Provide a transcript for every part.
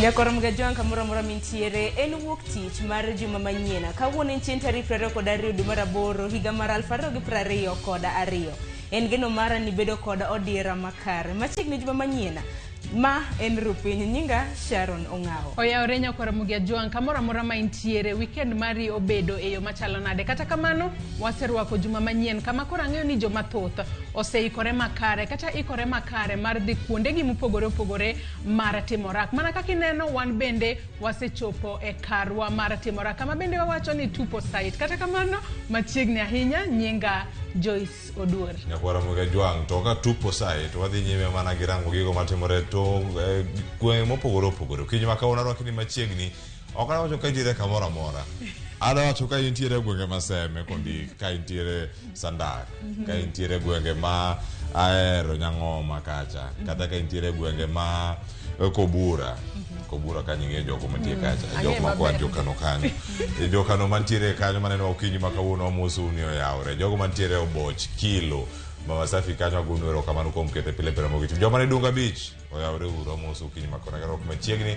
Nyakoro Mgajwang' kamoro amora mintiere en wuok tich mar juma manyien. Kawuono en chieng' tarik 22 dwe mar aboro higa mar 2022. En geno mara ni bedo kod odiera makare. Machiegni juma manyien. Ma en Rupiny. Nyinga Sharon Ong'awo. Oyawore nyakwar Mugia Jwang' kamoro amora ma intiere, weekend mari obedo e yo machalo nade? Kata kamano, waserwako juma manyien kama koro ang'eyo ni joma thoth oseikore makare kata ikore makare mar dhi kuondegi mopogore opogore mar timo rak. Mana kaka ineno, wan bende wasechopo e karwa mar timo rak kama bende wawacho ni tupo site. Kata kamano, machiegni ahinya, nyinga Joyce Oduor. Nyakwara Muga Jwang' to ka tupo sae to wadhi nyime mana gi rango gigo matimore to eh, gwenge mopogore opogore. Okinyi ma kawuono arwaki ni machiegni. Ok adwa wacho ka intiere kamoro amora. Adwa wacho ka intiere e gwenge ma Seme kondik, ka intiere Sandak, ka intiere e gwenge ma Ahero Nyang'oma kacha, kata ka intiere e gwenge ma eh, Kobura. Kobura kanyo ing'eyo jogo mantie kacha, Ang'eyo jok ma kwa maber. Jokano kanyo. Eh, Jokano mantiere kanyo maneno okinyi ma kawuono wamosou ni oyawore. Jogo mantiere Oboch, Kilo, Mama Safi kanyo agonu erokamano kuom kete pile pile mogich. Joma ni Dunga Beach, oyawore uru amoso okinyi ma kona kata ok machiegni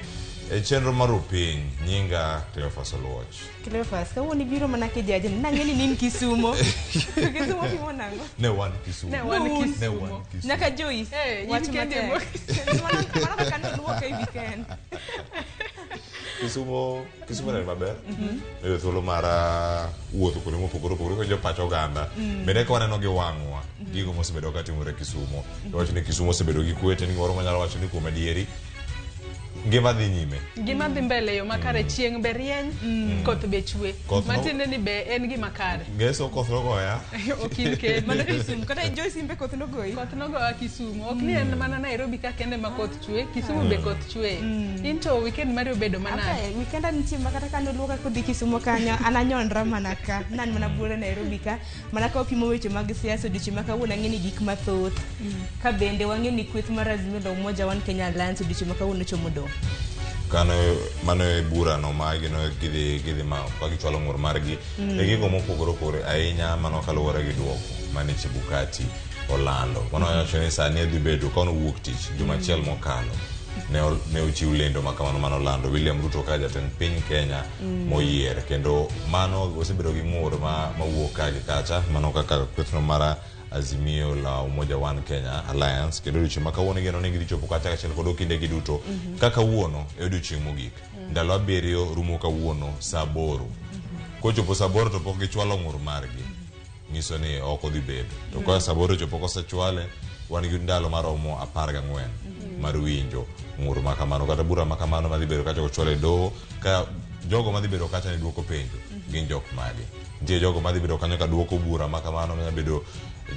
e chenro mar upiny. Nyinga Cleophas Oluoch. Cleophas, kawuono ibiro mana kijajni. Nang'e ni in Kisumo. To Kisumo timo nang'o? Ne wan Kisumo. Ne wan Ne Kisumo. wan Kisumo. Nyaka Joyce. Eh, in wach kendi matek. emo- Mano kaka noluoka e weekend. Kisumo Kisumo neno maber. Yudo thuolo mar ah, wuotho kuonde mopogore opogore kod jopach oganda. Bende ka waneno gi wang'wa gigo mosebedo ka timore Kisumo. Iwacho ni Kisumo osebedo gi kwe to en gimoro manyalo wacho ni kuom adieri ngima dhi nyime. Gima dhi mbele e yo makare, chieng' be rieny, koth be chwe. Koth no- Matiende ni be en gima kare. Ngeso koth nogoya. Ok in kendi. Mano Kisumu. Kata Joyce imbe koth nogoyi. Koth nogowa Kisumu. Ok ni en mana Nairobi ka kende ma koth chwe, Kisumu be koth chwe. In to weekend mari obedo manade? Ata weekend nitie ma kata ka noluoka kodhi Kisumo kanyo an anyonra mana ka nan mana buore Nairobi ka mana ka wapimo weche mag siasa odiochieng' ma kawuono ang'e ni gik mathoth ka bende wang'e ni kweth mar Azimio la Umoja One Kenya Alliance odiochieng' ma kawuono chomo doho. Kano mano e burano ma gino gidhi gidhi ma ka gichwalo ng'ur margi e gigo mopogore opogore ahinya mano kaluwore gi duoko mane Chebukati olando. Mano wacho ni sani dhi bedo ka nowuok tich juma achiel mokalo ne, ol- ne ochiw lendo ma kamano mane olando William Ruto kaka jatend piny Kenya moyier kendo mano osebedo gi ng'ur ma mawuok ka gi kacha mano kaka kwethno mar Azimio la Umoja One Kenya Alliance kendo odiochieng' ma kawuono igeno ni gidhi chopo kacha kaachiel kod okinde gi duto ka kawuono e odiochieng' mogik ndalo abiriyo rumo kawuono saa aboro kochopo saa aboro to pok gichwalo ng'ur margi nyiso ni ok odhi bedo to ka saa aboro ochopo kosechwale wan gi ndalo maromo 14 mar winjo ng'ur ma kamano kata bura ma kamano madhi bedo kacha kochwal e doho ka jogo madhi bedo kacha ni duoko penjo gin jok mage nitie jogo madhi bedo kanyo ka duoko bura ma kamano manya bedo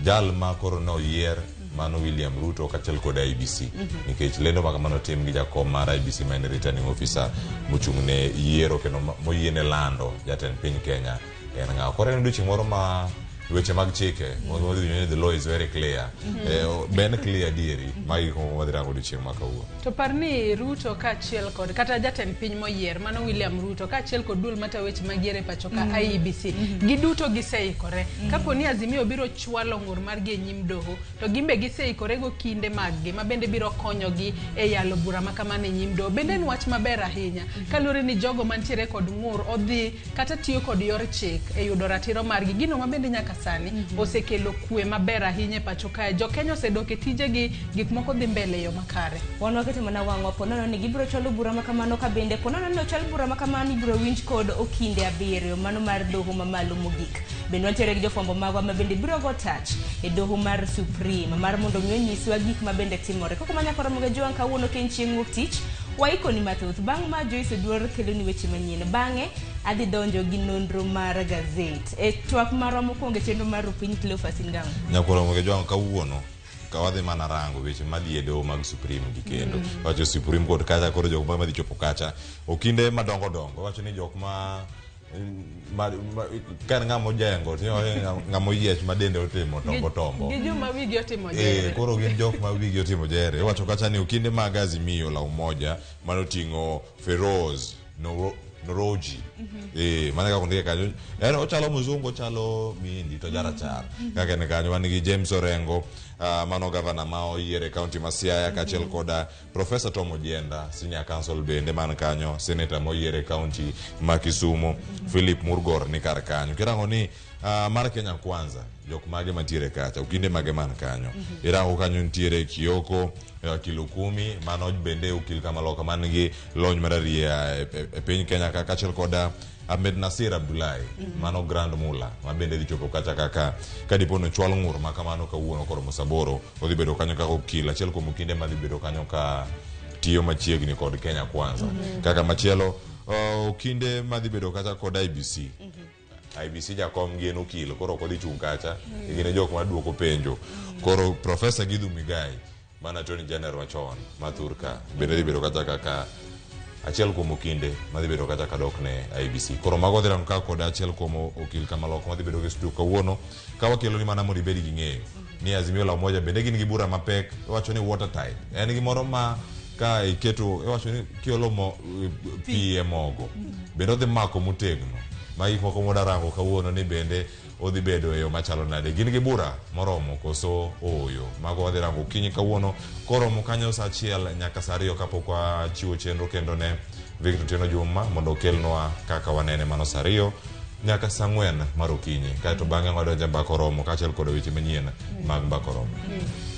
jal ma koro ne oyier mano William Ruto kaachiel kod IEBC nikech lendo ma kamano tim gi jakom mar IEBC ma en returning officer mochung' ne yiero kendo moyiene lando jatend piny Kenya en ng'a koro en odiochieng' moro ma weche mag chike wadhi winjo ni the law is very clear Eh, be en clear adieri magi gik moko madhi rango odiochieng' ma kawuono To par ni Ruto kaachiel kod kata jatend piny moyier mano William Ruto kaachiel kod duol matayo weche mag yiero e pacho ka IEBC giduto giseikore. Kapo ni Azimio biro chwalo ng'ur margi e nyim doho to gin be giseikore go kinde maggi ma bende biro konyogi e yalo bura ma kamano e nyim doho. Bende en wach maber ahinya kaluwore ni jogo mantiere kod ng'ur odhi kata tiyo kod yor chik e yudo ratiro margi. Gino ma bende nyaka sani osekelo kwe maber ahinya e pacho kae. Jokenya osedok e tijegi, gik moko dhi mbele e yo makare. Wan waketo mana wang'wa po nono ni gibiro chwalo bura ma kamano ka bende po nono ni ochwal bura ma kamano ibiro winj kod okinde abiriyo mano mar doho mamalo mogik. Bende wantiere gi jofwambo magwa ma bende biro go tach e doho mar Supreme mar mondo mi onyiswa gik ma bende timore. Koko ma nyakoro Moga Jwang' kawuono ka en chieng' wuok tich, waikoni mathoth. Bang' ma Joyce Oduor keloni weche manyien. Bang'e adhi donjo gi nonro mar gazet. E twak marwa mokwongo e chenro mar Rupiny Cleophas Ingang'o. Nyakwar Ramogi Ajwang' kawuono ka wadhi mana rango weche madhi e doho mag Supreme gi kendo. Wacho Supreme Court kacha koro jok ma madhi chopo kacha okinde madongo dongo wacho ni jok ma ma, ma ka en ng'ama ojengo to iwacho ni ng'ama oyiech ma dende otimo tombo tombo. Gi joma wigi otimo Eh, jere. koro gin jok ma wigi otimo jere. Iwacho kacha ni okinde mag Azimio la Umoja manoting'o Feroz Noroji. Mano e kaka ondike kanyo. En ochalo mzungu, ochalo mihindi to jarachar. Kaka en kanyo wan gi James Orengo, mano gavana ma oyier e kaunti ma Siaya kaachiel koda Professor Tom Ojienda, senior counsel bende man kanyo, senator moyier e kaunti ma Kisumu, Philip Murgor ni kar kanyo. Kirango ni mar Kenya Kwanza, jok mage mantiere kacha, okinde mage man kanyo. Irango kanyo nitiere Kioko Kilukumi, mano bende okil kamaloka man gi lony mararieya e piny Kenya ka kaachiel koda Ahmed Nasir Abdullahi, mano Grand Mula, ma bende dhi chopo kacha kaka kadipo ni ochwal ng'ur ma kamano kawuono koromo saa aboro, odhi bedo kanyo kaka okil, achiel kuom okinde madhi bedo kanyo ka tiyo machiegni kod Kenya Kwanza. Kaka machielo, okinde madhi bedo kacha kod IEBC. IEBC jakom gi en okil, koro ok odhi chung' kacha, gin e jok maduoko penjo. Koro Professor Githu Muigai, mana Attorney General machon ma thurka, bende dhi bedo kacha kaka achiel kuom okinde madhi bedo kacha kadok ne IEBC. Koro mago dhi rango ka kod achiel kuom okil kamaloko madhi bedo gi studio kawuono, ka wakelo ni mana mondo ibed gi ng'eyo ni Azimio la Umoja bende gin gi bura mapek, iwacho ni watertight. En gimoro ma ka iketo, iwacho ni kiolo pi e mogo, bende odhi mako motegno. Ma gik moko mwada rango kawuono ni bende odhi bedo e yo machalo nade. Gin gi bura moromo koso ooyo. Mago wadhi rango okinyi kawuono koromo kanyo saa achiel nyaka saa ariyo kapok wachiwo chenro kendo ne Victor Otieno Juma mondo okelnwa kaka wanene mano saa ariyo nyaka saa ang'wen mar okinyi. Kaeto bang'e wadonjo e mbaka oromo kaachiel kod weche manyien mag mbaka oromo.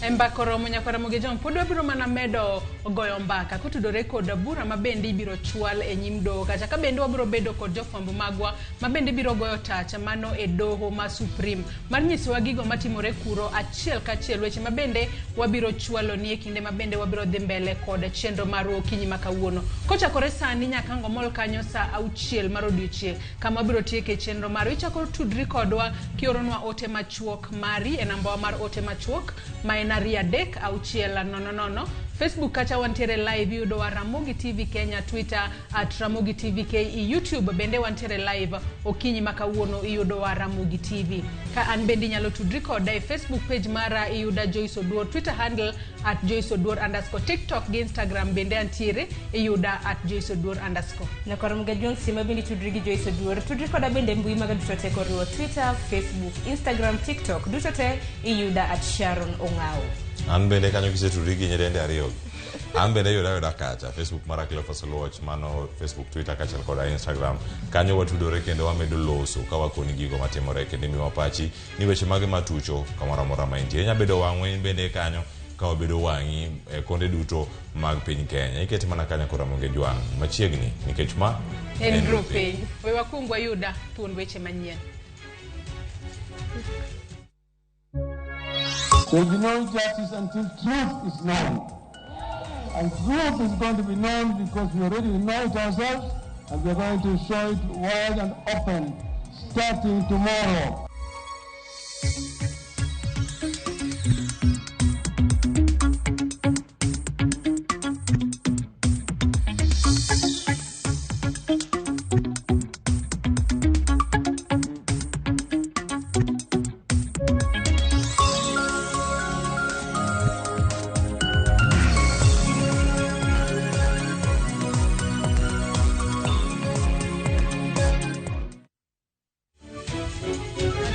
E mbaka oromo nyakwar Ramogi Jong, pod wabiro mana medo goyo mbaka kotudore kod bura ma bende ibiro chwal e nyim doho kacha ka bende wabiro bedo kod jofwambo magwa ma bende biro goyo tach mano e doho ma Supreme mar nyisowa gigo matimore kuro achiel kachiel, weche ma bende wabiro chwalo ni e kinde ma bende wabiro dhi mbele kod chenro marwa okinyi ma kawuono. Kochakore sani nyaka ang' omol kanyo saa auchiel mar odiochieng' kama wabiro tieke chenro marwa. Ichako tudri kodwa kioronwa ote machuok mari e nambawa mar ote machuok ma en 23600. Facebook kacha wantiere live, iyudowa Ramogi TV Kenya, Twitter at Ramogi TV KE, YouTube bende wantiere live okinyi ma kawuono iyudowa Ramogi TV. Ka an bende inyalo tudri koda e Facebook page mara iyuda Joyce Oduor, Twitter handle at Joyce Oduor underscore, TikTok gi Instagram bende antiere iyuda at Joyce Oduor underscore. Nyakwar Ramogi Ajwang' sima bende tudri gi Joyce Oduor. Tudri koda bende mbui mag duto te koriwo Twitter, Facebook, Instagram, TikTok. Duto te iyuda at Sharon Ong'awo. An bende kanyo kisetudri gi nyirende ariyo. An bende yuda yuda kacha Facebook mara Cleophas Oluoch, mano Facebook, Twitter kaachiel koda Instagram. Kanyo watudore kendo wamedo loso ka wakoni gigo matimore kendo imiwa pachi ni weche mage matucho kamoro amora ma intie. Inya bedo wang'wa in bende kanyo ka wabedo wang'i e konde duto mag piny Kenya. Ikete mana kanyo kod Ramogi Jwang' machiegni nikech ma en rupiny. We wakuong wayuda thuond weche manyien. There will be no justice until truth is known. And truth is going to be known because we already know it ourselves, and we are going to show it wide and open starting tomorrow.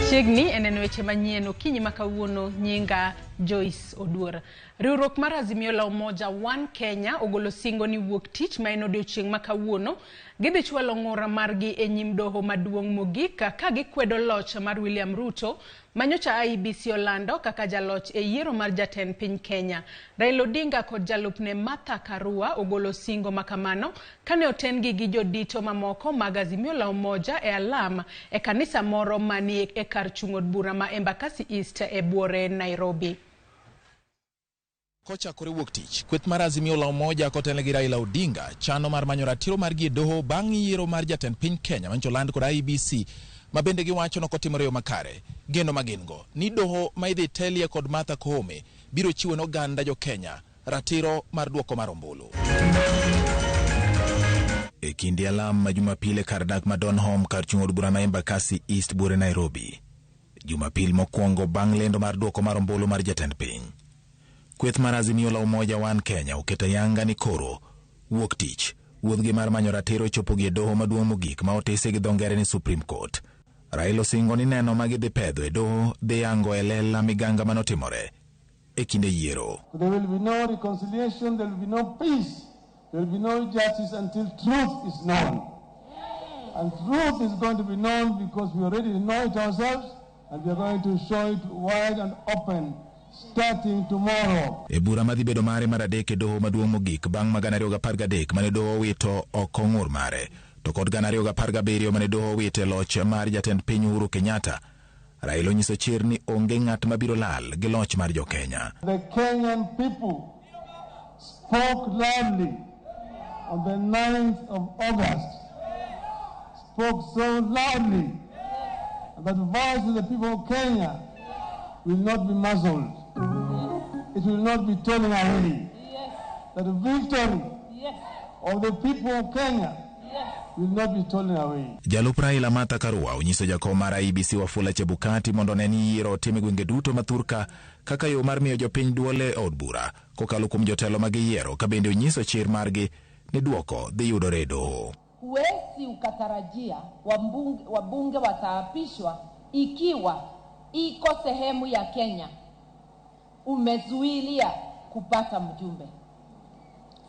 Chiegni e neno weche manyien okinyi ma kawuono, nyinga Joyce Oduor. Riwruok mar Azimio la Umoja One Kenya ogolo singo ni wuok tich ma en odiochieng' ma kawuono gidhi chwalo ng'ura margi e nyim doho maduong' mogik ka gikwedo loch mar William Ruto manyocha IEBC olando kaka jaloch e yiero mar jatend piny Kenya. Raila Odinga kod jalupne Martha Karua ogolo singo makamano kane oten-gi gi jodito mamoko mag Azimio la Umoja e alam e kanisa moro mani e kar chung' od bura ma Embakasi East e buore Nairobi. Kochakore wuok tich, kweth mar Azimio la Umoja kotelne gi Raila Odinga chano mar manyo ratiro margi e doho bang' yiero mar jatend piny Kenya manyocha oland kod IEBC ma bende giwacho nokotimore yo makare. Geno ma gin go ni doho ma idhi telie kod Martha Koome biro chiwo ne oganda jo Kenya ratiro mar duoko mar ombulu. E kinde alam ma Jumapil e kar dak ma Donholm kar chung' od bura ma Embakasi East buore Nairobi. Jumapil mokwongo bang' lendo mar duoko mar ombulu mar jatend piny. Kweth mar Azimio la Umoja One Kenya oketo ayanga ni koro wuok tich Wuodhgi mar manyo ratiro chopogi e doho maduong' mogik ma otisi gi dho ngere ni Supreme Court. Raila osingo ni neno ma gidhi pedho e doho dhi yango e lela miganga manotimore e kinde yiero. There will be no reconciliation, there will be no peace, there will be no justice until truth is known. And truth is going to be known because we already know it ourselves, and we are going to show it wide and open starting tomorrow. E bura madhi bedo mare mar adek e doho maduong' mogik bang' ma 2013 mane doho owito oko ng'ur mare to kod 2017 mane doho owito e loch mar jatend piny Uhuru Kenyatta. Raila onyiso chir ni onge ng'at mabiro lal gi loch mar jokenya. The Kenyan people spoke loudly on the 9th of August, spoke so loudly that the voice of the people of Kenya will not be muzzled. It will not be torn away. That the victory of the people of Kenya will not be stolen away. Jalup Raila Martha Karua onyiso jakom mar IEBC Wafula Chebukati mondo one ni yiero otim e gwenge duto ma thurka kaka yo mar miyo jopiny duol e od bura kokalo kuom jotelo ma giyiero ka bende onyiso chir margi ni duoko dhi yudore e doho. Huwezi ukatarajia wabunge wataapishwa ikiwa iko sehemu ya Kenya umezuilia kupata mjumbe.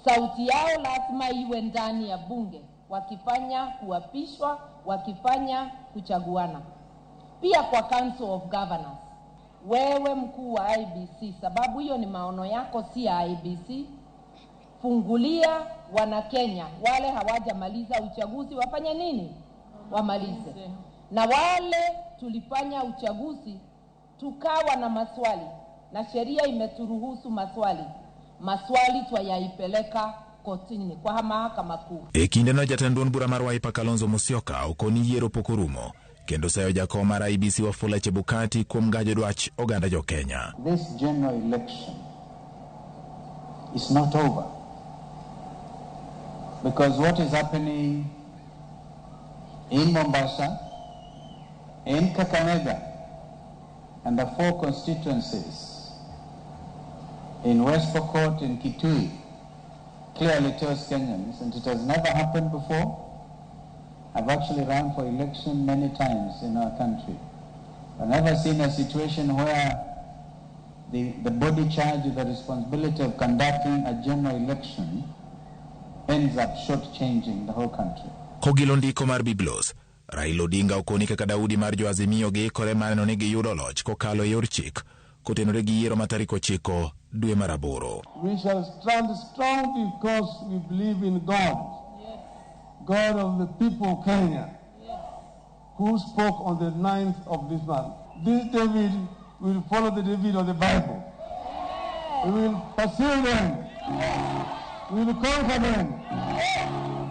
Sauti yao lazima iwe ndani ya bunge, wakifanya kuapishwa, wakifanya kuchaguana. Pia kwa Council of Governors, wewe mkuu wa IEBC, sababu hiyo ni maono yako, si ya IEBC, fungulia wana Kenya wale hawajamaliza uchaguzi wafanye nini? Wamalize. Na wale tulifanya uchaguzi tukawa na maswali, na sheria imeturuhusu maswali, maswali twayaipeleka kotini kwa mahakama kuu. E kindeno jatend duond bura mar Wiper Kalonzo Musyoka okoni yiero pok orumo kendo sayo jakom mar IEBC Wafula Chebukati kuom gajo dwach oganda jo Kenya. This general election is not over, because what is happening in Mombasa, in Kakamega, and the 4 constituencies in West Pokot and Kitui clearly tells Kenyans, and it has never happened before. I've actually run for election many times in our country. I've never seen a situation where the body charged with the responsibility of conducting a general election ends up shortchanging the whole country. Kogilo ndiko mar Biblos, Raila Odinga okoni kaka Daudi mar jo Azimio giikore mar neno ni giyudo loch kokalo e yor chik kotenore gi yiero ma tarik 9 dwe mar 8. We shall stand strong because we believe in God, God of the people of Kenya, who spoke on the 9th of this month. This David will follow the David of the Bible. We will pursue them. We will conquer them.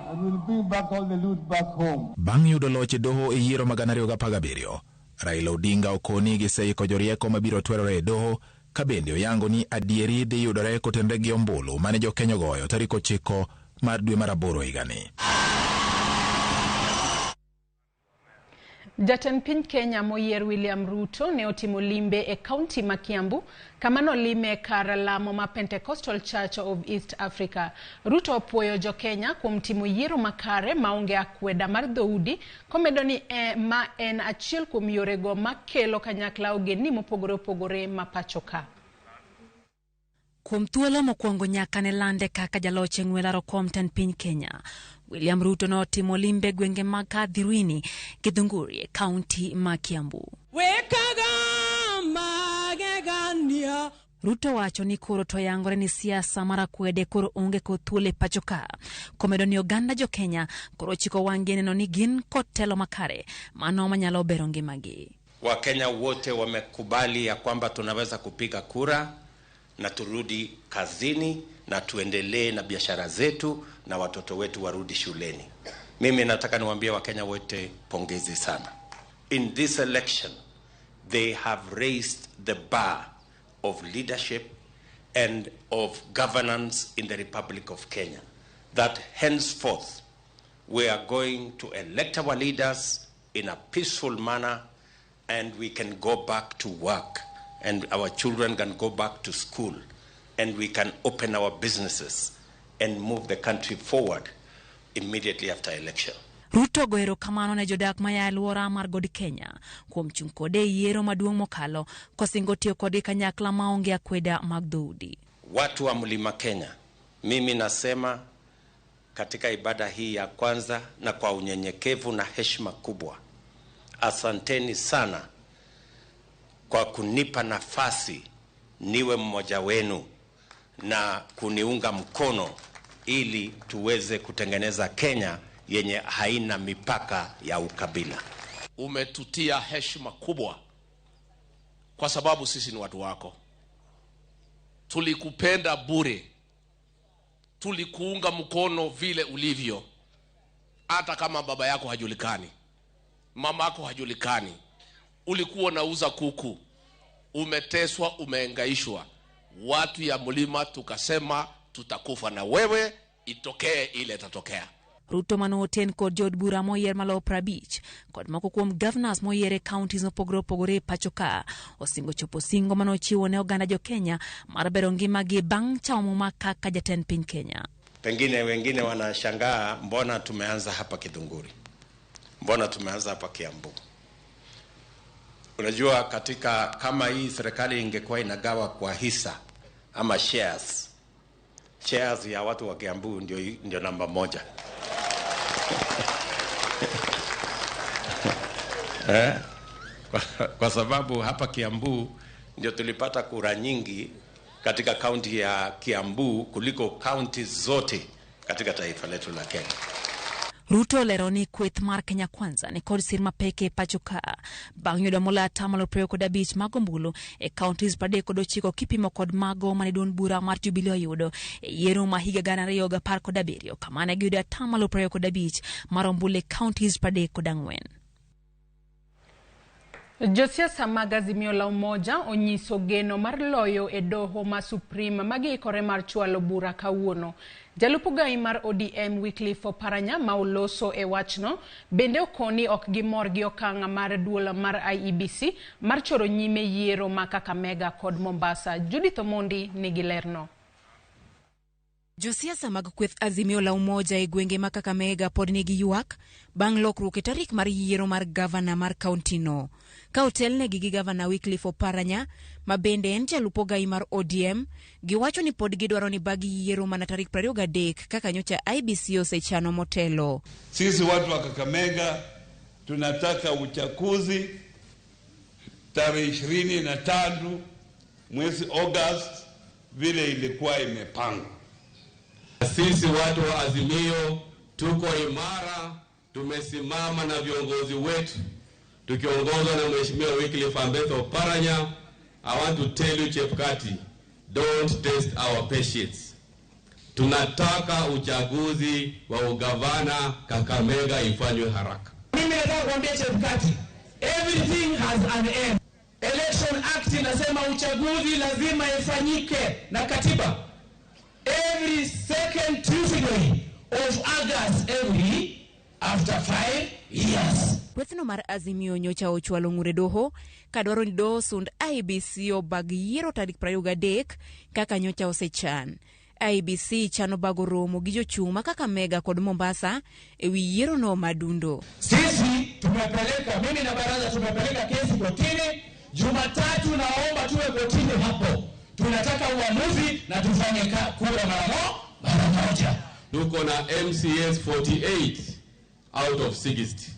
And we will bring back all the loot back home. Bang' yudo loch e doho e yiero mag 2017, Raila Odinga okoni giseiko jorieko mabiro twerore e doho ka bende oyango ni adieri dhi yudore kotenore gi ombulu mane jokenya ogoyo tarik 9 mar dwe mar 8 higani. Jatend piny Kenya moyier William Ruto ne otimo limbe e kaunti ma Kiambu kama nolime kar lamo ma Pentecostal Church of East Africa. Ruto opuoyo jo Kenya kuom timo yiero makare maonge akweda mar dhoudi komedo ni ma en achiel kuom yorego makelo kanyakla ogendni mopogore opogore ma pacho ka. Kuom thuolo mokwongo nyaka ne lande kaka jaloch e ng'we laro kom tend piny Kenya, William Ruto notimo limbe gwenge mag Kadhiruini, Githunguri e kaunti ma Kiambu. Ruto wacho ni koro to yangore ni siasa mar akwede koro onge kod thuolo e pacho ka. Komedo ni oganda jo Kenya koro chiko wang'gi neno ni gin kod telo makare mano manyalo bero ngimagi. Wakenya wote wamekubali ya kwamba tunaweza kupiga kura na turudi kazini na tuendelee na biashara zetu na watoto wetu warudi shuleni. Mimi nataka niwaambie Wakenya wote pongezi sana. In this election, they have raised the bar of leadership and of governance in the Republic of Kenya. That henceforth, we are going to elect our leaders in a peaceful manner and we can go back to work and our children can go back to school and we can open our businesses and move the country forward immediately after election. Ruto ogoyo erokamano ne jodak maya e alwora mar God Kenya kuom chung' kode e yiero maduong' mokalo kosingo tiyo kodgi kanyakla maonge akweda mag dhoudi. Watu wa Mlima Kenya, mimi nasema katika ibada hii ya kwanza na kwa unyenyekevu na heshima kubwa, asanteni sana kwa kunipa nafasi niwe mmoja wenu na kuniunga mkono ili tuweze kutengeneza Kenya yenye haina mipaka ya ukabila. Umetutia heshima kubwa kwa sababu sisi ni watu wako. Tulikupenda bure, tulikuunga mkono vile ulivyo, hata kama baba yako hajulikani, mama yako hajulikani, ulikuwa unauza kuku, umeteswa, umehangaishwa. Watu ya mlima tukasema tutakufa na wewe, itokee ile itatokea. Ruto mane oten kod jood bura moyier maloyo 50 kod moko kuom governors moyier e counties mopogore opogore e pacho ka osingo chopo singo mane ochiwo ne oganda jo Kenya mar bero ngimagi bang' chamo muma kaka jatend piny Kenya. Pengine wengine wanashangaa mbona tumeanza hapa Githunguri, mbona tumeanza hapa Kiambu. Unajua, katika kama hii serikali ingekuwa inagawa kwa hisa ama shares, shares ya watu wa Kiambu ndio namba 1. Kwa sababu hapa Kiambu ndio tulipata kura nyingi katika kaunti ya Kiambu kuliko kaunti zote katika taifa letu la Kenya. Ruto olero ni kweth mar Kenya Kwanza ni kod sir mapek e pacho ka bang' yudo moloyo atamalo 25 mag ombulu e counties 39 kipimo kod mago mane duond bura mar Jubilee oyudo e yiero ma higa 2017 kama ne giyudo atamalo 25 mar ombulu e counties 34. Josiasa mag Azimio la Umoja onyiso geno mar loyo e doho ma Supreme magiikore mar chwalo bura kawuono. Jalup gai mar ODM Wycliffe Oparanya ma oloso e wachno bende okoni ok gimor gi okang' mar duol mar IEBC mar choro nyime yiero ma Kakamega kod Mombasa. Judith Omondi nigi lerno. Josiasa mag kweth Azimio la Umoja e gwenge ma Kakamega pod nigi ywak bang' lokruok e tarik mar yiero mar gavana mar kaunti no. Ka otelnegi gi gavana Wycliffe Oparanya ma bende en jalup ogai mar ODM, giwacho ni pod gidwaro ni bag yiero mana tarik 23 kaka nyocha IEBC osechano motelo. Sisi watu wa Kakamega tunataka uchaguzi tarehe 23 mwezi August vile ilikuwa imepangwa. Sisi watu wa Azimio tuko imara, tumesimama na viongozi wetu tukiongozwa na Mheshimiwa Wycliffe Ambetsa Oparanya. I want to tell you Chepkati, don't test our patience. Tunataka uchaguzi wa ugavana Kakamega ifanywe haraka. Mimi nataka kuambia Chepkati, everything has an end. Election Act inasema uchaguzi lazima ifanyike na katiba every second Tuesday of August every after 5 years. Kwethno mar Azimio nyocha ochwalo ng'ure doho kadwaro ni doho sund IEBC obag yiero tarik 23 kaka nyocha osechan. IEBC chano bago romo gi jochung' ma Kakamega kod Mombasa ewi yiero no madundo. Sisi tumepeleka, mimi na baraza tumepeleka kesi kotini. Jumatatu naomba tuwe kotini hapo. Tunataka uamuzi na tufanye kura mara moja. Tuko na MCS 48 out of 60.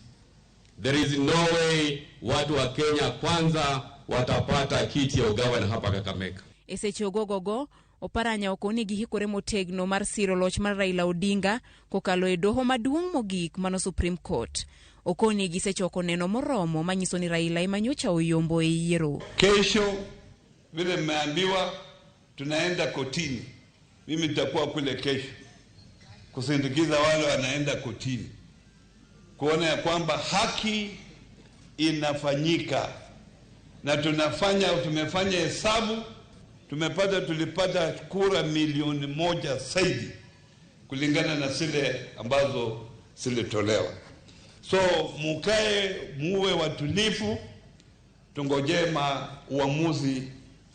There is no way watu wa Kenya Kwanza watapata kiti ya ugavana hapa Kakamega. E gogogo Oparanya okoni gihikore motegno mar siro loch mar Raila Odinga kokalo e doho maduong' mogik mano Supreme Court. Okoni gisechoko neno moromo manyiso ni Raila ema nyocha oyombo e yiero. Kesho vile mmeambiwa tunaenda kotini. Mimi nitakuwa kule kesho kusindikiza wale wanaenda kotini, kuona ya kwamba haki inafanyika. Na tumefanya hesabu, tulipata kura 1,000,000 zaidi kulingana na zile ambazo zilitolewa. So mukae muwe watulivu, tungojee uamuzi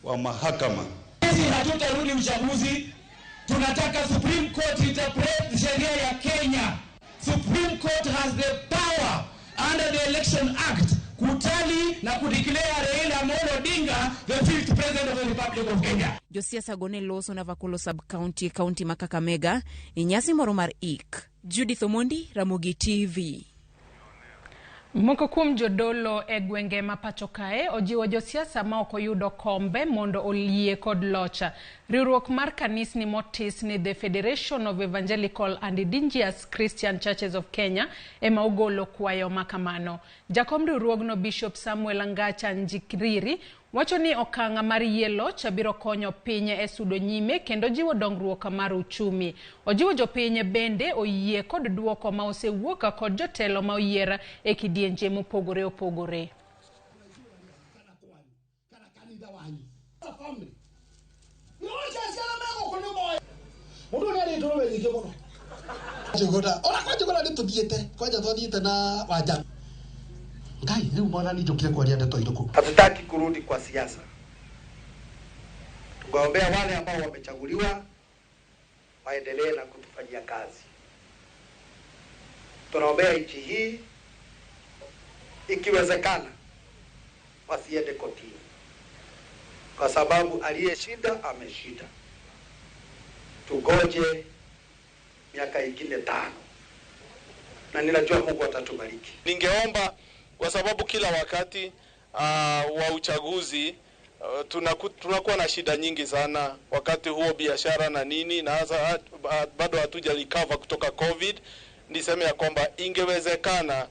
wa mahakama. Sisi hatutarudi uchaguzi. Tunataka Supreme Court interpret sheria ya Kenya. Supreme Court has the power under the Election Act kutally na kudeclare Raila Amolo Odinga the fifth president of the Republic of Kenya. Josiasa go ne loso Navakholo sub-county e kaunti ma Kakamega e nyasi moro mar ik. Judith Omondi, Ramogi TV. Moko kuom jodolo e gwenge ma pacho kae ojiwo josiasa ma ok oyudo kombe mondo oyie kod loch. Riwruok mar kanisni motis ni The Federation of Evangelical and Indigenous Christian Churches of Kenya ema ogolo kwayo ma kamano. Jakom riwruogno Bishop Samuel Angacha Njiriri wacho ni okang' mar yie loch biro konyo piny e sudo nyime kendo jiwo dongruok mar uchumi. Ojiwo jopiny bende oyie kod duoko ma osewuok kod jotelo ma oyier e kidienje mopogore opogore. Hatutaki kurudi kwa siasa. Tukaombea wale ambao wamechaguliwa waendelee na kutufanyia kazi. Tunaombea nchi hii, ikiwezekana wasiende kotini, kwa sababu aliyeshinda ameshinda. Tugoje miaka ingine 5 na ninajua Mungu atatubariki. Ningeomba, kwa sababu kila wakati wa uchaguzi tunakuwa na shida nyingi sana, wakati huo biashara na nini, na hasa bado hatuja recover kutoka COVID. Niseme ya kwamba ingewezekana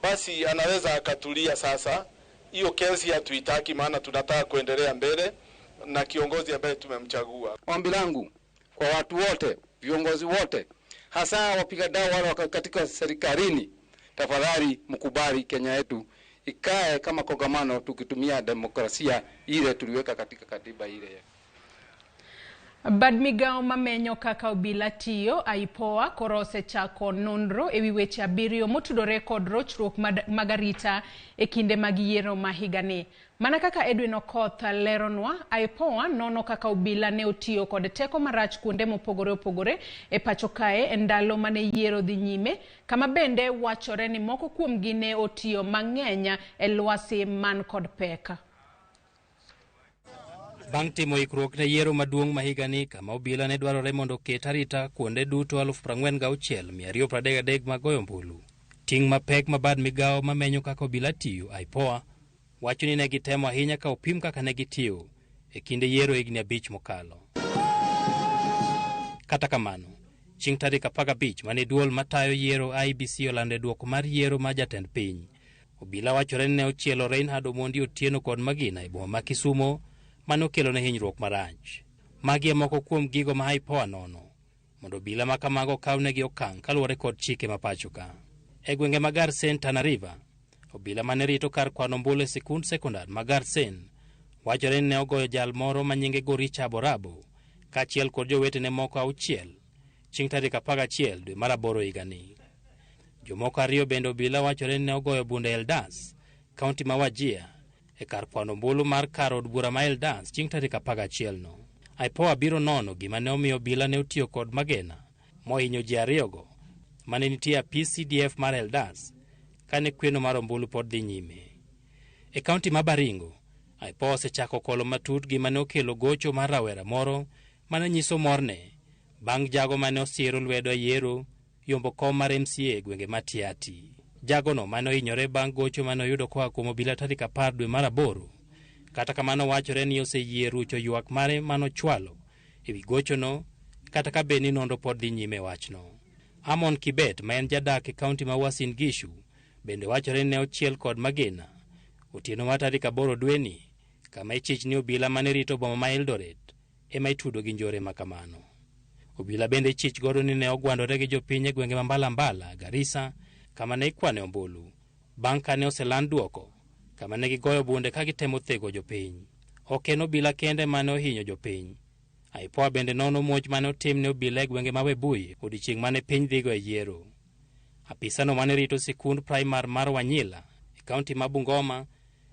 basi anaweza akatulia sasa. Hiyo kesi hatuitaki, maana tunataka kuendelea mbele na kiongozi ambaye tumemchagua. Ombi langu kwa watu wote, viongozi wote, hasa wapiga dau wale katika serikalini, tafadhali mkubali Kenya yetu ikae kama kongamano, tukitumia demokrasia ile tuliweka katika katiba ile. Bad migao mamenyo kaka obila tiyo IPOA koro osechako nonro ewi weche 7 motudore kod rochruok mag arita e kinde mag yiero ma higani. Mana kaka Edwin Okoth leronwa, IPOA nono kaka obila ne otiyo kod teko marach kuonde mopogore opogore e pacho kae e ndalo mane yiero dhi nyime, kama bende wachore ni moko kuomgi ne otiyo mang'eny e lwasi man kod pek. Bang' timo ikruok ne yiero maduong' ma higani, kama obila ne dwarore mondo oket arita kuonde duto 46,233 mag goyo ombulu. Ting' mapek ma bad migao mamenyo kaka obila tiyo IPOA wacho ni ne gitemo ahinya ka opim kaka ne gitiyo e kinde yiero higni 5 mokalo. Kata kamano, chieng' tarik 15 mane duol matayo yiero IEBC olando duoko mar yiero mar jatend piny, obila wachore ni ne ochielo Reinhard Omondi Otieno kod Magina e boma ma Kisumo, mane okelo ne hinyruok marach. Magi e moko kuom gigo ma IPOA nono mondo obila ma kamago okawnegi okang' kaluwore kod chike ma pacho ka. E gwenge ma Garsen, Tana River, obila mane rito kar kwano ombulu e sikund sekondar ma Garsen wachore ni ne ogoyo jal moro ma nyinge Goricha Borabo kaachiel kod jowetene moko 6 chieng' tarik 11 dwe mar 8 higani. Jomoko 2 bende obila wachore ni ne ogoyo bunde Eldas, kaunti ma Wajir, e kar kwano ombulu mar kar od bura ma Eldas chieng' tarik 11 no. IPOA biro nono gima ne omiyo obila ne otiyo kod magena mohinyo ji 2 go mane nitie apis CDF mar Eldas kane kweno mar ombulu pod dhi nyime. E kaunti ma Baringo, IPOA osechako kolo matut gima ne okelo gocho mar rawera moro mane nyiso morne bang' jago mane osiero lwedo e yiero yombo kom mar MCA e gwenge ma Tiati. Jagono mane ohinyore bang' gocho mane oyudo koa kuom obila tarik 10 dwe mar 8. Kata kamano wachore ni oseyie rucho ywak mare manochwalo ewi gochono, kata ka bed ni nonro pod dhi nyime wachno. Amon Kibet ma en jadak e kaunti ma Uasin Gishu bende wachore ni ne ochiel kod magina otieno mar tarik 8 dweni, kama ichich ni obila mane rito boma ma Eldoret ema itudo gi njore ma kamano. Obila bende ichich godo ni ne ogwandore gi jopiny e gwenge ma Mbalambala, Garissa, kama ne ikwane ombulu bang' kane oseland duoko, kama ne gigoyo bunde ka gitemo thego jopiny. Ok en obila kende mane ohinyo jopiny. IPOA bende nono muoch mane otim ne obila e gwenge ma Webuye odiechieng' mane piny dhigo e yiero. Apisano mane rito sikund primar mar Wanyila e kaunti ma Bungoma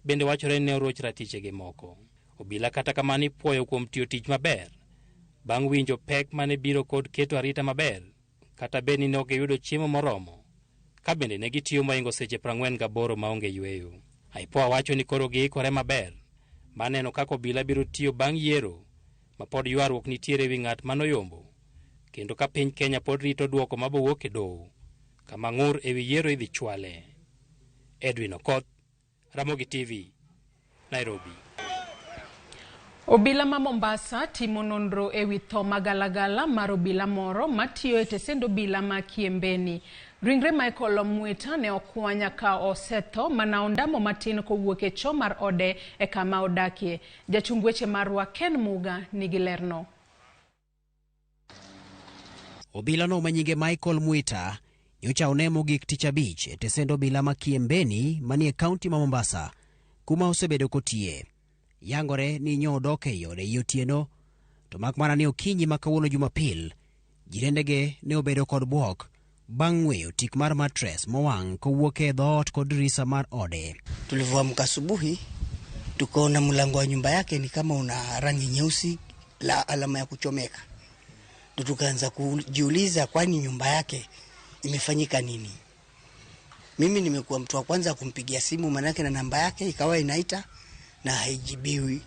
bende wachore ni ne oroch ratichege moko. Obila kata kamano ipuoyo kuom tiyo tich maber bang' winjo pek mane biro kod keto arita maber, kata bed ni ne ok giyudo chiemo moromo. Ka bende ne gitiyo mohingo seche 48 maonge yweyo. IPOA wacho ni koro giikore maber mar neno kaka obila biro tiyo bang' yiero ma pod ywaruok nitiere ewi ng'at manoyombo kendo ka piny Kenya pod rito dwoko mabowuok e doho kama ng'ur ewi yiero idhi chwale. Edwin Okoth, Ramogi TV, Nairobi. Obila ma Mombasa timo nonro ewi tho magalagala mar obila moro matiyo e tesend obila ma Kiembeni. Ringre Michael Mwita ne okwanya ka osetho mana ondamo matin kowuok e cho mar ode e kama odakie. Jachung weche marwa Ken Muga nigi lerno. Obila no manyinge Michael Mwita nyocha one mogik tich abich e tesend obila ma Kiembeni manie kaunti ma Mombasa kuma osebedo kotiye. Yangore ni nyo odok ei ode ei otieno to mak mana ni okinyi ma kawuono Jumapil jirendege ne obedo kod bwok bang' ng'weyo tik mar matres mowang' kowuok e dhoot kod dirisa mar ode. Tulivyoamka asubuhi tukaona mlango wa nyumba yake ni kama una rangi nyeusi la alama ya kuchomeka. Ndo tukaanza kujiuliza kwani nyumba yake imefanyika nini? Mimi nimekuwa mtu wa kwanza kumpigia simu manake na namba yake ikawa inaita na haijibiwi.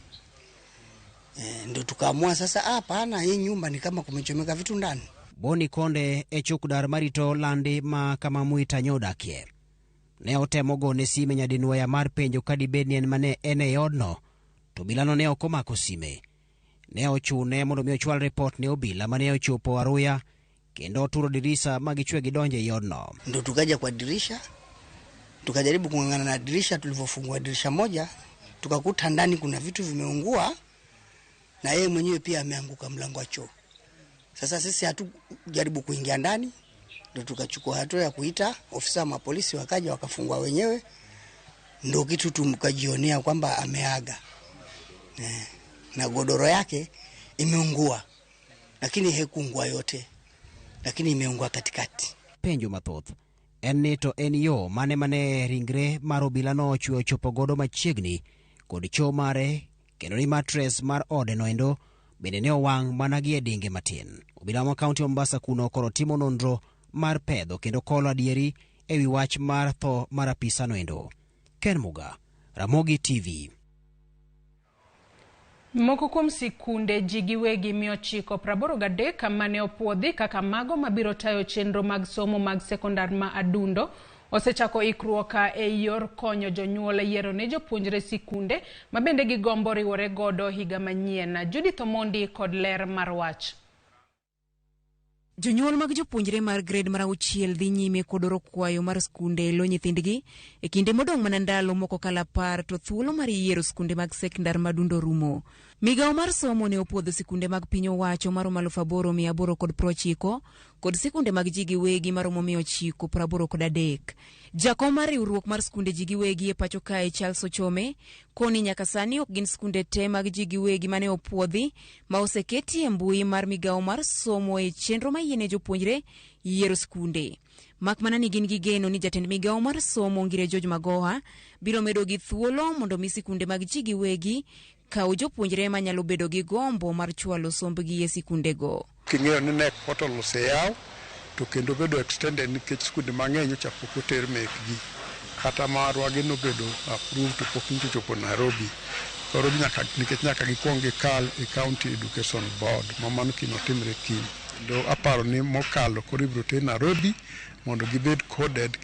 Ndo tukaamua sasa hapana, hii nyumba ni kama kumechomeka vitu ndani. Boni Konde e chukdar marito landi ma kama Mwita nyodakie. Ne otemo gone sime nyadinwoya mar penjo ka dibed ni en mane en e odno, to obilano ne ok omako sime. Ne ochune mondo mi ochwal ripot ne obila mane ochopo aruya kendo oturo dirisa ma gichwe gidonjo ei odno. Ndo tukaja kwa dirisha, tukajaribu kung'ang'ana na dirisha. Tulivyofungua dirisha moja tukakuta ndani kuna vitu vimeungua na yeye mwenyewe pia ameanguka mlango wa choo. Sasa sisi hatujaribu kuingia ndani, ndo tukachukua hatua ya kuita ofisa wa polisi, wakaja wakafungua wenyewe, ndo kitu tumkajionea kwamba ameaga. Na godoro yake imeungua, lakini haikuungua yote, lakini imeungua katikati. Penjo mathoth en ni to en yo mane mane ringre mar obila no ochwe ochopo godo machiegni kod choo mare, kendo ni matres mar ode noendo bende ne owang' mana gi e dinge matin. Obila ma kaunti Mombasa kuno koro timo nonro mar pedho kendo kolo adieri ewi wach mar tho mar apisa noendo. Ken Muga, Ramogi TV. Moko kuom sikunde ji giwegi 983 mane opuodhi kaka mago mabiro tayo chenro mag somo mag sekondar ma Adundo osechako ikruok e yor konyo jonyuol yiero ne jopuonjre sikunde ma bende gigombo riwore godo higa manyien. Judith Omondi kod ler mar wach. Jonyuol mag jopuonjre mar grade mar 6 dhi nyime kod oro kwayo mar skunde lo nyithindgi e kinde modong' mana ndalo moko kalo 10 to thuolo mar yiero skunde mag sekondar madundo rumo. Migawo mar somo ne opuodho sikunde mag piny owacho maromo 8,890 kod sikunde mag ji giwegi maromo 983. Jakom mar riwruok mar skunde ji giwegi e pacho kae Charles Ochome koni nyaka sani ok gin skunde te mag ji giwegi mane opuodhi ma oseketi e mbui mar migawo mar somo e chenro mayiene jopuonjre yiero skunde. Mak mana ni gin gi geno ni jatend migawo mar somo Ngire George Magoha biro medo gi thuolo mondo mi sikunde mag ji giwegi kaw jopuonjre manyalo bedo gi gombo mar chwalo sombgi e sikundego. King'eyo ni NEC portal oseyaw to kendo bedo extended nikech skunde mang'eny ocha pok oter mekgi. Kata marwa gi nobedo approved to pok nyocha ochopo Nairobi. Koro nyaka, nikech nyaka gikuong gikal e County Education Board ma mano kiny otimre kiny. Kendo aparo ni mokalo koro ibiro ter Nairobi mondo gibed coded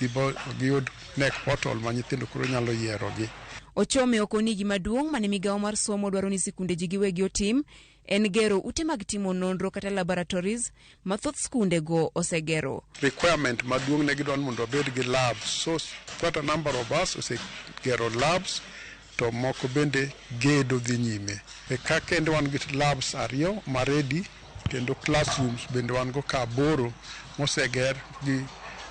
giyud NEC portal ma nyithindo koro nyalo yierogi. Ochome okoni gima duong' mane migawo mar somo dwaro ni sikunde ji giwegi otim en gero ute mag timo nonro kata laboratories ma thoth skunde go osegero. Requirement maduong' ne gidwaro mondo wabed gi labs. So quite a number of us osegero labs to moko bende gedo dhi nyime. E ka kende wan gi labs 2 ma ready kendo classrooms bende wan go ka 8 moseger gi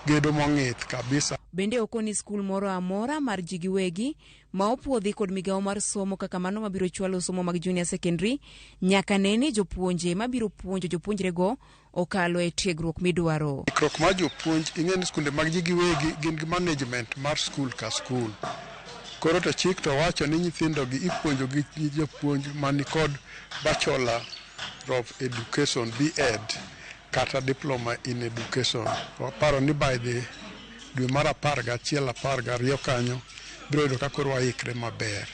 gedo mong'ith kabisa. Bende okoni skul moro amora mar ji giwegi ma opuodhi kod migawo mar somo kaka mano mabiro chwalo somo mag junior secondary nyaka ne ni jopuonje mabiro puonjo jopuonjrego okalo e tiegruok midwaro. Ikruok mar jopuonj, ing'e ni skunde mag ji giwegi gin gi management mar skul ka skul. Koro to chik to wacho ni nyithindo gi ipuonjo gi jopuonj manikod Bachelor of Education, B.Ed, kata Diploma in Education. Waparo ni by the Dwe mar 11 12 kanyo biro yudo ka koro waikre maber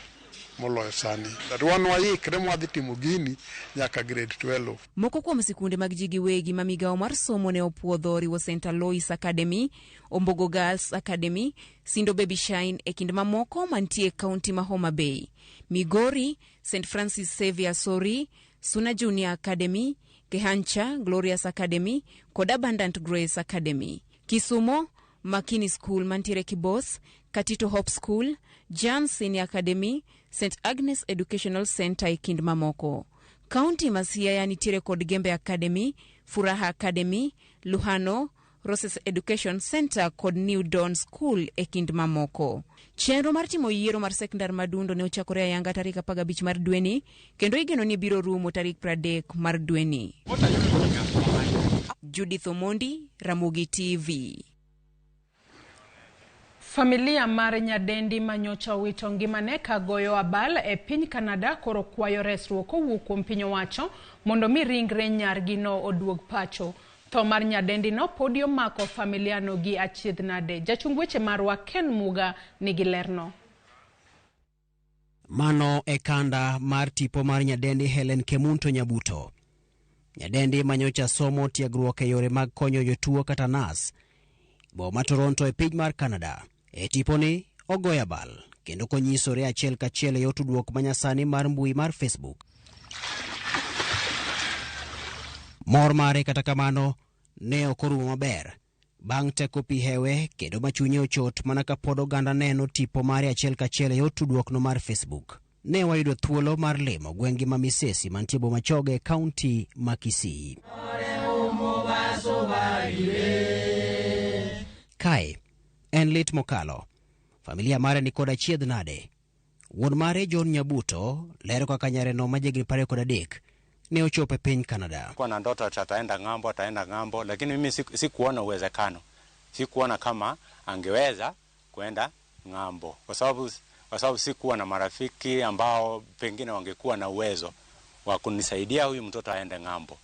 moloyo sani. Wan waikre mwadhi timo gini nyaka grade 12. Moko kuom sikunde mag ji giwegi ma migawo mar somo ne opuodho oriwo St. Alois Academy, Ombogo Girls Academy, Sindo Baby Shine e kind mamoko mantie e kaunti ma Homa Bay, Migori, St. Francis Xavier Sori, Suna Junior Academy, Kehancha, Glorious Academy kod Abundant Grace Academy. Kisumo, Makini School mantiere Kibos, Katito Hope School, Jan Senior Academy, St. Agnes Educational Center e kind mamoko. Kaunti ma Siaya nitiere kod Gembe Academy, Furaha Academy, Luhano, Roses Education Center kod New Dawn School e kind mamoko. Chenro mar timo yiero mar sekondar madundo ne ochakore ayanga tarik 15 mar dweni kendo igeno ni biro rumo tarik 30 mar dweni. Judith Omondi, Ramogi TV. Familia mar nyadendi manyocha owito ngimane ka goyo abal e piny Canada koro kwayo resruok kowuok kuom piny owacho mondo mi ringre nyargino oduog pacho. Tho mar nyadendino podi omako familiano gi achiedh nade. Jachung weche marwa Ken Muga nigi lerno. Mano e kanda mar tipo mar nyadendi Helen Kemunto Nyabuto. Nyadendi manyocha somo tiegruok e yore mag konyo jotuo kata nas boma Toronto e piny mar Canada. E tiponi ogoyo abal kendo konyisore achiel kachiel e yor tudruok manyasani mar mbui mar Facebook. Mor mare kata kamano ne ok orumo maber bang' teko pi hewe kendo machunye ochot mana kapod oganda neno tipo mare achiel kachiel e yor tudruokno mar Facebook. Ne wayudo thuolo mar limo gweng'gi ma Misesi mantie boma Choge e kaunti ma Kisii. Kae en lit mokalo. Familia mare ni kod achiedh nade. Wuon mare John Nyabuto lero kaka nyareno ma jahigni 23 ne ochopo e piny Canada. Kwa na ndoto ataenda ng'ambo, ataenda ng'ambo, lakini mimi sikuona uwezekano. Sikuona kama angeweza kwenda ng'ambo kwa sababu sikuwa na marafiki ambao pengine wangekuwa na uwezo wa kunisaidia huyu mtoto aende ng'ambo.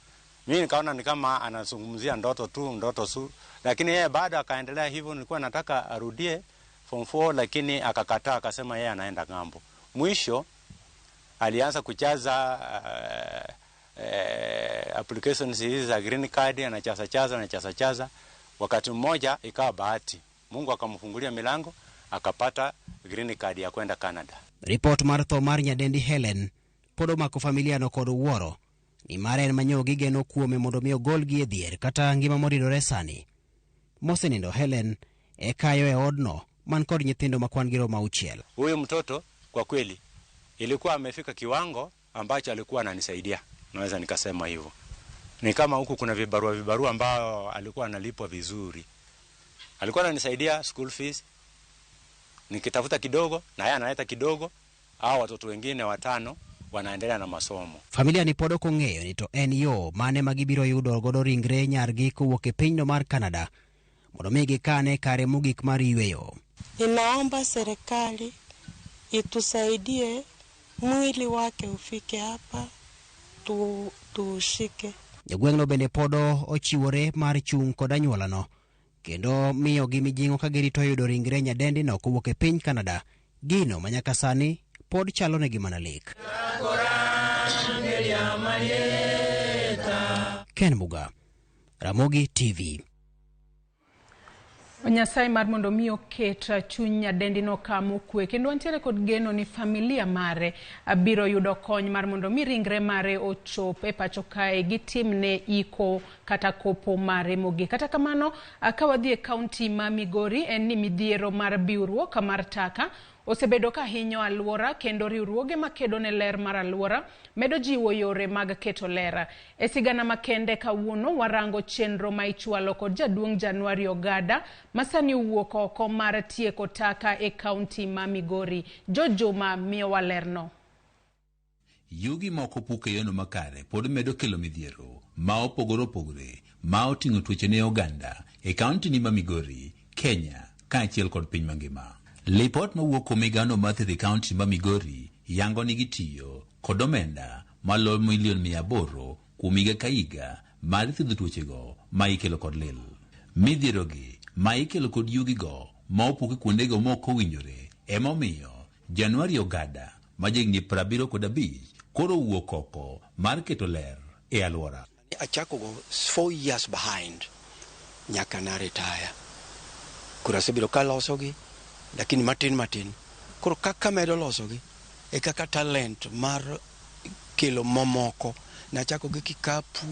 Mimi nikaona ni kama anazungumzia ndoto tu, ndoto su, lakini yeye bado akaendelea hivyo. Nilikuwa nataka arudie form 4 lakini akakataa, akasema yeye anaenda ng'ambo. Mwisho alianza kujaza applications hizi za green card, anachaza chaza, anachaza chaza. Wakati mmoja ikawa bahati, Mungu akamfungulia milango, akapata green card ya kwenda Canada. Report mar tho mar nyadendi Helen pod omako familia no kod wuoro ni mare en manyo gigeno kuome mondo mi ogolgi e dhier kata ngima moridore sani. Mosenindo Helen e kayo e odno man kod nyithindo ma kwan gi romo 6. Huyu mtoto kwa kweli ilikuwa amefika kiwango ambacho alikuwa ananisaidia, naweza nikasema hivyo. Ni kama huku kuna vibarua ambao alikuwa analipwa vizuri. Alikuwa ananisaidia school fees, nikitafuta kidogo na yeye analeta kidogo, hao watoto wengine 5 wanaendelea na masomo. Familia ni pod ok ong'eyo ni to en yo mane ma gibiro yudo godo ringre nyargi kowuok e pinyno mar Canada mondo mi gikane kare mogik mar yweyo. Ninaomba serikali itusaidie mwili wake ufike hapa tuushike. Jogweng'no bende pod ochiwore mar chung' kod anyuolano kendo miyogi mijing'o ka girito yudo ringre nyadendino kowuok e piny Canada, gino ma nyaka sani pod chalonegi mana lek. Ken Muga, Ramogi TV. Nyasaye mar mondo mi oket chuny nyadendino kama okwe, kendo wantiere kod geno ni familia mare biro yudo kony mar mondo mi ringre mare ochop e pacho kae gitimne iko kata kopo mare mogik. Kata kamano, ka wadhi e kaunti ma Migori, en ni midhiero mar biwruok mar taka osebedo ka hinyo alwora kendo riwruoge makedo ne ler mar alwora medo jiwo yore mag keto ler. E sigana makende kawuono warango chenro ma ichwalo kod jaduong' January Ogada ma sani owuok oko mar tieko taka e kaunti ma Migori. Jojuma miyowa lerno. Yugi moko puk e yono makare pod medo kelo midhiero ma opogore opogore ma oting'o tuoche ne oganda e kaunti ni ma Migori, Kenya kaachiel kod piny mangima. Lipot mowuok kuom migao mar thieth e kaunti ma Migori yango ni gitiyo kod omenda maloyo milion 800 kuom higa ka higa mar thiedho tuochego ma ikelo kod lil. Midhierogi ma ikelo kod yugigo ma opuki kuondego ma ok owinjore emomiyo January Ogada ma jahigni 75 koro owuok oko mar keto ler e alwora. Achako go 4 years behind nyaka na retire. Koro asebedo kalosogi lakini matin matin. Koro kaka medo losogi e kaka talent mar kelo momoko. Nachako gi kikapu,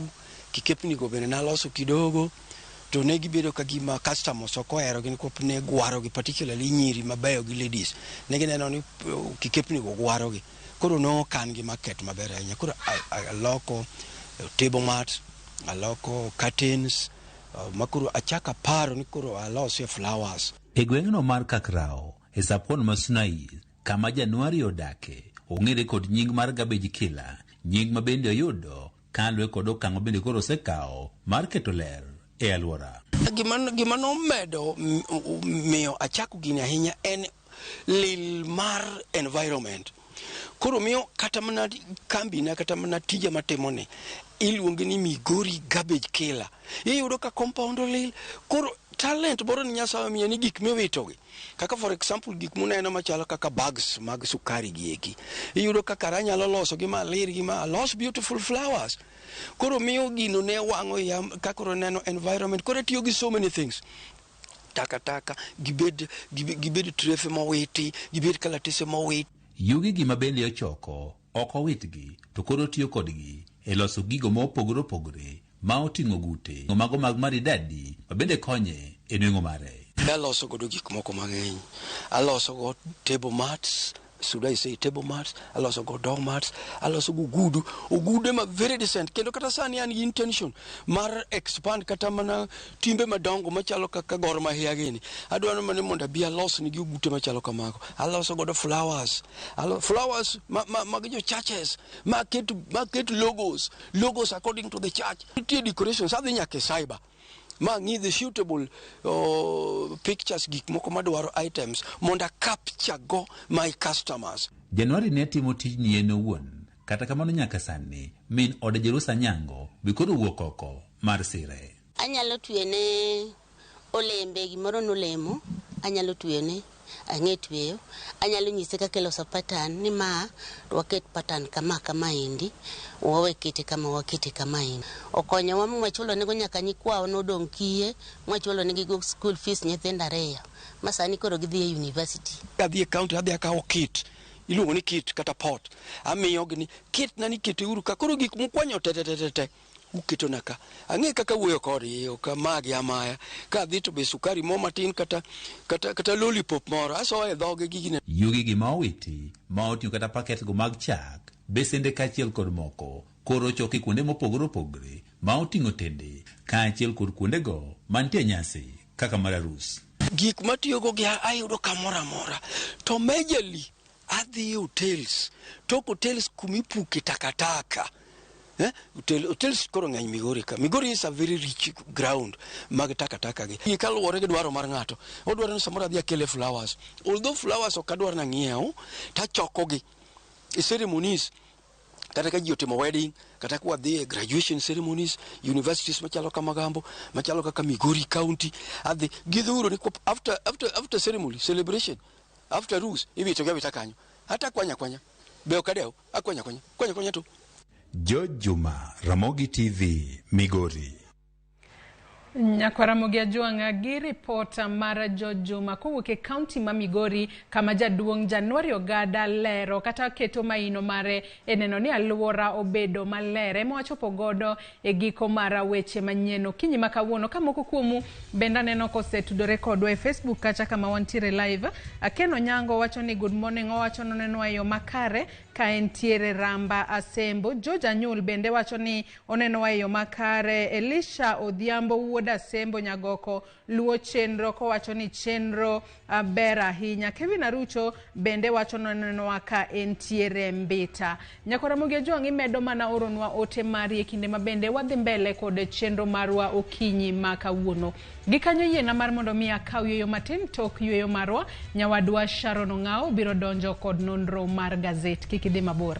kikepni go bende naloso kidogo to ne gibedo ka gima customers ok oherogi nikwop ne gwarogi particularly nyiri mabeyo gi ladies. Ne gineno ni kikepni go gwarogi. Koro nokan gi market maber ahinya. Koro aloko table mat, aloko curtains, makoro achako aparo ni koro alosie flowers. E gweng'no mar Kakrao, e sapon ma Sunai, kama January odake, ong'ere kod nying mar Garbage Killer, nying ma bende oyudo kaluwore kod okang' ma bende koro osekawo mar keto ler e alwora. Gima nomedo miyo achako gini ahinya en lil mar environment. Koro miyo kata mana kambina kata mana tija matimoni iluonge ni Migori Garbage Killer. Iyudo ka compound olil, koro talent moro ni Nyasaye omiya ni gik miwitogi. Kaka for example gik muneno machalo kaka bags mag sukari gi eki. Iyudo kaka anyalo loso gi malir gi ma alos beautiful flowers. Koro miyo gino ne wang'o iya ka koro neno environment. Koro atiyo gi so many things. Takataka, gibed trefe mowiti, gibed kalatese mowiti. Yugi gi ma bende ochoko, ok owitgi, to koro otiyo kodgi e loso gigo ma opogore opogore ma oting'o gute mago mag maridadi ma bende konye e nweng'o mare. Aloso godo gik moko mang'eny. Aloso go table mats, should I say table mats, aloso go door mats, aloso go ogudu. Ogudu ma very decent. Kendo kata sani an gi intention mar expand kata mana timbe madongo machalo kaka Gor Mahia gini. Adwaro mana mondo abi alos nigi ogute machalo kamago. Aloso godo flowers. Flowers mag jo churches. Ma ket logos. Logos according to the church. Nitie decorations. Adhi nyaka e cyber. Ma ng'i the suitable pictures gik moko madwaro items mondo capture go my customers. January ne timo tijni en owuon, kata kamano nyaka sani min ode Jerusa Nyango be koro wuok oko mar sire. Anyalo twene olembe gimoro nolemo, anyalo twene, ang'e tweyo, anyalo nyise kaka iloso pattern ni ma waket pattern kama kama endi, wawe kete kama wakete kama endi. Okonyowa mwachulo nego nyaka nyikwawa nodong' kiye, mwachulo negi go school fees nyithindo ariyo, ma sani koro gidhi e university. Adhi e county, adhi akawo kit, iluongo ni kit kata pot, amiyogi ni kit na ni kete uru ka, koro gik mukwanyo te te te te uketona ka. Ang'e kaka wuoyo kodgi, ok amagi amaya. Ka adhi to be sukari mo matin kata lollipop moro, asoyo e dhoge gi gine. Yugi gi ma owiti, ma oting'o kata paket go mag chak, besende kaachiel kod moko, koro ochoki kuonde mopogore opogore ma oting'o tende, kaachiel kod kuondego mantie nyasi kaka mar arus. Gik matiyogo gi ayudo kamoro amora, to majorly adhi e hotels, tok hotels kumipuke takataka. Hotels koro ng'eny Migori ka. Migori is a very rich ground mag takataka gi. Gi kaluwore gi dwaro mar ng'ato. Odwaro ni samoro adhi akele flowers. Although flowers ok adwar nang'iew, tachokogi. E ceremonies, kata ka ji otimo wedding, kata ka wadhi e graduation ceremonies, universities machalo kamagambo, machalo kaka Migori County, adhi gidhuro ni after ceremony, celebration, after rus, iwito gi awita kanyo. Hata kwanya kwanya. Be ok adew, akwanya kwanya, kwanya kwanya to. George Juma, Ramogi TV, Migori. Nyakwar Ramogi Ajwang'a gi ripota mar George Juma kowuok e kaunti ma Migori kama jaduong' January Ogada lero kata keto maino mare e neno ni alwora obedo maler. Ema wachopo godo e giko mar weche manyien okinyi ma kawuono. Ka moko kuomu bende aneno kosetudore kodwa e Facebook kacha kama wantiere live. Ken Onyango wacho ni good morning, owacho nonenwa e yo makare ka entiere Ramba Asembo. George Anyul bende wacho ni onenowa e yo makare. Elisha Odhiambo wuod Asembo Nyagoko luwo chenro kowacho ni chenro ber ahinya. Kevin Arucho bende wacho nonenowa ka entiere Mbita. Nyakwar Ramogi Ajwang' imedo mana oronwa ote mari e kinde ma bende wadhi mbele kod chenro marwa okinyi ma kawuono. Gikanyo yiena mar mondo mi akaw yueyo matin tok yueyo marwa. Nyawadwa Sharon Ong'ao biro donjo kod nonro mar gazet. Kik idhi mabor.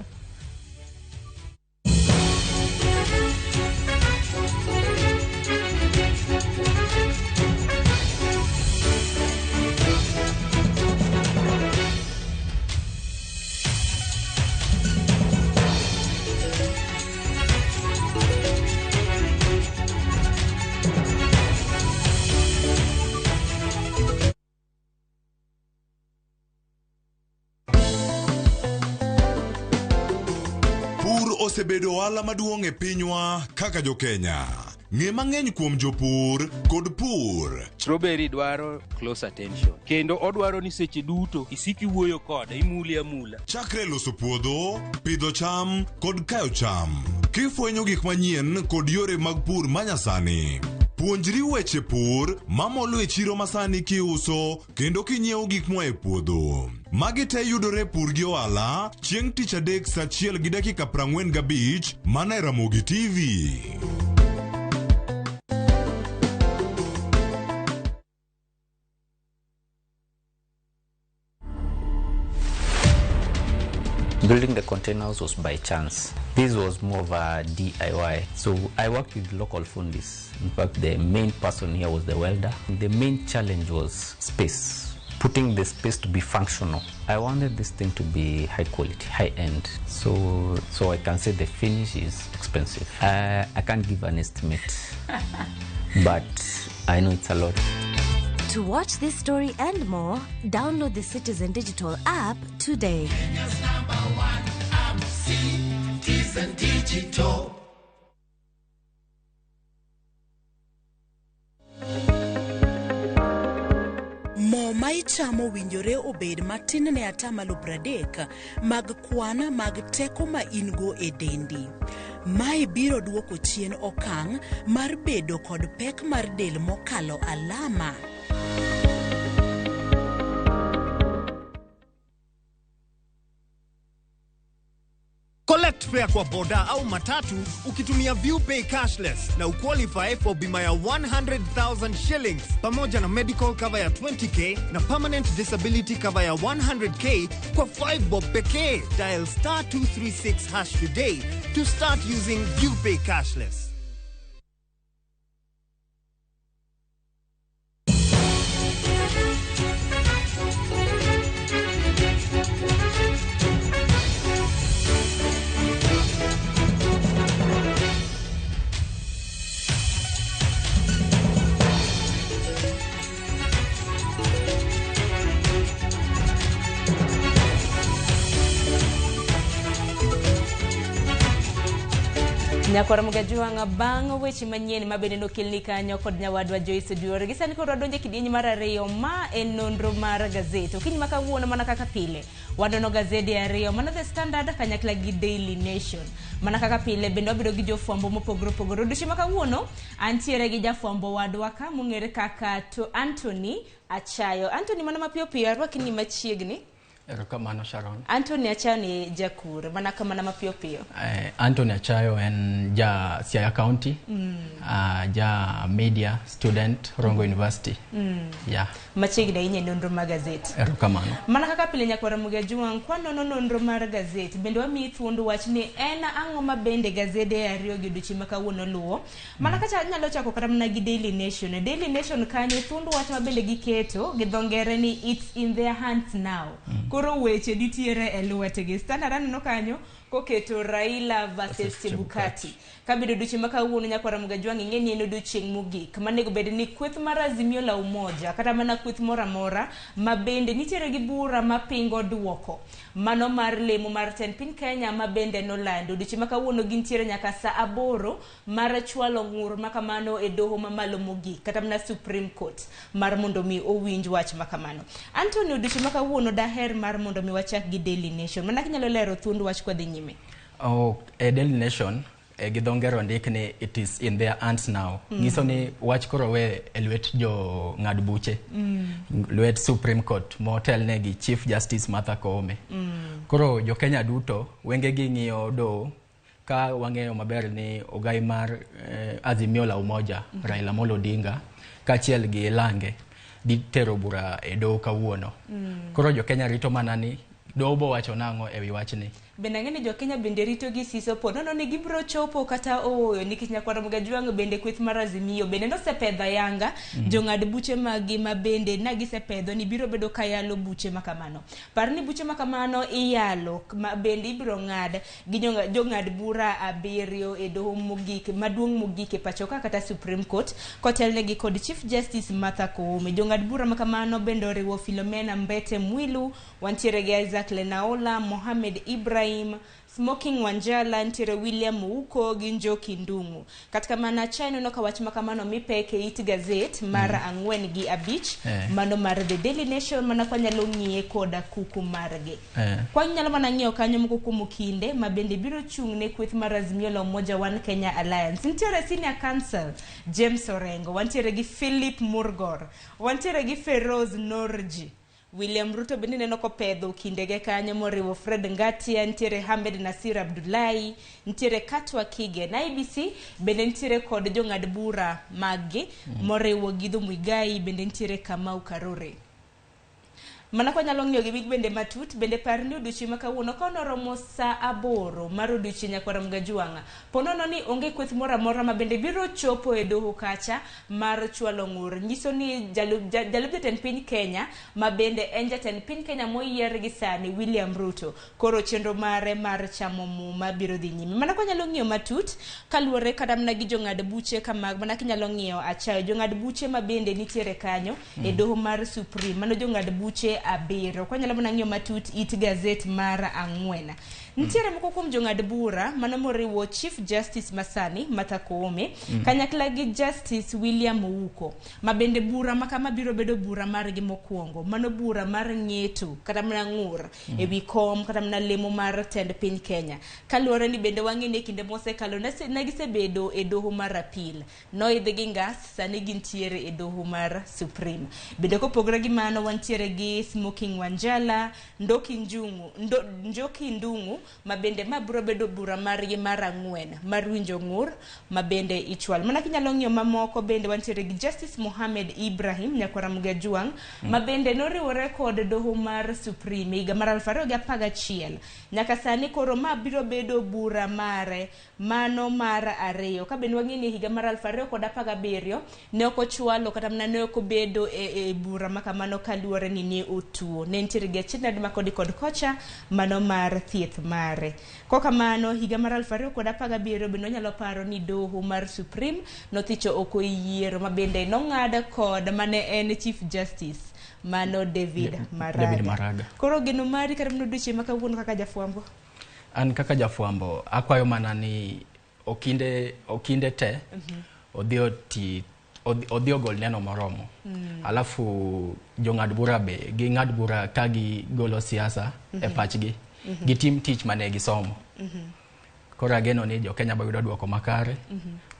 osebedo ohala maduong' e pinywa kaka jo-Kenya. Ng'e mang'eny kuom jopur kod pur. Strawberry dwaro close attention kendo odwaro ni seche duto isik iwuoyo kode imule amula. Chakre loso puodho, pidho cham kod kayo cham. Kifwenyo gik manyien kod yore mag pur manyasani. Puonjri weche pur mamolo e chiro masani kiuso kendo kinyiewo gik moa e puodho. Magi te yudore Pur gi Ohala chieng' tich adek saa achiel gi dakika 45 mana e Ramogi TV. Building the containers was by chance. This was more of a DIY. So I worked with local fundis. In fact, the main person here was the welder. The main challenge was space, putting the space to be functional. I wanted this thing to be high quality, high end. So I can say the finish is expensive. I can't give an estimate, but I know it's a lot. To watch this story and more, download the Citizen Digital app today. Kenya's number one app, Citizen Digital. Mo ma ichamo owinjore obed matin ne atamalo 30 mag kwan mag teko ma in-go e dendi. Mae biro duoko chien okang' mar bedo kod pek mar del mokalo alama. Collect fare kwa boda au matatu ukitumia ViewPay cashless na uqualify for bima ya 100,000 shillings pamoja na medical cover ya 20k na permanent disability cover ya 100k kwa 5 bob pekee. Dial star 236 hash today to start using ViewPay cashless. Nyakwar Mugajwang' bang' weche manyien ma bende nokelni kanyo kod nyawadwa Joyce Oduor. Gi sani koro wadonjo e kidieny mar ariyo ma en nonro mar gazet. Okinyi ma kawuono mana kaka pile wanono gazede ariyo mana The Standard kanyakla gi Daily Nation. Mana kaka pile bende wabedo gi jofwambo mopogore opogore. Odiochieng' ma kawuono antiere gi jafwambo wadwa ka mong'ere kaka to Anthony Achayo. Anthony, mana mapiyo piyo arwaki ni machiegni. Erokamano Sharon. Anthony Achayo ni jakur, mana kamana mapiyo piyo. Anthony Achayo en ja Siaya County, ja media student Rongo University. Yeah. Machiegni ahinya e nonro mar gazet. Erokamano. Mana kaka pile nyakwar Mugajwang' kwanono nonro mar gazet bende wamiyi thuond wach ni en ang'o ma bende gazede ariyo gi odiochieng' ma kawuono luwo. Mana kaka anyalo chako kata mana gi Daily Nation. E Daily Nation kanyo thuond wach ma bende giketo gi dho ngere ni it's in their hands now. Koro weche nitiere e lwetgi. Standard aneno kanyo koketo Raila versus Chebukati. Kabedo odiochieng' ma kawuono nyakwar Mugajwang' ing'e ni en odiochieng' mogik manego bed ni kweth mar Azimio la Umoja kata mana kweth moro amora ma bende nitiere gi bura mapingo duoko mano mar lemo mar tend piny Kenya ma bende nolando odiochieng' ma kawuono gintiere nyaka saa 8 mar chwalo ng'ur makamano e doho mamalo mogik kata mana Supreme Court mar mondo mi owinj wach makamano. Anthony, odiochieng' ma kawuono daher mar mondo mi wachak gi Daily Nation. Mana kinyalo lero thuond wach kwa dhi nyime. Oh, e Daily Nation gi dho ngere ondik ni it is in their hands now. Nyiso ni wach koro we e lwet jo ng'ad buche. Lwet Supreme Court motelne gi Chief Justice Martha Koome. Koro jo Kenya duto wengegi ng'iyo doho ka wang'eyo maber ni ogai mar Azimio la Umoja Raila Amolo Odinga kaachiel gi Lange dhi tero bura e doho kawuono. Koro jo Kenya rito mana ni doho bo wacho nang'o ewi wachni. Bende ang'e ni jo Kenya bende rito gi siso po nono ni gibiro chopo kata ooyo nikech nyakwar Mugajwang' bende kweth mar Azimio bende nosepedho ayanga jong'ad buche maggi ma bende na gisepedho ni biro bedo ka yalo buche makamano. Par ni buche makamano iyalo ma bende ibiro ng'ad gi jong'ad bura 7 e doho mogik maduong' mogik e pacho ka kata Supreme Court kotelnegi kod Chief Justice Martha Koome. Jong'ad bura makamano bende oriwo Philomena Mbete Mwilu, wantiere gi Isaac Lenaola, Mohamed Ibrahim Ibrahim, Smoking Wanjala, nitiere William Ouko gi Njoki Ndung'u. Kata kamano acha ineno ka wach makamano mipek e it gazet mar 4 gi 5 mano mar The Daily Nation mana kwa nyalo ng'iye koda kuku margi. Kwa nyalo mana ng'iyo kanyo moko kuom okinde ma bende biro chung' ne kweth mar Azimio la Umoja One Kenya Alliance. Nitiere Senior Counsel James Orengo, wantiere gi Philip Murgor, wantiere gi Feroz Norji. William Ruto bende neno kopedho kindege kanyo moriwo Fred Ngatia, nitiere Hamed Nasir Abdullahi, nitiere Katwa Kigen. IBC bende nitiere kod jong'ad bura maggi moriwo Githu Muigai, bende nitiere Kamau Karore. Mana kwa nyalo ng'iyo gi wig bende matut, bende par ni odiochieng' ma kawuono ka noromo saa 8 mar odiochieng' nyakwar Mgajuang'a. Ponono ni onge kweth moro amora ma bende biro chopo e doho kacha mar chwalo ng'ur. Nyiso ni jalup jatend piny Kenya ma bende en jatend piny Kenya moyier gi sani William Ruto. Koro chenro mare mar chamo muma biro dhi nyime. Mana kwa nyalo ng'iyo matut kaluwore kata mana gi jong'ad buche kama mana kinyalo ng'iyo achayo jong'ad buche ma bende nitiere kanyo e doho mar Supreme. Mano jong'ad buche 7. Kwa nyalo mana ng'iyo matut it gazet mar 4. Nitiere moko kuom jong'ad bura mano moriwo Chief Justice Masani Martha Koome kanyakla gi Justice William Ouko ma bende bura makama biro bedo bura margi mokwongo. Mano bura mar ng'eto kata mana ng'ur e wi kom kata mana lemo mar tend piny Kenya. Kaluwore ni bende wang'e ni e kinde mosekalo ne gisebedo e doho mar appeal. Noidh gi ngas, sani gintiere e doho mar Supreme. Bende kopogore gi mano wantiere gi Smoking Wanjala, Njoki Ndung'u ma bende ma biro bedo bura margi mar 4 mar winjo ng'ur ma bende ichwal. Mana kinyalo ng'iyo mamoko bende wantiere gi Justice Mohamed Ibrahim nyakwara Mgajuang' ma bende noriwore kod doho mar Supreme higa mar 2011. Nyaka sani koro ma biro bedo bura mare mano mar 2. Ka bende wang'e ni higa mar 2017 ne ok ochwalo kata mana ne ok obedo e bura makamano kaluwore ni ne otuo. Ne nitiere gi achiedhnade ma kodi kod kocha mano mar thieth mare. Kokamano higa mar 2017 bende onyalo paro ni doho mar Supreme nothicho oko yiero ma bende nong'ad kod mane en Chief Justice mano David Maraga. Koro geno mari kata mana odiochieng' ma kawuono kaka jafwambo? An kaka jafwambo akwayo mana ni okinde te odhi ogol neno moromo. Alafu jong'ad bura be ging'ad bura ka gigolo siasa e pachgi. Gitim tich mane gisomo. Koro ageno ni jo Kenya bo yudo duoko makare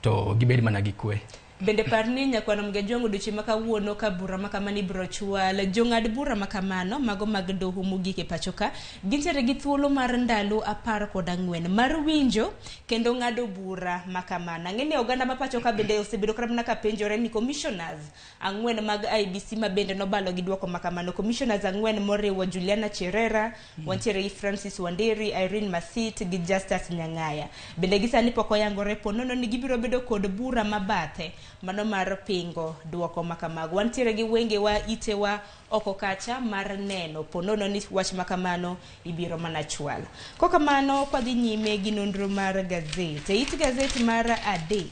to gibed mana gi kwe. Bende par ni nyakwano Mgajuang' odiochieng' ma kawuono ka bura makamano ibiro chwal. Jong'ad bura makamano mago mag doho mogik e pacho ka gintiere gi thuolo mar ndalo 14 mar winjo kendo ng'ado bura makamano. Ang'e ni oganda ma pacho ka bende osebedo kata mana ka penjore ni commissioners 4 mag IEBC ma bende nobalo gi duoko makamano. Commissioners 4 moriwo Juliana Cherera, wantiere gi Francis Wanderi, Irene Masit gi Justus Nyang'aya. Bende gi sani pok oyangore ponono ni gibiro bedo kod bura mabathe mano mar pingo duoko makamago. Wantiere gi wengewa itewa oko kacha mar neno ponono ni wach makamano ibiro mana chwal. Kokamano kwadhi nyime gi nonro mar gazet. E it gazet mar 3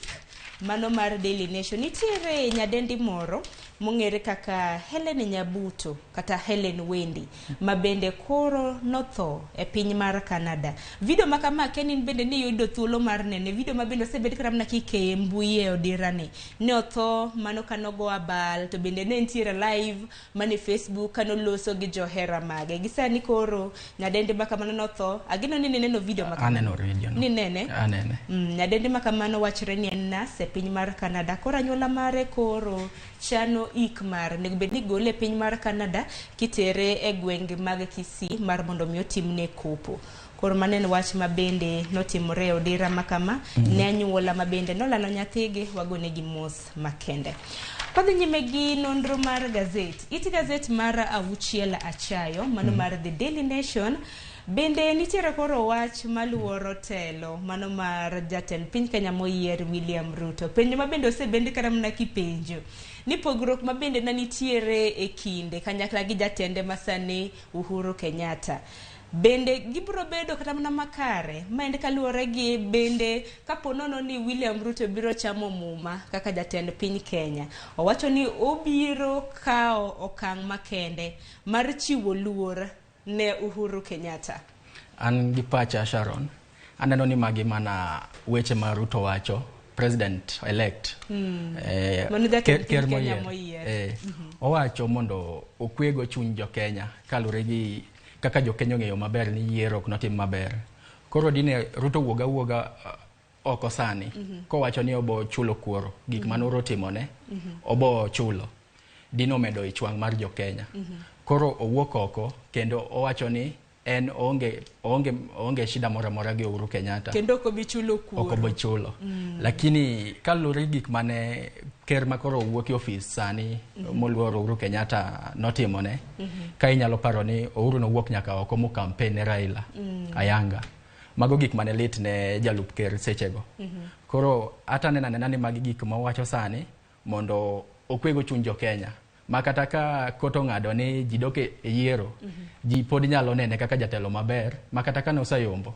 mano mar Daily Nation nitiere nyadendi moro mong'ere kaka Helen Nyabuto kata Helen Wendy ma bende koro notho e piny mar Canada. Video makama kenin bende ni yudo thuolo mar nene. Video ma bende osebed kata mana kikeye mbui e odirani. Ne otho mano kanogo abal to bende ne nitiere live mane Facebook kanoloso gi johera mage. Gi sani koro nyadendi makamano notho. Ageno ni nineno video makamano. Aneno video no. Ninene? Anene. Nyadendi makamano wachore ni en nurse e piny mar Canada. Koro anyuola mare koro chano ik mar onego bed ni gole e piny mar Canada kitere e gwenge mag Kisii mar mondo mi otimne kopo. Koro mano en wach ma bende notimore e odira makama ne anyuola ma bende nolalo nyathigi wagonegi mos makende. Kwadhi nyime gi nonro mar gazet. It gazet mar 6 achayo mano mar The Daily Nation bende nitiere koro wach maluoro telo mano mar jatend piny Kenya moyier William Ruto. Penjo ma bende osebend kata mana kipenjo ni pogruok ma bende ne nitiere e kinde kanyakla gi jatende masani Uhuru Kenyatta. Bende gibiro bedo kata mana makare ma en kaluwore gi bende kapo nono ni William Ruto biro chamo muma kaka jatend piny Kenya. Owacho ni obiro kawo okang' makende mar chiwo luor ne Uhuru Kenyatta. An gi pacha Sharon, aneno ni magi mana weche ma Ruto wacho, president elect. Mano jatend ker piny Kenya moyier. moyier. Owacho mondo okwego chuny jo Kenya kaluwore gi kaka jo Kenya ong'eyo maber ni yiero ok notim maber. Koro dine Ruto wuog awuoga oko sani kowacho ni obo chulo kuoro gik mane Uhuru otimone, obo chulo. Dine omedo ich wang' mar jo Kenya. Koro owuok oko kendo owacho ni en oonge shida moro amora gi Uhuru Kenyatta. Kendo ok obi chulo kuoro. Ok obi chulo. Lakini kaluwore gi gik mane ker ma koro owuok e ofis sani moluoro Uhuru Kenyatta notimone, ka inyalo paro ni Uhuru nowuok nyaka oko mo campaign ne Raila ayanga. Mago gik mane lit ne jalup ker sechego. Koro hata aneno anena ni magi gik ma owacho sani mondo okwego chuny jo Kenya. Ma kata ka kot ong'ado ni ji dok e yiero, ji pod nyalo nene kaka jatelo maber, ma kata ka noseyombo,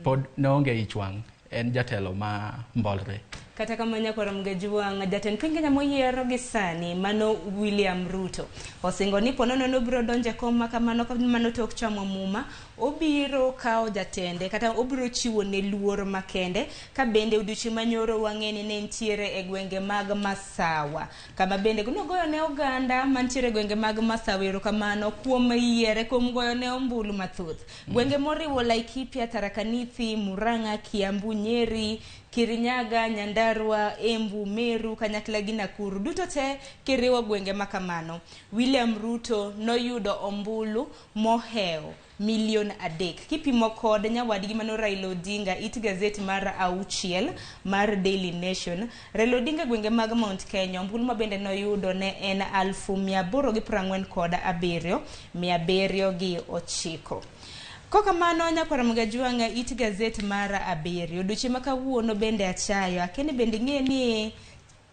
pod ne onge ich wang', en jatelo ma mbolre. Kata kamano nyakwar Mgejwang', jatend piny Kenya moyier gi sani mano William Ruto osingo ni ponono nobiro donjo e kom makamano mano tok chamo muma, obiro kawo jatende kata obiro chiwo ne luor makende. Ka bende odiochieng' manyoro wang'e ni ne nitiere e gwenge mag Masawa, kama bende nogoyo ne oganda mantiere e gwenge mag Masawa erokamano kuom yiere kuom goyo ne ombulu mathoth. Gwenge moriwo Laikipia, Tharaka Nithi, Murang'a, Kiambu, Nyeri, Kirinyaga, Nyandarua, Embu, Meru, kanyakla gi Nakuru. Duto te kiriwo gwenge makamano, William Ruto noyudo ombulu mohewo milion 3 kipimo kod nyawadgi mano Raila Odinga. It gazet mar 6 mar Daily Nation, Raila Odinga gwenge mag Mount Kenya ombulu ma bende noyudo ne en 847,709. Kokamano nyakwar Mgajwang'a, it gazet mar 7 odiochieng' ma kawuono bende achayo akeni bende ing'e ni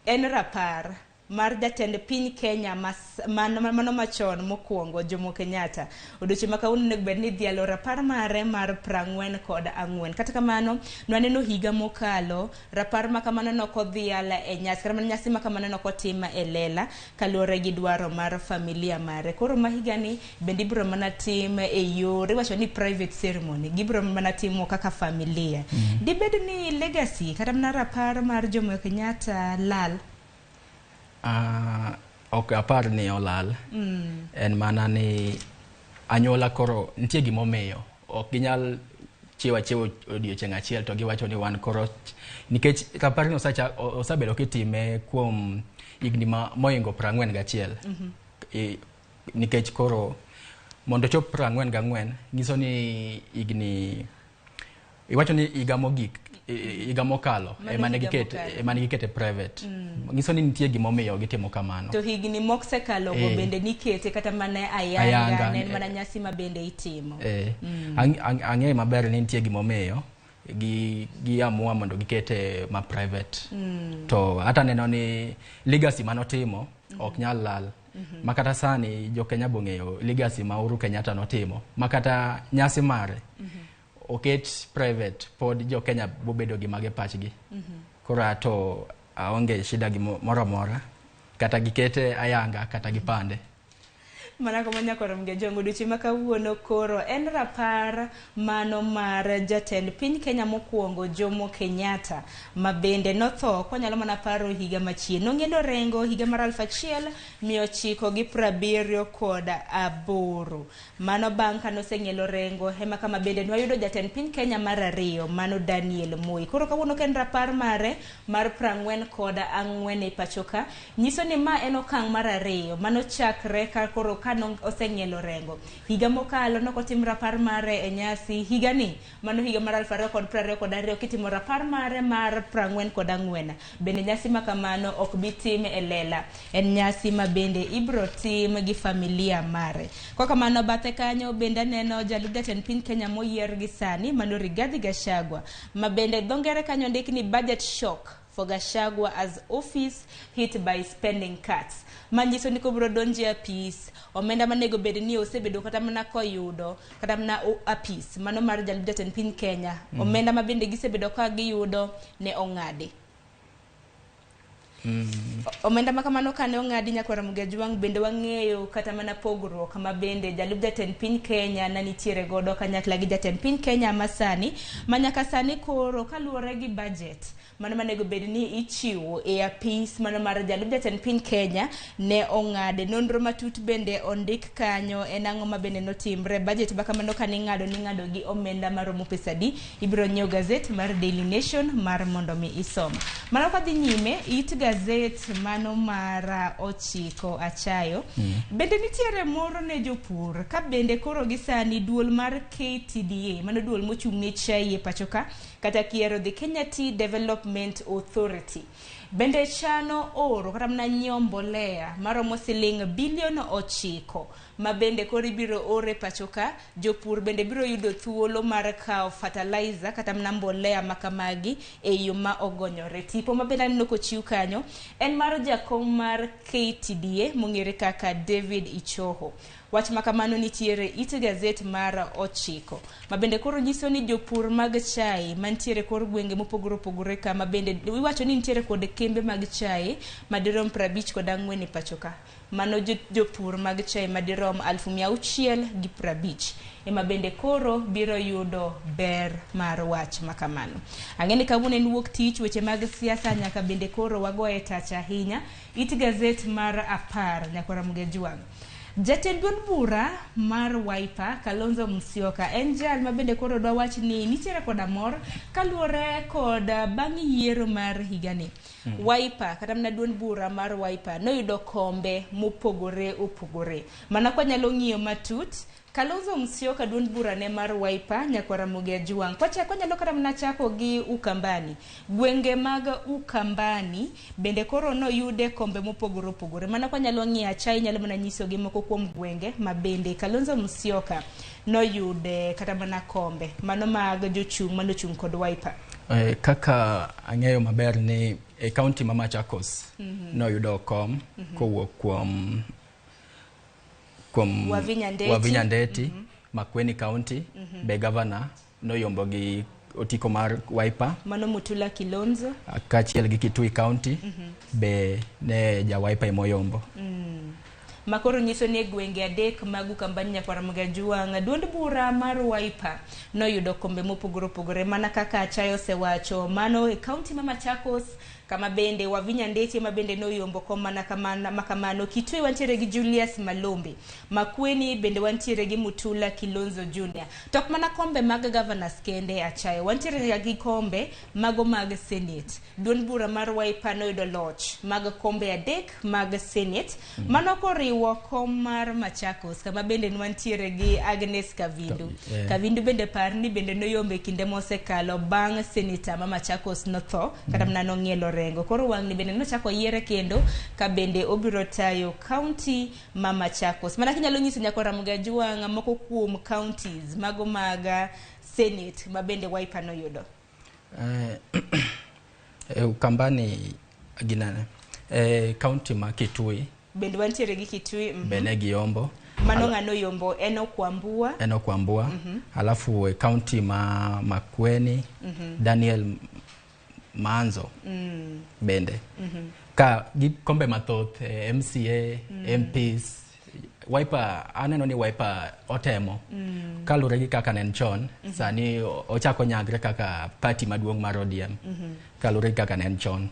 en rapar mar jatend piny Kenya mano machon mokwongo Jomo Kenyatta. Odiochieng' ma kawuono onego bed ni idhialo rapar mare mar 44. Kata kamano, nwaneno higa mokalo, rapar ma kamano nokodhial e nyasi, kata mana nyasi ma kamano nokotim e lela kaluwore gi dwaro mar familia mare. Koro ma higani bende ibiro mana tim e yor, iwacho ni private ceremony, gibiro mana timo kaka familia. Dibed ni legacy kata mana rapar mar Jomo Kenyatta lal? Ok apar ni olal. En mana ni anyuola koro nitie gimomiyo ok ginyal chiwo achiewa odiochieng' achiel to giwacho ni wan koro, nikech raparni osebedo kitime kuom higni mohingo 41. Nikech koro mondo chop 44 nyiso ni higni iwacho ni higa mogik, higa mokalo ema ne gikete private. Nyiso ni nitie gimomiyo gitimo kamano. To higni mosekalo go bende nikete kata mana ayanga, ne en mana nyasi ma bende itimo. Ang'eyo maber ni nitie gimomiyo gi amua mondo gikete ma private. To hata neno ni legacy manotimo ok nyal lal. Ma kata sani jo Kenya bong'eyo legacy ma Uhuru Kenyatta notimo. Ma kata nyasi mare oket private pod jo Kenya bobedo gi mage pachgi. Koro ato aonge shida gi moro amora, kata gikete ayanga kata gipande. Mana kama nyakwar Mgejwang', odiochieng' ma kawuono koro en rapar mano mar jatend piny Kenya mokwongo Jomo Kenyatta ma bende notho kwanyalo mana paro higa machien. Nong'iedo rengo higa mar 1978. Mano bang' kanoseng'ielo rengo ema kama bende nwayudo jatend piny Kenya mar 2 mano Daniel Moi. Koro kawuono ka en rapar mare mar 44 e pacho ka, nyiso ni ma en okang' mar 2 mano chakre ka koro oseng'ielo rengo. Higa mokalo nokotim rapar mare e nyasi, higani mano higa mar 2022 kitimo rapar mare mar 44. Bende nyasi ma kamano ok bi tim e lela, en nyasi ma bende ibro tim gi familia mare. Kwa kamano bathe kanyo bende aneno jalup jatend piny Kenya moyier gi sani mano Rigathi Gachagua ma bende dho ngere kanyo ndik ni budget shock for Gachagua as office hit by spending cuts. Manyiso ni kobiro donjo e apis, omenda manego bed ni osebedo kata mana koyudo kata mana apis mano mar jalup jatend piny Kenya, omenda ma bende gisebedo ka giyudo ne ong'adi. Omenda ma kamano kane ong'adi nyakwar Ramogi Ajwang' bende wang'eyo kata mana pogruok ma bende jalup jatend piny Kenya ne nitiere godo kanyakla gi jatend piny Kenya ma sani ma nyaka sani koro kaluwore gi budget mano manego bed ni ichiwo e apis mano mar jalup jatend piny Kenya ne ong'ade. Nonro matut bende ondik kanyo en ang'o ma bende notimre budget ma kamano kane ing'ado ning'ado gi omenda maromo pesa adi. Ibiro nyiewo gazet mar Daily Nation mar mondo mi isom. Mano kadhi nyime it gazet mano mar 9 achayo. Bende nitiere moro ne jopur ka bende koro gi sani duol mar KTDA mano duol mochung' ne chai e pacho ka kata kiero the Kenya Tea Development Authority bende chano oro kata mana nyiewo mbolea maromo siling bilion 9 ma bende koro ibiro ore pacho ka. Jopur bende biro yudo thuolo mar kawo fertilizer kata mana mbolea makamagi e yo ma ogonyore. Tipo ma bende aneno kochiw kanyo en mar jakom mar KTDA mong'ere kaka David Ichoho. Wach ma kamano nitiere it gazet mar 9 ma bende koro nyiso ni jopur mag chai mantiere kor gwenge mopogore opogore ka ma bende iwacho ni nitiere kod kembe mag chai madirom 54 e pacho ka. Mano jopur mag chai madirom 650 ema bende koro biro yudo ber mar wach makamano. Ang'e ni kawuono en wuok tich, weche mag siasa nyaka bende koro wagoye tach ahinya. It gazet mar 10 nyakwar Ramogi Ajwang'. Jatend duond bura mar Wiper Kalonzo Musyoka en jal ma bende koro dwa wach ni nitiere koda mor kaluwore kod bang' yiero mar higani. Wiper kata mana duond bura mar Wiper noyudo kombe mopogore opogore. Mana kwa nyalo ng'iyo matut Kalonzo Musyoka duond bura ne mar Wiper nyakwar Ramogi Ajwang'. Kwachako nyalo kata mana chako gi Ukambani. Gwenge mag Ukambani bende koro noyude kombe mopogore opogore. Mana kwa nyalo ng'iyo achai nyalo mana nyiso gi moko kuom gwenge ma bende Kalonzo Musyoka noyude kata mana kombe mano mag jochung' manochung' kod Wiper. Kaka ang'eyo maber ni e kaunti ma Machakos noyudo kom kowuok kuom Wavinya Ndeti, Makueni County, be governor noyombo gi otiko mar Wiper mano Mutula Kilonzo kaachiel gi Kitui County be ne ja Wiper emoyombo. Makoro nyiso ni e gwenge 3 mag Ukambani nyakwar Ramogi Ajwang' duond bura mar Wiper noyudo kombe mopogore opogore mana kaka Achayo osewacho mano e kaunti ma Machakos kama bende Wavinya Ndeti ma bende noyombo kom mana makamano. Kitui wantiere gi Julius Malombe, Makueni bende wantiere gi Mutula Kilonzo Junior. Tok mana kombe mag governors kende Achayo, wantiere gi kombe mago mag Senate. Duond bura mar Wiper noyudo loch mag kombe 3 mag Senate. Mano koriwo kom mar Machakos kama bende nwantiere gi Agnes Kavindu. Kavindu bende par ni bende noyombe kinde mosekalo bang' senator ma Machakos notho kata mana nong'ielo rengo. Koro wang'ni bende nochako yiere kendo ka bende obiro tayo county ma Machakos. Mana kinyalo nyiso nyakwar Ramogi Ajwang' moko kuom counties mago mag Senate ma bende Wiper noyudo. Ukambani ginane county ma Kitui bende wantiere gi Kitui bende giyombo mano ng'ano yombo Enoch Wambua. Alafu county ma Makueni Daniel Manzo bende ka gi kombe mathoth MCA, MPs. Wiper aneno ni Wiper otemo kaluwore gi kaka ne en chon. Sani ochako nyagre kaka party maduong' mar ODM kaluwore gi kaka ne en chon.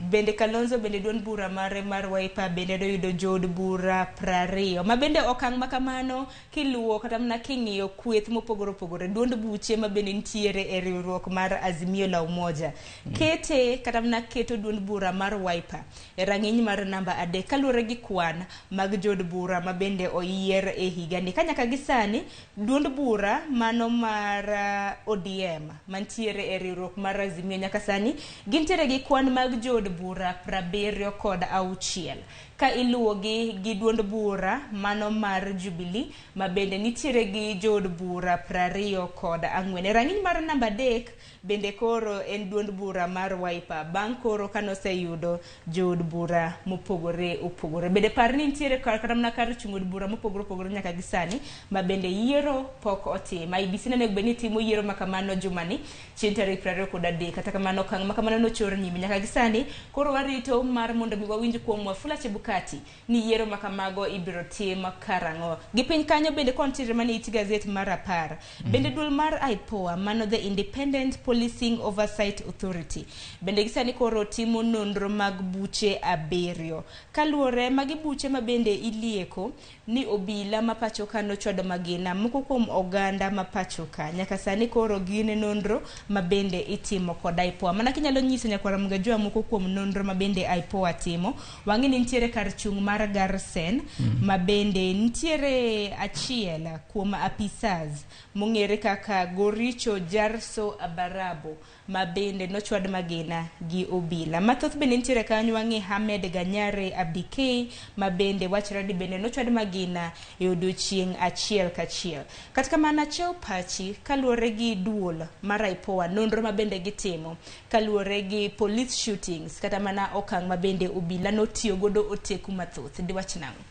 Bende Kalonzo bende duond bura mare mar Wiper bende noyudo jood bura 20 ma bende okang' makamano kiluwo kata mana king'iyo kweth mopogore opogore duond buche ma bende nitiere e riwruok mar Azimio la Umoja kete kata mana keto duond bura mar Wiper e rang'iny mar namba 3 kaluwore gi kwan mag jood bura ma bende oyier e higani. Ka nyaka gi sani duond bura mano mar ODM mantiere e riwruok mar Azimio nyaka sani gintiere gi kwan mag jood bura 76. ka iluwogi gi duond bura mano mar Jubilee ma bende nitiere gi jood bura 24. E rang'iny mar namba 3 bende koro en duond bura mar Wiper bang' koro kanoseyudo jood bura mopogore opogore. Bende par ni nitiere kata mana kar chung' od bura mopogore opogore nyaka gi sani ma bende yiero pok otim. IEBC ne onego bed ni timo yiero ma kamano jumani chieng' tarik 23, kata kamano okang' ma kamano nochor nyime nyaka gi sani. Koro warito mar mondo mi wawinj kuom Wafula Chebukati ni yiero ma kamago ibiro tim karang'o. Gi piny kanyo bende kontiere mana it gazet mar 10. Bende duol mar IPOA, mano the Independent Policing Oversight Authority, bende gi sani koro timo nonro mag buche 7. Kaluwore magi buche ma bende ilieko ni obila ma pacho ka nochwado magina moko kuom oganda ma pacho ka. Nyaka sani koro gin nonro ma bende itimo kod IPOA. Mana kinyalo nyiso nyakwara Mgajwa moko kuom nonro ma bende IPOA timo. Wang'e ni nitiere kar chung' mar Garsen ma bende nitiere achiel kuom apisas mong'ere kaka Goricho Jarso Abarabo ma bende nochwad magina gi obila. Mathoth bende nitiere kanyo, wang'e Hamed Ganyare Abdikei ma bende wachore ni bende nochwad magina e odiochieng' achiel kachiel. Kata kamano achew pachi kaluwore gi duol mar IPOA, nonro ma bende gitimo kaluwore gi police shootings kata mana okang' ma bende obila notiyo godo oteku mathoth. Diwach nang'o?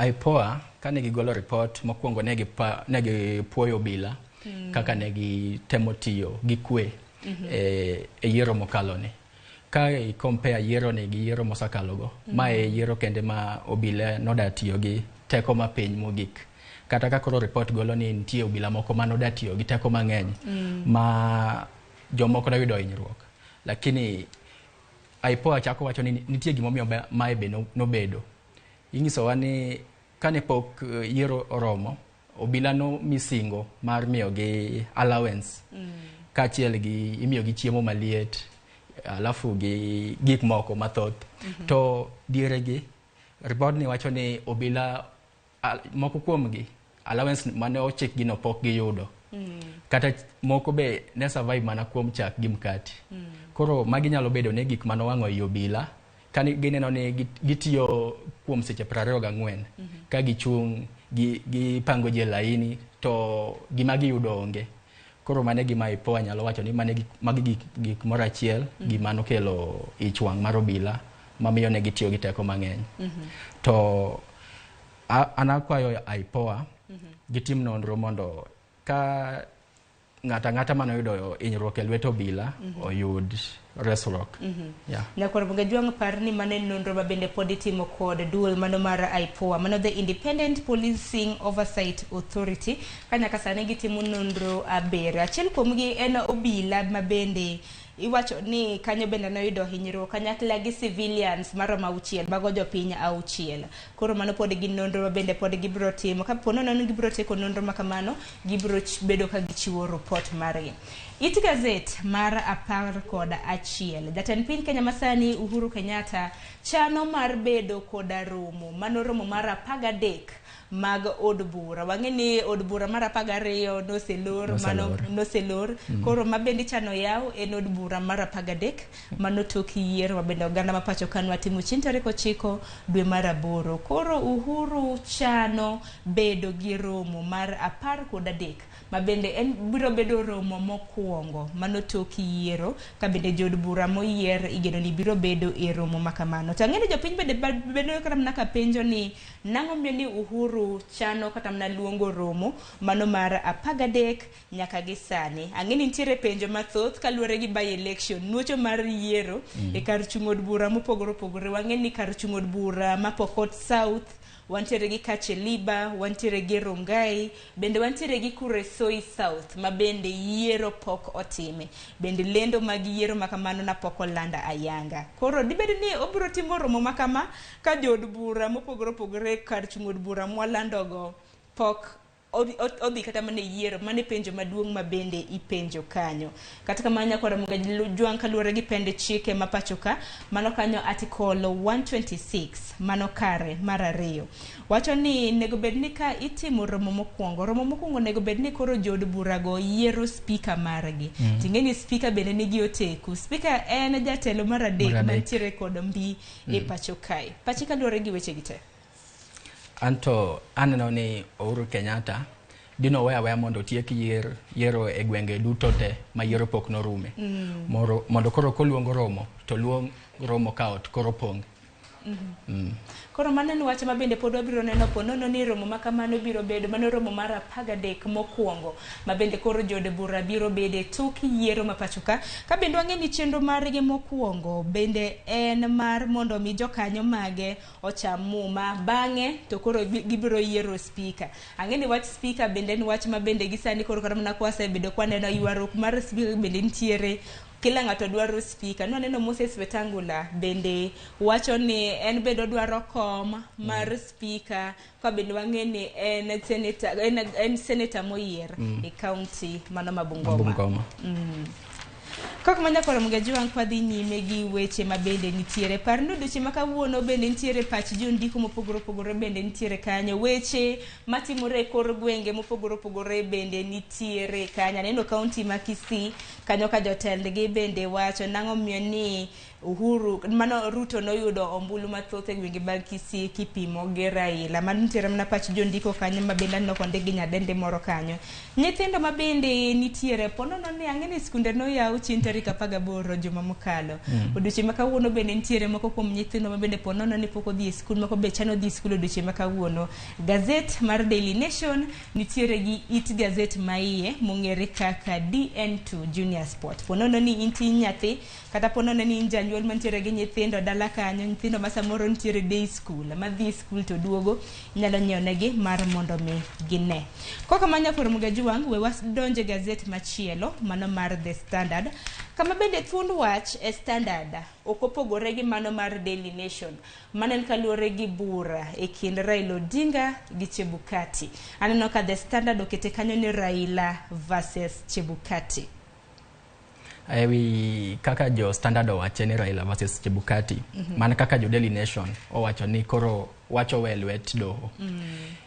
IPOA kane gigolo report mokwongo ne gipuoyo obila kaka ne gitemo tiyo gi kwe e yiero mokalo ni. Ka i compare yiero ni gi yiero mosekalo go, ma e yiero kende ma obila noda tiyo gi teko mapiny mogik. Kata ka koro report golo ni nitie obila moko manoda tiyo gi teko mang'eny ma jomoko noyudo hinyruok. Lakini IPOA chako wacho ni nitie gimomiyo mae be nobedo. Inyisowa ni kane pok yiero oromo, obila nomi singo mar miyogi allowance kaachiel gi imiyogi chiemo maliet, alafu gi gik moko mathoth. To diere gi, report ni wacho ni obila moko kuomgi allowance mane ochikgi no pok giyudo. Kata moko be ne survive mana kuom chak gi mkati. Koro magi nyalo bedo ni gik manowang'o i obila kani gineno ni gitiyo kuom seche 24 ka gichung' gipango ji e laini to gima giyudo onge. Koro mano e gima IPOA nyalo wacho ni magi gik moro achiel gima nokelo ich wang' mar obila mamiyo ne gitiyo gi teko mang'eny. To an akwayo IPOA gitim nonro mondo ka ng'ato ang'ata manoyudo hinyruok e lwet obila oyud resruok. Yeah. Nyakwar Mgajwang' par ni mano en nonro ma bende pod itimo kod duol mano mar IPOA, mano the Independent Policing Oversight Authority, ka nyaka sani gitimo nonro 7. Achiel kuomgi en obila ma bende iwacho ni kanyo bende noyudo hinyruok kanyakla gi civilians maromo 6, mago jopiny 6. Koro mano pod gin nonro ma bende pod gibiro timo. Kapo nono ni gibiro tieko nonro ma kamano, gibiro bedo ka gichiwo report margi. It gazet mar 11. Jatend piny Kenya masani Uhuru Kenyatta chano mar bedo koda romo, mano romo mar 13 mag od bura. Wang'e ni od bura mar 12 noselor, mano noselor. Koro ma bende ichano yaw en od bura mar 13 mano tok yiero ma bende oganda ma pacho ka nwatimo chieng' tarik 9 dwe mar 8. Koro Uhuru chano bedo gi romo mar 13 ma bende en biro bedo romo mokwongo mano tok yiero ka bende jood bura moyier igeno ni biro bedo e romo ma kamano. To ang'e ni jopiny bende bedo kata mana ka penjo ni nang'o miyo ni Uhuru chano kata mana luongo romo mano mar 13 nyaka gi sani. Ang'e ni nitiere penjo mathoth kaluwore gi by election, nuocho mar yiero e kar chung' od bura mopogore opogore. Wang'e ni kar chung' od bura ma Pokot South wantiere gi Kacheliba, wantiere gi Rongai, bende wantiere gi Kuresoi South ma bende yiero pok otime. Bende lendo mag yiero ma kamano na pok olanda ayanga. Koro dibed ni obiro timo romo ma kama ka jood bura mopogore opogore kar chung' od bura mwalandogo pok Odhi kata mana e yiero. Mano e penjo maduong' ma bende ipenjo kanyo. Kata kamano, nyakwar Jwang', kaluwore gi pend chike ma pacho ka, mano kanyo article 126, mano kare mar 2, wacho ni nego bed ni ka itimo romo mokwongo, romo mokwongo onego bed ni koro jood burago yiero spika margi. Ting'e ni spika bende nigi oteku. Spika en jatelo mar adek Mar adek. mantiere kod mbi e pacho kae. Pachi kaluwore gi weche gi te? Anto aneno ni Uhuru Kenyatta dino weya aweya mondo otiek yiero e gwenge duto te ma yiero pok norume. Mondo koro koluongo romo to luong romo ka ot koro pong'. Koro mano en wach ma bende pod wabiro neno po nono ni romo ma kamano biro bedo mano romo mar 13 mokwongo ma bende koro jood bura biro bede tok yiero ma pacho ka. Ka bende wang'e ni chenro margi mokwongo bende en mar mondo mi jokanyo mage ocham muma, bang'e to koro gibiro yiero spika. Ang'e ni wach spika bende en wach ma bende gi sani koro kata mana kwasebedo kwaneno ywaruok mar spika bende nitiere, kila ng'ato dwaro spika. Nwaneno Moses Wetangula bende wacho ni en bende odwaro kom mar spika, ka bende wang'e ni en senator, en senator moyier e county mano ma Bungoma. Bungoma. Kok manya koro Mgajuang' kwadhi nyime gi weche ma bende nitiere. Par ni odiochieng' ma kawuono bende nitiere pach jondiko mopogore opogore bende nitiere kanyo. Weche matimore e kor gwenge mopogore opogore bende nitiere kanyo. Aneno kaunti ma Kisii kanyo ka jotendgi bende wacho nang'o miyo ni Uhuru mano Ruto noyudo ombulu mathoth e gwenge mag Kisii kipimo gi Raila. Mano nitiere mana pach jondiko kanyo ma bende aneno kondik gi nyadende moro kanyo. Nyithindo ma bende nitiere ponono ni ang'e ni skunde noyaw chieng' tarik 18 juma mokalo. Odiochieng' ma kawuono bende nitiere moko kuom nyithindo ma bende ponono ni pok odhi e skul, moko be chano dhi e skul odiochieng' ma kawuono. Gazet mar Daily Nation nitiere gi it gazet maiye mong'ere kaka DN2 Junior Sport. Ponono ni inti nyathi kata ponono ni in janyuol mantiere gi nyithindo dala kanyo, nyithindo ma samoro nitiere day school, madhi school to duogo, inyalo nyiewo negi mar mondo mi gine. Koka manya koro Mgajuang', we wadonje gazet machielo, mano mar The Standard, kama bende thuond wach e Standard ok opogore gi mano mar Daily Nation. Mano en kaluwore gi bura e kind Raila Odinga gi Chebukati. Aneno ka The Standard okete kanyo ni Raila versus Chebukati. Ewi kaka jo Standard owache ni Raila versus Chebukati, mana kaka jo Daily Nation owacho ni koro wacho we lwet doho.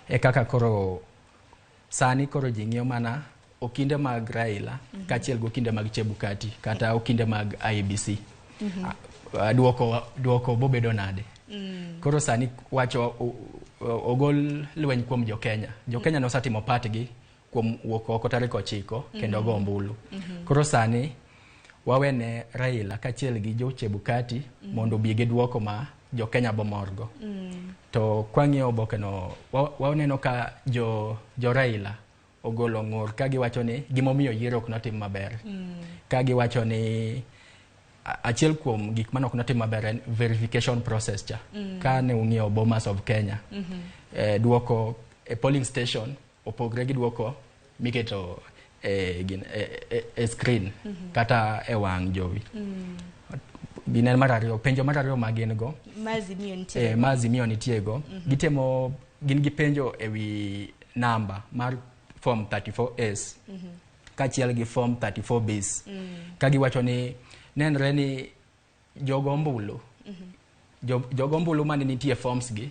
E kaka koro sani koro ji ng'iyo mana okinde mag Raila kaachiel gi okinde mag Chebukati kata okinde mag IEBC. Duoko bobedo nade? Koro sani wacho ogol lweny kuom jo Kenya. Jo Kenya nosetimo part gi kuom wuok oko tarik 9 kendo go ombulu. Koro sani wawene Raila kaachiel gi jo Chebukati mondo obi gi duoko ma jo Kenya bomorgo. To kwang'iyo oboke no, waneno ka jo Raila ogolo ng'ur ka giwacho ni gimomiyo yiero ok notim maber. Ka giwacho ni achiel kuom gik mane ok notim maber en verification process cha. Ka ne ung'iyo Bomas of Kenya, duoko e polling station opogre gi duoko miketo e screen kata e wang' jowi. Gin en mar ariyo, penjo mar ariyo ma gin go Ma Azimio nitiere. Ma Azimio nitie go, gitemo gin gi penjo ewi namba mar form 34S kaachiel gi form 34 bis, ka giwacho ni nenre ni jogo ombulu jogo ombulu mane nitie forms gi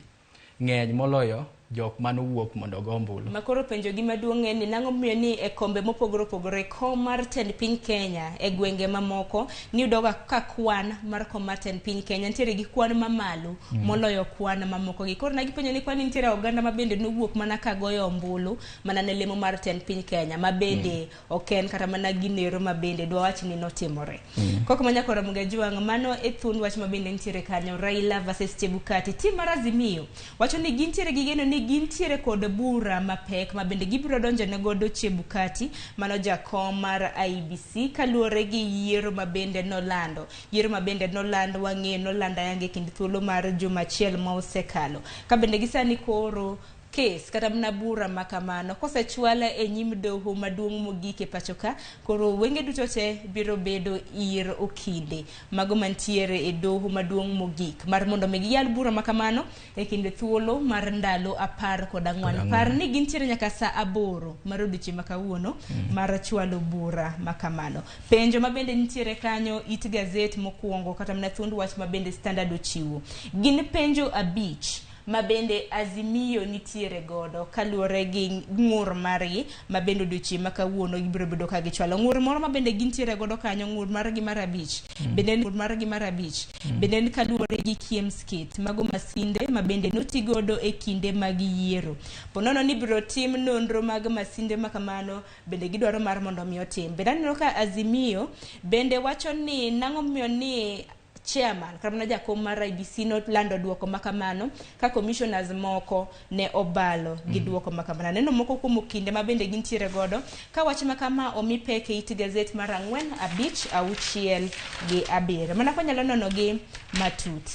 ng'eny moloyo jok manowuok mondo ogo ombulu. Ma koro penjo gi maduong' en ni nang'o miyo ni e kombe mopogore opogore, kom mar tend piny Kenya e gwenge mamoko niyudo ga ka kwan mar kom mar tend piny Kenya nitiere gi kwan mamalo moloyo kwan mamoko gi. Koro nagipenjo ni kwani nitiere oganda ma bende nowuok mana ka goyo ombulu mana ne lemo mar tend piny Kenya ma bende ok en kata mana ginero ma bende dwawach ni notimore. Kok ma nyakoro Mgajuang', mano e thuond wach ma bende nitiere kanyo, Raila versus Chebukati. Tim mar Azimio wacho ni gintiere gi geno ni gintiere kod bura mapek ma bende gibiro donjo ne godo Chebukati, mano jakom mar IEBC, kaluwore gi yiero ma bende nolando. Yiero ma bende noland wang'eyo noland ayanga e kind thuolo mar juma achiel ma osekalo. Ka bende gisani koro Kes kata mana bura ma kamano kosechwale e nyim doho maduong' mogik e pacho ka, koro wenge duto te biro bedo ir okinde mago mantiere e doho maduong' mogik mar mondo mi giyal bura ma kamano e kinde thuolo mar ndalo 14. Par ni gintiere nyaka saa 8 mar odiochieng' ma kawuono mar chwalo bura ma kamano. Penjo ma bende nitiere kanyo it gazet mokwongo kata mana thuond wach ma bende Standard ochiwo gin penjo 5 ma bende Azimio nitiere godo kaluwore gi ng'ur margi ma bende odiochieng' ma kawuono gibiro bedo ka gichwalo. Ng'ur moro ma bende gintiere godo kanyo, ng'ur margi mar 5 bende en ng'ur margi mar 5 bende en kaluwore gi KIEMS kit mago masinde ma bende noti godo e kinde mag yiero. Ponono ni biro tim nonro mag masinde ma kamano bende gidwaro mar mondo mi otim. Bende aneno ka Azimio bende wacho ni nang'o miyo ni chairman kata mana jakom mar IEBC nolando duoko makamano ka commissioners moko ne obalo gi duoko makamano. Aneno moko kuom okinde ma bende gintiere godo ka wach makama omi pek e it gazet mar 4, 5, 6 gi 7. Mana kwanyalo nono gi matut.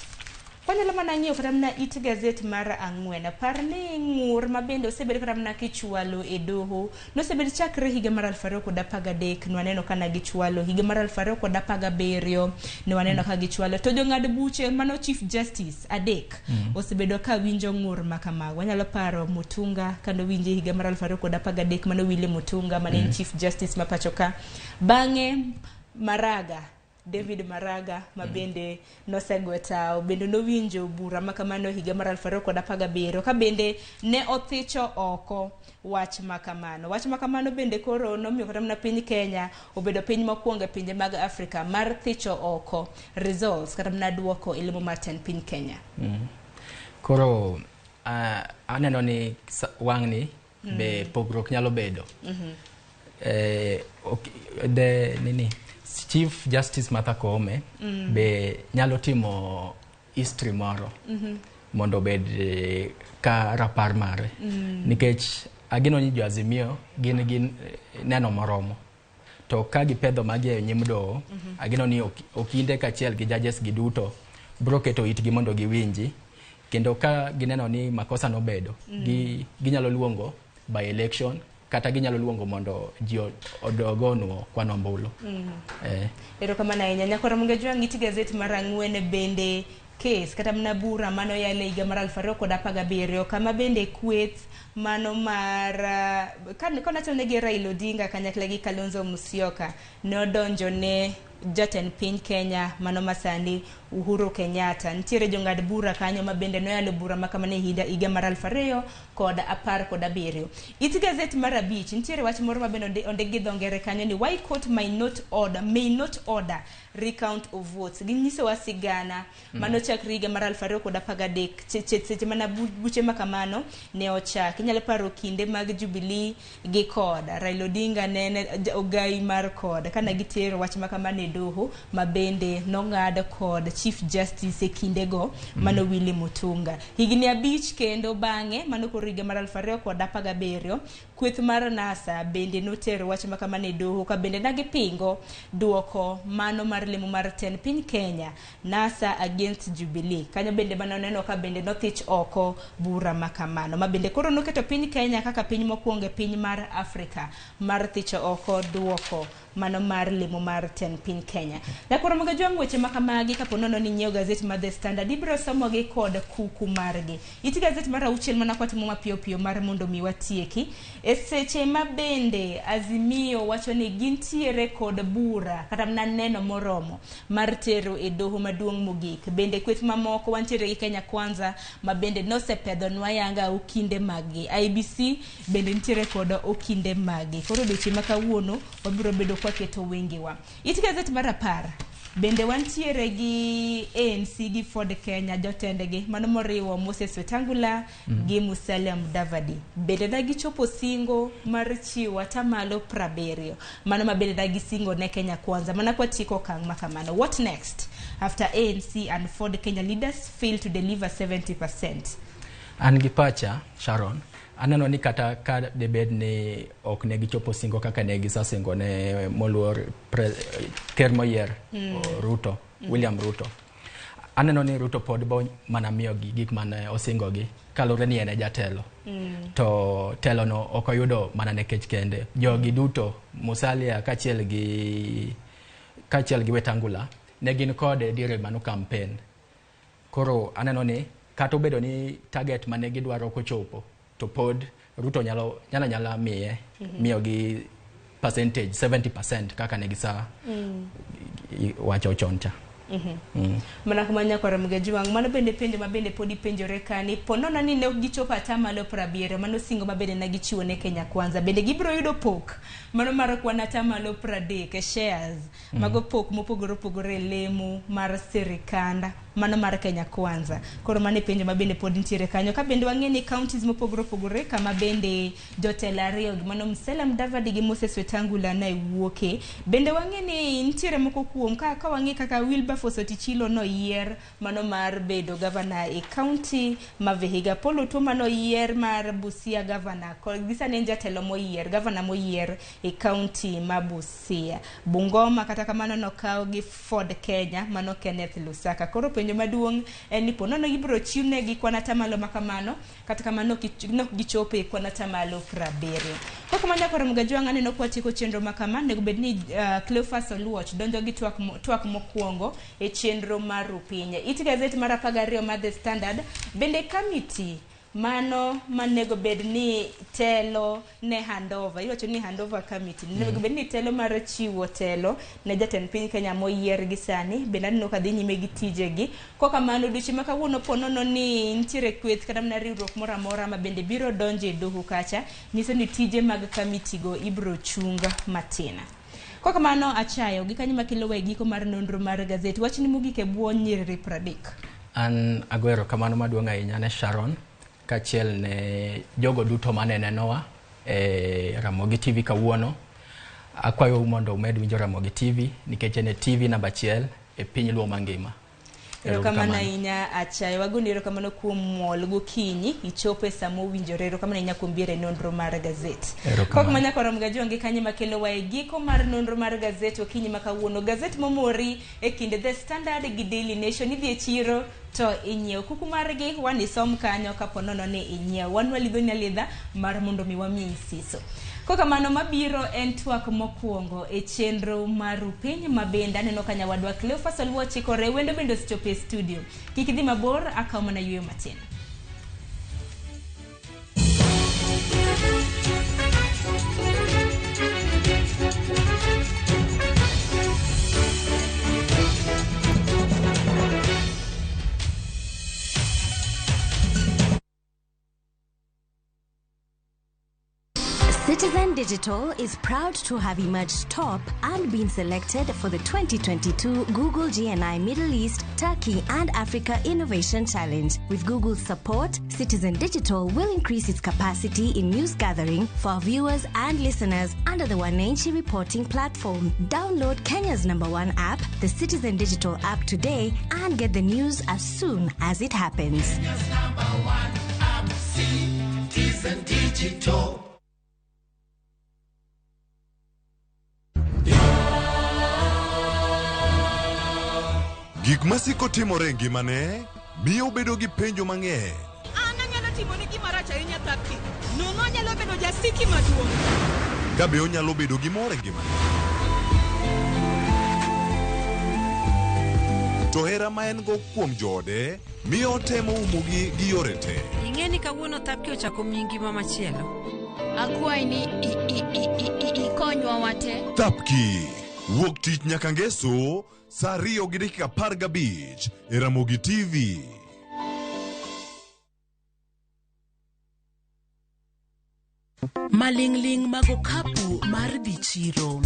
Kwanyalo mana ng'iyo kata mana it gazet mar 4, par ni ng'ur ma bende osebedo kata mana kichwalo e doho nosebedo chakre higa mar 2013. Nwaneno ka gichwalo higa mar 2017, nwaneno ka gichwalo to jong'ad buche mano Chief Justice 3 osebedo ka winjo ng'ur ma kamago. Wanyalo paro Mutunga kando winje higa mar 2013, mano William Mutunga mane en Chief Justice ma pacho ka. Bang'e Maraga, David Maraga ma bende nosegwe tao bende nowinjo bura ma kamano higa mar 2017 ka bende ne othicho oko wach ma kamano. Wach ma kamano bende koro nomiyo kata mana piny Kenya obedo piny mokwongo e pinje mag Afrika mar thicho oko results kata mana duoko e lemo mar tend piny Kenya. Koro aneno ni wang'ni be pogruok nyalo bedo. The nini Chief Justice Martha Koome be nyalo timo history moro mondo obed ka rapar mare nikech ageno ni jo Azimio gin gi neno moromo to ka gipedho magi e nyim doho ageno ni okinde kaachiel gi judges gi duto biro keto itgi mondo giwinji kendo ka gineno ni makosa nobedo ginyalo luongo by election kata ginyalo luongo mondo ji odog onwo kwan ombulu. Erokamano ahinya. Nyakoro Mungejwang' it gazet mar 4 bende kes kata mana bura mano yale higa mar 2017 kama bende kweth mano mar konachonegi Raila Odinga kanyakla gi Kalonzo Musyoka nodonjo ne jatend piny Kenya mano masani Uhuru Kenyatta. Nitiere jong'ad bura kanyo ma bende noyalo bura ma kamano e higa mar 2017. It gazet mar 5 nitiere wach moro ma bende ondik gi dho ngere kanyo ni why court may not order recount of votes. Ginyisowa sigana mano chakre higa mar 2013 seche mana buche ma kamano ne ochak. Inyalo paro kinde mag Jubilee gi CORD. Raila Odinga ne en ogai mar CORD kana gitero wach ma kamano e doho ma bende nong'ad kod Chief Justice e kindego mano Willy Mutunga. Higni 5 kendo bang'e mano koro higa mar 2017 kweth mar NASA bende notero wach ma kamano e doho ka bende nagipingo duoko mano mar lemo mar tend piny Kenya NASA against Jubilee. Kanyo bende mano neno ka bende nothich oko bura ma kamano ma bende koro noketo piny Kenya kaka piny mokwongo e piny mar Afrika mar thicho oko duoko mano mar lemo mar tend piny Kenya. Nyakoro Mungejwang' weche ma kamagi kapo nono ni nyiewo gazet mar The Standard ibiro somogi kod kuku margi. It gazet mar 6 mana kwatimo mapiyo piyo mar mondo mi watieki. E seche ma bende Azimio wacho ni gintiere kod bura kata mana neno moromo mar tero e doho maduong' mogik. Bende kweth mamoko wantiere gi Kenya Kwanza ma bende nosepedhonwa yanga okinde maggi. IEBC bende nitiere kod okinde maggi. Koro odiochieng' ma kawuono wabiro bedo kwaketo wengewa. It gazet mar 10 bende wantiere gi ANC gi Ford Kenya jotendgi mano moriwo Moses Wetangula gi Musalia Mudavadi. Bende ne gichopo singo mar chiwo atamalo 70 mano ma bende ne gisingo ne Kenya Kwanza mana kwatieko okang' ma kamano. What next after ANC and Ford Kenya leaders fail to deliver 70%? An gi pacha Sharon, aneno ni kata ka debed ni ok ne gichopo singo kaka ne gisesingo ne moluor ker moyier Ruto, William Ruto. Aneno ni Ruto pod bo mana miyogi gik mane osingogi kaluwore ni en e jatelo. To telo no ok oyudo mana nikech kende. Jogi duto, Musalia kaachiel gi Wetangula, ne gin kode diere mano campaign. Koro aneno ni kata obedo ni target mane gidwaro ok ochopo, to pod Ruto nyalo anyala miye miyogi percentage 70% kaka ne gisa wacho chon cha. Mana kuma nyakwara Mgejuang, mano bende penjo ma bende pod ipenjore kani, po nono ni ne ok gichopo atamalo 70 mano singo ma bende ne gichiwo ne Kenya Kwanza, bende gibiro yudo pok mano mar kwan atamalo 30 shares mago pok mopogore opogore e lemo mar sirikanda mano mar Kenya Kwanza. Koro mano e penjo ma bende pod nitiere kanyo. Ka bende wang'e ni counties mopogore opogore kama bende jotelo ariyo mano Musalia Mudavadi gi Moses Wetangula ne wuoke, bende wang'e ni nitiere moko kuom ka wang'e kaka Wilberforce Otichilo noyier mano mar bedo governor e county ma Vihiga, Paul Otuoma noyier mar Busia governor, kod gisani en jatelo moyier, governor moyier e county ma Busia. Bungoma kata kamano nokaw gi Ford Kenya mano Kenneth Lusaka. Koro penjo maduong' en ni po nono gibiro chiwnegi kwan atamalo makamano, kata kamano nok gichopo e kwan atamalo 70. Kok mana koro Mgajwang' aneno kwa tieko chenro makama, onego bed ni Cleophas Oluoch donjo gi twak mokwongo e chenro mar Rupinye. It gazet mar 12 mar The Standard bende committee mano manego bed ni telo ne handover, iwacho ni handover committee onego bed ni telo mar chiwo telo ne jatend piny Kenya moyier gi sani, bende aneno ka dhi nyime gi tijegi. Kokamano odiochieng' ma kawuono po nono ni nitiere kweth kata mana riwruok moro amora ma bende biro donjo e doho kacha, nyiso ni tije mag committee go ibiro chung matin. Kokamano achayo gi kanyo makelo wa e giko mar nonro mar gazet. Wachni mogik e bwo nyiriri 30. An agoyo erokamano maduong' ahinya ne Sharon kaachiel ne jogo duto mane nenowa e Ramogi TV kawuono. Akwayou mondo umed winjo Ramogi TV nikech en e TV namba 1 e piny Luo mangima. Erokamano ahinya Achayo, wagoni erokamano kuom muol gokinyi ichopo e sama owinjore. Erokamano ahinya kuom biro e nonro mar gazet. Kok mana koro Mgajuang' gi kanyo makelo wa e giko mar nonro mar gazet okinyi ma kawuono. Gazet momori e kind The Standard gi Daily Nation, idhi e chiro to inyiew kuku margi wan isom kanyo kapo nono ni inyiew. Wan walidhoni alidha mar mondo mi wamiyi siso. Kokamano mabiro en twak mokwongo e chenro mar Rupiny ma bende aneno ka nyawadwa Cleophas Oluoch chikore, wendo bende osechopo e studio. Kik idhi mabor, akaw mana yueyo matin. Citizen Digital is proud to have emerged top and been selected for the 2022 Google GNI Middle East, Turkey and Africa Innovation Challenge. With Google's support, Citizen Digital will increase its capacity in news gathering for our viewers and listeners under the Wananchi reporting platform. Download Kenya's #1 app, the Citizen Digital app today, and get the news as soon as it happens. Kenya's #1 app, Citizen Digital. Gik masiko timore e ngimane miyo obedo gi penjo mang'eny. An anyalo timoni gima rach ahinya Thapki. Nono anyalo bedo jasiki maduong'. Ka be onyalo bedo gi mor e ngimane? To hera ma en go kuom joode miyo otemo umogi gi yore te. Ing'e ni kawuono Thapki ochako miyi ngima machielo. Akwayi ni ikonywa wate. Thapki wuok tich nyaka ngeso saa 2:15 e Ramogi TV. Maling'ling' mag okapu mar dhi chiro.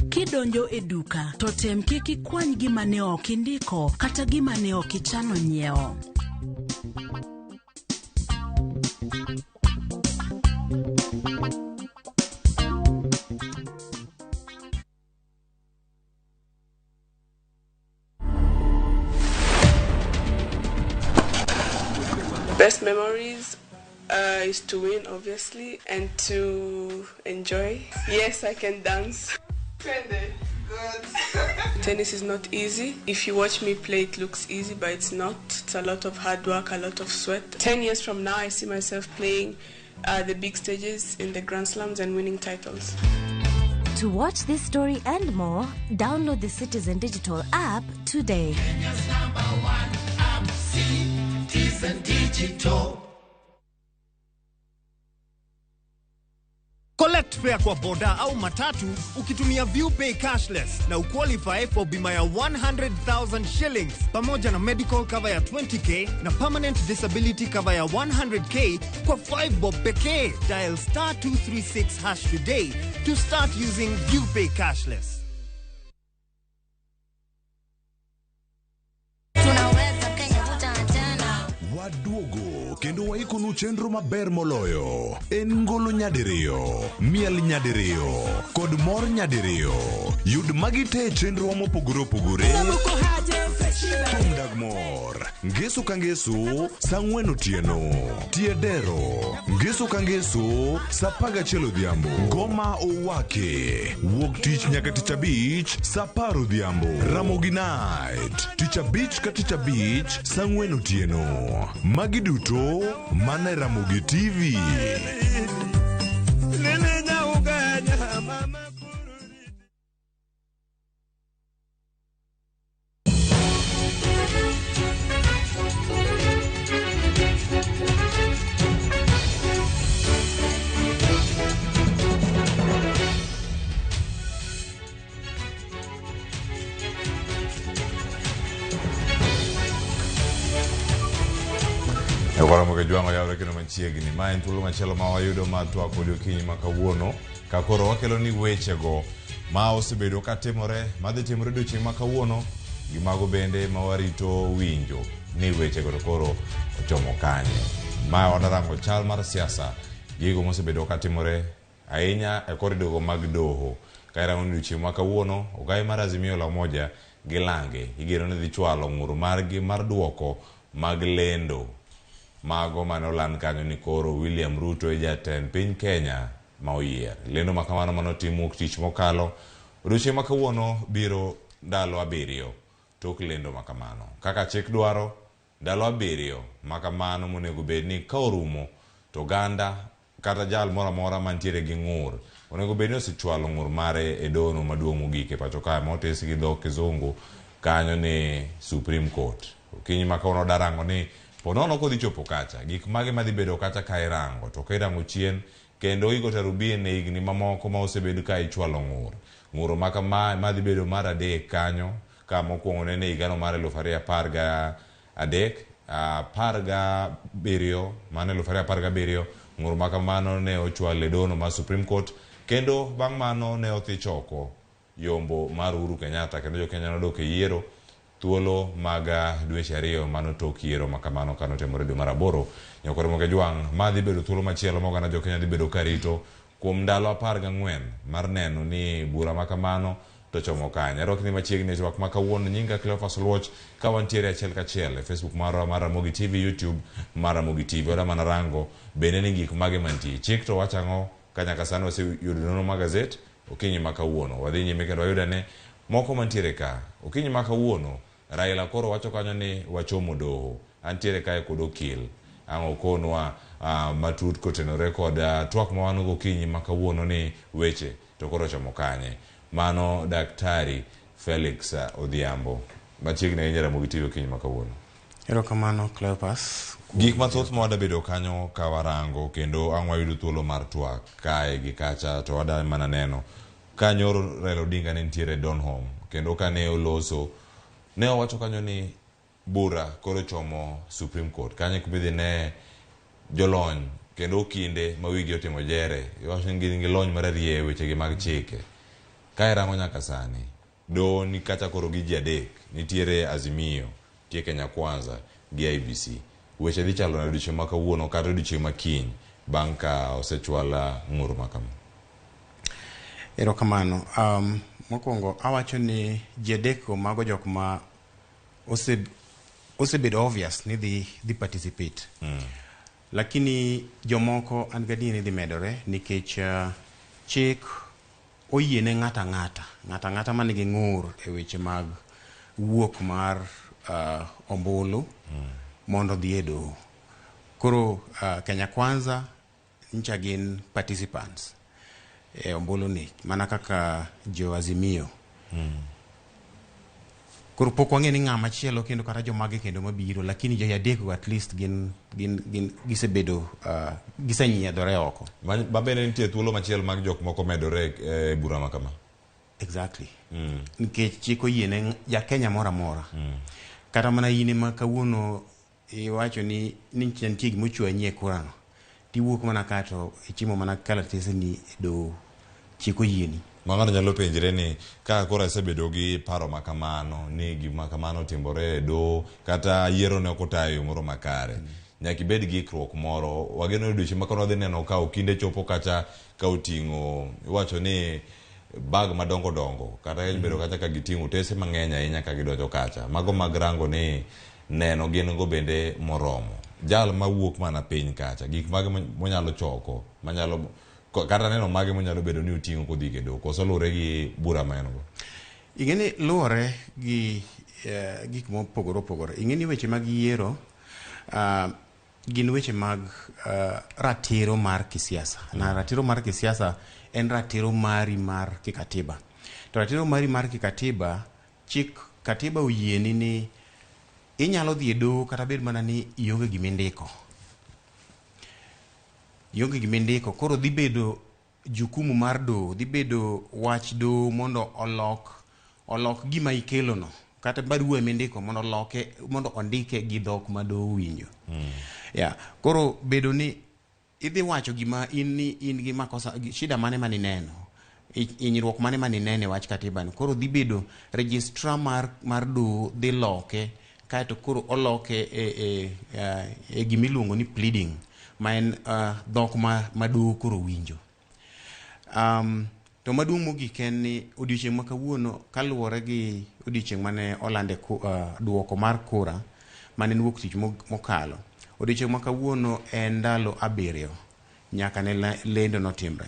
Kidonjo e duka to tem kik ikwany gima ne ok indiko kata gima ne ok ichano nyiewo. Best memories is to win, obviously, and to enjoy. Yes, I can dance. Twende. Tennis is not easy. If you watch me play, it looks easy, but it's not. It's a lot of hard work, a lot of sweat. 10 years from now, I see myself playing the big stages in the Grand Slams and winning titles. To watch this story and more, download the Citizen Digital app today. Kenya's number one app, Citizen Digital. Collect fare kwa boda au matatu ukitumia ViewPay cashless na uqualify for bima ya 100,000 shillings pamoja na medical cover ya 20k na permanent disability cover ya 100k kwa 5 bob pekee. Dial star 236 hash today to start using ViewPay cashless. Tunaweza Kenya tena. Waduogo kendo waikonu chenro maber moloyo en ngolo nyadiriyo, miel nyadiriyo kod mor nyadiriyo. Yud magi te e chenrowa mopogore opogore. Thum dag mor ngeso ka ngeso saa 4 otieno. Tie dero ngeso ka ngeso saa 11 odhiambo. Ngoma owake wuok tich nyaka tich abich saa 10 odhiambo. Ramogi Night tich abich ka tich abich saa 4 otieno. Magi duto mana e Ramogi TV. Ramogi Jwang'o yawre kendo machiegni. Ma en thuolo machielo ma wayudo mar twak kodi okinyi ma kawuono ka koro wakelo ni wechego ma osebedo katimore madhi timore odiochieng' ma kawuono gi mago bende ma warito winjo ni wechego to koro ochomo kanye. Ma wadarango chal mar siasa, gigo mosebedo katimore ahinya e koridogo mag doho. Ka irango ni odiochieng' ma kawuono ogai mar Azimio la Umoja gi Lange igeno ni dhi chwalo ng'ur margi mar duoko mag lendo mago mane oland kanyo ni koro William Ruto e jatend piny Kenya ma oyier. Lendo ma kamano manotim wuok tich mokalo. Odiochieng' ma kawuono biro ndalo 7 tok lendo ma kamano. Kaka chik dwaro, ndalo 7 ma kamano monego bed ni ka orumo to oganda kata jal moro amora mantiere gi ng'ur onego bed ni osechwalo ng'ur mare e dono maduong' mogik e pacho kae motis gi dho kizungu kanyo ni Supreme Court. Okinyi ma kawuono darango ni ponono kodhi chopo kacha, gik mage madhi bedo kacha ka irango, to ka irango chien kendo igo tarubin e higni mamoko ma osebedo ka ichwalo ng'ur. Ng'ur ma kama madhi bedo mar 3 kanyo, ka mokwongo nene higano mar 2013, 17, mano 2017, ng'ur ma kamano ne ochwal e dono mar Supreme Court, kendo bang' mano ne othi choko yombo mar Uhuru Kenyatta, kendo jo Kenya nodok e yiero thuolo mag dweche 2 mano tok yiero ma kamano kanotimore dwe mar 8. Nyakor Ramogi Jwang' ma dhi bedo thuolo machielo ma oganda jo Kenya dhi bedo karito kuom ndalo 14 mar neno ni bura ma kamano to chomo kanye. Arwakni machiegni e twak ma kawuono. Nyinga Cleophas Oluoch ka wantiere achiel kachiel e Facebook marwa mar Ramogi TV, YouTube mar Ramogi TV. Wada mana rango bende ni gik mage mantie. Chik to wacho ang'o ka nyaka sani waseyudo nonro mag gazet okinyi ma kawuono. Wadhi nyime kendo wayud ane moko mantiere ka. Okinyi ma kawuono Raila koro wacho kanyo ni wachomo doho. Antiere kae kod okil. Ang' okonwa matut kotenore kod twak ma wan go okinyi ma kawuono ni weche to koro chomo kanye. Mano Daktari Felix Odhiambo. Machiegni ahinya Ramogi TV okinyi ma kawuono. Erokamano Cleophas. Gik mathoth ma wadabedo kanyo ka warango kendo ang' wayudo thuolo mar twak kae gi kacha to wada mana neno ka nyoro Raila Odinga ne nitiere Donholm kendo kane oloso ne owacho kanyo ni bura koro chomo Supreme Court. Kanyo kuma idhi ne jolony kendo okinde ma wigi otimo jere. Iwacho ni gin gi lony mararieya e wechegi mag chike. Ka irango nyaka sani, doho ni kacha koro gi ji 3, nitiere Azimio, nitie Kenya Kwanza gi IEBC. Weche dhi chalo nade odiochieng' ma kawuono kata odiochieng' ma kiny bang' ka osechwal ng'ur ma kama? Erokamano. Mokwongo awacho ni ji 3 go mago jok ma osebedo obvious ni dhi participate. Lakini jomoko an gadier ni dhi medore nikech chik oyiene ng'ato ang'ata, ng'ato ang'ata man gi ng'ur e weche mag wuok mar ombulu mondo odhi e doho. Koro Kenya Kwanza ncha gin participants e ombulu ni mana kaka jo Azimio. Koro pok wang'e ni ng'ama chielo kendo kata jomage kendo mabiro, lakini ji adek go at least gin gisebedo gisenyiedhore oko. Ma bende nitie thuolo machielo mag jok moko medore e bura ma kama. Exactly. Nikech chik oyiene ja Kenya moro amora. Kata mana in ema kawuono iwacho ni nitie gima ochwanyi e kura no. Tiwuok mana ka to ichimo mana kalatese ni e doho. Chik oyieni. Ma ng'ato nyalo penjre ni ka koro asebedo gi paro ma kamano ni gima kamano otimore e doho kata yiero ne ok otayo e yo moro makare. Nyaka ibed gi ikruok moro. Wageno ni odiochieng' ma koro wadhi neno ka okinde chopo kacha ka oting'o iwacho ni bag madongo dongo kata bedo kacha ka giting'o otese mang'eny ahinya ka gidonjo kacha. Mago mag rango ni neno gin go bende moromo. Jal mawuok mana piny kacha, gik mage monyalo choko, manyalo kata neno mage monyalo bedo ni oting'o kodhi e doho, koso luwore gi bura ma en go. Ing'e ni luwore gi gik mopogore opogore. Ing'e ni weche mag yiero gin weche mag ratiro mar kisiasa. Na ratiro mar kisiasa en ratiro mari mar kikatiba. To ratiro mari mar kikatiba, chik katiba oyieni ni inyalo dhi e doho kata bed mana ni ionge gimindiko. Ionge gimindiko, koro dhi bedo jukumu mar doho, dhi bedo wach doho mondo olok gima ikelono. Kata barua mindiko mondo oloke, mondo ondike gi dhok ma doho winjo. Yeah. Koro bedo ni idhi wacho gima in ni in gi makosa, shida mane manineno, hinyruok mane manineno e wach katiba ni. Koro dhi bedo registrar mar doho dhi loke, kaeto koro oloke e gimiluongo ni pleading, ma en dhok ma doho koro winjo. To maduong' mogik en ni odiochieng' ma kawuono kaluwore gi odiochieng' mane olande duoko mar kura mane en wuok tich mokalo. Odiochieng' ma kawuono en ndalo 7 nyaka ne lendo notimre.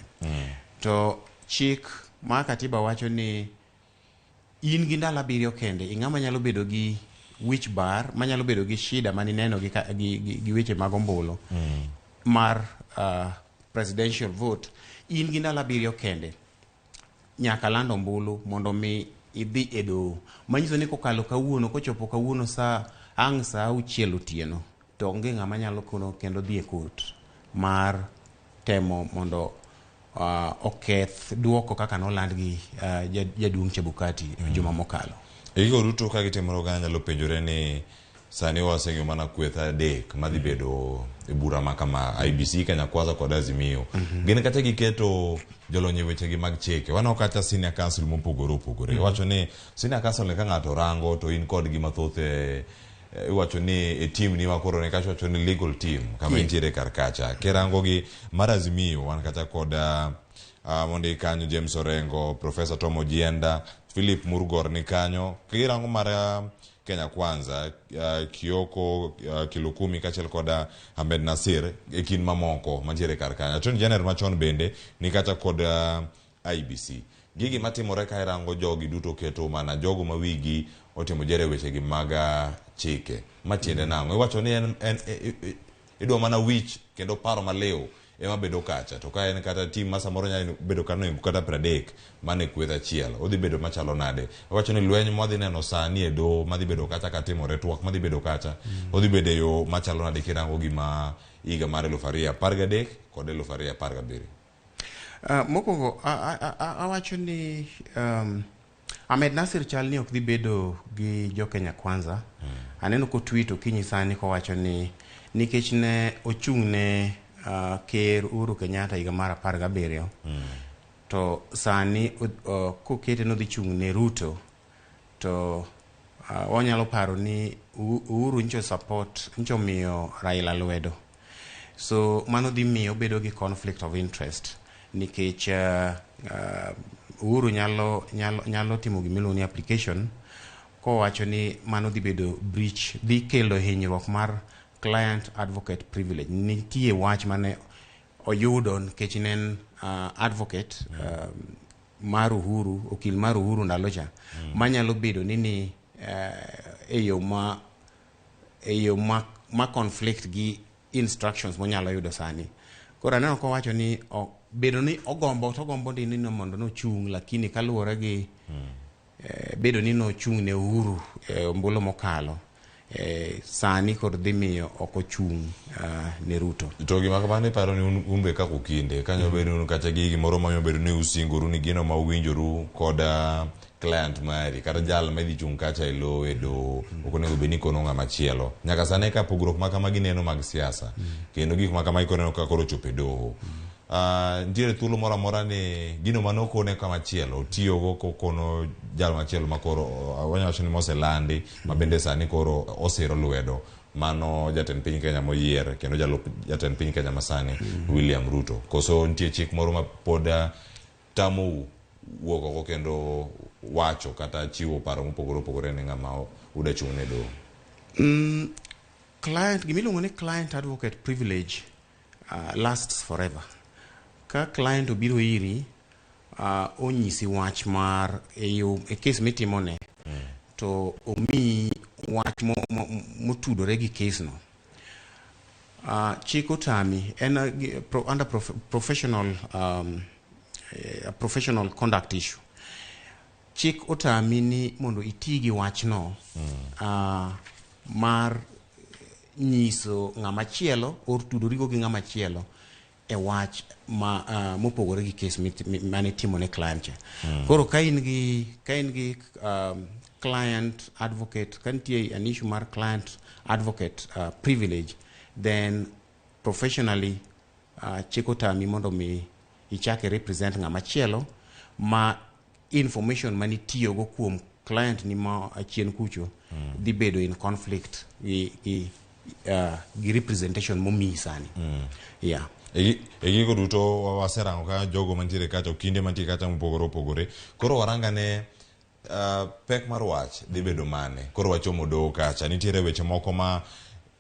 To chik mar katiba wacho ni in gi ndalo 7 kende, ing'ama nyalo bedo gi wich bar, manyalo bedo gi shida manineno gi weche mag ombulu mar presidential vote, in gi ndalo 7 kende nyaka land ombulu mondo mi idhi e doho. Manyiso ni kokalo kawuono, kochopo kawuono saa ang' saa 6 otieno, to onge ng'ama nyalo kono kendo dhi e court mar temo mondo oketh duoko kaka noland gi jaduong' Chebukati juma mokalo. E gigo duto ka gitimore, oganda nyalo penjore ni sani waseng'eyo mana kweth 3 madhi bedo e bura ma kama, IEBC, Kenya Kwanza kod Azimio. Gin kata giketo jolony e wechegi mag chike. Waneno kata senior counsel mopogore opogore. Iwacho ni senior counsel ni ka ng'ato rango to in kodgi mathoth e iwacho ni e team ni makoro ne kacha wacho ni legal team kama intiere kar kacha. Kirango gi mar Azimio wan kata kod mondi kanyo James Orengo, Professor Tom Ojienda, Philip Murgor ni kanyo. Kirango mar Kenya Kwanza, Kioko Kilukumi kaachiel kod Ahmed Nasir e kind mamoko mantiere kar kanyo. Attorney General machon bende ni kata kod IEBC. Gigi matimore ka irango jogi duto keto mana jogo ma wigi otimo jere wechegi mag chike. Matiende nang'o? Iwacho ni en idwa mana wich kendo paro maliw ema bedo kacha. To ka en kata team ma samoro nyalo bedo kata kata 30 mane kweth achiel, odhi bedo machalo nade? Iwacho ni lweny mwadhi neno sani e doho madhi bedo kacha katimore, twak madhi bedo kacha, odhi bedo e yo machalo nade kirango gima higa mar 2013 kod 2017? Mokwongo awacho ni Ahmed Nasir chal ni ok dhi bedo gi jo Kenya Kwanza. Aneno kotweet okinyi sani kowacho ni nikech ne ochung' ne Ker Uhuru Kenyatta higa mar 17, to sani kokete nodhi chung' ne Ruto, to wanyalo paro ni Uhuru ncho support, ncho miyo Raila lwedo. So mano dhi miyo obedo gi conflict of interest nikech Uhuru nyalo timo gimiluongo ni application kowacho ni mano dhi bedo breach, dhi kelo hinyruok mar client advocate privilege. Nitie wach mane oyudo nikech ne en advocate. mar Uhuru, okil mar Uhuru ndalo cha, manyalo bedo ni ni e yo ma e yo ma, ma conflict gi instructions monyalo yudo sani. Koro aneno kowacho ni o, bedo ni ogombo to ogombo ni ni mondo nochung', lakini kaluwore gi bedo ni nochung' ne Uhuru e ombulu mokalo, sani kod dhi miyo ok ochung' ne Ruto. To gima kamano iparo ni un be kaka okinde kanyo bedo ni kata gi gimoro ma bedo ni usingoru ni gino ma uwinjoru kod client mari kata jal ma idhi chung' kacha e lowo e doho ok onego bed ni kono ng'ama chielo nyaka sani ka pogruok ma kamagi neno mag siasa kendo gik ma kamagi koro neno ka koro ochopo e doho. Nitiere thuolo moro amora ni gino mane okone kama chielo otiyogo kokono jal machielo ma koro wanyalo wacho ni moselandi ma bende sani koro osiro lwedo mano jatend piny Kenya moyier kendo jalup jatend piny Kenya masani William Ruto. Koso nitie chik moro ma pod tamou wuok oko kendo wacho kata chiwo paro mopogore opogore ne ng'ama uda chung' ne doho? Client, gimiluongo ni client advocate privilege lasts forever. Ka client obiro iri, onyisi wach mar e yo e case mitimone, to omiyi wach motudore gi case no. Chik otami en under professional conduct issue. Chik otami ni mondo iti gi wachno mar nyiso ng'ama chielo or tudorigo gi ng'ama chielo e wach ma mopogore gi case mane itimo ne client cha. Koro ka in gi client advocate, ka nitie an issue mar client advocate privilege, then professionally chik otami mondo mi ichak i represent ng'ama chielo ma information manitiyogo kuom client ni ma achien kucho dhi bedo in conflict gi representation momiyi sani. Yeah. E gigo duto waserango ka jogo mantiere kacha, okinde mantiere kacha mopogore opogore. Koro warangane pek mar wach dhi bedo mane? Koro wachomo doho kacha. Nitiere weche moko ma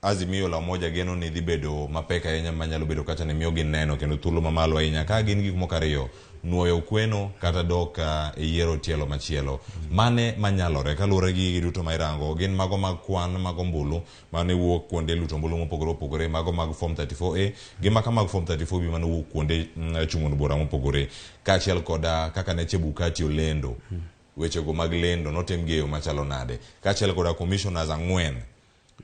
Azimio la Umoja geno ni dhi bedo mapek ahinya manyalo bedo kacha ni miyo gi neno kendo thuolo mamalo ahinya ka gin gik moko ariyo: nuoyo kweno kata dok e yiero tielo machielo. Mane manyalore kaluwore gi gigi duto ma irango gin mago mag kwan mag ombulu mane wuok kuonde luto ombulu mopogore opogore, mago mag form 34A gi maka mag form 34B mane wuok kuonde chungo od bura mopogore, kaachiel koda kaka ne Chebukati olendo wechego mag lendo notim gi e yo machalo nade, kaachiel koda commissioners 4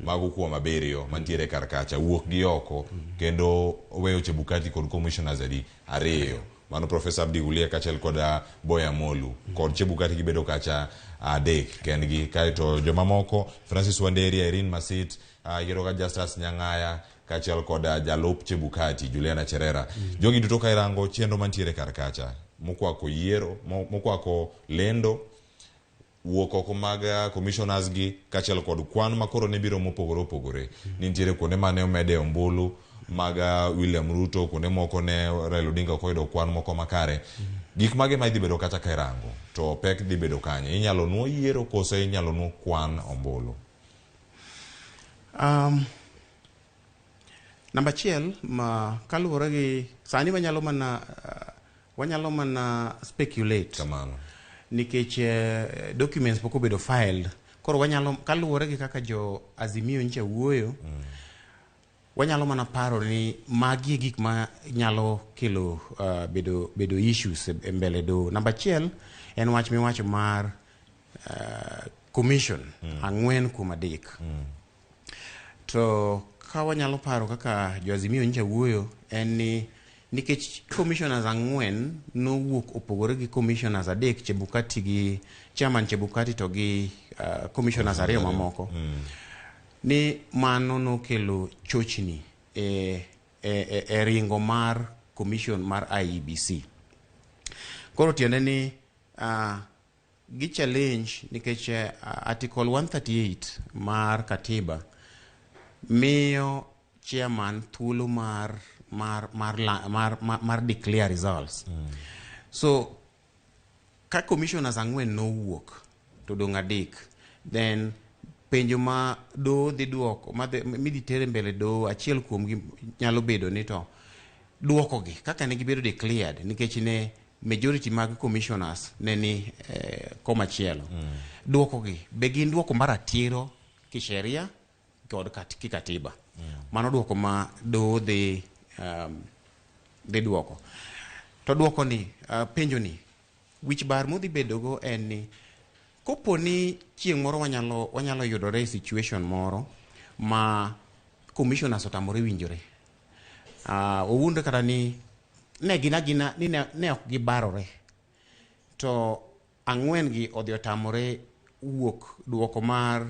mago kuom 7 mantiere kar kacha wuok gi oko kendo weyo Chebukati kod commissioners adi 2, mano Professor Abdi Gulia kaachiel kod Boya Molu kod Chebukati gibedo kacha 3 kendgi, kaeto jomamoko Francis Wanderi, Irene Masit, yiero ka Justus Nyang'aya kaachiel kod jalup Chebukati Juliana Cherera. Jogi duto ka irango chenro mantiere kar kacha mokwako yiero mokwako lendo wuok oko mag commissioners gi kaachiel kod kwan makoro ne biro mopogore opogore, nitiere kuonde mane omede ombulu mag William Ruto, kuonde moko ne Raila Odinga ok oyudo kwan moko makare. Gik mage ma idhi bedo kata ka irango to pek dhi bedo kanye? Inyalo nuo yiero koso inyalo nuo kwan ombulu? Namba achiel, ma kaluwore gi sani wanyalo mana speculate. Kamano. Nikech documents pok obedo filed. Koro wanyalo kaluwore gi kaka jo Azimio nyicha wuoyo, wanyalo mana paro ni magi e gik ma nyalo kelo bedo issues e mbele doho. Namba achiel en wach miwacho mar commission 4 kuom 3. To ka wanyalo paro kaka jo Azimio nyicha wuoyo en ni nikech commissioners 4 nowuok opogore gi commissioners 3, Chebukati gi chairman Chebukati to gi commissioners 2 mamoko, ni mano nokelo chochni e ringo mar commission mar IEBC. Koro tiende ni gi challenge nikech article 138 mar katiba miyo chairman thuolo mar declare results. So ka commissioners 4 nowuok to dong' 3, then penjo ma doho dhi duoko midhi tere mbele doho, achiel kuomgi nyalo bedo ni to duokogi kaka ne gibedo declared nikech ne Majority mag commissioners ne ni komachielo. Duoko gi be gin duoko mar ratiro kisheria kod kikatiba. Mano duoko ma doho dhi duoko. To duoko ni penjo ni wich bar modhi bedogo en ni kopo ni chieng' moro wanyalo yudore e situation moro ma commissioners otamore winjore. Owuondre kata ni ne gin agina ni ne ok gibarore. To ang'wen gi odhi otamore wuok duoko mar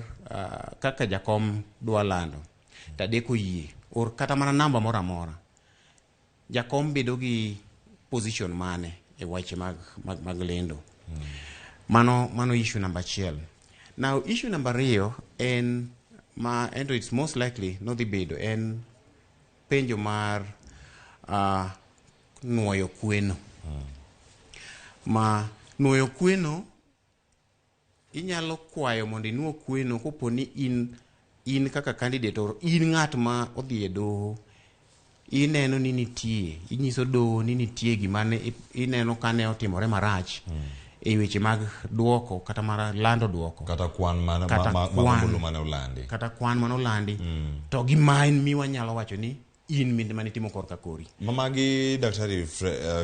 kaka jakom dwa lando. To adek oyie or kata mana namba moro amora. Jakom bedo gi position mane e weche mag lendo. Mano issue number 1. Now issue number 2 en ma endo it's most likely nodhi bedo en penjo mar nuoyo kweno. Ma nuoyo kweno inyalo kwayo mondo inuo kweno kopo ni in kaka candidate or in ng'at ma odhi e doho ineno ni nitie, inyiso doho ni nitie gima ne ineno kane otimore marach e weche mag duoko kata mar lando duoko kata kwan mana ma mane olandi kata kwan mane olandi to gima en mi wanyalo wacho ni in minde mane timo korka kori. Mamagi Daktari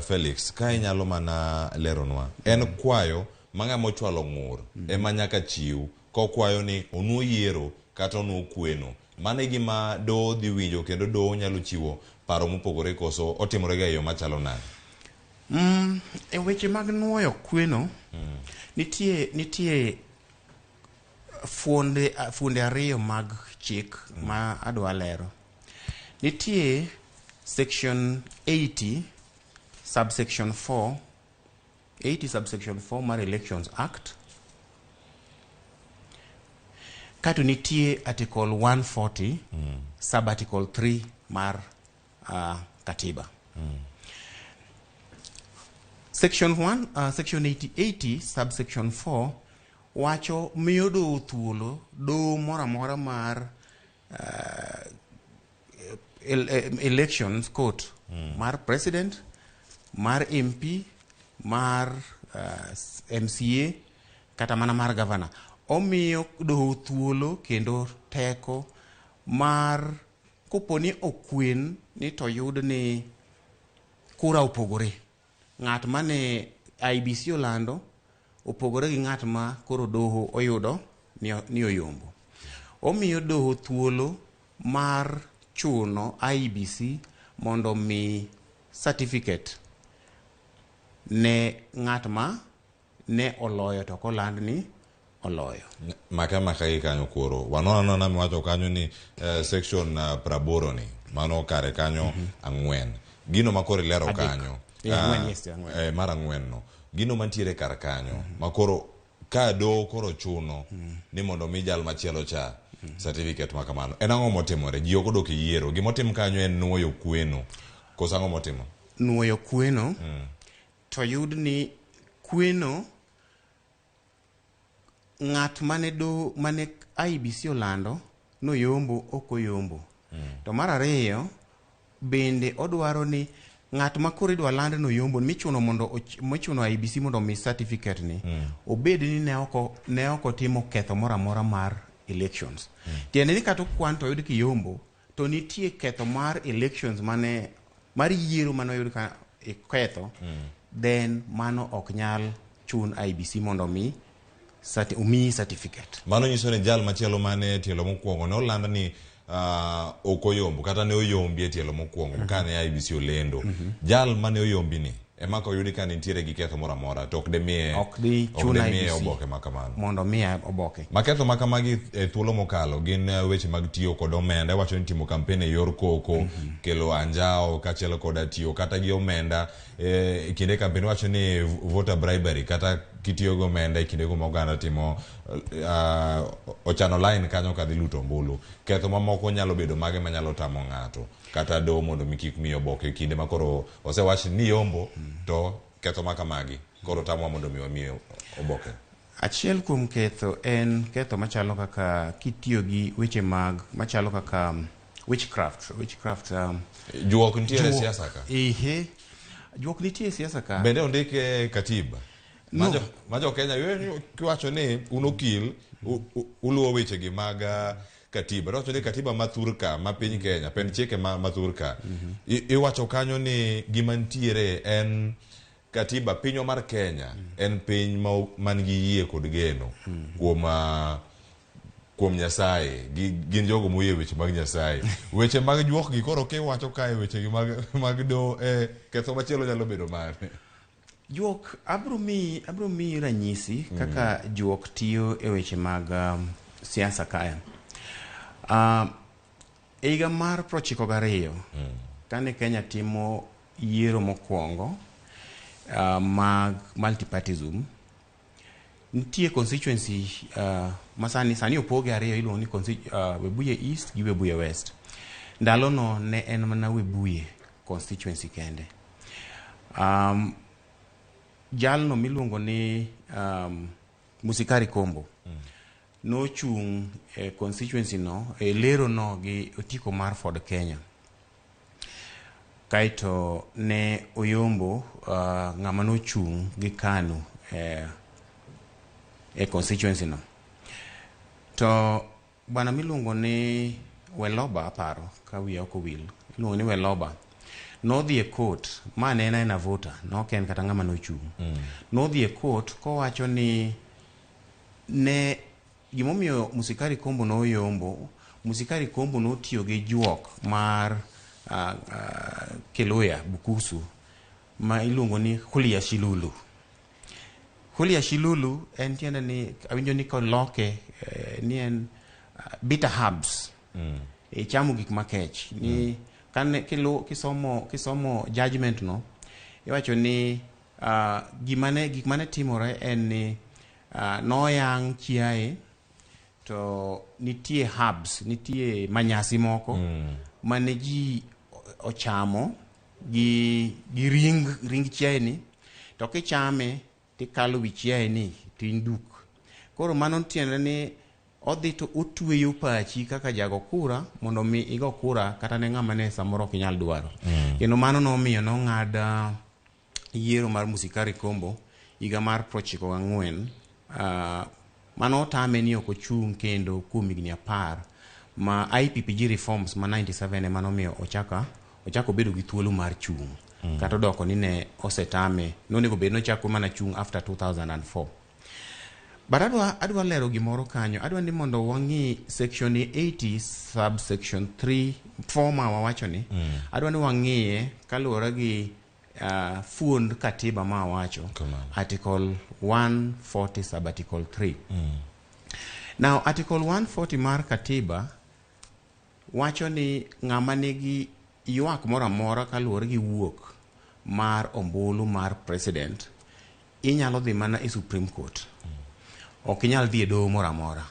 Felix, ka inyalo mana leronwa en kwayo ma ng'ama ochwalo ng'ur ema nyaka chiw kokwayo ni onuo yiero kata onuo kweno. Mano e gima doho dhi winjo kendo doho nyalo chiwo paro mopogore koso otimore ga e yo machalo nade? E weche mag nuoyo kweno nitie fuonde ariyo mag chik ma adwa lero. Nitie section 80 subsection 4 80 subsection 4 mar Elections Act. Kato nitie article 140 sub article 3 mar katiba. Section 1 section 80 subsection 4 wacho miyo doho thuolo doho moro amora mar elections court mar president, mar MP, mar MCA kata mana mar governor. Omiyo doho thuolo kendo teko mar kopo ni okwen ni to yud ni kura opogore. Ng'at mane IBC olando opogore gi ng'at ma koro doho oyudo ni oyombo. Omiyo doho thuolo mar chuno IBC mondo mi certificate ne ng'at ma ne oloyo to koland ni oloyo. Maka gi kanyo koro wanono nana miwacho kanyo ni section 80 ni mano kare kanyo ang'wen. Gino makoro ilero kanyo mar ang'wen no gino mantiere kar kanyo makoro ka doho koro chuno ni mondo mi jal machielo cha certificate makamano. En ang'o motimore? Ji ok odok e yiero. Gimotim kanyo en nuoyo kweno. Koso ang'o motimo? Nuoyo kweno to yud ni kweno ng'at mane IBC olando noyombo ok oyombo. To mar ariyo bende odwaro ni ng'at ma koro idwa land noyombo michuno mondo michuno IBC mondo mi certificate ni obed ni ne ok otimo ketho moro amora mar elections. Tiende ni kata okwan to oyud kiyombo to nitie ketho mar elections mane mar yiero mane oyud ka ketho then mano ok nyal chun IBC mondo mi omiyi certificate. Mano nyiso ni jal machielo mane tielo mokwongo ne oland ni ok oyombo kata ne oyombi e tielo mokwongo kane IBC olendo. Jal mane oyombi ni ema koyudi ka nitiere gi ketho moro amora to ok demiye oboke makamano mondo miye oboke. Maketho makamagi e thuolo mokalo gin weche mag tiyo kod omenda. Iwacho ni timo kampen e yor koko, kelo anjao kaachiel koda tiyo kata gi omenda e kinde kampen. Iwacho ni voter bribery kata kitiyo gi omenda e kindego ma oganda timo ochano line kanyo kadhi luto ombulu. Ketho mamoko nyalo bedo mage manyalo tamo ng'ato kata doho mondo mi kik miyi oboke e kinde ma koro osewach ni yombo to ketho makamagi koro tamowa mondo mi wamiye oboke. Achiel kuom ketho en ketho machalo kaka kitiyo gi weche mag machalo kaka witchcraft juok nitiere e siasa ka. Ehe. Juok nitie e siasa ka. Bende ondike e katiba? No. Ma jo Kenya kiwacho ni un okil uluwo weche gi mag katiba. To wacho ni katiba ma thur ka ma piny Kenya, pend chike ma thur ka. Iwacho kanyo ni gima nitiere en katiba pinywa mar Kenya en piny ma man gi yie kod geno kuom Nyasaye. Gin jogo moyie weche mag Nyasaye. Weche mag juok gi koro kiwacho kae weche gi mag do ketho machielo nyalo bedo mane? Juok abro miyi ranyisi kaka juok tiyo e weche mag siasa kae. E higa mar 92 kane Kenya timo yiero mokwongo mag multipartism, nitie constituency ma sani opoge ariyo iluongo ni Webuye East gi Webuye West. Ndalono ne en mana Webuye constituency kende. Jalno miluongo ni Musikari Kombo nochung' e constituency no e lero no gi otiko mar Ford Kenya. Kaeto ne oyombo ng'ama nochung' gi KANU e constituency no. To bwana miluongo ni Weloba aparo ka wiya ok owil iluongo ni Weloba nodhi e court ma ne en aena voter nok en kata ng'ama nochung'. Nodhi e court kowacho ni ne gimomiyo Musikari Kombo noyombo Musikari Kombo notiyo gi juok mar Kiluya Bukusu ma iluongo ni Hulia Shilulu. Hulia Shilulu en tiende ni awinjo ni koloke ni en bitter herbs. Ichamo gik makech ni kane kisomo judgment no iwacho ni gik mane timore en ni noyang' chiaye to nitie herbs nitie manyasi moko mane ji ochamo gi ring chiaye ni to kichame tikalo wi chiaye ni to in duk koro mano tiende ni odhi to otweyo pachi kaka jago kura mondo mi igo kura kata ne ng'ama ne samoro ok inyal dwaro. Kendo mano nomiyo nong'ad yiero mar Musikari Kombo higa mar 94 mano otame ni ok ochung' kendo kuom higni 10 ma IPPG reforms ma 97 ema nomiyo ochako bedo gi thuolo mar chung' kata odoko ni ne osetame nonego bed nochako mana chung' after 2004. But adwa lero gimoro kanyo. Adwa ni mondo wang'i section 80 subsection 3 4 ma wawacho ni. Adwa ni wang'iye kaluwore gi fuond katiba ma wawacho. Article 140 sub article 3. Now article 140 mar katiba wacho ni ng'ama nigi ywak moro amora kaluwore gi wuok mar ombulu mar president inyalo dhi mana e Supreme Court. Ok inyal dhi e doho moro amora.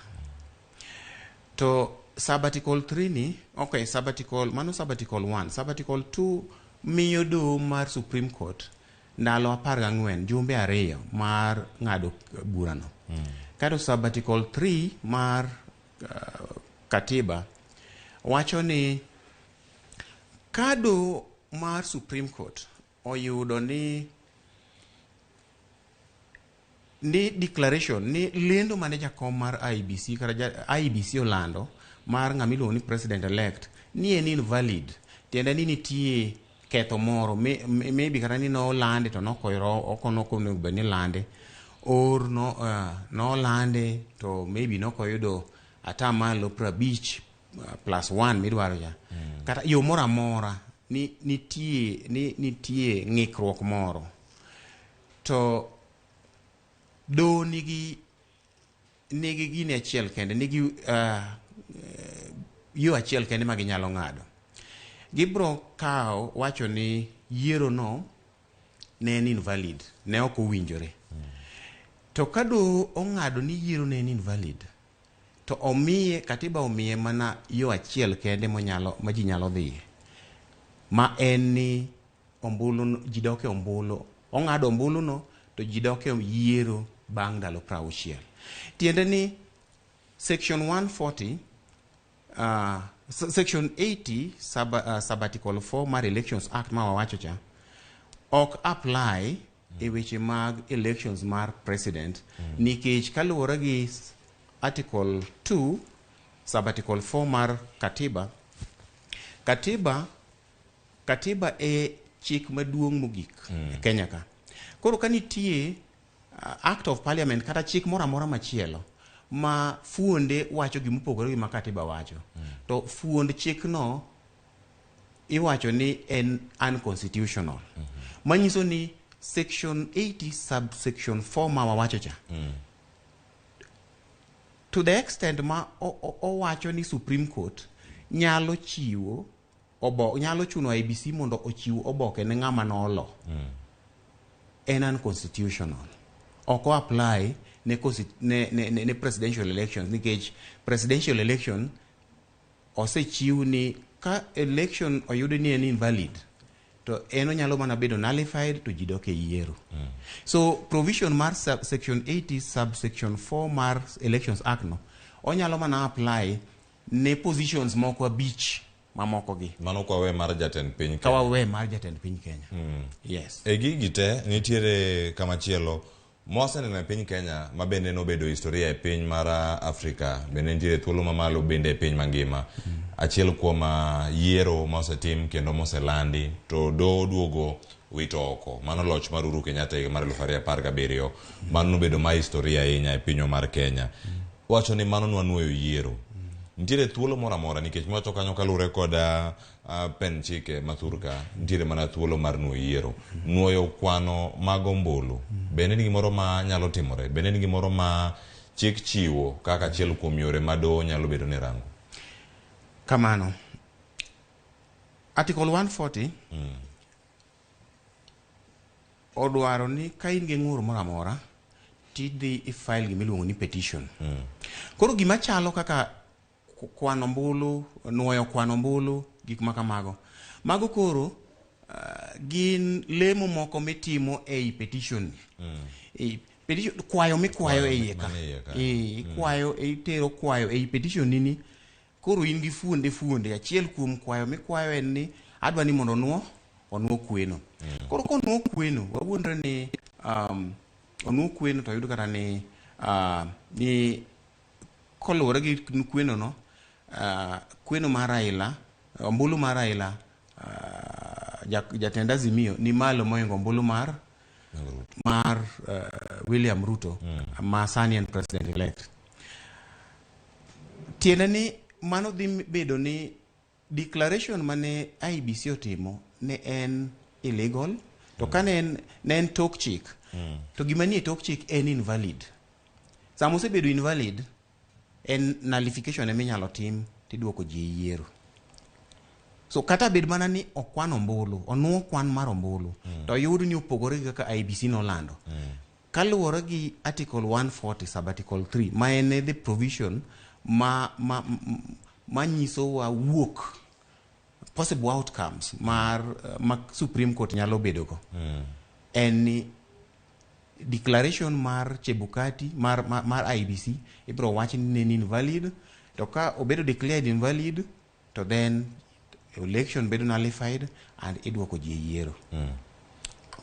To sub article 3 ni, okay, sub article, mano sub article 1, sub article 2 miyo doho mar Supreme Court ndalo 14 jumbe 2 mar ng'ado burano. Kato sub article 3 mar katiba wacho ni ka doho mar Supreme Court oyudo ni declaration ni lendo mane jakom mar IEBC kata IEBC olando mar ng'ama iluongo ni president elect ni en invalid tiende ni nitie ketho moro maybe kata ni nolande to ok onego bed ni lande or no, nolande to maybe nokoyudo atamalo 50 plus 1 midwaro cha kata yo moro amora ni nitie ng'ikruok moro to doho nigi gini achiel kende nigi yo achiel kende ma ginyalo ng'ado gibro kawo wacho ni yiero no ne en invalid ne ok owinjore to ka doho ong'ado ni yiero ne en invalid to omiye katiba omiye mana yo achiel kende monyalo ma ji nyalo dhiye ma en ni ombulu ji dok e ombulu ong'ado ombulu no to ji dok e yiero bang' ndalo 60 tiende ni section 140 section 80 sub article 4 mar Elections Act ma wawacho cha ok apply e weche mag elections mar president nikech kaluwore gi article 2 sub article 4 mar katiba katiba katiba e chik maduong' mogik e Kenya ka. Koro ka nitie act of parliament kata chik moro amora machielo ma fuonde wacho gimopogore gi ma katiba wacho to fuond chikno iwacho ni en unconstitutional manyiso ni section 80 subsection 4 ma wawacho cha to the extent ma owacho ni Supreme Court nyalo chiwo obo nyalo chuno IEBC mondo ochiw oboke ne ng'ama nolo en unconstitutional ok o apply ne, ne, ne, ne, ne presidential elections nikech presidential election osechiw ni ka election oyud ni en invalid to en onyalo mana bedo nullified to ji dok e yiero so provision mar sub section 80 subsection 4 mar elections act no onyalo mana apply ne positions moko abich mamoko gi Mano kwa mar jatend piny ka wawe mar jatend piny Kenya yes E gigi te nitiere kamachielo mwaseneno e piny Kenya ma bende nobedo historia e piny mar Afrika bende nitiere thuolo mamalo bende e piny mangima achiel kuom yiero ma osetim kendo moselandi to doho duogo wito oko mano loch mar Uhuru Kenyatta higa mar 2017 mano nobedo ma historia ahinya e pinywa mar Kenya wacho ni mano nwanuoyo yiero nitiere thuolo moro amora nikech mwacho kanyo kaluwore kod pen chike mathur ka nitiere mana thuolo mar nuoyo yiero nuoyo kwano mag ombulu bende en gimoro ma nyalo timore bende en gimoro ma chik chiwo kaka achiel kuom yore ma doho nyalo bedo ni rango kamano article 140 odwaro ni ka in gi ng'ur moro amora tidhi ifile gimiluongo ni petition koro gima chalo kaka kwano ombulu nuoyo kwano ombulu gik ma kamago mago koro gin lemo moko mitimo ei petition ni Ei petition kwayo mikwayo e iye ka mane iye ka. Eh, ikwayo itero kwayo ei petition ni ni koro in gi fuonde fuonde achiel kuom kwayo mikwayo en ni adwa ni mondo onuo onuo kweno koro konuo kweno wawuondre ni onuo kweno to oyud kata ni ni koluwore gi kweno no kweno mar Raila ombulu mar Raila jatend Azimio ni malo mohingo ombulu mar William Ruto ma sani en president elect tiende ni mano dhi bedo ni declaration mane IEBC otimo ne en illegal to ka ne en ne en tok chik to gima nie tok chik en invalid sama osebedo invalid en nullification ema inyalo tim tiduoko ji e yiero so kata bed mana ni okwan ombulu onuo kwan mar ombulu to oyud ni opogore gi kaka IEBC nolando kaluwore gi article 140 sub article 3 ma en the provision ma nyisowa wuok possible outcomes mar ma Supreme Court nyalo bedogo en ni declaration mar Chebukati mar IEBC ibiro wach ni ne en invalid to ka obedo declared invalid to then election bedo nullified and idwoko ji e yiero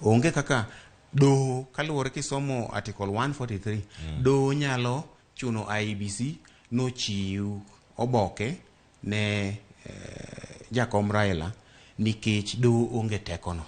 onge kaka doho kaluwore kisomo article 143 doho nyalo chuno IEBC nochiw oboke ne jakom Raila nikech doho onge tekono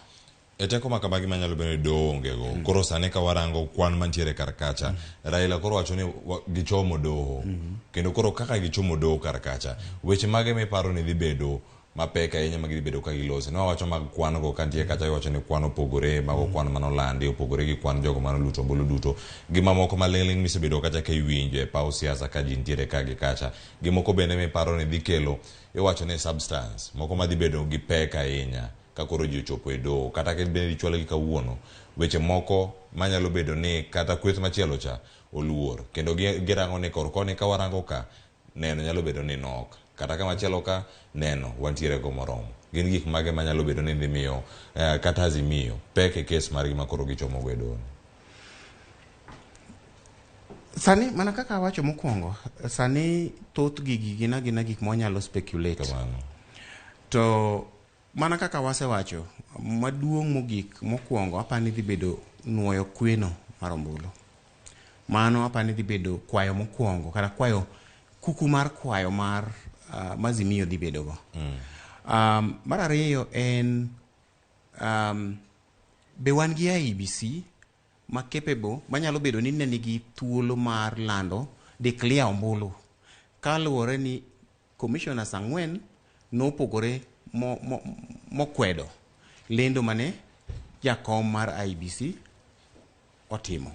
e teko ma kamagi manyalo bedo ni doho onge go koro sani ka warango kwan mantiere kar kacha Raila koro wacho ni gichomo doho kendo koro kaka gichomo doho kar kacha weche mage miparo ni dhi bedo mapek ahinya ma gidhi bedo ka gilose ne wawacho mag kwan go kantie kacha iwacho ni kwan opogore mago kwan manolandi opogore gi kwan jogo manoluto ombulu duto gi mamoko maling'ling' misebedo kacha ka iwinjo e paw siasa ka ji nitiere ka gi kacha gi moko bende miparo ni dhi kelo iwacho ni substance moko madhi bedo gi pek ahinya ka koro ji ochopo e doho kata ka bende ichwalogi kawuono weche moko manyalo bedo ni kata kweth machielo cha oluor kendo girango ni kor koni ka warango ka neno nyalo bedo ni nok kata kamachielo ka neno wantiere go moromo gin gik mage manyalo bedo ni dhi miyo kata Azimio pek e kes margi ma koro gichomo go e doho ni sani mana kaka awacho mokwongo sani thoth gigi gin agina gik mwanyalo speculate Kamano. to Mana kaka wasewacho, maduong' mogik mokwongo apani dhi bedo nuoyo kweno mar ombulu. Mano apani dhi bedo kwayo mokwongo kata kwayo kuku mar kwayo mar Azimio dhi bedo go. Mar ariyo en be wan gi IEBC ma capable manyalo bedo ni ne nigi thuolo mar lando declare ombulu kaluwore ni commissioners 4 nopogore mokwedo lendo mane jakom mar IEBC otimo.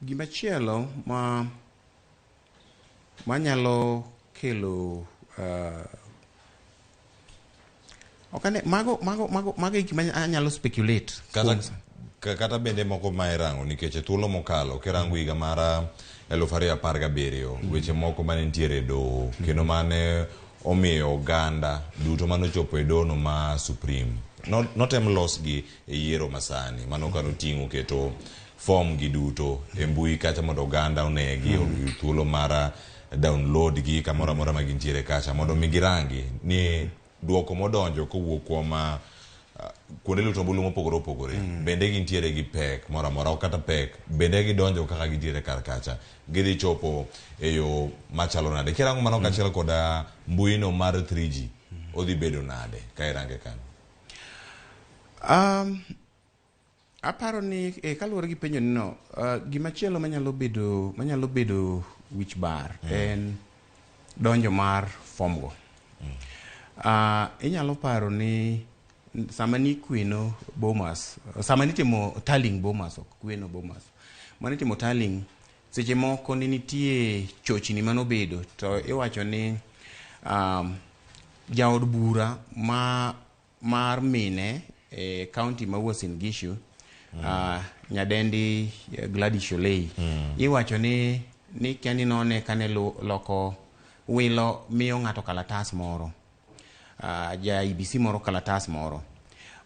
Gimachielo ma manyalo kelo ok ane mago e gik ma anyalo speculate. Kata bende moko ma irango nikech e thuolo mokalo kirango higa mar 2017 weche moko mane nitiere e doho kendo mane omiyo oganda duto manochopo e doho no ma Supreme notem losgi e yiero masani mano kanoting'o keto form gi duto e mbui kacha mondo oganda onegi oyud thuolo mar download gi kamoro amora ma gintiere kacha mondo mi girangi ni duoko modonjo kowuok kuom kuonde luto ombulu mopogore opogore bende gintiere gi pek moro amora ok kata pek bende gidonjo kaka gintiere kar kacha gidhi chopo e yo machalo nade kirango mano kaachiel koda mbui no mar 3G odhi bedo nade ka irange kanyo. Aparo ni kaluwore gi penjo ni no gimachielo manyalo bedo wich bar en donjo mar form go. Inyalo paro ni sama ni kweno Bomas, sama nitimo tallying Bomas, ok kweno Bomas, manitimo tallying seche moko ne nitie chochni manobedo to iwacho ni jaod bura ma mar mine e county ma Uasin Gishu nyadendi Gladys Shollei iwacho ni kia ni none kane loko wilo miyo ng'ato kalatas moro ja IEBC moro kalatas moro.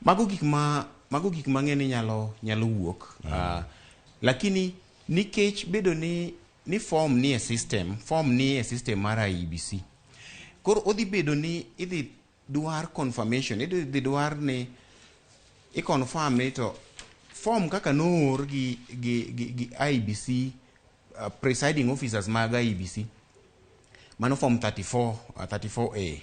Mago gik mang'e ni nyalo wuok lakini nikech bedo ni form ni e system, form ni e system mar IEBC, koro odhi bedo ni idhi dwar confirmation, idhi dwar ni i confirm ni to form kaka noor gi IEBC presiding officers mag IEBC, mano form 34 34A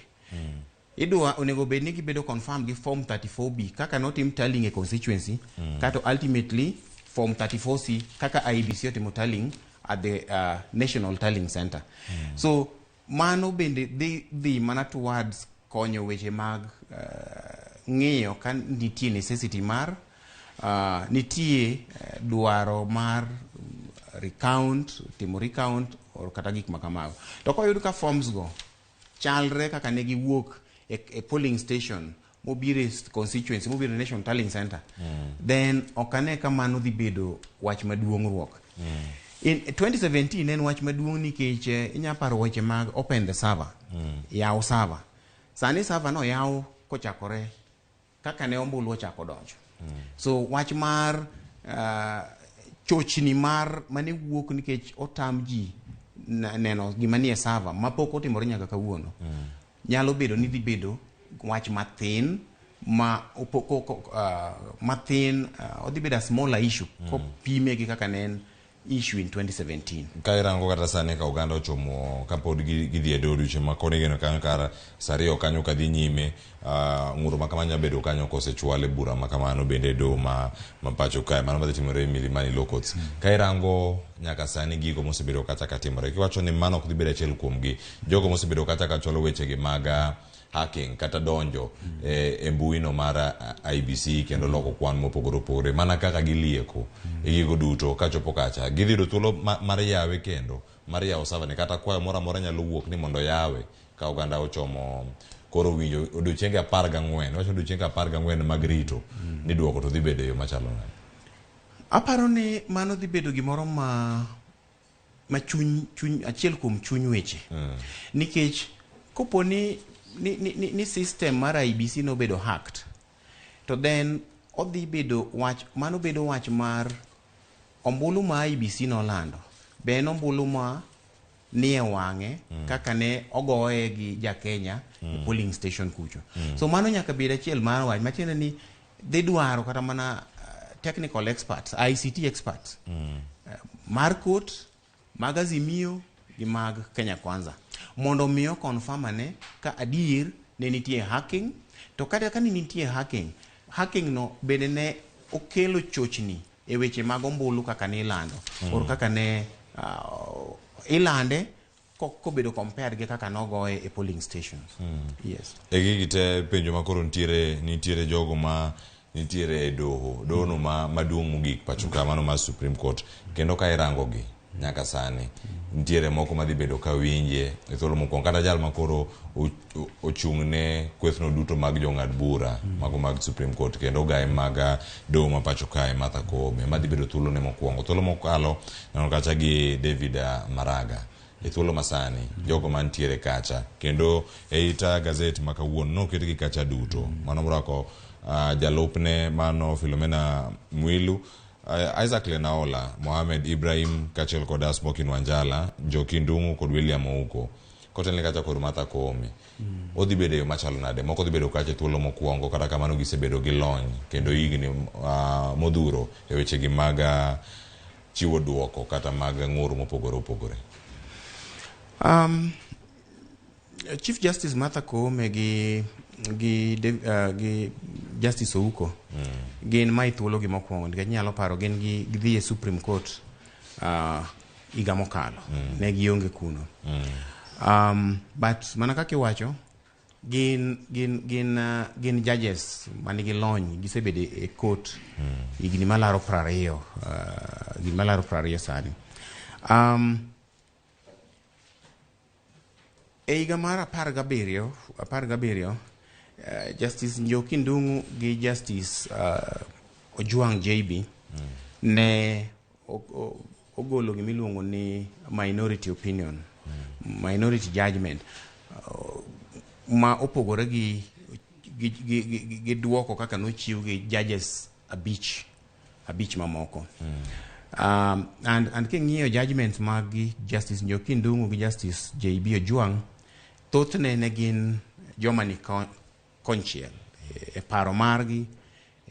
idwa onego bed ni gibedo confirm gi form 34B kaka notim tallying e constituency kato ultimately form 34C kaka IEBC otimo tallying at the National Tallying Center. So mano bende dhi mana towards konyo weche mag ng'iyo ka nitie necessity mar nitie dwaro mar recount, timo recount or kata gik ma kamago. To koyud ka forms go chalre kaka ne giwuok e polling station mobiro e constituency mobiro e National Tallying Center then ok ane ka mano dhi bedo wach maduong' ruok. In 2017 en wach maduong' nikech inya paro weche mag open the server, yaw server. Sani server no yaw kochakore kaka ne ombulu ochako donjo. So wach mar chochni mar mane wuok nikech otam ji neno gima nie server mapok otimore nyaka kawuono nyalo bedo ni dhi bedo wach mathin ma mathin odhi bedo a smaller issue kopime gi kaka ne en issue in 2017. Ka irango kata sani ka oganda ochomo kapod gidhi e doho odiochieng' ma koni igeno kanyo kar sa 2 kanyo kadhi nyime ng'uro ma kama nyalo bedo kanyo kosechwal e bura ma kamano bende e doho ma pacho kae mano madhi timore e Milimani Law Courts. Ka irango nyaka sani gigo mosebedo kacha ka timore kiwacho ni mano ok dhi bedo achiel kuomgi jogo mosebedo kacha ka chwalo wechegi mag hacking kata donjo e mbui no mar IEBC kendo loko kwan mopogore opogore mana kaka gilieko e gigo duto kachopo kacha gidhi yudo thuolo mar yawe kendo mar yawo server ni kata kwayo moro amora nyalo wuok ni mondo yawe ka oganda ochomo koro winjo odiochienge 14 wacho odiochienge 14 mag rito ni duoko to dhi bedo e yo machalo nade. Aparo ni mano dhi bedo gimoro ma chuny achiel kuom chuny weche nikech kopo ni system mar IEBC nobedo hacked to then odhi bedo wach mano bedo wach mar ombulu ma IEBC nolando be en ombulu ma nie wang'e kaka ne ogoye gi ja Kenya e polling station kucho. So mano nyaka bed achiel mar wach matiende ni dhi dwaro kata mana technical experts, ICT experts mar court, mag Azimio gi mag Kenya Kwanza mondo mi o confirm ane ka adier ne nitie hacking. To kata ka ne nitie hacking, hacking no bende ne okelo chochni e weche mag ombulu kaka ne ilando or kaka ne ilande kobedo compared gi kaka nogoye e polling stations. Yes. E gigi te, penjo ma koro nitiere, nitiere jogo ma nitiere e doho, dohono ma maduong' mogik pacho ka, mano mar Supreme Court, kendo ka irango gi nyaka sani nitiere moko madhi bedo ka winje e thuolo mokwongo, kata jal ma koro ochung' ne kwethno duto mag jong'ad bura mago mag Supreme Court kendo ogaye mag doho ma pacho kae, Martha Koome, madhi bedo thuolo ne mokwongo. Thuolo mokalo neno kacha gi David Maraga. E thuolo masani jogo mantiere kacha kendo e ita gazet ma kawuono noketgi kacha duto, mano morwako jalupne mano Philomena Mwilu, Isaac Lenaola, Mohamed Ibrahim kaachiel kod Smokin Wanjala, Njoki Ndung'u kod William Ouko, kotelne kacha kod Martha Koome. Odhi bedo e yo machalo nade? Moko dhi bedo kacha e thuolo mokwongo, kata kamano gisebedo gi lony kendo higni modhuro e wechegi mag chiwo duoko kata mag ng'ur mopogore opogore. Chief Justice Martha Koome gi Justice Ouko gin ma thuolo gi mokwongo, nikech inyalo paro gin gi gidhi e Supreme Court higa mokalo, ne gionge kuno. But mana kaka iwacho, gin judges manigi lony, gisebedo e court higni malaro 20, higni malaro 20 sani. E higa mar 17, Justice Njoki Ndung'u gi Justice Ojwang JB ne ogolo gimiluongo ni minority opinion, minority judgment, ma opogore gi duoko kaka nochiw gi judges abich mamoko. And king'iyo judgments mag Justice Njoki Ndung'u gi Justice JB Ojwang, thothne ne gin joma ni konchiel e paro margi,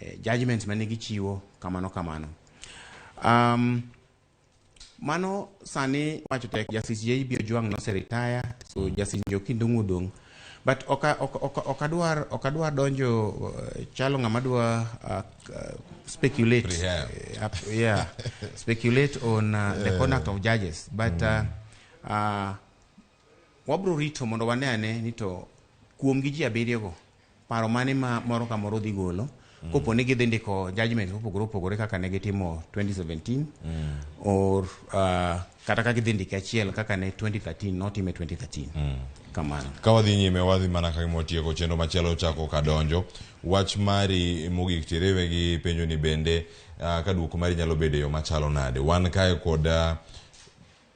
e judgments mane gichiwo kamano kamano. Mano sani wacho tek. Justice JB Ojwang nose retire, so Justice Njoki Ndung'u odong'. But ok adwar donjo chalo ng'ama dwa speculate, yeah, speculate on the conduct of judges, but wabro rito mondo wane ane ni to kuom gi ji abiriyo go paro mane ma moro ka moro dhi golo kopo ni gidhi ndiko judgment mopogore opogore kaka ne gitimo 2017 or kata ka gidhi ndike achiel kaka ne 2013 notime 2013 kamano. Ka wadhi nyime, wadhi mana ka gima chenro machielo chako kadonjo. Wach mari mogik tiriwe gi penjo ni bende ka duoko mari nyalo bedo e yo machalo nade. Wan kae kod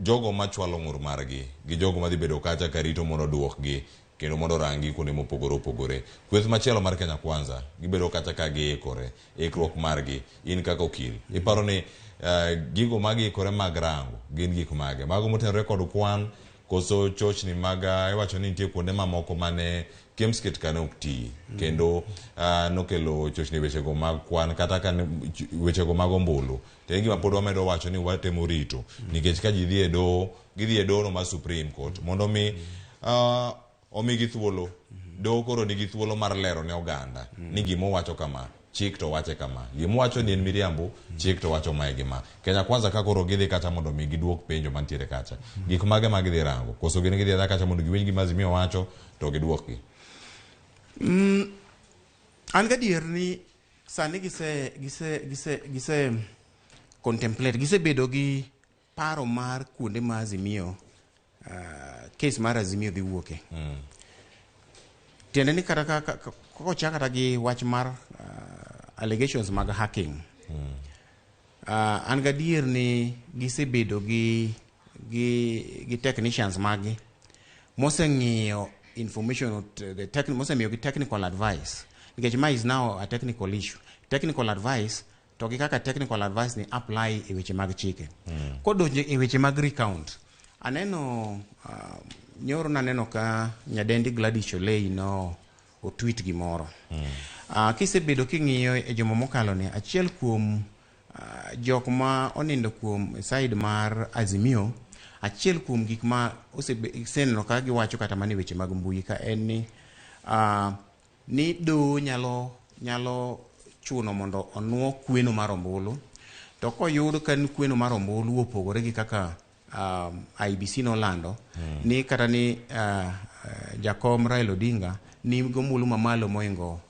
jogo machwalo ng'ur margi gi jogo madhi bedo kacha karito mondo oduokgi kendo mondo orangi kuonde mopogore opogore. Kweth machielo mar Kenya Kwanza gibedo kacha ka giikore, ikruok margi in kaka okil iparo ni gigo magiikore mag rango gin gik mage mago motenore kod kwan koso chochni mag iwacho ni nitie kuonde mamoko mane Kemsket ka ne ok tii kendo nokelo chochni e wechego mag kwan kata ka wechego mag ombulu. To en gima pod wamedo wacho ni watemo rito nikech ka ji dhi e doho, gidhi e doho mar Supreme Court mondo mi omigi thuolo. Doho koro nigi thuolo mar lero ne oganda ni gima owacho kama, chik to wache kama, gima owacho ni en miriambo, chik to wacho mae gi ma. Kenya Kwanza ka koro gidhi kacha mondo mi giduok penjo mantiere kacha, gik mage ma gidhi rango koso gin gidhi adhiya kacha mondo giwinj gima Azimio wacho to giduokgi? An gadier ni sani gise contemplate, gisebedo gi paro mar kuonde ma Azimio, case mar Azimio dhi wuoke. Tiende ni kata kochak kata gi wach mar allegations mag hacking, an gadier ni gisebedo gi technicians maggi moseng'iyo information, mosemiyogi technical advice, nikech ma is now a technical issue, technical advice to gi kaka technical advice ni apply e weche mag chike kodonjo e weche mag recount. Aneno nyoro naneno ka nyadendi Gladys Shollei no otweet gimoro. Kisebedo king'iyo e juma mokalo ni, achiel kuom jok ma onindo kuom side mar Azimio, achiel kuom gik ma oseneno ka giwacho kata mana e weche mag mbui ka en ni ni doho nyalo chuno mondo onuo kweno mar ombulu, to koyud ka kweno mar ombulu opogore gi kaka IEBC nolando, ni kata ni jakom Raila Odinga ni gombulu mamalo moingo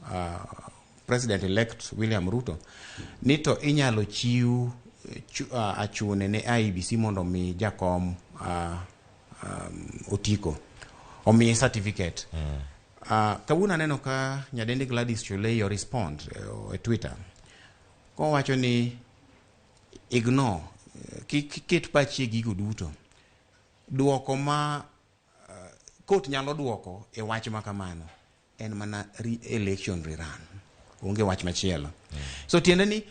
President elect William Ruto, ni to inyalo chiw achune ne IEBC mondo mi jakom otiko omiye certificate. Kawuono aneno ka nyadendi Gladys Shollei o respond e Twitter kowacho ni ignore, kik ket pachi e gigo duto. Duoko ma court nyalo duoko e wach ma kamano en mana re-election rerun, onge wach machielo. So tiende ni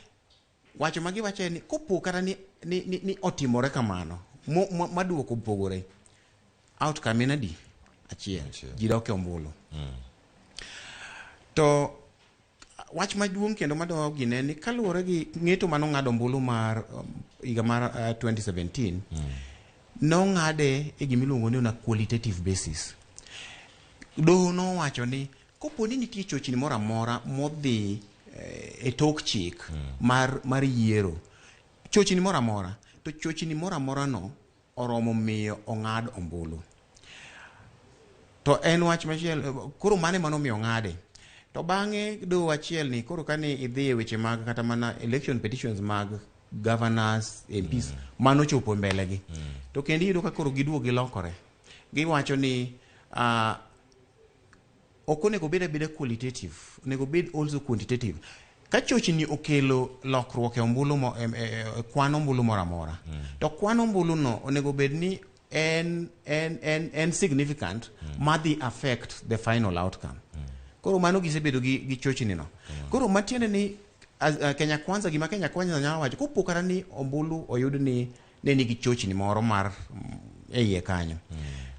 wacho ma giwacho en ni kopo kata ni otimore kamano ma duoko opogore, outcome en adi? Achiel, ji dok e ombulu. To wach maduong' kendo madwa gine ni kaluwore gi ng'eto manong'ado ombulu mar higa mar 2017, nong'ade e gimiluongo ni on a qualitative basis. Doho nowacho ni kopo ni nitie chochni moro amora modhi e tok chik mar yiero, chochni moro amora, to chochni moro amora no oromo miyo ong'ad ombulu. To en wach machielo, koro mane manomiyo ong'ade. To bang'e doho achiel ni koro kane idhi e weche mag kata mana election petitions mag governors, MPs, mano chopo mbele gi. To kendo iyudo ka koro giduogo gilokore. Giwacho ni ok onego bed abeda qualitative, onego bed also quantitative. Ka chochni okelo lokruok e ombulu mo, e kwan ombulu moro amora, to kwan ombulu no onego bed ni en significant madhi affect the final outcome. Koro mano gisebedo gi chochni no. Koro matiende ni Kenya Kwanza, gima Kenya Kwanza nyalo wacho, kopo kata ni ombulu oyud ni ne nigi chochni moro mar e iye kanyo.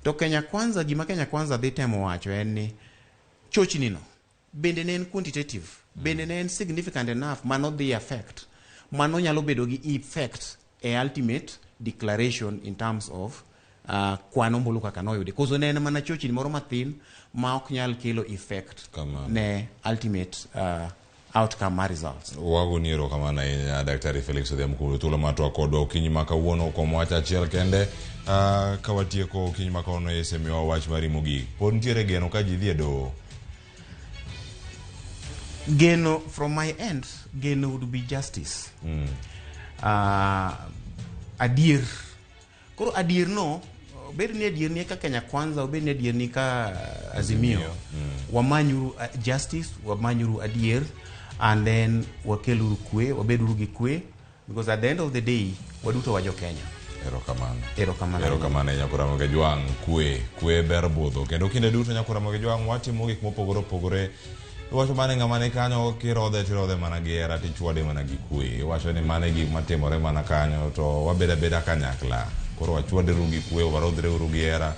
To Kenya Kwanza, gima Kenya Kwanza dhi temo wacho en ni chochni no bende ne en quantitative, bende ne en significant enough mano dhi affect, mano nyalo bedo gi effect e ultimate declaration in terms of kwan ombulu kaka noyudi. Koso ne en mana chochni moro mathin ma ok nyal kelo effect ne ultimate outcome mar results. Wagoni erokamano ahinya Daktari Felix Odhiambo kuom thuolo mar twak kodwa okinyi ma kawuono kuom wach achiel kende. Ka watieko okinyi ma kawuono isemiyowa wach mari mogik. Pod nitiere geno ka ji dhi e doho? Geno from my end, geno would be justice. Adier. Koro adier no, obed ni adier ni ka Kenya Kwanza, obed ni adier ni ka Azimio. Wamanyuru justice, wamanyuru adier, and then wakeluru kwe, wabeduru gi kwe, because at the end of the day, waduto wa jo Kenya. Erokamano. Erokamano. Erokamano ahinya Ramogi Jwang'. Kwe, kwe ber budho. Kendo kinde duto Ramogi Jwang' watimo gik mopogore opogore. Iwacho mana ng'ama ni kanyo kirodhe tirodhe mana gi hera tichwade mana gi kwe. Iwacho ni mano e gik matimore mana kanyo to wabedo abeda kanyakla. Koro wachwadreuru gi kwe, warodhreuru gi hera.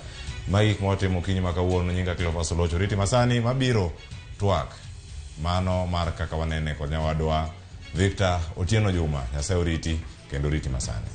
Magi gik mawatimo okinyi ma kawuono. Nyinga Cleophas Olocho. Riti masani mabiro twak mano mar kaka wanene kod nyawadwa Victor Otieno Juma. Nyasaye oriti kendo oriti masani.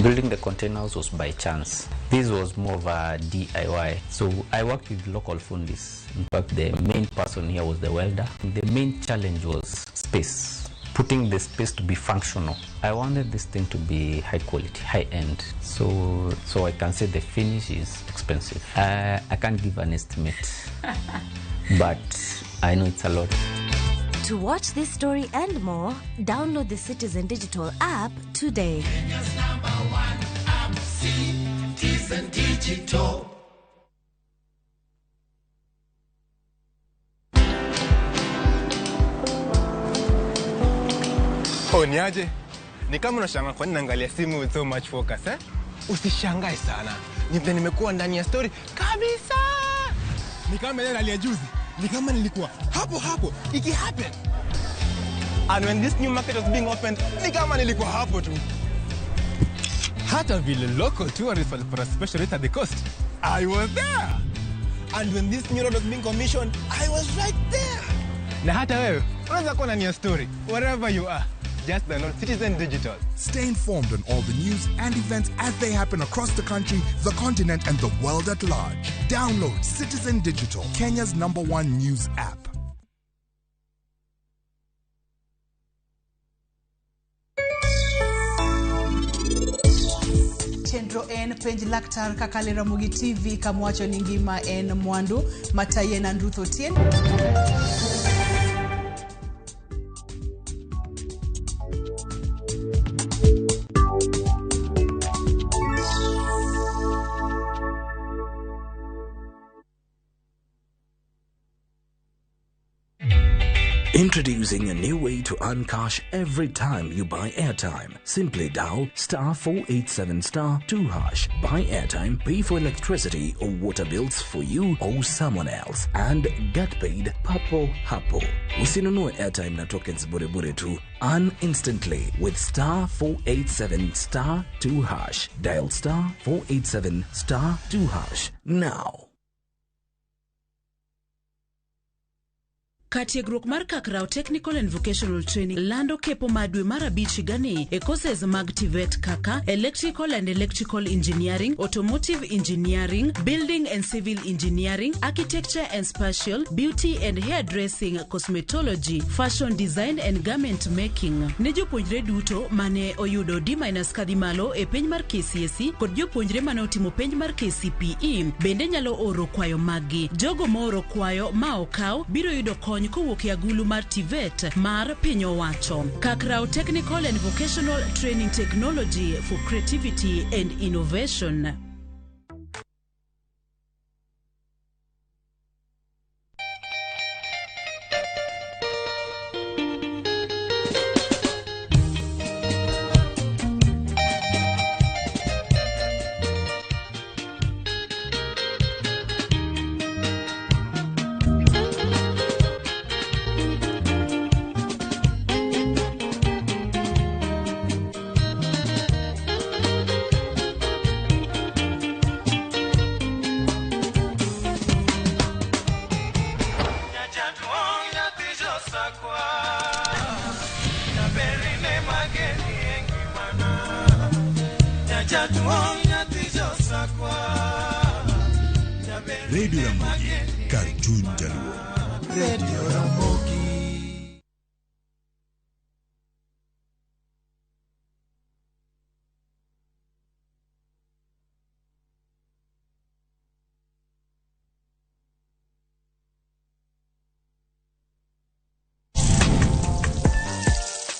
Building the containers was by chance. This was more of a DIY. So I worked with local fundis. In fact, the main person here was the welder. The main challenge was space, putting the space to be functional. I wanted this thing to be high quality, high end. So I can say the finish is expensive. I can't give an estimate, but I know it's a lot. To watch this story and more, download the Citizen Digital app today. Kenya's number one app, Citizen Digital. Oh, niaje? Ni kama unashangaa kwa nini naangalia simu with so much focus, eh? Usishangae sana. Ni vile nimekuwa ndani ya story kabisa. Ni kama ile rally ya juzi. Ni kama nilikuwa hapo hapo iki happen. And when this new market was being opened, ni kama nilikuwa hapo tu. Hata vile local tourists walipata special rate at the coast, I was there. And when this new road was being commissioned, I was right there. Na hata wewe unaweza kuwa ndani ya story wherever you are. Just download Citizen Digital. Stay informed on all the news and events as they happen across the country, the continent, and the world at large. Download Citizen Digital, Kenya's number one news app. Chenro en penj laktar kaka le Ramogi TV kamwacho ni ngima en mwandu matayi en Andrew Otieno. Introducing a new way to earn cash every time you buy airtime. Simply dial star 487 star 2 hash. Buy airtime, pay for electricity or water bills for you or someone else, and get paid papo hapo. Usinunue airtime na tokens bure bure tu. Earn instantly with star 487 star 2 hash. Dial star 487 star 2 hash now. Katiegruok mar Kakrao Technical and Vocational Training lando kepo mar dwe mar abich higani e courses mag TVET kaka Electrical and Electrical Engineering, Automotive Engineering, Building and Civil Engineering, Architecture and Spatial, Beauty and Hairdressing, Cosmetology, Fashion Design and Garment Making. Ne jopuonjre duto mane oyudo D- kadhi malo e penj mar KCSE kod jopuonjre mane otimo penj mar KCPE bende nyalo oro kwayo maggi. Jogo mooro kwayo ma okaw biro yudo kony kowuok e agulu mar TVET mar piny owacho. Kakrao Technical and Vocational Training Technology for Creativity and Innovation. Radio Ramogi, Cartoon Jaluo. Radio Ramogi.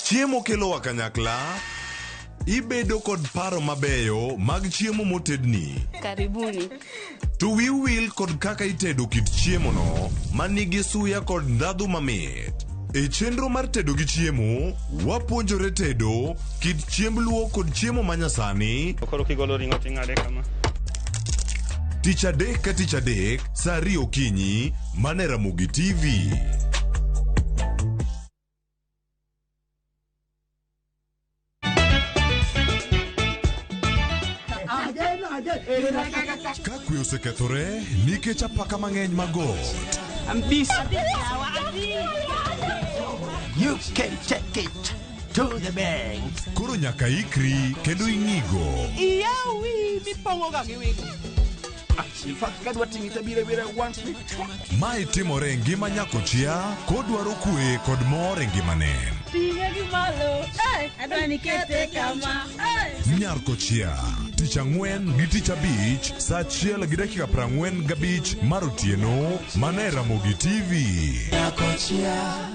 Chiemo kelowa kanyakla, ibedo kod paro mabeyo mag chiemo motedni. Karibuni. To wiu wil kod kaka itedo kit chiemono manigi suya kod ndhadhu mamit. E chenro mar tedo gi chiemo, wapuonjore tedo kit chiemb luo kod chiemo manyasani. Koro kigolo ring'o ting'ade kama. Tich adek ka tich adek, saa ariyo okinyi, mana e Ramogi TV. Ka kwe osekethore nikech apaka mang'eny mag ot. You can take it to the bank. Koro nyaka ikri kendo ing'igo. Iyawi mipong'oga gi wigi. In fact, kadwa ting'i tabiro biro 1 Mae timore e ngima nyakochia kodwaro kwe kod mor e ngimane. Ting'e gi malo. Adwa ni kete kama. Nyar kochia, tich ang'wen gi tich abich, saa 1:45 mar otieno, mana e Ramogi TV. Nyakochia.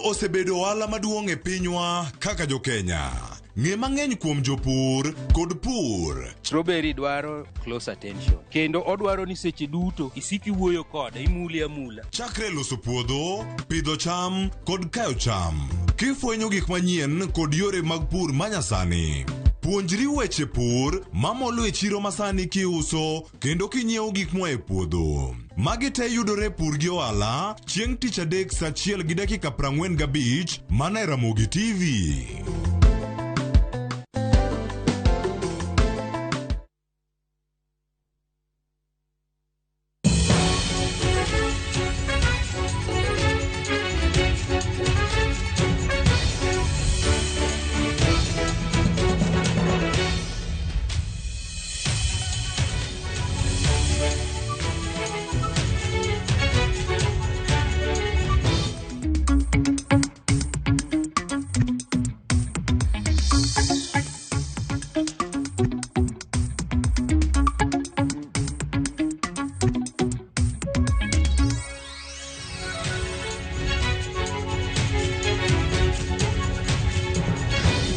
osebedo ohala maduong' e pinywa kaka jo-Kenya. Ng'e mang'eny kuom jopur kod pur. Strawberry dwaro close attention. Kendo odwaro ni seche duto isik iwuoyo kode, imule amula. Chakre loso puodho, pidho cham kod kayo cham. Kifwenyo gik manyien kod yore mag pur manyasani. Puonjri weche pur mamolo e chiro masani kiuso kendo kinyiewo gik moa e puodho. Magi te yudore Pur gi Ohala chieng' tich adek saa achiel gi dakika 45 mana e Ramogi TV.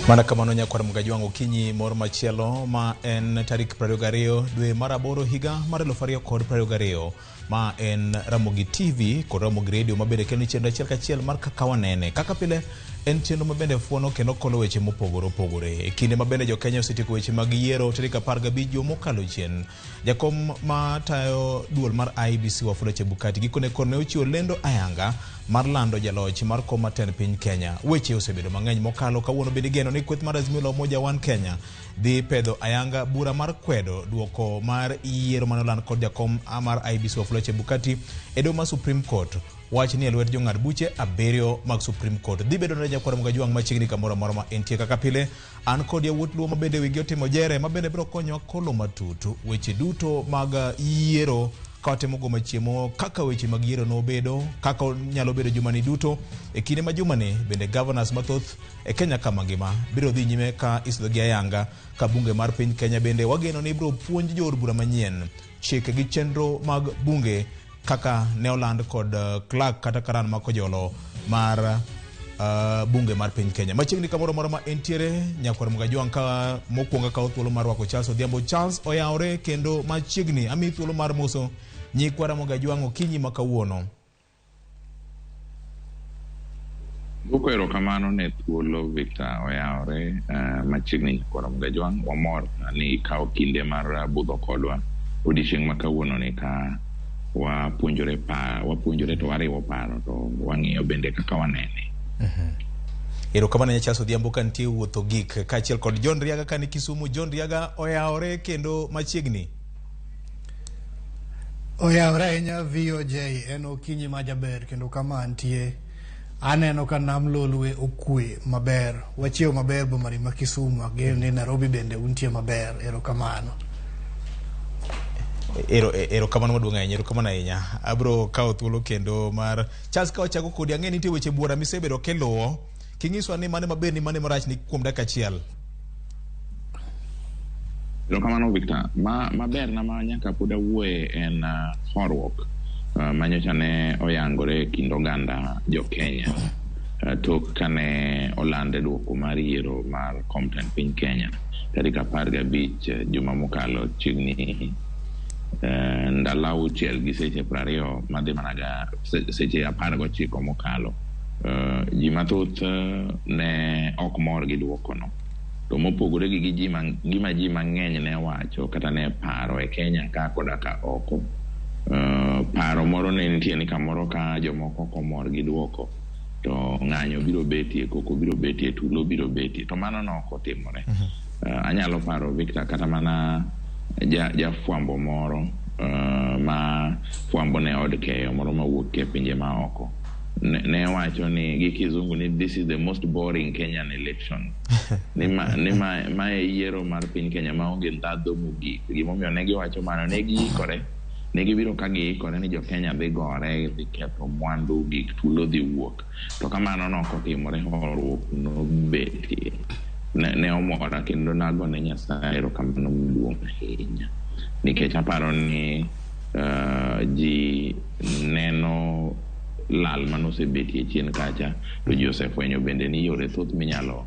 Mana kamano nyakwar Mgajwang' okinyi moro machielo ma en tarik 22 dwe mar aboro higa mar 2022 ma en Ramogi TV kod Ramogi Radio ma bende kelo chenro achiel kachiel mar kaka wanene. Kaka pile en chenro ma bende fuono kendo kolo weche mopogore opogore. E kinde ma bende jokenya osetieko weche mag yiero tarik 15 juma mokalo chien, jakom ma tayo duol mar IEBC Wafula Chebukati gikone koro ne ochiwo lendo ayanga mar lando jaloch mar kom mar tend piny Kenya. Weche osebedo mang'eny mokalo kawuono bende igeno ni kweth mar Azimio la Umoja One Kenya dhi pedho ayanga bura mar kwedo duoko mar yiero mane oland kod jakom mar IEBC Wafula Chebukati e doho mar Supreme Court. Wach ni e lwet jong'ad buche abiriyo mag Supreme Court. Dhi bedo nade nyakwar Mgajwang' machiegni kamoro amora ma entie kaka pile. An kod yawuot Luo ma bende wigi otimo jere ma bende biro konyowa kolo matut weche duto mag yiero ka watemo go machiemo kaka weche mag yiero nobedo, kaka nyalo bedo jumani duto. E kinde ma jumani bende governors mathoth e Kenya kama ngima biro dhi nyime ka isidho gi ayanga ka bunge mar piny Kenya bende wageno ni ibiro puonj jood bura manyien chike gi chenro mag bunge kaka ne oland kod clerk kata karan ma Kojolo mar bunge mar piny Kenya. Machiegni kamoro amora ma entiere nyakwar Mgajwang' ka mokwongo akawo thuolo mar rwako Charles Odhiambo. Charles oyawore kendo machiegni amiyi thuolo mar moso nyikwa Ramogi Ajwang' okinyi ma kawuono. Duoko erokamano ne thuolo Victor oyawore machiegni nyakwar Ramogi Ajwang'. Wamor ni ikawo kinde mar budho kodwa odiochieng' ma kawuono ni ka wapuonjore wapuonjore to wariwo paro to wang'iyo bende kaka wanene. Erokamano ne Charles Odhiambo ka nitie wuotho gik kaachiel kod John Riaga ka ni Kisumu. John Riaga oyawore kendo machiegni. Oyawore ahinya VOJ, en okinyi ma jaber kendo kama antie aneno ka nam Lolwe okwe maber. Wachiew maber bomani ma Kisumu, ageno ni Nairobi bende untie maber. Erokamano. Erokamano maduong' ahinya, erokamano ahinya. Abro kawo thuolo kendo mar Charles ka wachako kodi, ang'e ni nitie weche buora misebedo kiluwo. King'iswa ni mane maber ni mane marach ni kuom dakika achiel. Erokamano Victor. Maber na ma nyaka pod awuoye en horuok manyocha ne oyangore e kind oganda jo Kenya tok kane olande duoko mar yiero mar kom tend piny Kenya tarik 15 juma mokalo chiegni ndalo auchiel gi seche 20 madhi mana ga seche 19 mokalo. Ji mathoth ne ok mor gi duokono. To mopogore gi gima ji mang'eny ne wacho kata ne paro e Kenya ka koda ka oko. Paro moro ne nitie ni kamoro ka jomoko ok omor gi duoko to ng'anyo biro betie, koko biro betie, tulo biro betie. To mano ne ok otimore. Anyalo paro Victor kata mana jafwambo moro ma fwambo ne od keyo moro mawuok e pinje ma oko. Ne wacho ni gi kizungu ni this is the most boring Kenyan election. Ni ma e yiero mar piny Kenya maonge ndhadhu mogik. Gimomiyo ne giwacho mano, ne giikore. Ne gibiro ka giikore ni jo Kenya dhi gore, dhi ketho mwandu, gik tulo dhi wuok. To kamano ne ok otimore, horuok nobetie. Ne omora kendo nagone Nyasaye erokamano maduong' ahinya. Nikech aparo ni ji neno lal manosebetie chien kacha to ji osefwenyo bende ni yore thoth minyalo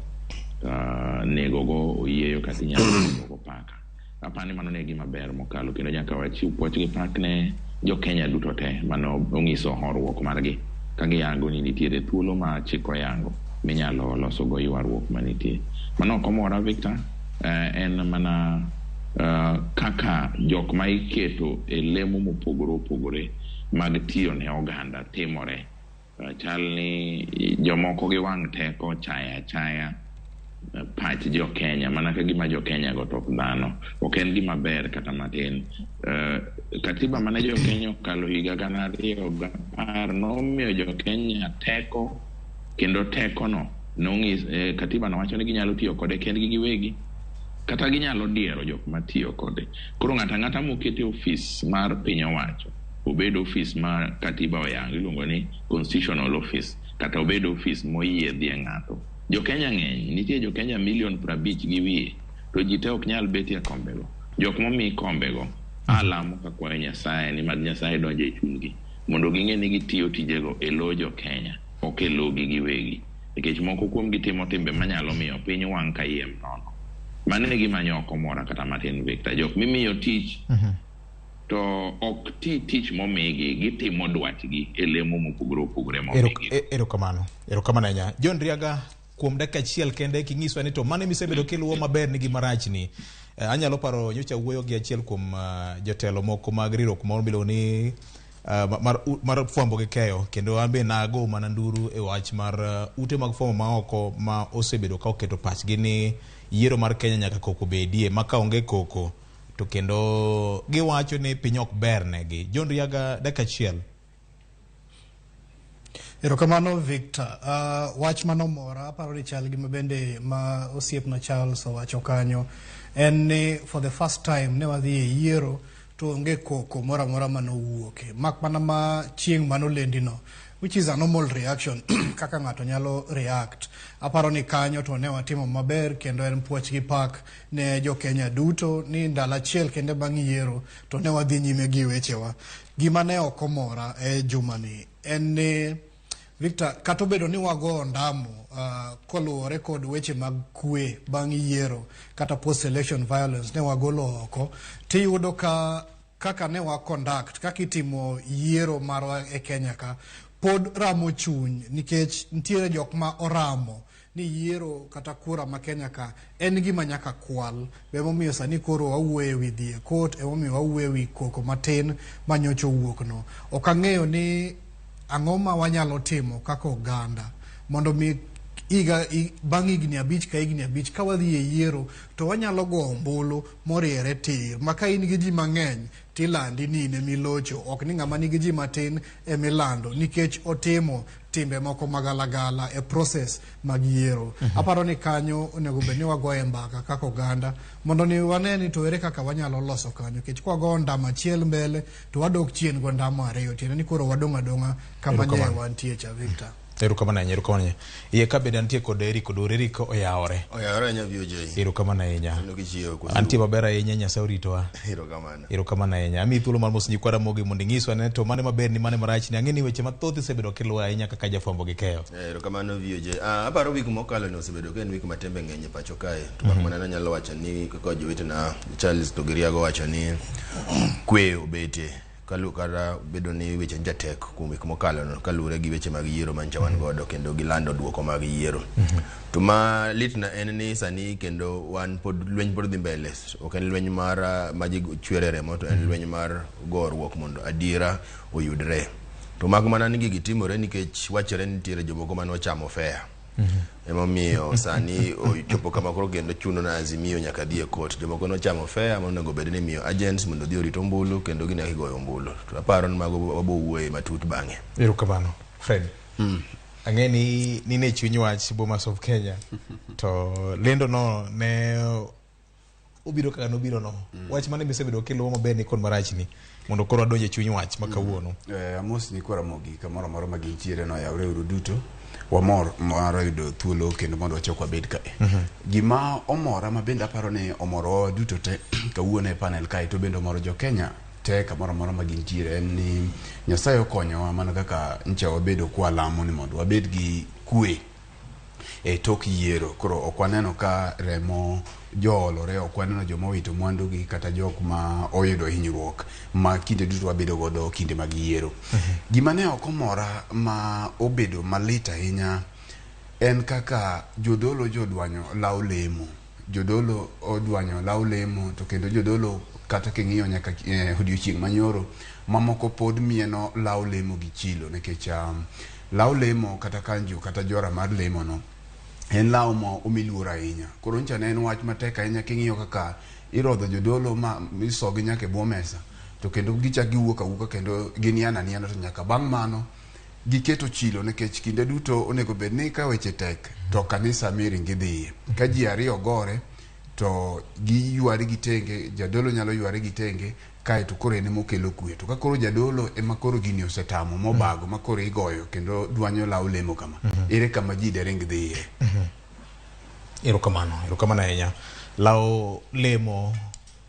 negogo oyieyo kata inyalo negogo paka. Apani mano ne gima ber mokalo kendo nyaka wachiw puoch gi pak ne jo Kenya duto te mano onyiso horuok margi ka giyango ni nitiere thuolo ma chik oyango minyalo losogo ywaruok manitie. Mano ok omora Victor, en mana kaka jok ma iketo e lemo mopogore opogore mag tiyo ne oganda timore. Chal ni jomoko gi wang' teko chaya achaya pach jo Kenya mana ka gima jo Kenya go to ok dhano. Ok en gima ber kata matin. Katiba mane jo Kenya okalo higa 2010 nomiyo jo Kenya teko kendo tekono nong'is katiba no wacho ni ginyalo tiyo kode kendgi giwegi kata ginyalo diero jok matiyo kode. Koro ng'ato ang'ata moket e ofis mar piny owacho, obed ofis ma katiba oyango iluongo ni constitutional office kata obed ofis moyiedhie ng'ato. Jo Kenya ng'eny, nitie jo Kenya milion 50 gi wiye to ji te ok nyal betie kombego. Jok momi kombego alamo kakwayo Nyasaye ni mad Nyasaye donjo e chunygi mondo ging'e ni gitiyo tijego e lo jo Kenya ok e logi giwegi. Nikech moko kuomgi timo timbe manyalo miyo piny wang' kayiem nono. Mano e gima ne ok omora kata matin Victor. Jok mimiyo tich to ok ti tich momigi, gitimo dwachgi e lemo mopogore opogore momigi. Erokamano. Erokamano ahinya. John Riaga, kuom dakika achiel kende kinyiswa ni to mane misebedo kiluwo maber ni gima rachni. Anyalo paro nyocha wuoyo gi achiel kuom jotelo moko mag riwruok moro miluongo ni mar fwambo gi keyo kendo an be nago mana nduru e wach mar ute mag fwambo maoko ma osebedo ka oketo pachgi ni yiero mar Kenya nyaka koko bedie ma ka onge koko to kendo giwacho ni piny ok ber negi. John Riaga, dakika achiel. Erokamano Victor. Wach manomora aparo ni chal gima bende ma osiepna Charles owacho kanyo en ni for the first time ne wadhi e yiero to onge koko moro amora manowuoke mak mana ma chieng' manolendino which is a normal reaction kaka ng'ato nyalo react. Aparo ni kanyo to ne watimo maber kendo en puoch gi pak ne jo Kenya duto ni ndalo achiel kende bang' yiero to ne wadhi nyime gi wechewa. Gima ne ok omora e jumani en ni Victor, kata obedo ni wago ondamo koluwore kod weche mag kwe bang' yiero kata post election violence ne wagolo oko, tiyudo ka kaka ne wa conduct kaka itimo yiero marwa e Kenya ka pod ramo chuny nikech nitiere jok ma oramo ni yiero kata kura ma Kenya ka en gima nyaka kwal. Emomiyo sani koro wawuoyo ewi dhi e court, emomiyo wawuoyo ewi koko matin manyocha owuok no. Ok ang'eyo ni ang'o ma wanyalo timo kaka oganda mondo mi higa bang' higni 5 ka higni 5 ka wadhi e yiero to wanyalo go ombulu moriere tir ma ka in gi ji mang'eny tilandi ni in emilocho ok ni ng'ama nigi ji matin emilando nikech otimo timbe moko magalagala e process mag yiero. Aparo ni kanyo onego bed ni wagoye mbaka kaka oganda mondo ni wane ni to ere kaka wanyalo loso kanyo nikech kwa ndama achiel mbele to wadok chien go ndamo ariyo tiende ni koro wadong' adong'a kama ne wantie cha Victor. Erokamano ahinya, erokamano ahinya. Iye ka bende antie kod Eric Oduor. Eric oyawore. Oyawore ahinya VOJ. Erokamano ahinya. Aneno kichiewo koso. Antie maber ahinya, Nyasaye oritowa. Erokamano. Erokamano ahinya. Amiyi thuolo mar mos nyikwa Ramogi mondo inyiswa ane to mane maber ni mane marach ni. Ang'e ni weche mathoth isebedo kiluwo ahinya kaka jafwambo gi keyo. Erokamano VOJ. Aparo wik mokalo ni osebedo ka en wik ma tembe ng'eny e pacho kae. To mak mana nanyalo wacho ni kaka jowetena Charles to gi Riago wacho ni kwe obetie. Kata bedo ni weche nja tek kuom wik mokalo no kaluwore gi weche mag yiero mancha wan godo kendo gilando duoko mag yiero. To ma litna en ni sani kendo wan pod lweny pod dhi mbele. Ok en lweny mar ma ji chwere remo to en lweny mar goruok mondo adiera oyudre. To mak mana ni gigi timore nikech wachore ni nitiere jomoko mane ochamo fea. Emomiyo sani ochopo kama koro kendo chuno na Azimio nyaka dhi e court. Jomoko nochamo fea monego bed ni imiyo agents mondo odhi orit ombulu kendo gine gigoyo ombulu. To aparo ni mago wabo wuoye matut bang'e. Erokamano. Fred. Ang'e ni nine chuny wach Bomas of Kenya. To lendo no ne obiro kaka nobiro no. Wach mane misebedo kiluwo maber ni kod marach ni mondo koro wadonj e chuny wach ma kawuono. Amos nyikwa Ramogi kamoro amora ma gintiere no oyawre uru duto. Wamor mar yudo thuolo kendo mondo wachak wabed kae. Gima omora ma bende aparo ni omorowa duto te kawuono e panel kae to bende omoro jo Kenya te kamoro amora ma gintiere en ni Nyasaye okonyowa mana kaka ncha wabedo kwalamo ni mondo wabed gi kwe e tok yiero. Koro ok waneno ka remo joolore, ok waneno joma owito mwandugi kata jok ma oyudo hinyruok ma kinde duto wabedo godo kinde mag yiero. Gima ne ok omora ma obedo malit ahinya en kaka jodolo jodwanyo law lemo. Jodolo odwanyo law lemo to kendo jodolo kata king'iyo nyaka odiochieng' manyoro mamoko pod mieno law lemo gi chilo nikech law lemo kata kanju kata jora mar lemo no en law ma omi luor ahinya. Koro ncha ne en wach matek ahinya king'iyo kaka irodho jodolo ma isogi nyaka e bwo mesa to kendo gichak giwuok awuoka kendo giniana niana to nyaka bang' mano giketo chilo nikech kinde duto onego bed ni ka weche tek to kanisa miringi dhiye. Ka ji ariyo gore to giyware gi tenge, jadolo nyalo yware gi tenge kaeto koro en ema okelo kwe. To ka koro jadolo ema koro gini osetamo mobago ma koro igoyo kendo dwanyo law lemo kama, ere kama ji dering dhiye? Erokamano, erokamano ahinya. Law lemo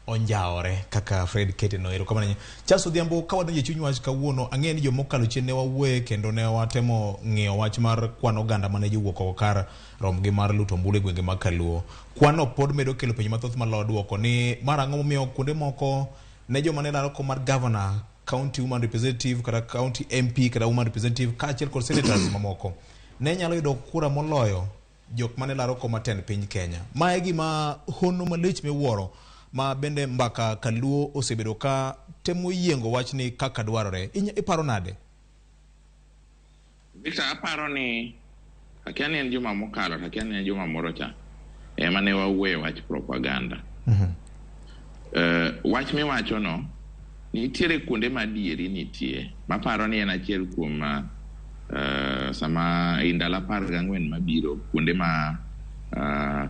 onjawore kaka Fred Kete no, erokamano ahinya. Charles Odhiambo, ka wadonjo e chuny wach kawuono, ang'eyo ni jomokalo chien ne wawuoye kendo ne watemo ng'iyo wach mar kwan oganda mane jowuok oko kar romgi mar luto ombulu e gwenge mag Kaluo. Kwan no pod medo kelo penjo mathoth malo duoko ni mar ang'o momiyo kuonde moko ne joma ne laro kom mar governor, county woman representative kata county MP kata woman representative kaachiel kod senators mamoko ne nyalo yudo kura moloyo jok mane laro kom matend piny Kenya. Ma e gima hono malich miwuoro ma bende mbaka Kaluo osebedo ka temo yiengo wachni kaka dwarore. Iparo nade? Victor, aparo ni akia ni en juma mokalo to akia ni en juma moro cha ema ne wawuoye wach propaganda. Wach miwacho no nitiere kuonde ma adieri nitie maparo ni en achiel kuom sama i ndalo 14 mabiro kuonde ma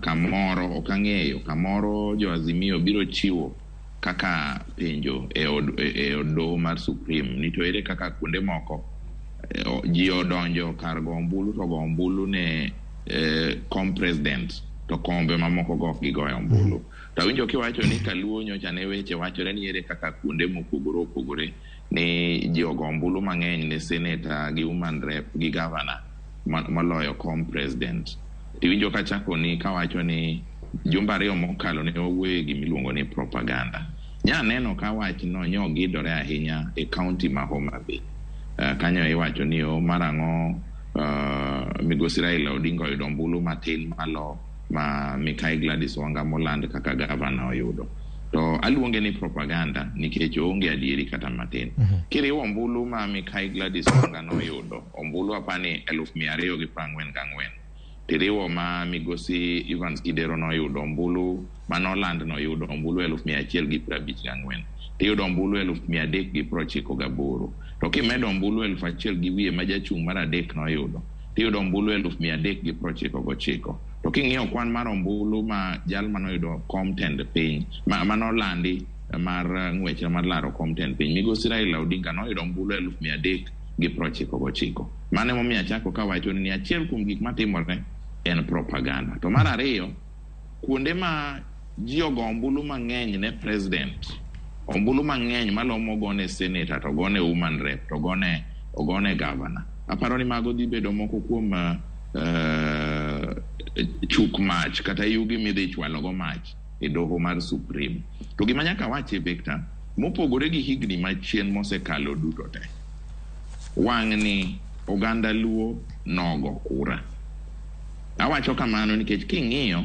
kamoro ok ang'eyo kamoro jo Azimio biro chiwo kaka penjo e od doho mar Supreme ni to ere kaka kuonde moko ji odonjo kar go ombulu to go ombulu ne kom president to kombe mamoko go ok gigoyo ombulu. To awinjo kiwacho ni Kaluo nyocha ne weche wachore ni ere kaka kuonde mopogore opogore ni ji ogo ombulu mang'eny ne senator gi woman rep gi governor moloyo kom president. Tiwinjo kachako ni kawacho ni jumbe ariyo mokalo ne wawuoye gimiluongo ni propaganda. Nya neno ka wachno nyogidore ahinya e county ma Homa Bay. Kanyo iwacho ni o mar ang'o migosi Raila Odinga oyudo ombulu matin malo ma Mikai Gladys Wanga moland kaka gavana oyudo. To aluonge ni propaganda nikech oonge adieri kata matin. Kiriwo ombulu ma Mikai Gladys Wanga noyudo, ombulu apani 244,000. Tiriwo ma migosi Evans Kidero noyudo ombulu manoland noyudo ombulu 154,000. Tiyudo ombulu 398,000. To kimedo ombulu 1,000 gi wiye ma jachung' mar adek noyudo, tiyudo ombulu 399,000. To king'iyo kwan mar ombulu ma jal manoyudo kom tend piny, manolandi mar ng'wech mar laro kom tend piny, migosi Raila Odinga noyudo ombulu 399,000. Mano emomiyo achako kawacho ni achiel kuom gik matimore en propaganda. To mar ariyo, kuonde ma ji ogo ombulu mang'eny ne president, ombulu mang'eny malomo gone senator to gone woman rep to gone ogone governor. Aparo ni mago dhi bedo moko kuom chuk mach kata yugi midhi chwalo go mach e doho mar Supreme. To gima nyaka wachi Victor, mopogore gi higni machien mosekalo duto te, wang'ni oganda Luo nogo kura. Awacho kamano nikech king'iyo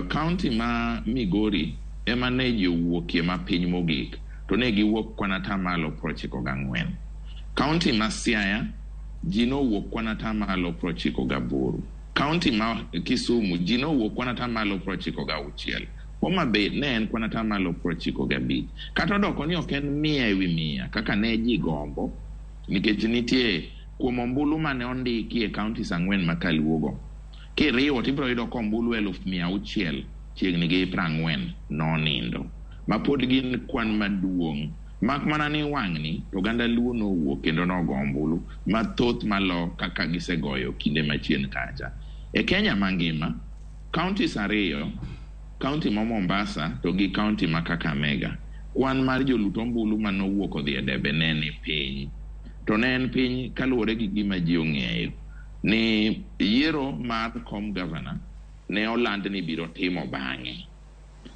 county ma Migori ema ne ji owuokie mapiny mogik to ne giwuok kwan 94%. County ma Siaya ji nowuok kwan 98%. County ma Kisumu ji nowuok kwan 96%. Homa Bay ne en kwan 95%. Kata odoko ni ok en 100% kaka ne ji gombo, nikech nitie kuom ombulu mane ondiki e counties 4 ma Kaluogo. Kiriwo tibiro yudo ka ombulu 640,000 chiegni gi 40 nonindo, ma pod gin kwan maduong'. Mak mana ni wang'ni to oganda Luo nowuok kendo nogo ombulu mathoth malo kaka gisegoyo kinde machien kacha. E Kenya mangima, counties 2, county ma Mombasa to gi county ma Kakamega, Kwan mar jolut ombulu manowuok odhi e debe ne ni piny. To ne en piny kaluwore gi gima ji ong'eyo ni yiero mar kom gavana ne oland ni biro timo bang'e.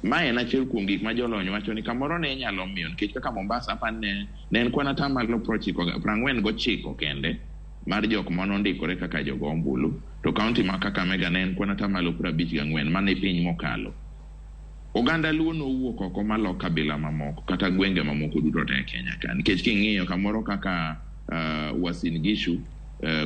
Ma en achiel kuom gik ma jolony wacho ni kamoro ne nyalo miyo nikech kaka Mombasa apani ne en kwan atamalo 49 kende mar jok manondikore kaka jogo ombulu, to kaunti ma Kakamega ne en kwan atamalo 54 mane piny mokalo. Oganda Luo nowuok oko malo kabila mamoko kata gwenge mamoko duto te e Kenya ka nikech king'iyo kamoro kaka Uasin Gishu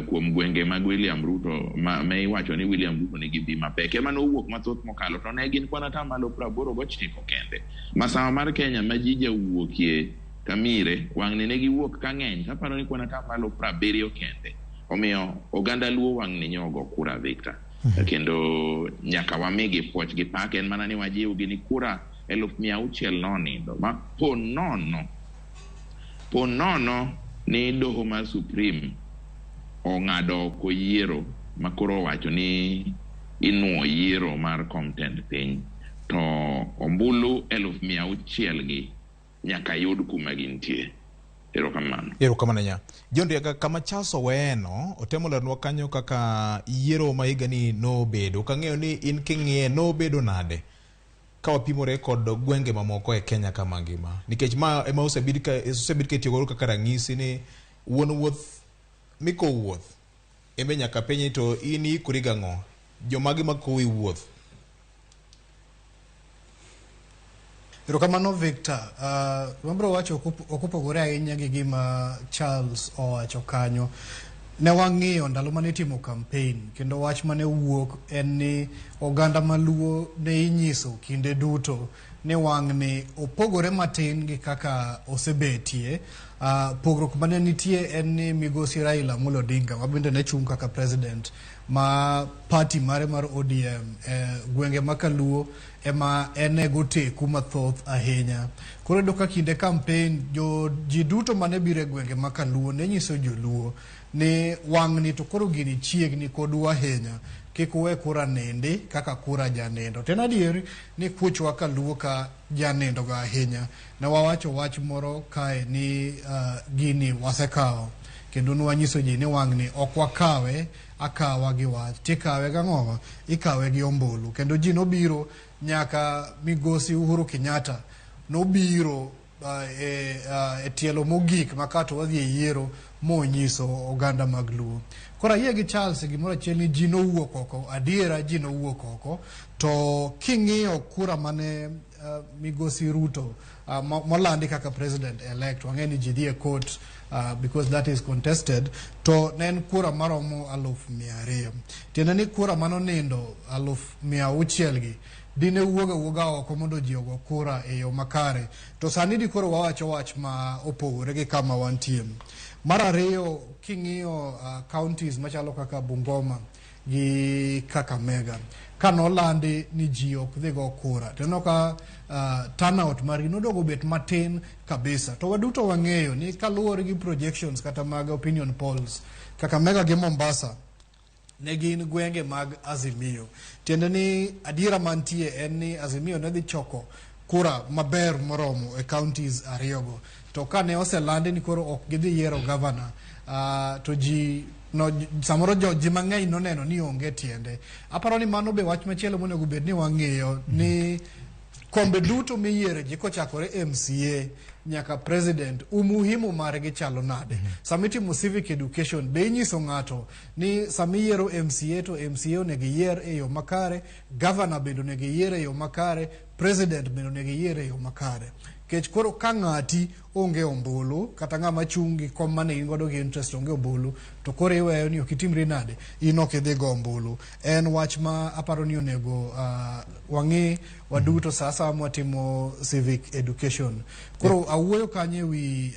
kuom gwenge mag William Ruto ma iwacho ni William Ruto nigi mbi mapek ema nowuok mathoth mokalo to ne gin kwan atamalo 89 kende. Masawa mar Kenya ma ji jawuokie Kamire wang'ni ne giwuok ka ng'eny to aparo ni kwan atamalo 70 kende. Omiyo oganda Luo wang'ni nyogo kura Victor. Kendo nyaka wamigi puoch gi pak en mana ni wajiwgi ni kura 600,000 nonindo ma po nono ni doho mar Supreme ong'ado oko yiero ma koro owacho ni inuo yiero mar kom tend piny to ombulu 600,000 gi nyaka yud kuma gintie. Erokamano. Erokamano nya. John Riaga, kama Charles Oweno otemo leronwa kanyo kaka yiero ma higani nobedo. Ok ang'eyo ni in king'iye nobedo nade ka wapimore kod gwenge mamoko e Kenya kama ngima. Nikech ma ema osebed ka itiyo godo kaka ranyisi ni wuon wuoth miko wuoth embe nyaka penji to in iikori gang'o? Jomage makowi wuoth? Erokamano Victor. Wabro wacho ok opogore ahinya gi gima Charles owacho kanyo. Ne wang'iyo ndalo mane itimo campaign kendo wach mane wuok en ni oganda maluo ne inyiso kinde duto ni wang'ni opogore matin gi kaka osebetie. Pogruok mane nitie en ni migosi Raila Amolo Odinga mabende ne chung' kaka president ma party mare mar ODM gwenge ma Kaluo ema en go teku mathoth ahinya. Koro iyudo ka kinde campaign ji duto mane biro e gwenge ma Kaluo ne nyiso joluo ni wang'ni to koro gini chiegni kodwa ahinya, kik uwe kura nindi kaka kura janindo. To en adier ni kuochwa Kaluo ka janindo ga ahinya. Ne wawacho wach moro kae ni gini wasekawo kendo nwanyiso ji ni wang'ni ok wakawe akawa gi wach, tikawe gang'owa, ikawe gi ombulu. Kendo ji nobiro nyaka migosi Uhuru Kenyatta nobiro e tielo mogik ma kato wadhi e yiero monyiso oganda mag Luo. Koro ayie gi Charles gimoro achiel ni ji nowuok oko, adiera ji nowuok oko, to king'iyo kura mane migosi Ruto molandi kaka president elect, wang'e ni ji dhi e court because that is contested, to ne en kura maromo 200,000. Tiende ni kura manonindo 600,000 gi dine wuog awuoga oko mondo ji ogo kura e yo makare. To sani di koro wawacho wach ma opogore gi kama wantie. Mar ariyo, king'iyo counties machalo kaka Bungoma gi Kakamega, kanolandi ni ji ok dhi go kura, to ineno ka turnout margi nodogo bet matin kabisa. To waduto wang'eyo ni kaluwore gi projections kata mag opinion polls, Kakamega gi Mombasa ne gin gwenge mag Azimio. Tiende ni adiera mantie en ni Azimio ne dhi choko kura maber moromo e counties ariyogo. To kane oselandi ni koro ok gidhi yiero governor, to ji no, samoro ji mang'eny noneno ni onge tiende. Aparo ni mano be wach machielo monego bed ni wang'iyo ni kombe duto miyiere ji kochakore MCA nyaka president, umuhimu margi chalo nade? Sama itimo civic education, be inyiso ng'ato ni sama iyiero MCA to MCA onego iyier e yo makare, governor bende onego iyier e yo makare, president bende onego iyier e yo makare. Kech koro ka ng'ati onge ombulu, kata ng'ama chung' gi kom mane in godo gi interest onge ombulu, to koro iweyo ni ok itimri nade, in ok idhi go ombulu. En wach ma aparo ni onego wang'i waduto sa asaya mwatimo civic education. Koro awuoyo kanyo e wi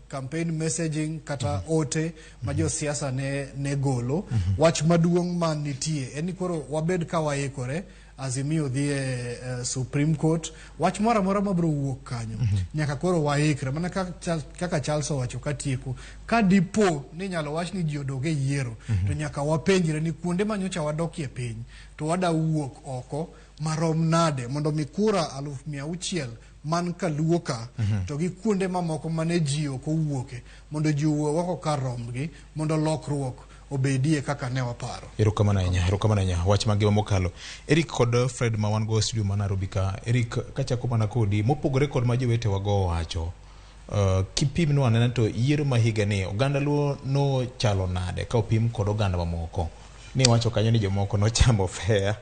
campaign messaging kata ote ma josiasa ne golo. Wach maduong' man nitie en ni koro wabed ka waikore. Azimio dhi e Supreme Court, wach moro amora mabiro wuok kanyo nyaka koro waikre mana kaka Charles owacho katieko. Ka dipo ni inyalo wach ni ji odog e yiero, to nyaka wapenjre ni kuonde ma nyocha wadokie piny to wada wuok oko marom nade mondo mi kura 600,000 man kaluo ka to gi kuonde mamoko mane ji ok owuoke mondo ji owuog oko kar rombgi mondo lokruok obedie kaka ne waparo. Erokamano ahinya, erokamano ahinya. Wach mangima mokalo. Eric kod Fred ma wan go e studio ma Nairobi ka. Eric, kachako mana kodi, mopogore kod ma jowetewa go owacho, kipimnwa anena to yiero ma higa ni oganda Luo nochalo nade ka opim kod oganda mamoko? Ni wacho kanyo ni jomoko nochamo fea.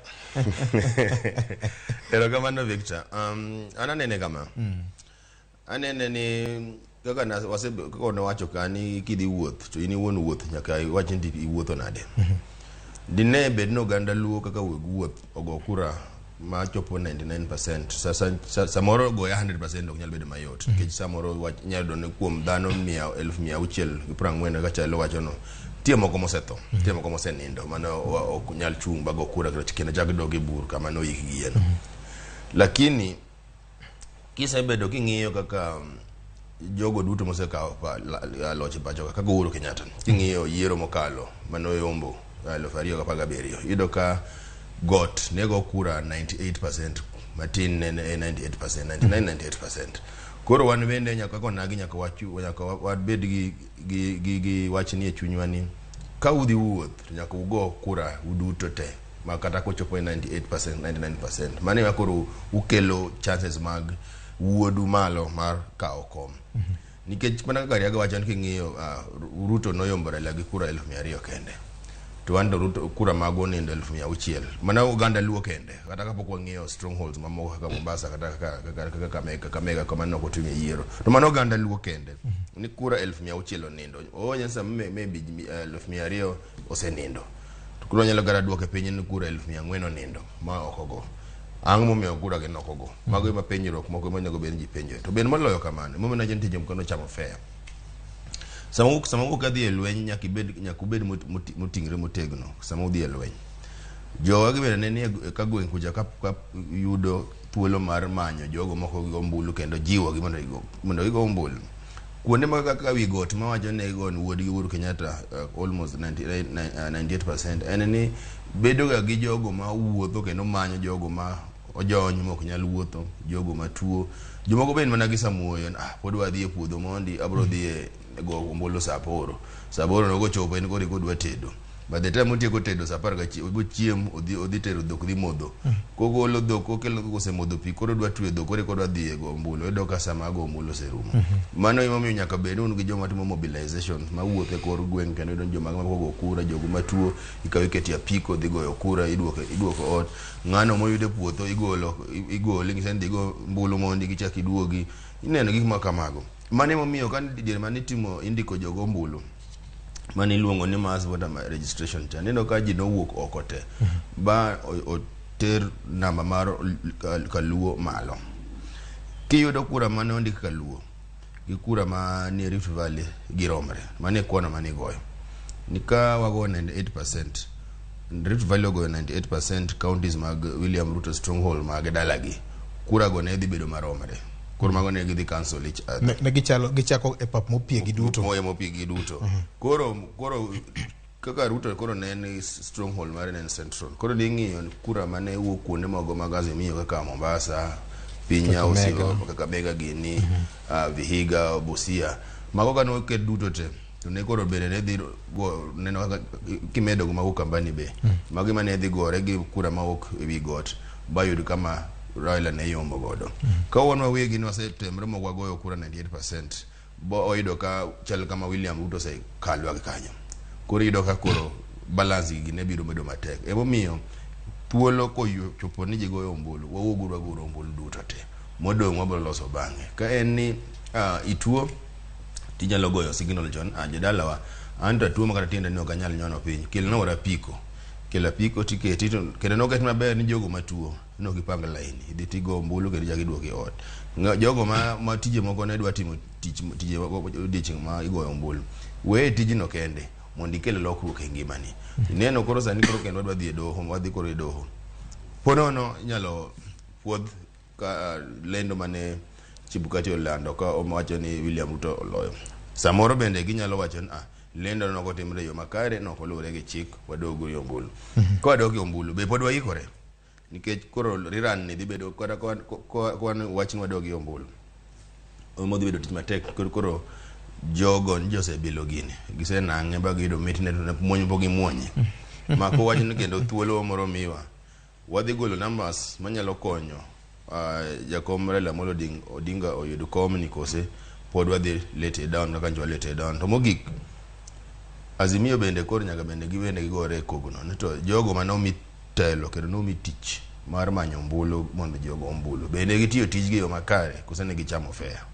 Erokamano Victor. An anene kama. Anene ni kaka na wase kaka nowacho ka ni kidhi wuoth to in iwuon wuoth nyaka iwach ni iwuotho nade. Dine bed ni oganda Luo kaka weg wuoth ogo kura ma chopo 99%, samoro goye 100% ok nyal bedo mayot nikech samoro wach inyalo yudo ni kuom dhano 640,000 kaka chalo wacho no, nitie moko mosetho, nitie moko mosenindo mano ok nyal chung' ba go kura kendo chak dog e bur kama noyikgie no. Lakini kisebedo king'iyo kaka jogo duto mosekawo loch e pacho ka kaka Uhuru Kenyatta, king'iyo yiero mokalo manoyombo 2017, iyudo ka got ne go kura 98%, matin ne en 98%, 99 98%. Koro wan bende nyaka konagi nyaka wabed gi wach ni e chunywa ni ka udhi wuoth to nyaka ugo kura uduto te ma kata kochopo e 98% 99%, mano ema koro ukelo chances mag wuodu malo mar kawo kom. Nikech mana kaka Riaga wacho ni king'iyo Ruto noyombo Raila gi kura 200,000 kende, to wan to Ruto kura magwa onindo 600,000, mana oganda Luo kende, kata kapok wang'iyo strongholds mamoko kaka Mombasa kata kaka Kakamega kama ne ok otimie yiero, to mano oganda Luo kende ni kura 600,000 onindo. Onyisa maybe 200,000 osenindo, to koro wanyalo kata duoke piny ni kura 400,000 onindo ma ok ogo. Ang'o momiyo kura gi ok ogo? Mago ema penjruok moko monego bed ni ji penjore. To bende moloyo kamano, emomiyo nawacho ni nitie jomoko nochamo fair. Sama wuok adhi e lweny nyaka ubed moting're motegno sama udhi e lweny. Jowa gi bende ne nie ka gweng' kucha ka yudo thuolo mar manyo jogo moko gi ombulu kendo jiwogi mondo gigo ombulu. Kuonde ma kaka wi got mawacho ni gon wuodgi Uhuru Kenyatta almost 98% en ni bedo ga gi jogo ma wuotho kendo manyo jogo ma ojony mok nyal wuotho, jogo matuo, jomoko bende mana gi samuoyo, pod wadhi e puodho mondi, abro dhi e go ombulu saa 8. Saa 8 nogo chopo en koro kodwa tedo. By the time otieko tedo saa 11 obochiem, odhi tero dhok dhi modho. Kogolo dhok, okelo kosemodho pi, koro odwa twe dhok, koro kodwa dhi e go ombulu, oyudo ka sama go ombulu oserumo. Mano emomiyo nyaka bed un gi joma timo mobilization, mawuotho e kor gweng' kendo yudo joma go kura, jogo matuo, ikawo iketi apiko, dhi goyo kura, iduoko ot. Ng'ano moyudo e puodho, igole, ing'ise ni dhi go ombulu mondi gichak iduogi. Ineno gik ma kamago. Mano emomiyo ka diere mane itimo indiko jogo ombulu, mane iluongo ni mass voter registration cha, ineno ka ji nowuok oko te ba oter namba mar kaluo malo. Kiyudo kura mane ondik kaluo gi kura manie Rift Valley giromre, mane kwana mane igoyo ni ka wago 98%, Rift Valley ogoyo 98%, counties mag William Ruto stronghold mag dalagi, kura go ne dhi bedo maromre. Koro mago ne gidhi cancel each other. Ne gichalo gichako e pap mopie gi duto. Mopie gi duto. Koro kaka Ruto koro ne en stronghold mare ne en central. Koro ning'iyo kura mane wuok kuonde mogo mag Azimio kaka Mombasa, piny Nyausio, Kakamega gini, Vihiga, Busia. Mago kane oket duto te, to ne koro bende ne dhi go neno kaka kimedo go mago Kambani be. Mago ema ne dhi gore gi kura mawuok ewi got ba yud kama Raila ne yombo godo. Ka wan wawegi ne wasetemre mok wagoyo kura 98%, bo oyudo ka chal kama William Ruto osekalwa gi kanyo. Koro iyudo ka koro balance gi ne biro bedo matek. Emomiyo thuolo kochopo ni ji goyo ombulu, wawuog wago ombulu duto te. Modong' wabiro loso bang'e. Ka en ni ituo, tinyalo goyo signal chon, jodalawa, an to atuo ma kata tienda ni ok anyal nyono piny, kelna ora apiko. Kel apiko tiketi, to kendo noket maber ni jogo matuo no gipang laini, idhi tigo ombulu kendo ichak iduoki e ot. Jogo ma tije moko ne dwa timo tije odiochieng' ma igoyo ombulu, weye tijno kende mondo ikel lokruok e ngimani. Ineno koro sani koro kendo wadwa dhi e doho, wadhi koro e doho. Ponono inyalo puodh ka lendo mane Chebukati olando ka owacho ni William Ruto oloyo. Samoro bende ginyalo wacho ni lendo no ok otimre e yo makare, no ok oluwore gi chik, wadog e ombulu. Ka wadok e ombulu, be pod waikore? Nikech koro rerun ni dhi bedo kata kwan wach ni wadog e ombulu. Modhi bedo tich matek koro jogo ni josebilo gini. Gisenang'e ba giyudo mitne to muony pok gimuonye. Mako wach ni kendo thuolo moro miwa. Wadhi golo numbers manyalo konyo jakom Raila Amolo Odinga oyud kom ni kose pod wadhi let it down kaka njo let it down. To mogik Azimio bende koro nyaka bende gibende gigore e kogno ni to jogo mane omi telo kendo nomi tich mar manyo ombulu mondo ji ogo ombulu bende gitiyo tijgi e yo makare kose ne gichamo fea.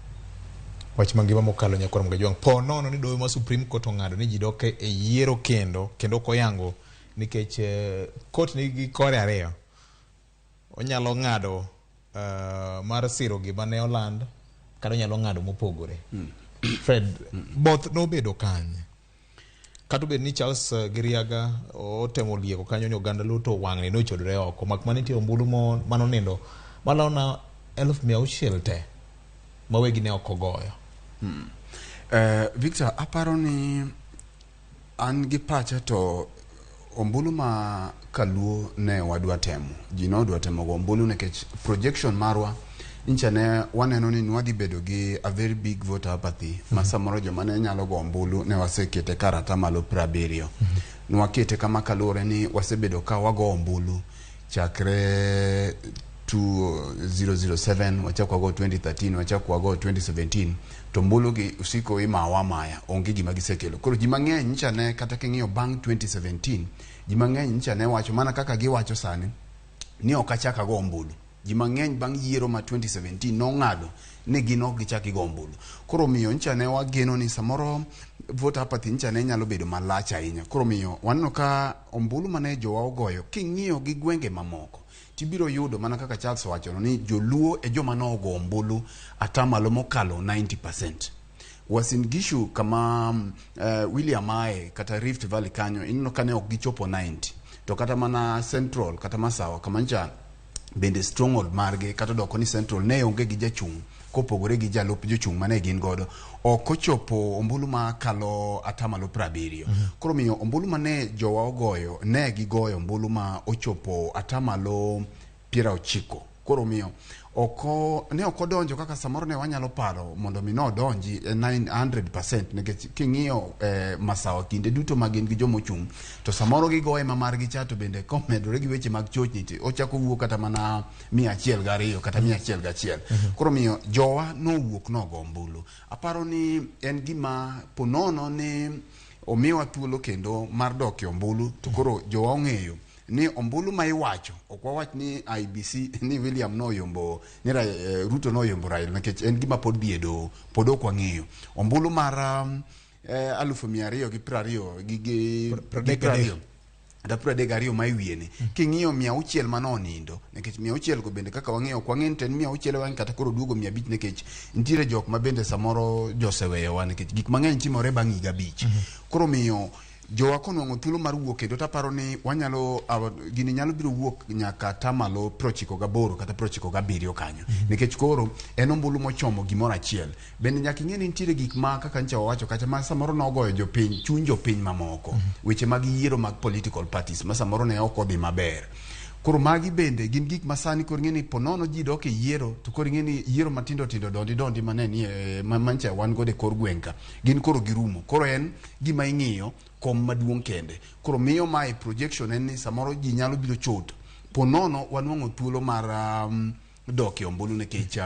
Wach mangima mokalo nyakwar Mgajwang' po nono ni doho ma Supreme Court ong'ado ni ji dok e yiero kendo ok oyango nikech court nigi kore ariyo. Onyalo ng'ado mar siro gima ne oland kata onyalo ng'ado mopogore. Fred, both nobedo kanye? Kata obed ni Charles Giriaga otemo lieko kanyo ni oganda Luo to wang'ni nochodore oko mak mana nitie ombulu manonindo malona 600,000 te ma wegi ne ok ogoyo. Victor, aparo ni an gi pacha to ombulu ma kaluo ne wadwa temo. Ji ne odwa temo go ombulu nikech projection marwa ncha ne waneno ni nwadhi bedo gi a very big voter apathy ma samoro joma ne nyalo go ombulu ne wasekete kar atamalo 70. Nwakete kama kaluwore ni wasebedo ka wago ombulu chakre 2007 wachako wago 2013 wachako wago 2017 to ombulu gi usiko imawa amaya onge gima gisekelo. Koro ji mang'eny ncha ne kata king'iyo bang' 2017 ji mang'eny ncha ne wacho mana kaka giwacho sani ni ok achak ago ombulu. Ji mang'eny bang' yiero ma 2017 nong'ado ni gin ok gichak gigo ombulu. Koro miyo ncha ne wageno ni samoro voter apathy ncha ne nyalo bedo malach ahinya. Koro miyo waneno ka ombulu mane jowa ogoyo king'iyo gi gwenge mamoko tibiro yudo mana kaka Charles owacho ni joluo e joma nogo ombulu atamalo mokalo 90%. Uasin Gishu kama William ae kata Rift Valley kanyo ineno ka ne ok gichopo 90. To kata mana Central kata Masawa kama ncha bende stronghold margi kata doko ni Central ne onge gi jachung' kopogore gi jalup jochung' mane gin godo ok ochopo ombulu makalo atamalo 70. Koro miyo ombulu mane jowa ogoyo ne gigoyo ombulu ma ochopo atamalo 90. Koro miyo ne ok odonjo kaka samoro ne wanyalo paro mondo mi nodonji 900% nikech king'iyo Masawa kinde duto ma gin gi jomochung' to samoro gigoye ma margi cha to bende komedore gi weche mag chochni to ochako wuok kata mana 102 kata 101. Koro miyo jowa nowuok nogo ombulu. Aparo ni en gima ponono ni omiwa thuolo kendo mar dok e ombulu to koro jowa ong'eyo ni ombulu ma iwacho ok wawach ni IBC ni William noyombo ni Ruto noyombo Raila nikech en gima pod dhi e doho pod ok wang'eyo. Ombulu mar 220 gi 32 ma e wiye ni king'iyo 600 mane onindo nikech 600 go bende kaka wang'eyo ok wang'e ni to en 600 wang'e kata koro duogo 500 nikech nitiere jok ma bende samoro joseweyowa nikech gik mang'eny timore bang' higa 5. Koro miyo jowa konwang'o thuolo mar wuok kendo taparo ni wanyalo gini nyalo biro wuok nyaka atamalo 98 kata 97 kanyo nikech koro en ombulu mochomo gimoro achiel. Bende nyaka ing'e ni nitiere gik ma kaka ncha wawacho kacha ma samoro nogoyo jopiny chuny jopiny mamoko weche mag yiero mag political parties ma samoro ne ok odhi maber. Koro magi bende gin gik ma sani koro ing'e ni ponono ji dok e yiero to koro ing'e ni yiero matindo tindo dondi dondi mane ni mancha wan godo e kor gweng' ka gin koro girumo. Koro en gima ing'iyo kom maduong' kende. Koro miyo mae projection en ni samoro ji nyalo biro chot ponono wanwang'o thuolo mar dok e ombulu nikech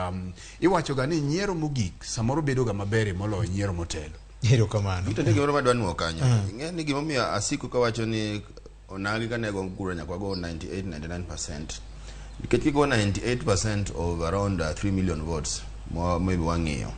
iwacho ga ni nyiero mogik samoro bedo ga maber moloyo nyiero motelo. Erokamano. Nitie gimoro madwa nuo kanyo. Ing'e ni gimomiyo asiko kawacho ni onagi ka nego kura nyaka wago 98-99%. Nikech kigo 98% of around 3 million votes maybe wang'iyo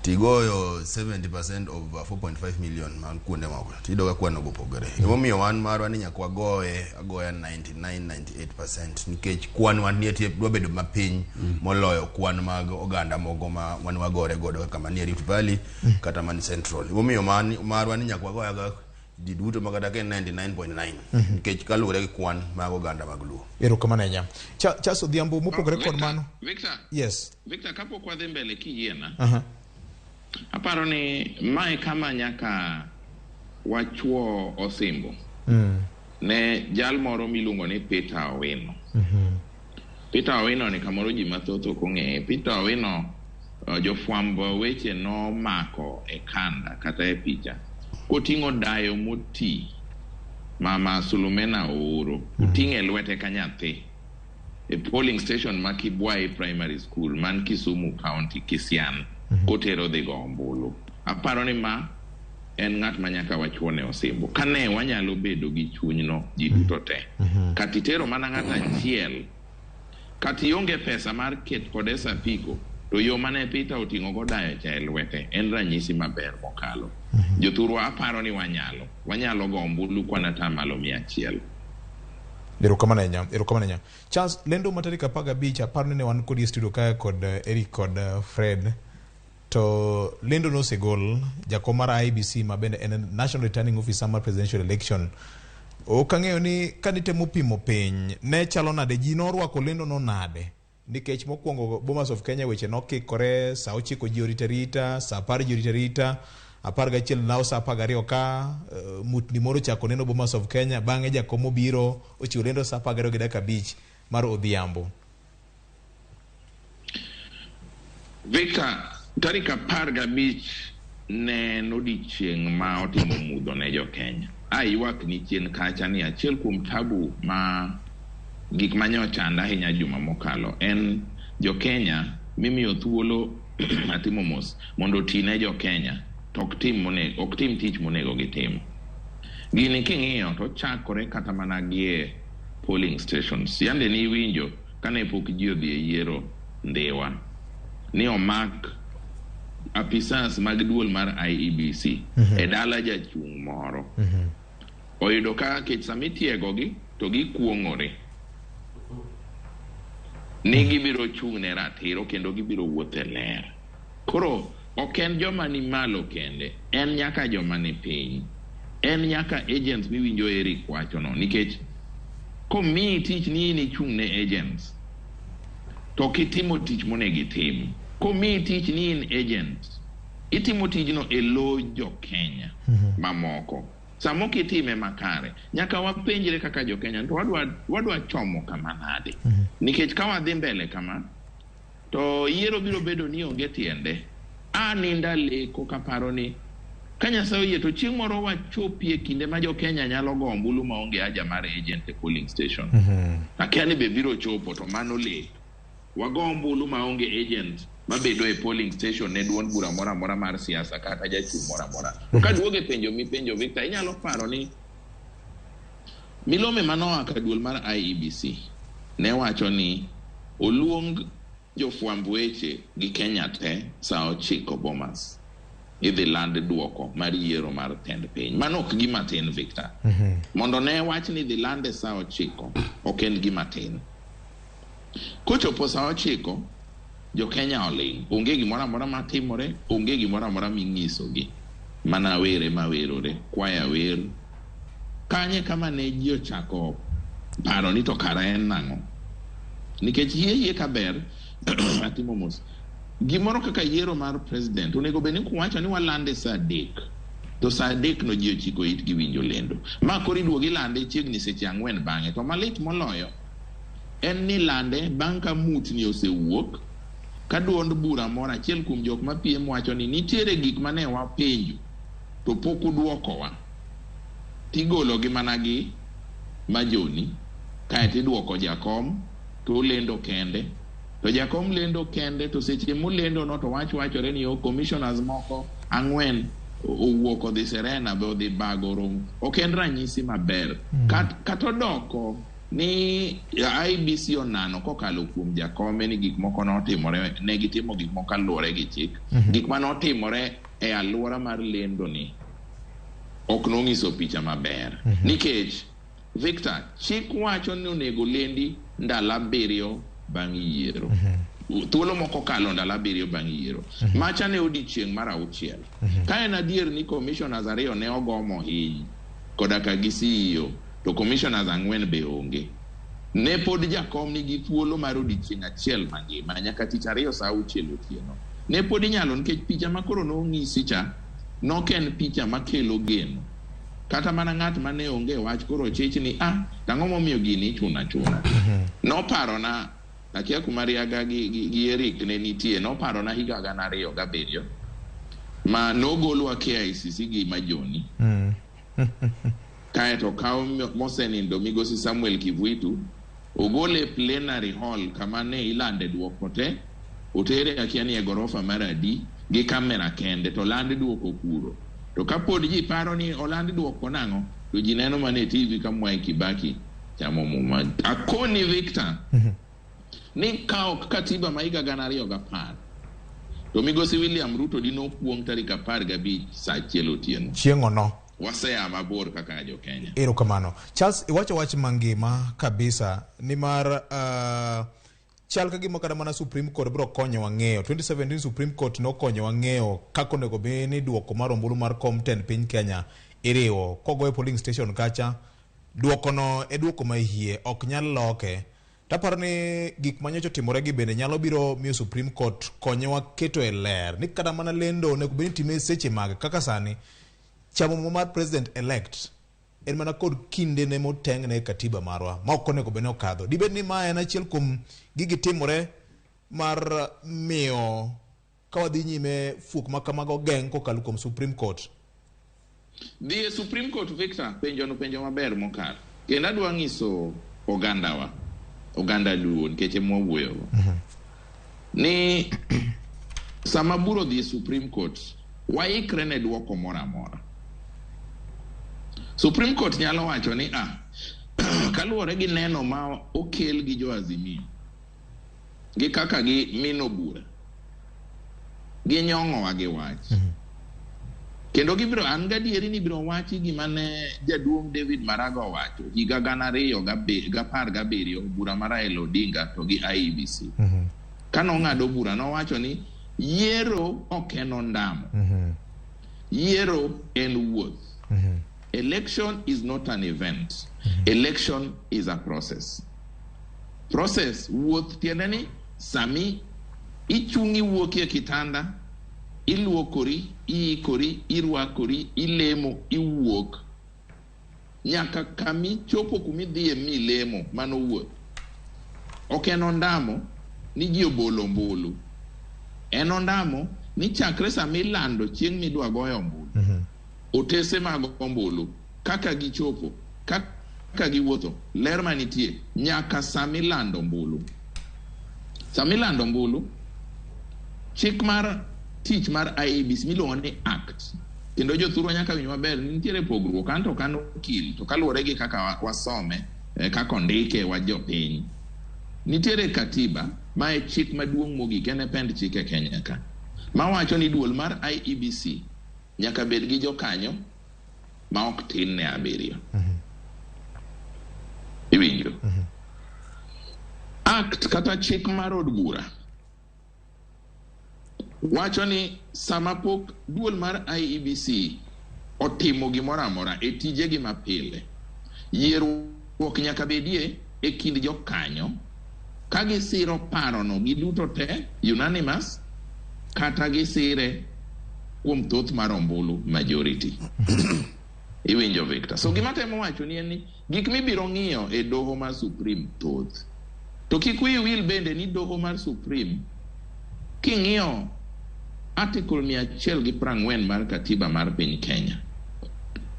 tigoyo 70% of 4.5 million man kuonde moko tiyudo ka kwan opogore. Emomiyo wan marwa ni nyaka wagoye agoya 99-98% nikech kwan wan nitie dwa bedo mapiny moloyo kwan mag oganda moko ma wan wagore godo kaka manie Rift Valley kata man Central. Emomiyo marwa ni nyaka wagoye agoya ji duto ma kata ka en 99.9 nikech kaluwore gi kwan mag oganda mag Luo. Erokamano ahinya. Charles Odhiambo mopogore kod mano. Victor. Yes. Victor, kapok wadhi mbele kiyiena. Aparo ni mae kama nyaka wachuo osimbo. Ne jal moro miluongo ni Peter Owino. Peter Owino ni kamoro ji mathoth ok ong'eye. Peter Owino jofwamb weche nomako e kanda kata e picha koting'o dayo moti Mama Sulumena ooro oting'e lwete ka nyathi e polling station ma Kibwai Primary School man Kisumu County, Kisian, kotero dhi go ombulu. Aparo ni ma en ng'at ma nyaka wachuone osimbo. Kane wanyalo bedo gi chunyno ji duto te. Kata itero mana ng'at achiel, kata ionge pesa mar ket kode sapiko, to yo mane Peter oting'o go dayo cha e lwete en ranyisi maber mokalo. Jothurwa aparo ni wanyalo. Wanyalo go ombulu kwan atamalo 100. Erokamano ahinya, erokamano ahinya. Charles, lendo ma tarik 15 aparo ni ne wan kodi e studio kae kod Eric kod Fred. To lendo nosegol, jakom mar IEBC ma bende en National Returning Officer mar Presidential Election. Ok ang'eyo ni kanitemo pimo piny, ne chalo nade, ji norwako lendo no nade? Nikech mokwongo Bomas of Kenya weche nokikore, saa 9 ji orito arita, saa 10 ji orito arita, 11 lawo saa 12 ka, mutni moro ochako neno Bomas of Kenya, bang'e jakom obiro ochiwo lendo saa 12:05 mar odhiambo. Victor, tarik 15 ne en odiechieng' ma otimo mudho ne jo-Kenya. Aywak ni chien kacha ni achiel kuom tabu ma gik manye ochanda ahinya juma mokalo en jo-Kenya mimiyo thuolo atimo mos mondo oti ne jo-Kenya to ok tim tich monego gitim. Gini king'iyo to chakore kata mana gi e polling stations. Yande ni iwinjo kane pok ji odhi e yiero Ndhiwa ni omak apisas mag duol mar IEBC e dala jachung' moro. Oyudo ka kech sama itiegogi to gikuong'ore ni gibiro chung' ne ratiro kendo gibiro wuotho e ler. Koro ok en joma ni malo kende, en nyaka joma ni piny. En nyaka agents miwinjo Eric wachono nikech komiyi tich ni in ichung' ne agents to ok itimo tich monego itim. Komiyi tich ni in agent, itimo tijno e lo jo-Kenya mamoko. Sama ok itime makare, nyaka wapenjre kaka jo-Kenya to wadwa chomo kama nade. Nikech ka wadhi mbele kama, to yiero biro bedo ni onge tiende. Aninda leko kaparo ni ka Nyasaye oyie to chieng' moro wachopie kinde ma jo-Kenya nyalo go ombulu maonge haja mar agent e polling station. Akia ni be biro chopo to mano lek. Wago ombulu maonge agent mabedo e polling station ne duond bura moro amora mar siasa kata jachung' moro amora. To kaduogo e penjo mipenjo Victor, inyalo paro ni milome manoa ka duol mar IEBC ne wacho ni oluong jofwamb weche gi Kenya te saa 9 Bomas. Idhi land duoko mar yiero mar tend piny. Mano ok gima tin, Victor. Mondo ne wach ni idhi lande saa 9 ok en gima tin. Kochopo saa 9, jo-Kenya oling'. Onge gimoro amora matimore, onge gimoro amora ming'isogi. Mana were mawerore, kwaya wer. Kanye kama ne ji ochako paro ni to kara en nang'o? Nikech yie ka ber, atimo mos. Gimoro kaka yiero mar president, onego bed ni kuwacho ni walande saa 3, to saa 3 no ji ochiko itgi winjo lendo. Ma koro iduogo ilande chiegni seche 4 bang'e. To malit moloyo en ni lande bang' ka mutni osewuok, ka duond bura moro achiel kuom jok mapiem wacho ni nitiere gik mane wapenjo to pok uduokowa. Tigologi mana gi majoni, kaeto iduoko jakom to olendo kende. To jakom lendo kende to seche molendo no to wach wachore ni commissioners moko 4 owuok odhi Serena be odhi bago romo. Ok en ranyisi maber. Kata odoko ni IEBC onano kokalo kuom jakome ni gik moko notimore, ne gitimo gik moko kaluwore gi chik. Gik manotimore e alwora mar lendo ni ok nong'iso picha maber. Nikech Victor, chik wacho ni onego lendi ndalo 7 bang' yiero. Thuolo moko kalo ndalo 7 bang' yiero. Macha ne odiechieng' mar 6. Ka en adier ni commissioners 2 ne ogomo hiny koda ka gi CEO, to commissioners 4 be onge. Ne pod jakom nigi thuolo mar odiechieng' achiel mangima nyaka tich ariyo saa 6 otieno. Ne pod inyalo nikech picha ma koro nong'isi cha nok en picha makelo geno. Kata mana ng'at mane onge wach koro chich ni tang'o momiyo gini ichuno achuna. Noparona Akia kuma Riaga gi Eric ne nitie, noparona higa 2007 ma nogolwa KICC gi Majoni. Kaeto kaw mosenindo migosi Samuel Kivuitu, ogole plenary hall kama ne ilande duoko te, otere akia ni e gorofa mar adi gi kamera kende to land duoko kuro. To kapod ji paro ni oland duoko nang'o, to ji neno mana e TV ka Mwai Kibaki chamo muma. Akoni Victor, ni ka ok katiba ma higa 2010 to migosi William Ruto dinokuong' tarik 15 saa 1 otieno. Chieng'ono. Wasea mabor kaka jo Kenya. Erokamano. Charles, iwacho wach mangima kabisa nimar chal ka gima kata mana Supreme Court biro konyowa ng'eyo. 2017 Supreme Court nokonyowa ng'eyo kaka onego bed ni duoko mar ombulu mar kom tend piny Kenya iriwo. Kogoyo polling station kacha, duokono e duoko ma hie, ok nyal loke. Taparo ni gik manyocha otimore gi bende nyalo biro miyo Supreme Court konyowa keto e ler ni kata mana lendo onego bed ni itime seche mag kaka sani chamo muma mar president elect en mana kod kindene motengne e katiba marwa ma ok onego bed ni okadho. Dibed ni ma en achiel kuom gigi timore mar miyo ka wadhi nyime fuok ma kamago geng' kokalo kuom Supreme Court. Dhi e Supreme Court, Victor, penjo no penjo maber mokalo. Kendo adwa nyiso ogandawa, oganda Luo, nikech ema wawuoyogo, ni sama bura odhi e Supreme Court, waikre ne duoko moro amora. Supreme Court nyalo wacho ni kaluwore gi neno ma okel gi jo Azimio, gi kaka gi mino bura, ginyong'owa gi wach. Kendo gibiro, an gadieri ni ibiro wachi gima ne jaduong' David Maraga owacho higa 2017 bura mar Raila Odinga to gi IEBC. Kano ng'ado bura nowacho ni yiero ok en ondamo. Yiero en wuoth. Election is not an event. Election is a process. Process, wuoth tiende ni sami ichung' iwuok e kitanda, iluokori, iikori, irwakori, ilemo, iwuok. Nyaka kamichopo kumidhiye milemo, mano wuoth. Ok en ondamo ni ji obolo ombulu. En ondamo ni chakre sama ilando chieng' midwa goyo ombulu, otese mag ombulu, kaka gichopo, kaka giwuotho, ler manitie, nyaka sama ilando ombulu. Sama ilando ombulu, chik mar tich mar IEBC miluongo ni Act, kendo jothurwa nyaka winj maber ni nitiere pogruok, an to ok an okil, to kaluwore gi kaka wasome, kaka ondike wa jopiny. Nitiere katiba ma e chik maduong' mogik, en e pend chik e Kenya ka, mawacho ni duol mar IEBC nyaka bed gi jokanyo ma ok tin ne 7. Iwinjo? Act kata chik mar od bura wacho ni sama pok duol mar IEBC otimo gimoro amora e tijegi mapile, yierruok nyaka bedie e kind jokanyo ka gisiro parono giduto te unanimous kata gisire kuom thoth mar ombulu majority. Iwinjo, Victor? So gima temo wacho ni en ni gik mibiro ng'iyo e doho mar Supreme thoth. To kik wiyi wil bende ni doho mar Supreme king'iyo article 140 mar katiba mar piny Kenya,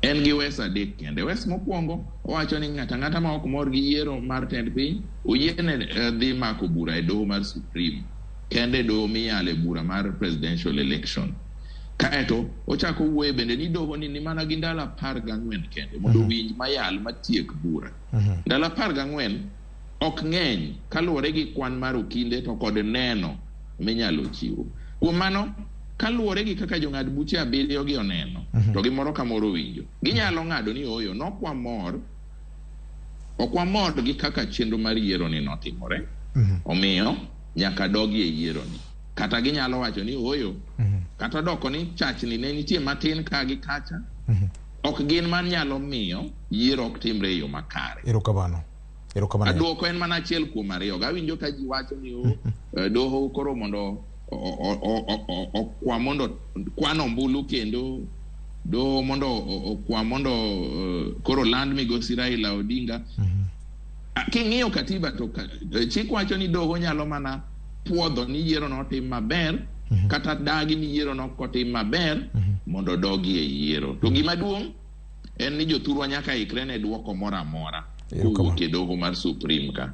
en gi wes 3 kende. Wes mokwongo owacho ni ng'ato ang'ata ma ok mor gi yiero mar tend piny oyiene dhi mako bura e doho mar Supreme kende, doho miyale bura mar presidential election. Kaeto ochako wuoye bende ni doho ni mana gi ndalo 14 kende mondo owinj mayal matiek bura. Ndalo 14 ok ng'eny kaluwore gi kwan mar okinde to kod neno minyalo chiwo. Kuom mano, kaluwore gi kaka jong'ad buche 7 gi oneno, to gi moro ka moro owinjo, ginyalo ng'ado ni ooyo, ok wamor gi kaka chenro mar yiero ni notimore, omiyo nyaka dogi e yiero ni. Kata ginyalo wacho ni ooyo, kata doko ni chachni ne nitie matin ka gi kacha, ok gin manyalo miyo yiero ok timre e yo makare. Erokamano. Erokamano. Duoko en mana achiel kuom ariyo. Awinjo ka ji wacho ni doho koro mondo okwa mondo kwan ombulu kendo doho mondo okwa mondo koro land migosi Raila Odinga. King'iyo katiba to chik wacho ni doho nyalo mana puodho ni yiero notim maber kata dagi ni yiero no ok otim maber mondo dogi e yiero. To gima duong' en ni jothurwa nyaka ikre ne duoko moro amora kowuok e doho mar Supreme ka.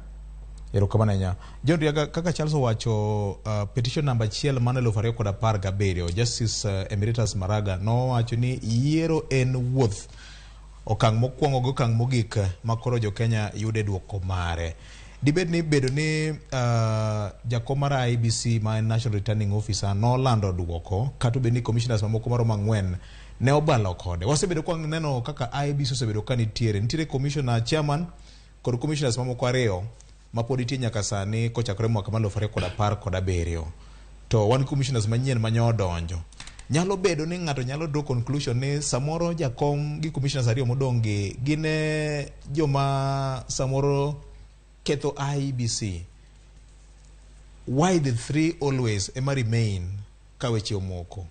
Erokamano ahinya. John Riaga, kaka Charles owacho, petition namba 1 mano 2017, Justice Emeritus Maraga nowacho ni yiero en wuoth, okang' mokwongo gi okang' mogik ma koro jo Kenya yude duoko mare. Dibed ni bedo ni jakom mar IEBC ma en National Returning Officer nolando duoko, kata obed ni commissioners mamoko maromo 4 ne obalo kode. Wasebedo kwa neno kaka IEBC osebedo ka nitiere. Nitiere commissioner chairman kod commissioners mamoko 2 ma pod nitie nyaka sani kochakore mwaka mar 2017. To wan commissioners manyien ma odonjo. Nyalo bedo ni ng'ato nyalo draw conclusion ni samoro jakom gi commissioners 2 modong' gi gin joma samoro ketho IEBC. Why the 3 always ema remain ka weche omoko?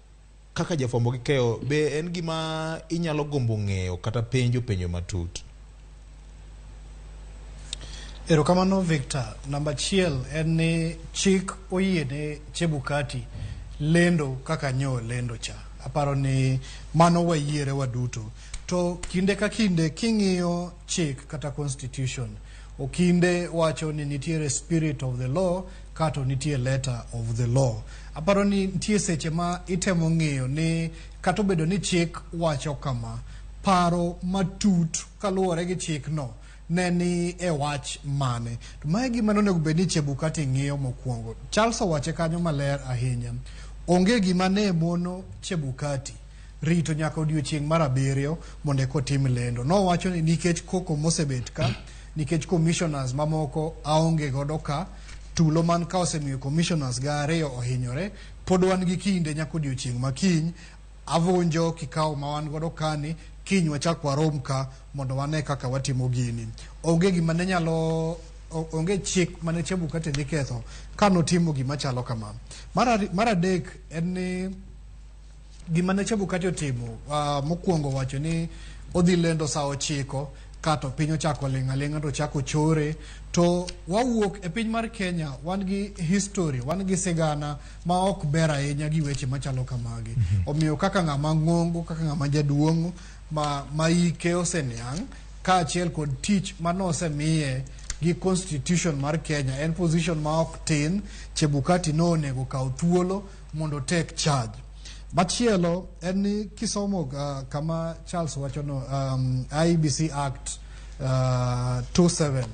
Kaka jafwambo gi keyo, be en gima inyalo gombo ng'eyo kata penjo matut? Erokamano Victor. Namba 1 en ni chik oyiene Chebukati lendo kaka nyo lendo cha. Aparo ni mano wayiere waduto. To kinde ka kinde king'iyo chik kata constitution, okinde wacho ni nitiere spirit of the law kato nitie letter of the law. Aparo ni nitie seche ma itemo ng'iyo ni kata obedo ni chik wacho kama, paro matut kaluwore gi chik no ne ni e wach mane. To mae gima nonego bed ni Chebukati ng'iyo mokwongo. Charles owache kanyo maler ahinya. Onge gima ne mono Chebukati rito nyaka odiochieng' mar 7 mondo eka otim lendo. Nowacho ni nikech koko mosebet ka, nikech commissioners mamoko aonge godo ka, tulo man ka osemiyo commissioners ga 2 ohinyore, pod wan gi kinde nyaka odiochieng' ma kiny. Avunjo kikao ma wan godo kani, kiny wachak warom ka mondo wane kaka watimo gini. Onge gima ne nyalo, onge chik mane Chebukati dhi ketho ka notimo gima chalo kama. Mar adek en ni gima ne Chebukati otimo, mokwongo wacho ni odhi lendo saa 9 kato piny ochako ling' aling'a to ochako chore. To wawuok e piny mar Kenya, wan gi history, wan gi sigana ma ok ber ahinya gi weche machalo kamagi. Omiyo kaka ng'ama ng'ongo, kaka ng'ama jaduong' ma ike oseniang', kaachiel kod tich manosemiye gi constitution mar Kenya, en position ma ok tin, Chebukati nonego kaw thuolo mondo take charge. Machielo en ni kisomo kama Charles wacho no, IEBC Act 27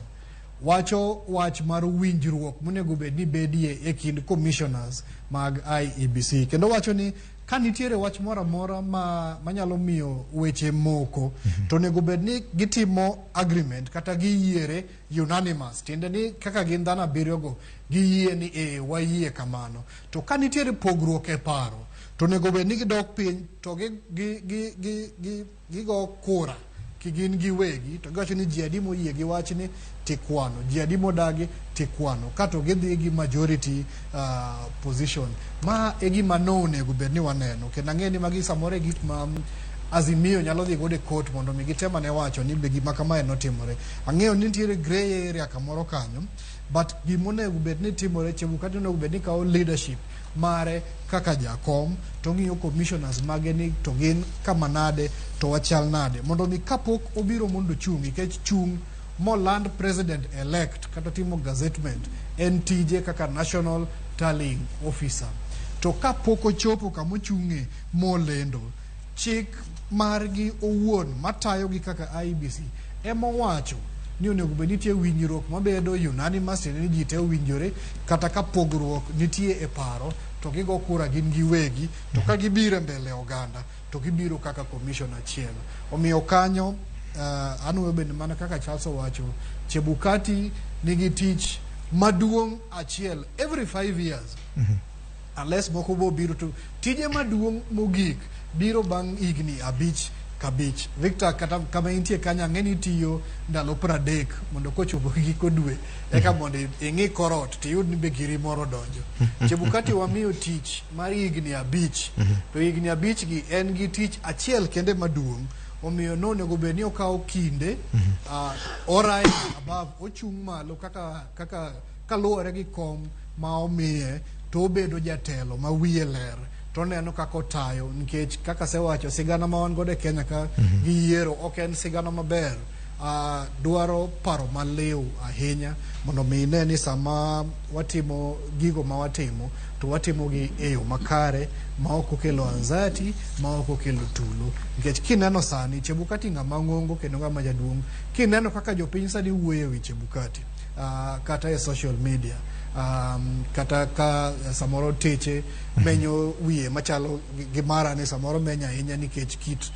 wacho wach mar winjruok monego bed ni bedie e kind commissioners mag IEBC. Kendo wacho ni ka nitiere wach moro amora manyalo miyo weche moko, to onego bed ni gitimo agreement kata giyiere unanimous. Tiende ni kaka gin dhano 7 go, giyie ni wayie kamano. To ka nitiere pogruok e paro, to onego bed ni gidok piny to gigo kura kigin giwegi, to giwacho ni ji adi moyie gi wachni tikwano, ji adi modagi tikwano, kato gidhi gi majority position. Ma e gima nonego bed ni waneno. Kendo ang'e ni magi samoro e gik ma Azimio nyalo dhi godo e court mondo mi gitem ane wacho ni be gima kamae notimore. Ang'eyo ni nitiere grey area kamoro kanyo, but gimonego bed ni timore, Chebukati onego bed ni kawo leadership mare kaka jakom, to ng'iyo commissioners mage ni to gin kama nade to wachal nade, mondo mi kapok obiro mondo chung', nikech chung' moland president elect kata timo gazettement en tije kaka national tallying officer. To kapok ochopo kamochung'e molendo, chik margi owuon matayogi kaka IEBC ema owacho ni onego bed nitie winjruok mabedo unanimous, tiende ni ji te owinjore, kata ka pogruok nitie e paro to gigo kura gin giwegi, to ka gibiro e mbele oganda to gibiro kaka commission achiel. Omiyo kanyo anwoyo bende mana kaka Charles owacho, Chebukati nigi tich maduong' achiel every 5 years, unless moko bo biro, to tije maduong' mogik biro bang' higni 5 ka 5. Victor, kata kama intie kanyo ang'e ni itiyo ndalo 30 mondo kochopo giko dwe eka mondo ing'i korot tiyud ni be giri moro donjo. Chebukati wamiyo tich mar higni 5, to higni 5 gi en gi tich achiel kende maduong' Omiyo nonego bed ni okawo kinde, orise above, ochung' malo kaka kaluwore gi kom ma omiye, to obedo jatelo ma wiye ler, to oneno kaka otayo, nikech kaka asewacho, sigana ma wan godo e Kenya ka gi yiero ok en sigana maber. Dwaro paro maliw ahinya mondo mi ine ni sama watimo gigo ma watimo to watimo gi e yo makare ma ok okelo anxiety, ma ok okelo tulo, nikech kineno sani Chebukati ng'ama ng'ongo kendo ng'ama jaduong'. Kineno kaka jopiny sani wuoyo e wi Chebukati, kata e social media, kata ka samoro teche menyo wiye machalo gi mara ni samoro menyo ahinya nikech kit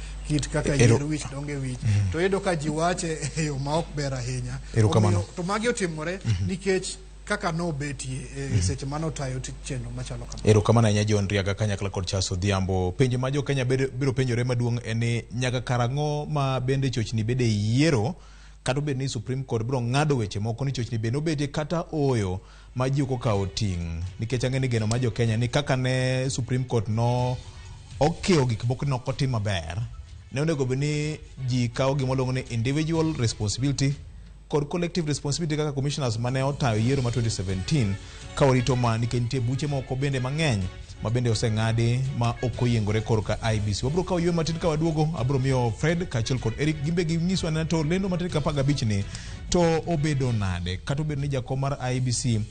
kaka yier wich donge wich, to iyudo ka ji wache e yo ma ok ber ahinya. Erokamano. Omiyo, to magi otimore nikech kaka nobetie e seche manotayo chenro machalo kama. Erokamano ahinya John Riaga kanyakla kod Charles Odhiambo. Penjo ma jo Kenya biro penjore maduong' en ni nyaka karang'o ma bende chochni bede yiero, kata obed ni Supreme Court biro ng'ado weche moko ni chochni bende obetie kata ooyo ma ji ok okawo ting', nikech ang'e ni geno mar jo Kenya ni kaka ne Supreme Court no okiewo gik moko ne ok otim maber, ne onego bed ni ji kawo gima waluongo ni individual responsibility kod collective responsibility kaka commissioners mane otayo yiero ma 2017 ka warito ma, nikech nitie buche moko bende mang'eny ma bende oseng'adi ma ok oyiengore korka IEBC. Wabiro kawo ywe matin, ka waduogo abiro miyo Fred kaachiel kod Eric gimbe ginyiswa anena to lendo ma tarik 15 ni to obedo nade, kata obedo ni jakom mar IEBC,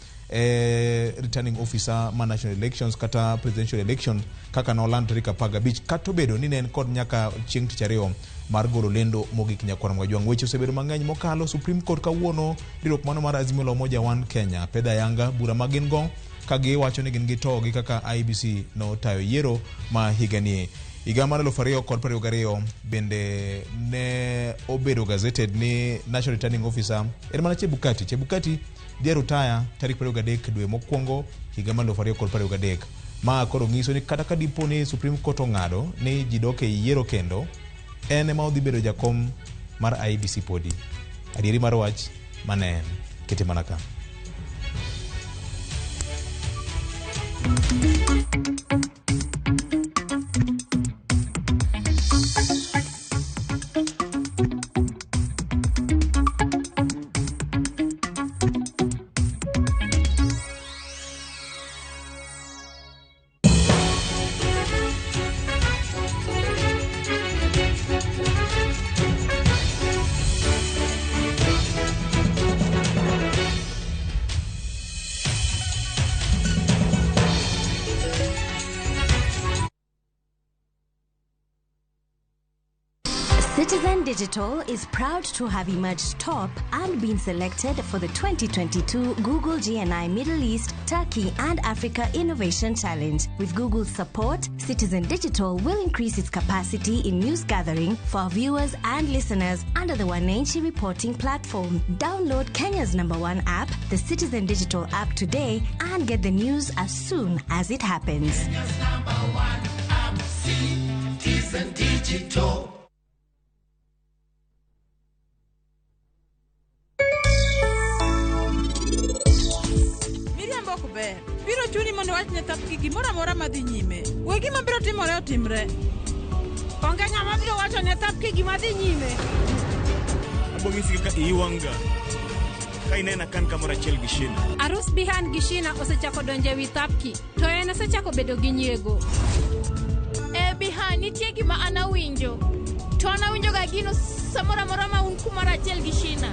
returning officer ma national elections kata presidential election kaka noland tarik 15, kata obedo ni ne en kod nyaka chieng' tich ariyo mar golo lendo mogik. Nyakwar Mwajwang', weche osebedo mang'eny mokalo Supreme Court kawuono. Riwruok mano mar Azimio la Umoja One Kenya pedho ayanga bura ma gin go ka giwacho ni gin gitogi kaka IEBC notayo yiero ma higani. Higa mar 2022 bende ne obedo gazetted ni National Returning Officer en mana Chebukati. Chebukati dhi rutaya tarik 23 dwe mokwongo higa mar 2023. Ma koro nyiso ni kata ka dipo ni Supreme Court ong'ado ni ji dok e yiero kendo, en ema odhi bedo jakom mar IEBC podi. Adieri mar wach mane en kete mana ka. Citizen Digital is proud to have emerged top and been selected for the 2022 Google GNI Middle East, Turkey and Africa Innovation Challenge. With Google's support, Citizen Digital will increase its capacity in news gathering for our viewers and listeners under the Wananchi reporting platform. Download Kenya's number one app, the Citizen Digital app today, and get the news as soon as it happens. Citizen Digital. Miriambo ok ber. Biro chuni mondo iwach ne Thapki gimoro amora madhi nyime. We gima biro timore otimre. Onge ng'ama biro wacho ne Thapki gima dhi nyime. Abong'isi kaka iyi wang' ga ka inena kan kamoro achiel gi Shina. Arus Bihan gi Shina osechako donjo e wi Thapki, to en osechako bedo gi nyiego. E Bihan, nitie gima an awinjo. To an awinjo ga gino samoro amora ma un kumoro achiel gi Shina.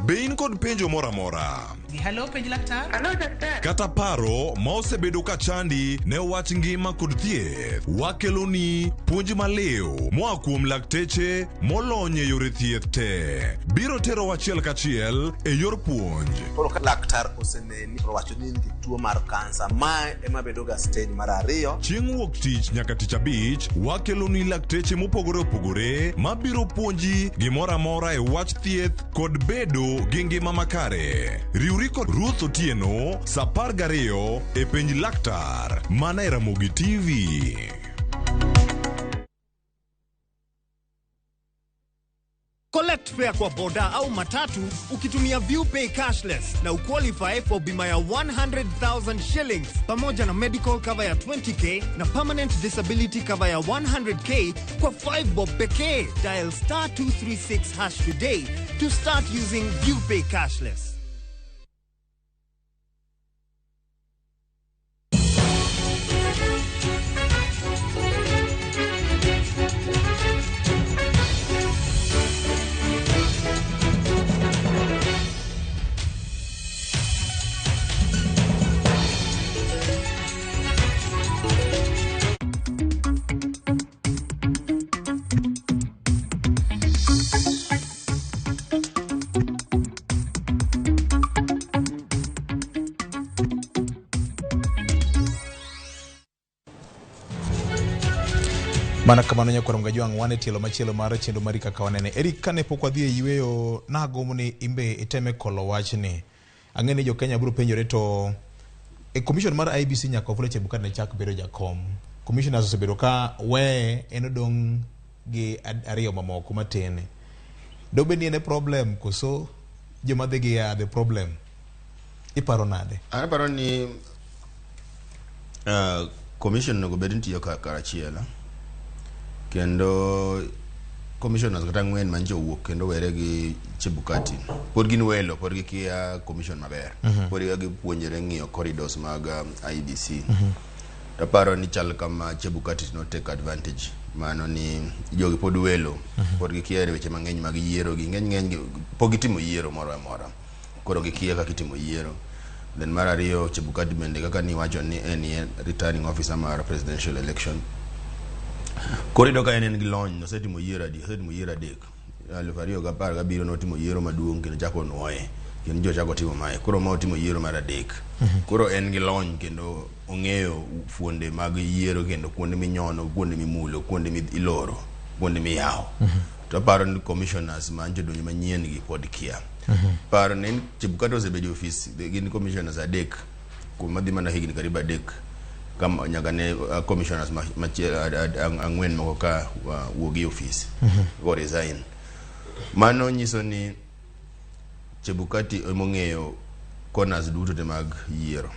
Be in kod penjo moro amora? Hello, penj laktar. Hello, daktari. Kata paro ma osebedo ka chandi ne wach ngima kod thieth, wakeloni puonj maliw moa kuom lakteche molony e yore thieth te. Biro tero achiel kachiel e yor puonj. Koro ka laktar oseneni to owacho ni in gi tuo mar kansa, mae ema bedo ga stage mar ariyo. Chieng' wuok tich nyaka tich abich, wakeloni lakteche mopogore opogore mabiro puonji gimoro amora e wach thieth kod bedo gi ngima makare. Riwri kod Ruth Otieno sa 12 e penj laktar mana e Ramogi TV. Collect fare kwa boda au matatu ukitumia ViewPay cashless na uqualify for bima ya 100,000 shillings pamoja na medical cover ya 20k na permanent disability cover ya 100k kwa 5 bob pekee. Dial star 236 hash today to start using ViewPay cashless. Mana kamano nyakwar Mgajwang' wan e tielo machielo mar chenro mari kaka wanene. Eric, kane pok wadhi e yweyo, nagombo ni imbe iteme kolo wachni. Ang'e ni jo-Kenya biro penjore to e commission mar IEBC nyaka Wafula Chebukati ne chak bedo jakom. Commissioners osebedo ka weye en odong' gi ariyo mamoko matin. Dobed ni en e problem koso joma dhi gi are the problem? Iparo nade? An aparo ni commission onego bed ni tiyo karachiel kendo commissioners kata ang'wen manyicha owuok kendo were gi Chebukati pod gin welo pod gikia commission maber. Pod gipuonjore ng'iyo corridors mag IEBC. To aparo ni chal kama Chebukati no take advantage mano ni jogi pod welo. Pod gikia weche mang'eny mag yiero gi ng'eny ng'eny pok gitimo yiero moro amora koro gikia kaka itimo yiero. Then mar ariyo Chebukati bende kaka niwacho ni en returning officer mar presidential election. Koro iyudo ka en gi lony, osetimo yiero adi, osetimo yiero adek. 2017 notimo yiero maduong' kendo chako nuoye kendo ji ochako timo mae. Koro ma otimo yiero mar adek. Koro en gi lony kendo ong'eyo fuonde mag yiero kendo kuonde minyono, kuonde mimulo, kuonde miloro, kuonde miyawo. To aparo ni commissioners ma jodonjo manyien gi pod kia. Paro ni Chebukati osebedo e ofis gin commissioners adek kuom madhi mana higni karibu adek kama nyaka ne commissioners machielo ang'wen moko ka wuogi e ofis go resign. Mano nyiso ni Chebukati emong'eyo corners duto te mag yiero.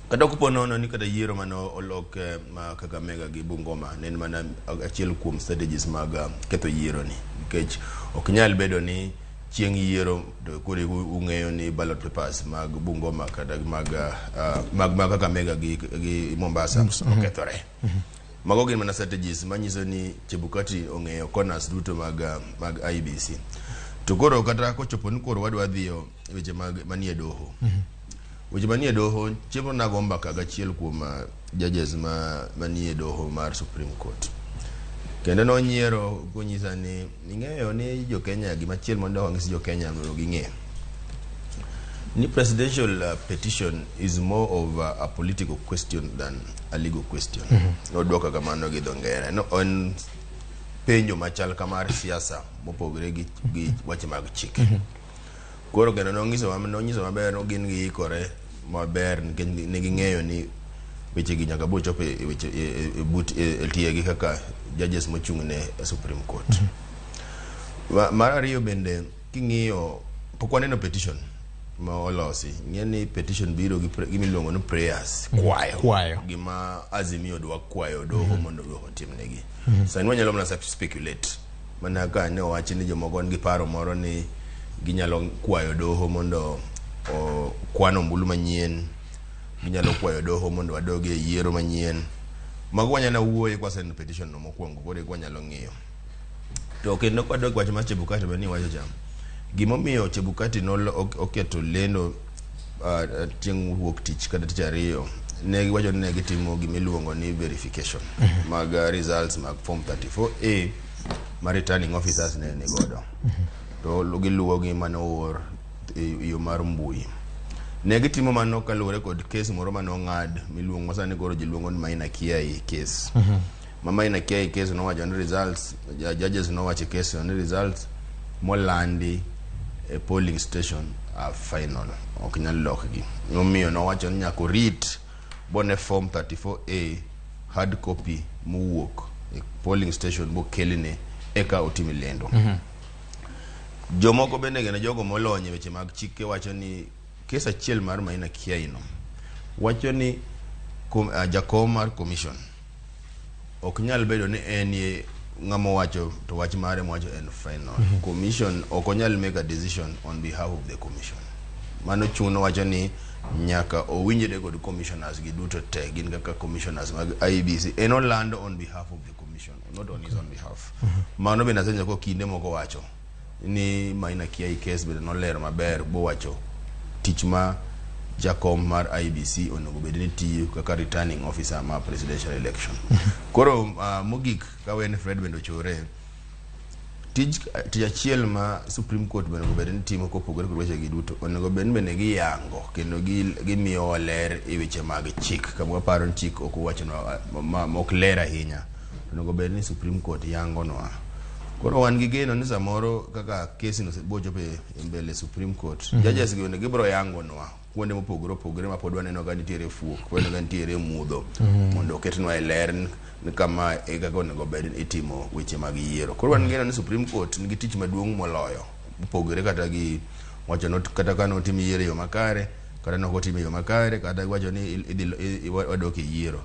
Kata kopo nono ni kata yiero mane olok ma Kakamega gi Bungoma ne en mana achiel kuom strategies mag ketho yiero ni nikech ok nyal bedo ni chieng' yiero to koro ung'eyo ni ballot papers mag Bungoma kata mag mag Kakamega gi Mombasa okethore. Mago gin mana strategies manyiso ni Chebukati ong'eyo corners duto mag IEBC. To koro kata kochopo ni koro wadwa dhiyo weche mag manie doho. Weche manie doho chieng' nago mbaka gachiel kuom judges manie doho mar Supreme Court. Kendo nonyiero konyisa ni ing'eyo ni jo Kenya gimachielo mondo wang'is jo Kenya mondo ging'e ni presidential petition is more of a political question than a legal question. Nodwoka kamano gi dho ngere. No, en penjo machal kamar siasa mopogore gi weche mag chik. Koro kendo nonyiso maber no gin giikore maber nikech ne ging'eyo ni weche gi nyaka bochop e weche but e tiegi kaka judges mochung' ne Supreme Court. Mar ariyo bende king'iyo pok waneno petition ma olosi. Ng'e ni petition biro gi gimiluongo ni prayers, kwayo. Gima Azimio dwa kwayo doho mondo doho otimnegi. Sani wanyalo mana speculate. Mana ka ne owachi ni jomoko nigi paro moro ni ginyalo kwayo doho mondo okwan ombulu manyien, ginyalo kwayo doho mondo wadog e yiero manyien. Mago wanyalo wuoye kwa waseneno petition no mokwongo koro eka wanyalo ng'iyo. To kendo kwadok wach mar Chebukati mane iwacho cha, gimomiyo Chebukati oketo lendo chieng' wuok tich kata tich ariyo, ne giwacho ni ne gitimo gimiluongo ni verification mag results mag form 34A ma returning officers ne nigodo. To giluwo gi mane oor e yo mar mbui. Ne gitimo mano kaluwore kod kes moro mane ong'ad miluongo ma sani koro ji luongo ni Maina Kiai case. Ma Maina Kiai case nowacho ni results, judges nowacho e case no ni results molandi e polling station are final, ok nyal lokgi. Omiyo nowacho ni nyaka orit bone form 34A hard copy mowuok e polling station bokelne eka otim lendo. Jomoko bende gin jogo molony e weche mag chike wacho ni kes achiel mar Maina Kiai no wacho ni jakom mar commission ok nyal bedo ni en ye ng'ama owacho to wach mare mowacho en final. Commission ok onyal make a decision on behalf of the commission. Mano chuno wacho ni nyaka owinjre kod commissioners gi duto te gin kaka commissioners mag IEBC en olando on behalf of the commission not on his own behalf. Mano bende asenjo ko kinde moko wacho ni Maina Kiai case bende nolero maber bowacho tich ma jakom mar IEBC onego bed ni tiyo kaka returning officer ma presidential election. Koro mogik ka wen Fred bende ochore tij tich achiel ma Supreme Court bende onego bed ni timo kopogore kod weche gi duto onego bed ni bende giyango kendo gimiyowa ler e weche mag chik kama waparo ni chik ok owachonwa ma ok ler ahinya onego bed ni Supreme Court yangonwa. Koro wan gi geno ni samoro kaka kesi no bochopo e mbele Supreme Court judges gi bende gibiro yangonwa kuonde mopogore opogore ma pod waneno ka nitiere fuok waneno ka nitiere mudho mondo oketnwa e ler ni kama e kaka onego bed ni itimo weche mag yiero. Koro wan gi geno ni Supreme Court nigi tich maduong' moloyo mopogore kata gi wacho ni kata ka notim yiero e yo makare kata nok otim e yo makare kata wacho ni idhi wadok e yiero.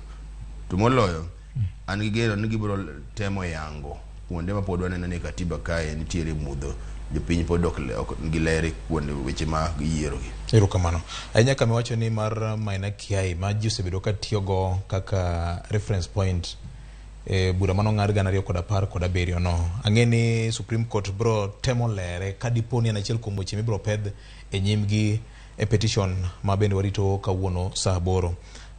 To moloyo an gi geno ni gibiro temo yango kuonde ma pod waneno ni katiba kae nitiere mudho jopiny pod ok nigi ler e kuonde weche mag yiero gi. Erokamano. Ahinya kama iwacho ni mar Maina Kiai ma ji osebedo ka tiyogo kaka reference point e bura manong'ad 2017 no. Ang'e ni Supreme Court bro temo lere ka dipo ni en achiel kuom weche mibiro pedh e nyimgi e petition ma bende warito kawuono saa 8.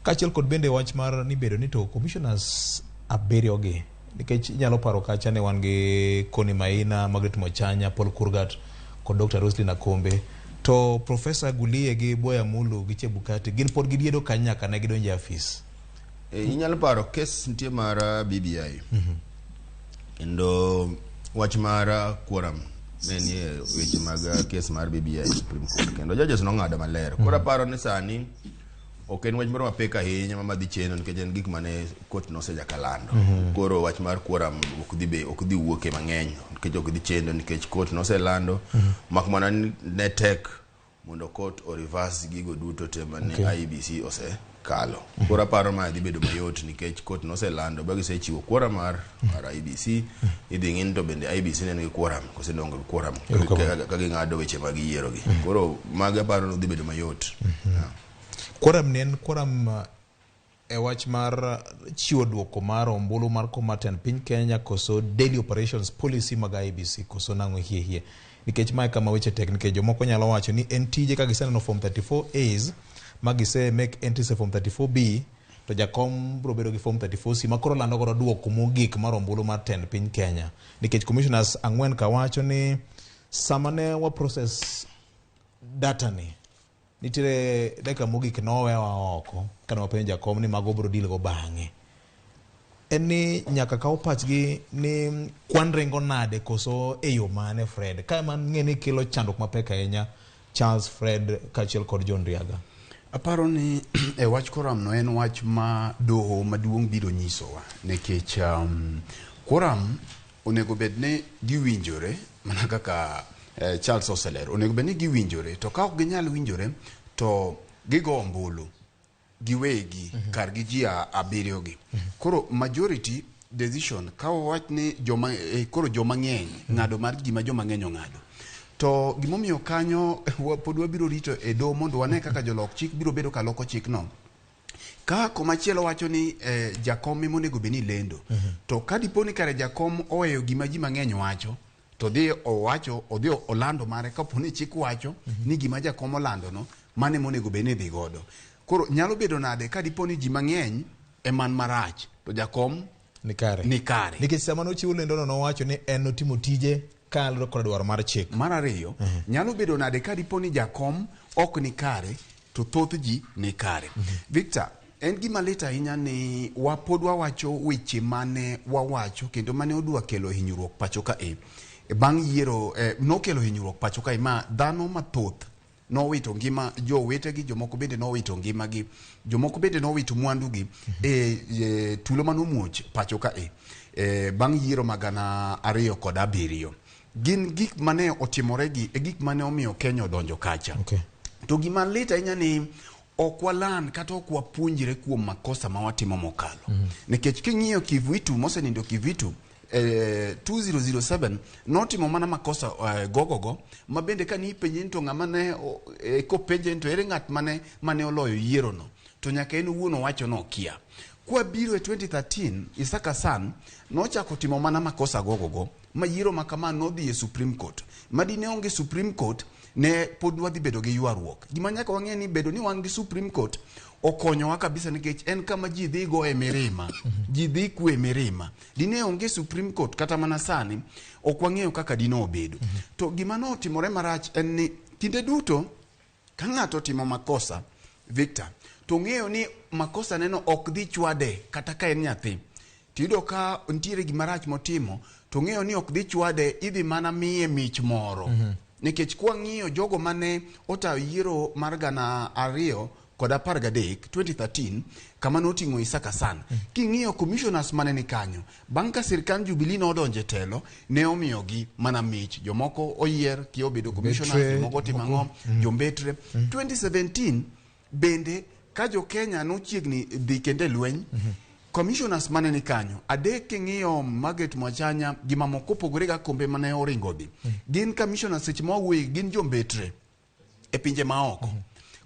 Kaachiel kod bende wach mar ni bedo ni to commissioners 7 gi nikech inyalo paro kacha ne wan gi Connie Maina, Margaret Mwachanya, Paul Kurgat kod Dr. Roselyn Akombe to Professor Gulie gi Boya Mulu gi Chebukati gin pod gidiedo kanyo nyaka ne gidonjo e afis. Inyalo paro kes nitie mar BBI kendo wach mar quorum ne nie weche mag kes mar BBI Supreme Court kendo judges nong'ado maler. Koro aparo ni sani ok en wach moro mapek ahinya ma dhi chendo nikech en gik mane court nosejaka lando. Koro wach mar quorum ok dhi wuoke mang'eny nikech ok dhi chendo nikech court noselando mak mana ni ne tek mondo court o reverse gigo duto te mane IEBC osekalo. Koro aparo ma dhi bedo mayot nikech court noselando ba gisechiwo quorum mar IEBC idhi ng'i ni to bende IEBC ne nigi quorum kose ne onge gi quorum ka ging'ado weche mag yiero gi. Koro mago aparo ni dhi bedo mayot. Quorum ni en quorum e wach mar chiwo duoko mar ombulu mar kom mar tend piny Kenya koso daily operations policy mag IEBC koso nang'o hie hie nikech mae kama weche tek nikech jomoko nyalo wacho ni en tije ka giseneno form 34 A's ma gise make entries e form 34B to jakom biro bedo gi form 34C ma koro lando godo duoko mogik mar ombulu mar tend piny Kenya nikech commissioners 4 ka wacho ni sama ne wa process data ni nitiere dakika mogik nowewa oko kane wapenjo jakom ni mago biro deal go bang'e en ni nyaka kaw pachgi ni kwan ringo nade koso e yo mane Fred ka ema ng'e ni kelo chandruok mapek ahinya Charles Fred kaachiel kod John Riaga. Aparo ni e wach quorum no en wach ma doho maduong' biro nyisowa nikech quorum onego bed ni giwinjore mana kaka Charles oselero onego bed ni giwinjore to ka ok ginyal winjore to gigo ombulu giwegi kargi ji 7 gi. Koro majority decision ka wawach ni joma koro joma ng'eny ng'ado mar gima joma ng'eny ong'ado to gimomiyo kanyo pod wabiro rito e doho mondo wane kaka jolok chik biro bedo ka loko chikno ka komachielo wacho ni jakom ema onego bed ni lendo to ka dipo ni kare jakom oweyo gima ji mang'eny wacho to dhi owacho odhi olando mare kapo ni chik wacho ni gima jakom olando no mano ema onego bed ni idhi godo. Koro nyalo bedo nade ka dipo ni ji mang'eny eman marach to jakom ni kare ni kare nikech sama nochiwo lendono nowacho ni en notimo tije kaluwore kod dwaro mar chik. Mar ariyo nyalo bedo nade ka dipo ni jakom ok ni kare to thoth ji ni kare. Victor, en gima lit ahinya ni wapod wawacho weche mane wawacho kendo mane odwa kelo hinyruok pacho ka e bang' yiero nokelo hinyruok pacho kae ma dhano mathoth nowito ngima jowetegi, jomoko bende nowito ngimagi, jomoko bende nowito mwandugi e tulo manomuoch pacho ka e bang' yiero ma 2007. Gin gik mane otimore gi e gik mane omiyo Kenya odonjo kacha. Okay. To gima lit ahinya ni ok walan kata ok wapuonjre kuom makosa ma watimo mokalo. Nikech king'iyo Kivuitu mosenindo Kivuitu 2007 notimo mana makosa gogogo ma bende ka nipenje ni to ng'ama ne kopenje ni to ere ng'at mane oloyo yiero no to nyaka en owuon owacho ni okia. Kwabiro e 2013 Isaac Hassan nochako timo mana makosa gogogo ma yiero ma kama nodhi e Supreme Court. Ma dine onge Supreme Court ne pod wadhi bedo gi ywaruok. Gima nyaka wang'e ni bedo ni wan gi Supreme Court okonyowa kabisa nikech en kama ji dhi goye mirima, ji dhi kwe mirima. Dine onge Supreme Court kata mana sani ok wang'eyo kaka dine obedo. To gima notimore marach en ni kinde duto ka ng'ato otimo makosa Victor to ng'eyo ni makosa neno ok dhi chwade kata ka en nyathi. Tiyudo ka nitiere gima rach motimo to ng'eyo ni ok dhi chwade idhi mana miye mich moro. Nikech kwang'iyo jogo mane otayo yiero mar 2013 2013 kama noting'o Isaac Hassan. King'iyo commissioners mane ni kanyo bang' ka sirkand Jubilee nodonjo e telo ne omiyogi mana mich jomoko oyier ki obedo commissioners jomoko otimo ang'o jombetre 2017 bende ka jo Kenya nochiegni dhi kendo e lweny commissioners mane ni kanyo adek king'iyo Margaret Mwachanya gi mamoko opogore ga kombe mane oringo dhi gin commissioners seche ma wawuoye gin jombetre e pinje maoko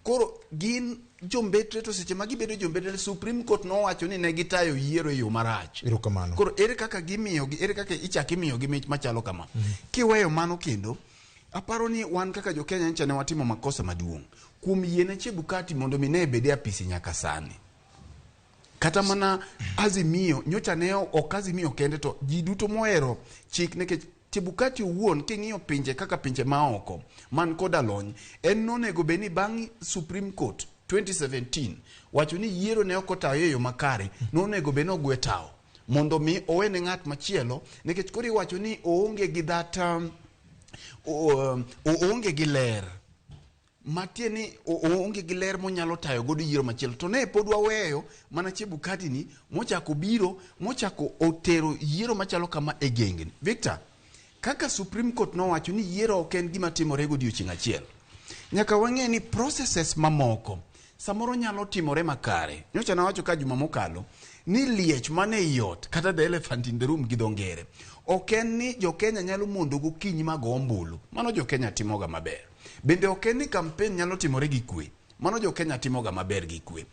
koro gin jombetre to seche ma gibedo jombetre Supreme Court nowacho ni ne gitayo yiero e yo marach Erokamano. koro ere kaka gimiyogi ere kaka ichako imiyogi mich machalo kama kiweyo mano kendo aparo ni wan kaka jo Kenya ncha ne watimo makosa maduong' kuom yiene Chebukati mondo mi ne bede apisi nyaka sani kata mana Azimio nyocha ne ok Azimio kende to ji duto mohero chik nikech Chebukati owuon king'iyo pinje kaka pinje maoko man koda lony en nonego bed ni bang' Supreme Court 2017 wacho ni yiero ne ok otayo e yo makare nonego bed ni ogwe tawo mondo mi owene ng'at machielo nikech koro iwacho ni oonge gi that oonge gi ler matie ni oonge gi ler monyalo tayo godo yiero machielo to ne pod waweyo mana Chebukati ni mochako biro mochako otero yiero machalo kama e gengni. Victor, kaka Supreme Court nowacho ni yiero ok en gima timore godiochieng' achiel nyaka wang'e ni processes mamoko samoro nyalo timore makare. Nyocha nawacho ka juma mokalo ni liech mane ei ot kata the elephant in the room gi dho ngere ok en ni jo Kenya nyalo mondo gokinyi ma go ombulu mano jo Kenya timoga maber. Bende ok en ni campaign nyalo timore gi kwe mano jo Kenya timoga maber gi kwe.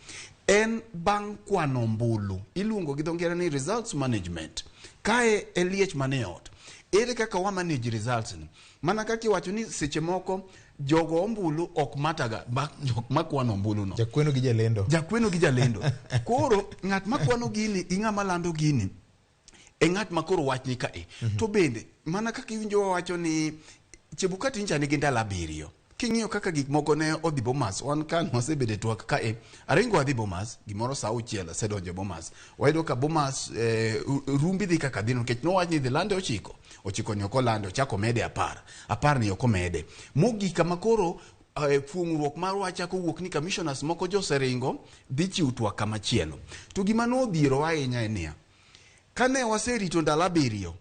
En bang' kwano ombulu iluongo gi dho ngere ni results management. Kae e liech mane ot ere kaka wa manage results ni mana kaka iwacho ni seche moko jogo ombulu ok mataga jok makwano ombulu no Jakweno gi jalendo. Jakweno gi jalendo. Koro ng'at makwano gini gi ng'ama lando gini e ng'at ma koro wach ni kae. To bende mana kaka iwinjo wawacho ni Chebukati ncha nigi ndalo 7. King'iyo kaka gik moko ne odhi Bomas, wan ka wasebedo e twak kae, aringo adhi Bomas, gimoro saa 6 asedonjo Bomas. Wayudo ka Bomas rumbi dhi kaka dhi nikech nowach ni dhi lande 9, 9 ni ok olande, ochako mede 10, 10 ni ok omede. Mogik kama koro fuong'ruok mar wach chako wuok ni commissioners moko joseringo dhi chiwo twak kama chielo. To gima nodhierowa ahinya en niya, kane waserito ndalo 7,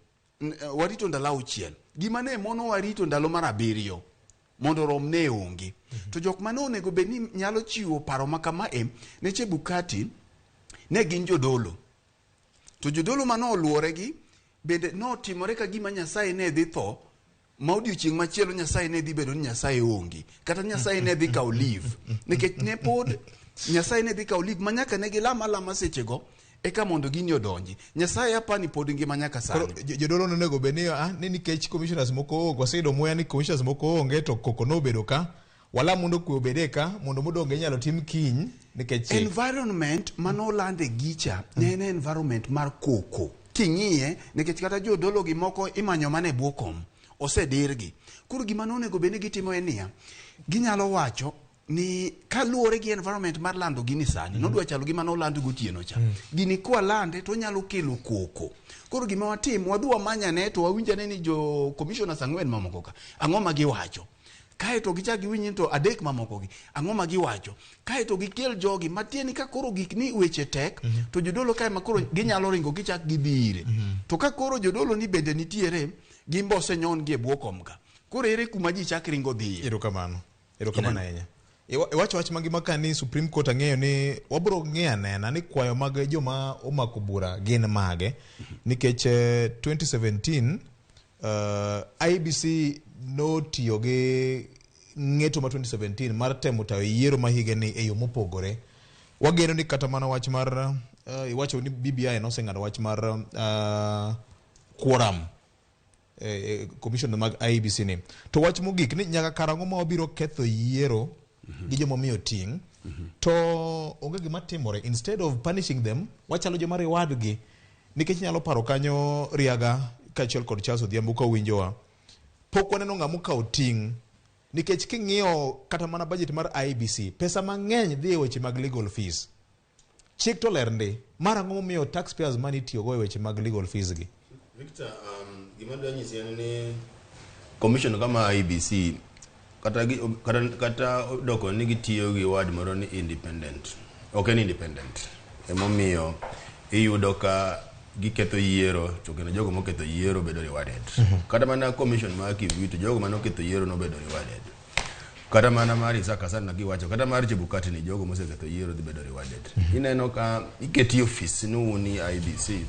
warito ndalo 6, gima ne mono warito ndalo mar 7 mondo rom ne onge. To jok mane onego bed ni nyalo chiwo paro ma kama e ne Chebukati ne gin jodolo. To jodolo mane oluore gi bende notimore ka gima Nyasaye ne dhi tho ma odiochieng' machielo Nyasaye ne dhi bedo ni Nyasaye onge kata Nyasaye ne dhi kawo leave nikech ne pod Nyasaye ne dhi kawo leave ma nyaka ne gilam alama sechego eka mondo gini odonji. Nyasaye apani pod ngima nyaka sani. Jodolo nonego bed ni ni nikech commissioners moko onge, waseyudo muya ni commissioners moko onge to koko nobedo ka wala mondo kwe obede ka mondo modong' inyalo tim kiny nikech chik. Environment manolande gicha ne en environment mar koko. King'iye nikech kata jodolo gi moko imanyo mana e bwo kom osedirgi. Koro gima nonego bed ni gitimo en niya, ginyalo wacho ni kaluwore gi environment mar lando gini sani nodwa chalo gima noland gotieno cha. Gini kwalande to onyalo kelo koko. Koro gima watim wadhi wamanyane to wawinjane ni jo commissioners 4 mamoko ka ang'o ma giwacho. Kae to gichak giwinj ni to 3 mamoko gi ang'o ma giwacho. Kae to gikel jogi matieni ka koro gik ni weche tek to jodolo kae ma koro ginyalo ringo gichak gidhi ire. To ka koro jodolo ni bende nitiere Gin be osenyon gi e bwo kom ka. Koro ere kuma ji chak ringo dhiye? Erokamano. Erokamano ahinya. Iwacho wach mangima ka ni Supreme Court ang'eyo ni wabiro ng'iyo anena ni kwayo mag joma omako bura gin mage nikech 2017 IEBC notiyo gi ng'eto ma 2017 mar temo tayo yiero ma higani e yo mopogore. Wageno ni kata mana wach mar iwacho ni BBI noseng'ado wach mar quorum commission mag IEBC ni. To wach mogik ni nyaka karang'o ma wabiro ketho yiero gi joma omiyo ting' to onge gima timore. Instead of punishing them, wachalo joma reward gi nikech nyalo paro kanyo Riaga kaachiel kod Charles Odhiambo ka winjowa. Pok waneno ng'ama okawo ting' nikech king'iyo kata mana budget mar IEBC, pesa mang'eny dhi e weche mag legal fees. Chik to ler ndi, mar ang'o momiyo taxpayers money itiyogo e weche mag legal fees gi? Victor, gima adwa nyisi en ni commission kama IEBC kata doko ni gitiyo gi word moro ni independent. Ok en independent. Emomiyo iyudo ka giketho yiero to kendo jogo moketho yiero bedo rewarded. Kata mana commission mar Kivuitu jogo mane oketho yiero nobedo rewarded. Kata mana mar Isaac Hassan na giwacho kata mar Chebukati ni jogo moseketho yiero dhi bedo rewarded. Ineno ka iketi ofis ni un ni IEBC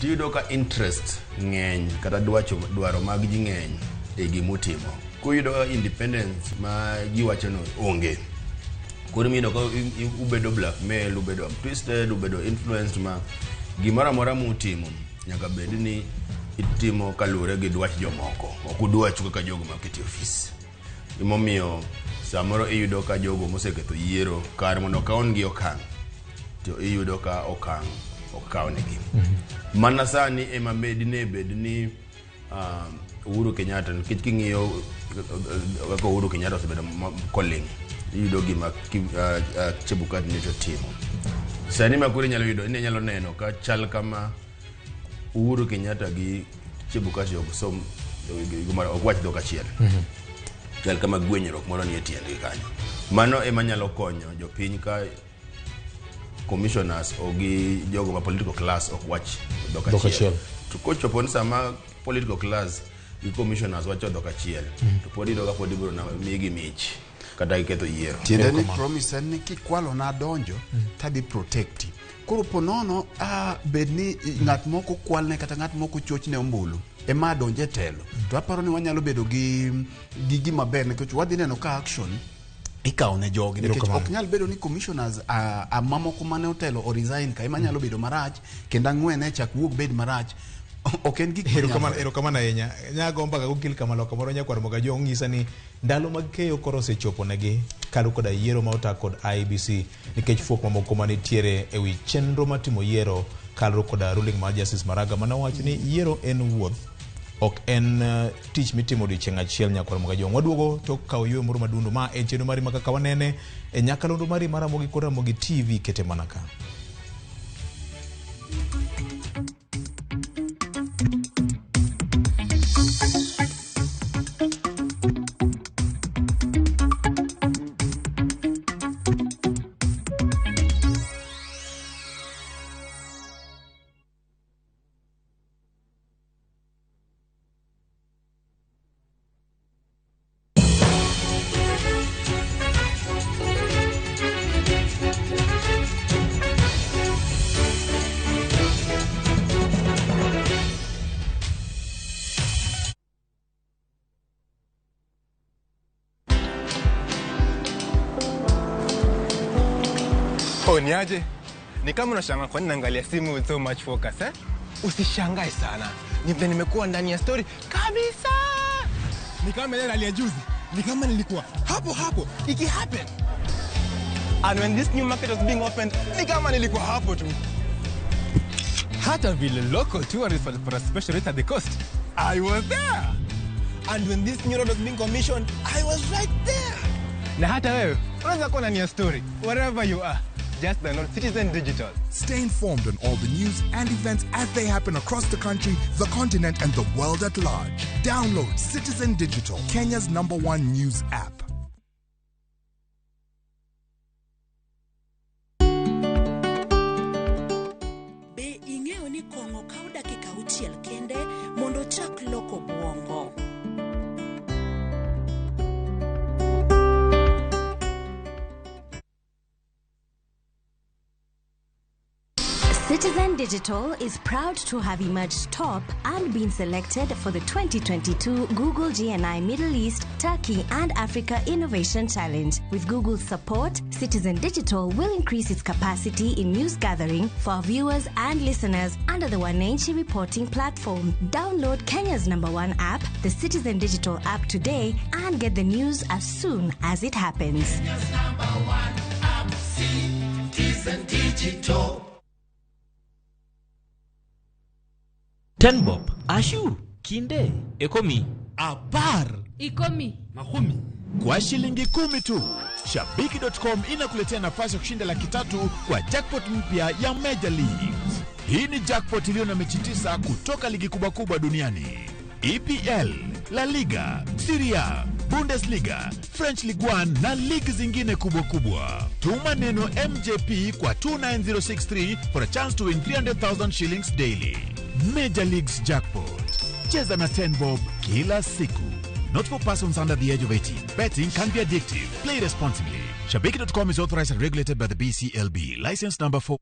tiyudo ka interest ng'eny kata dwaro mag ji ng'eny e gimutimo. Kuyudo ka independence ma giwacho no onge. Koro miyudo ka ubedo blackmail, ubedo twisted, ubedo influenced ma gimoro amora mutimo nyaka bed ni itimo kaluwore gi dwach jomoko. Ok udwachu kaka jogo maketi e ofis. Emomiyo samoro iyudo ka jogo moseketho yiero kar mondo okawnegi okang' to iyudo ka okang' ok kawnegi. Mana sani ema dine bed ni Uhuru Kenyatta nikech king'iyo kaka Uhuru Kenyatta osebedo koling' iyudo gima Chebukati nyocha otimo. Sani ma koro inyalo yudo inyalo neno ka chal kama Uhuru Kenyatta gi Chebukati ok som ok wach dhok achiel. Chal kama gwenyruok moro nie tiendgi kanyo. Mano ema nyalo konyo jopiny ka commissioners o gi jogo ma political class ok wach dhok achiel. To kochopo ni sama political class gi commissioners wacho dhok achiel to pod iyudo ka pod ibiro migi mich kata giketho yiero. Tiende ni promise en ni kikwalo na donjo tadhi protecti. Koro po nono bed ni ng'at moko kwalne kata ng'at moko chochne ombulu ema donje telo. To aparo ni wanyalo bedo gi gima ber nikech wadhi neno ka action ikawo ne jogi nikech ok nyal bedo ni commissioners mamoko mane otelo o resign ka ema nyalo bedo marach kendo ang'wen e chak wuog bed marach. Ok en gik erokamano ahinya. Nyago mbaka gokil kamalo kamoro nyakwar Mogajo ong'isa ni ndalo mag keyo koro osechopo negi kalu koda yiero ma ota kod IEBC nikech fuok mamoko manitiere e wi chenro mar timo yiero kaluwore koda ruling mar Justice Maraga mane owacho ni yiero en wuoth ok en tich mitimo odiochieng' achiel. Nyakwar Mogajo waduogo tok kawo yweyo moro madundo ma en chenro mari ma kaka wanene e nyakalondo mari mar Ramogi kod Ramogi TV kete mana ka. Niaje? Ni kama unashangaa kwa nini naangalia simu with so much focus, eh? Usishangae sana. Ni vile nimekuwa ndani ya story kabisa. Ni kama ile hali ya juzi. Ni kama nilikuwa hapo hapo iki happen. And when this new market was being opened, ni kama nilikuwa hapo tu. Hata vile local tourists for a special rate at the coast, I was there. And when this new road was being commissioned, I was right there. Na hata wewe unaweza kuwa ndani ya story wherever you are. Just download Citizen Digital. Stay informed on all the news and events as they happen across the country, the continent, and the world at large. Download Citizen Digital, Kenya's #1 news app. Be ing'eyo ni kong'o kawo dakika 6 kende mondo ochak loko bwongo. Citizen Digital is proud to have emerged top and been selected for the 2022 Google GNI Middle East, Turkey and Africa Innovation Challenge. With Google's support, Citizen Digital will increase its capacity in news gathering for our viewers and listeners under the Wananchi reporting platform. Download Kenya's #1 app, the Citizen Digital app today, and get the news as soon as it happens. Kenya's #1 app, Citizen Digital. Tenbob, Ashu, Kinde, Ekomi, Apar, Ikomi, Makumi. Kwa shilingi 10 tu, Shabiki.com inakuletea nafasi ya kushinda 300,000 kwa jackpot mpya ya Major Leagues. Hii ni jackpot iliyo na mechi 9 kutoka ligi kubwa kubwa duniani: EPL, La Liga, Serie A, Bundesliga, French Ligue 1 na ligi zingine kubwa kubwa. Tuma neno MJP kwa 29063 for a chance to win 300,000 shillings daily. Major Leagues Jackpot. Cheza na 10 bob kila siku. Not for persons under the age of 18. Betting can be addictive. Play responsibly. Shabiki.com is authorized and regulated by the BCLB. License number 4.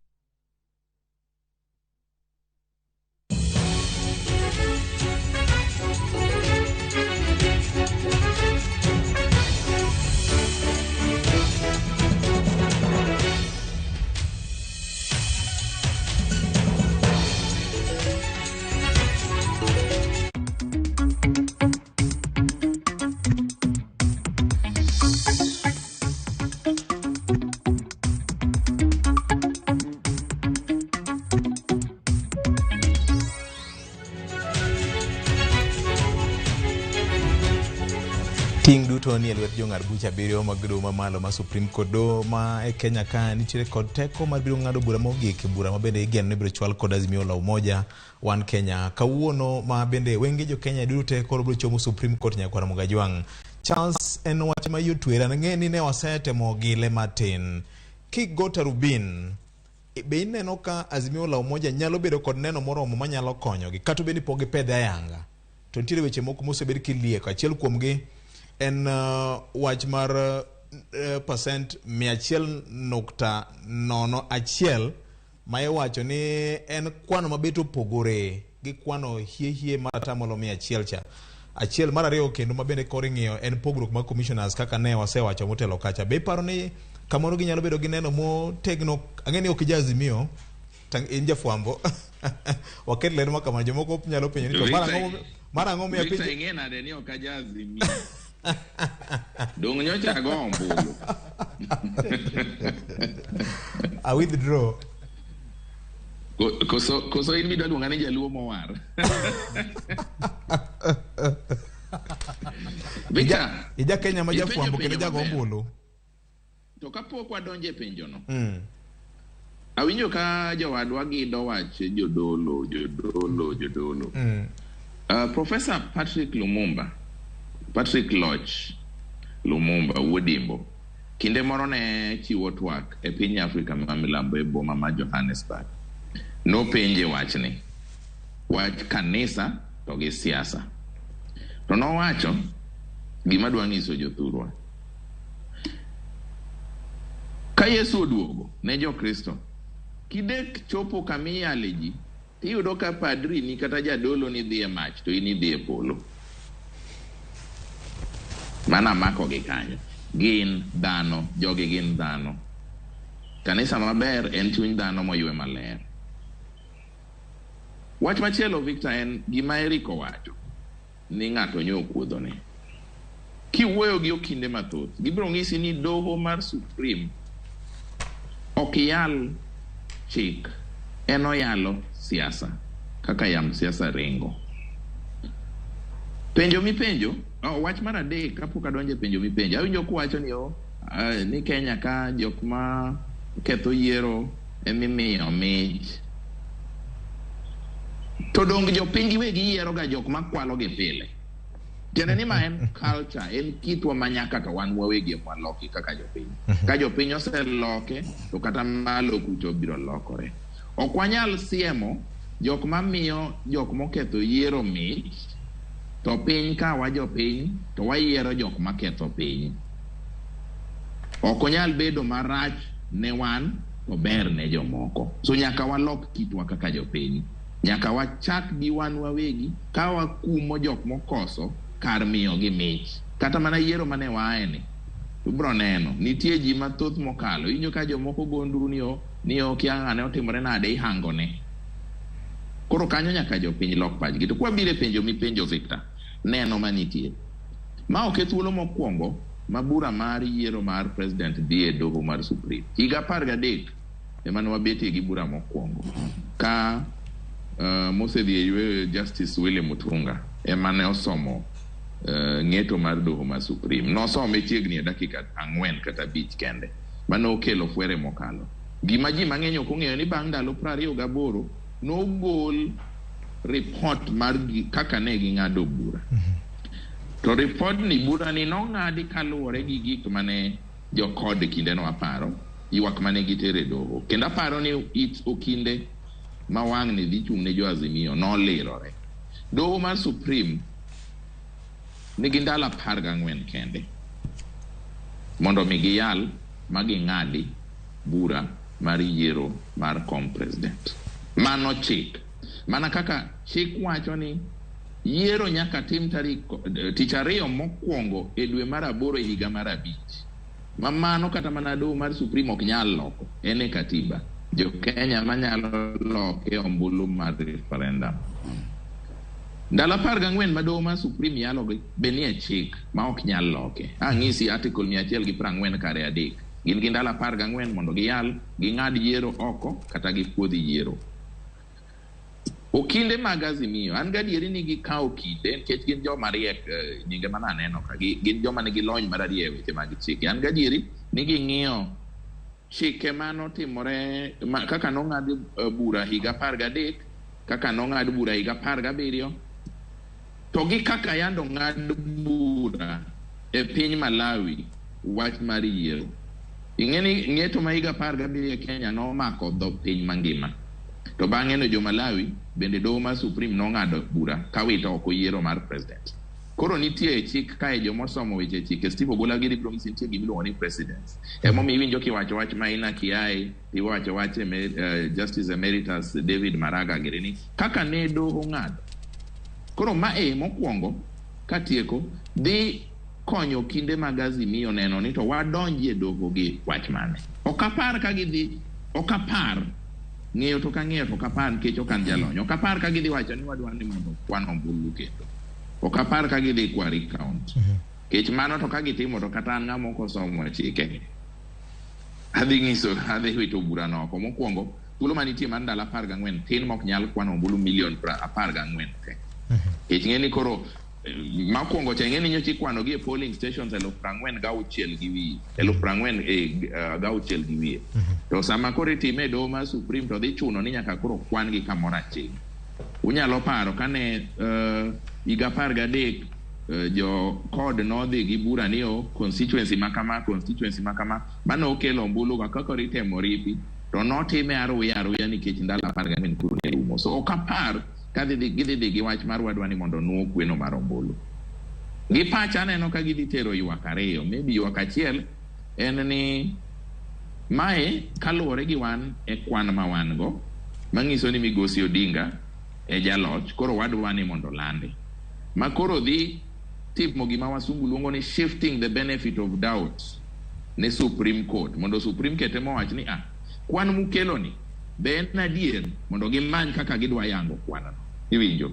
Ting' duto ni e lwet jong'ad buche 7 mag doho mamalo ma Supreme Court. Doho ma e Kenya ka nitiere kod teko mar biro ng'ado bura mogik, bura ma bende igeno ni biro chwal kod Azimio la Umoja One Kenya. Kawuono ma bende wenge jo Kenya duto te koro biro chomo Supreme Court nyakwara Mugajwang'. Charles, en wach ma yot twera, ng'e ni ne wasetemo gile matin. Kigo tarubin, be ineno ka Azimio la Umoja nyalo bedo kod neno moromo manyalo konyogi, kata obedo ni pok gipedhe ayanga? To nitiere weche moko mosebed kilieko, achiel kuomgi en wach mar percent 100.01 ma iwacho ni en kwano mabet opogore gi kwano hie mar 100% cha. Achiel mar ariyo kendo mabende koro ing'iyo en pogruok mag commissioners kaka ne wasewacho motelo kacha. Be iparo ni kamoro ginyalo bedo gi neno motegno? Ang'e ni ok ija Azimio, in jafwambo. Waket ler ma kama jomoko nyalo penjo ni to mar ang'o miyo Victor, penjo ing'e nade ni ok aja Azimio? Dong' nyocha ago ombulu. I withdraw. Koso in midwa luonga ni jaluo mowar. Victor, Ija Kenya ma ipenjo jafwambo kendo penjo jago maber. ombulu. To kapok wadonjo e penjono, awinjo ka jowadwa gido wach jodolo. Professor Patrick Lumumba, Patrick Loch Lumumba Wuodimbo, kinde moro ne chiwo twak e piny Afrika ma milambo e boma ma Johannesburg. Nopenje wachni, wach kanisa to gi siasa. To nowacho gima dwa nyiso jothurwa. Ka Yesu oduogo ne Jokristo, kidek chopo kama iyale ji, tiyudo ka padri ni kata jadolo ni dhi e mach to in idhi e polo. Mana mako gi kanyo. Gin dhano, jogi gin dhano. Kanisa maber en chuny dhano moywe maler. Wach machielo Victor en gima Eric owacho ni ng'ato nyo okuodhone. Kiwuoyo gi okinde mathoth, gibiro ng'isi ni doho mar Supreme ok yal chik, en oyalo siasa kaka yamb siasa ringo. Penjo mipenjo, wach mar adek kapok adonjo e penjo mipenjo, awinjo kuwacho ni ni Kenya ka jok ma ketho yiero emimiyo mich. To dong jopiny giwegi yiero ga jok ma kwalo gi pile. Tiende ni ma en culture, en kitwa ma nyaka to wan wawegi ema waloki kaka jopiny. Ka jopiny oseloke, to kata malo kucho biro lokore. Ok wanyal siemo jok mamiyo jok moketho yiero mich, to piny ka wajopiny to wayiero jok maketho piny. Ok onyal bedo marach ne wan to ber ne jomoko. So nyaka walok kitwa kaka jopiny. Nyaka wachak gi wan wawegi ka wakumo jok mokoso kar miyogi mich. Kata mana yiero mane waaye ni, ibro neno nitie ji mathoth mokalo. Iwinjo ka jomoko go nduru ni o kia ng'ane otimore nade ihangone. Koro kanyo nyaka jopiny lok pachgi. To kwabiro e penjo mipenjo Victor, neno manitie. Ma ok e thuolo mokwongo ma bura mar yiero mar president dhi e doho mar Supreme. Higa 13 ema ne wabetie gi bura mokwongo. Ka mosedhi e yweyo Justice Willy Mutunga ema ne osomo ng'eto mar doho mar Supreme. Nosome chiegni e dakika 4 kata 5 kende. Mano okelo fwere mokalo. Gima ji mang'eny ok ong'eyo ni bang' ndalo 28 nogol report mar kaka ne ging'ado bura. To report ni bura ni nong'adi kaluwore gi gik mane jokod kindeno aparo, ywak mane gitere e doho. Kendo aparo ni it okinde ma wang'ni dhi chung' ne jo Azimio nolirore. Doho mar Supreme nigi ndalo 14 kende mondo mi giyal ma ging'adi bura mar yiero mar kom president. Mano chik. Mana kaka chik wacho ni yiero nyaka tim tarik tich ariyo mokwongo e dwe mar 8 e higa mar 5. Ma mano kata mana doho mar Supreme ok nyal loko. En e katiba. Jo Kenya manyalo loke ombulu mar referendum. Ndalo 14 ma doho mar Supreme yalo be nie chik ma ok nyal loke. Ang'isi article 140 kare 3. Gin gi ndalo 14 mondo giyal, ging'ad yiero oko kata gipuodh yiero. Okinde mag Azimio, an gadieri ni gikawo kinde nikech gin joma riek, nyinge mana aneno ka gin joma nigi lony marariya e weche mag chike. An gadieri ni ging'iyo chike manotimore kaka nong'ad bura higa 13, kaka nong'ad bura higa 17, to gi kaka yando ng'ad bura e piny Malawi wach mar yiero. Ing'eni ng'eto ma higa 17 e Kenya nomako dho piny mangima. To bang'e no jo Malawi bende doho mar Supreme nong'ado bura kawito oko yiero mar president. Koro nitie e chik kae jomosomo weche chike Steve Ogola gi Bro nitie gima iluongo ni precedence. Emomiyo iwinjo kiwacho wach Maina Kiai, iwacho wach Justice Emeritus David Maraga girini kaka ne doho ng'ado. Koro ma e mokwongo katieko dhi konyo kinde mag Azimio neno ni to wadonjie doho gi wach mane. Ok apar ka gidhi, ok apar ng'eyo to kang'eyo to ok apar nikech ok an jalony. Ok apar ka gidhi wacho ni wadwa ni mondo kwan ombulu kendo. Ok apar ka gidhi kwa recount. Nikech mano to ka gitimo to kata an ng'ama ok osomo chike. Adhi nyiso, adhi wito bura no oko. Mokwongo, thuolo manitie mar ndalo 14 tin mok nyal kwano ombulu milion 14 te. Nikech ng'e ni koro mokwongo cha ing'e ni nyocha ikwano gi e polling stations 46,000 46,000 gi wiye. To sama koro itime e doho mar Supreme to dhi chuno ni nyaka koro kwan gi kamoro achiel. Unyalo paro kane higa 13 jo kod nodhi gi bura ni o constituency makama, constituency makama, mano okelo ombulu ka kaka itemo ripi to notime aruya aruya nikech ndalo 14 koro ne rumo. So ok apar ka gidhi dhi gi wach mar wadwa ni mondo nuo kweno mar ombulu. Gi pacha aneno ka gidhi tero ywak ariyo. Maybe ywak achiel en ni mae kaluwore gi wan e kwan ma wan go manyiso ni Migosi Odinga e jaloch, koro wadwa ni mondo lande. Ma koro dhi timo gima wasungu luongo ni shifting the benefit of doubt ne Supreme Court mondo Supreme Court ema owach ni kwan mukelo ni be en adier mondo gimany kaka gidwa yango kwanno. Iwinjo?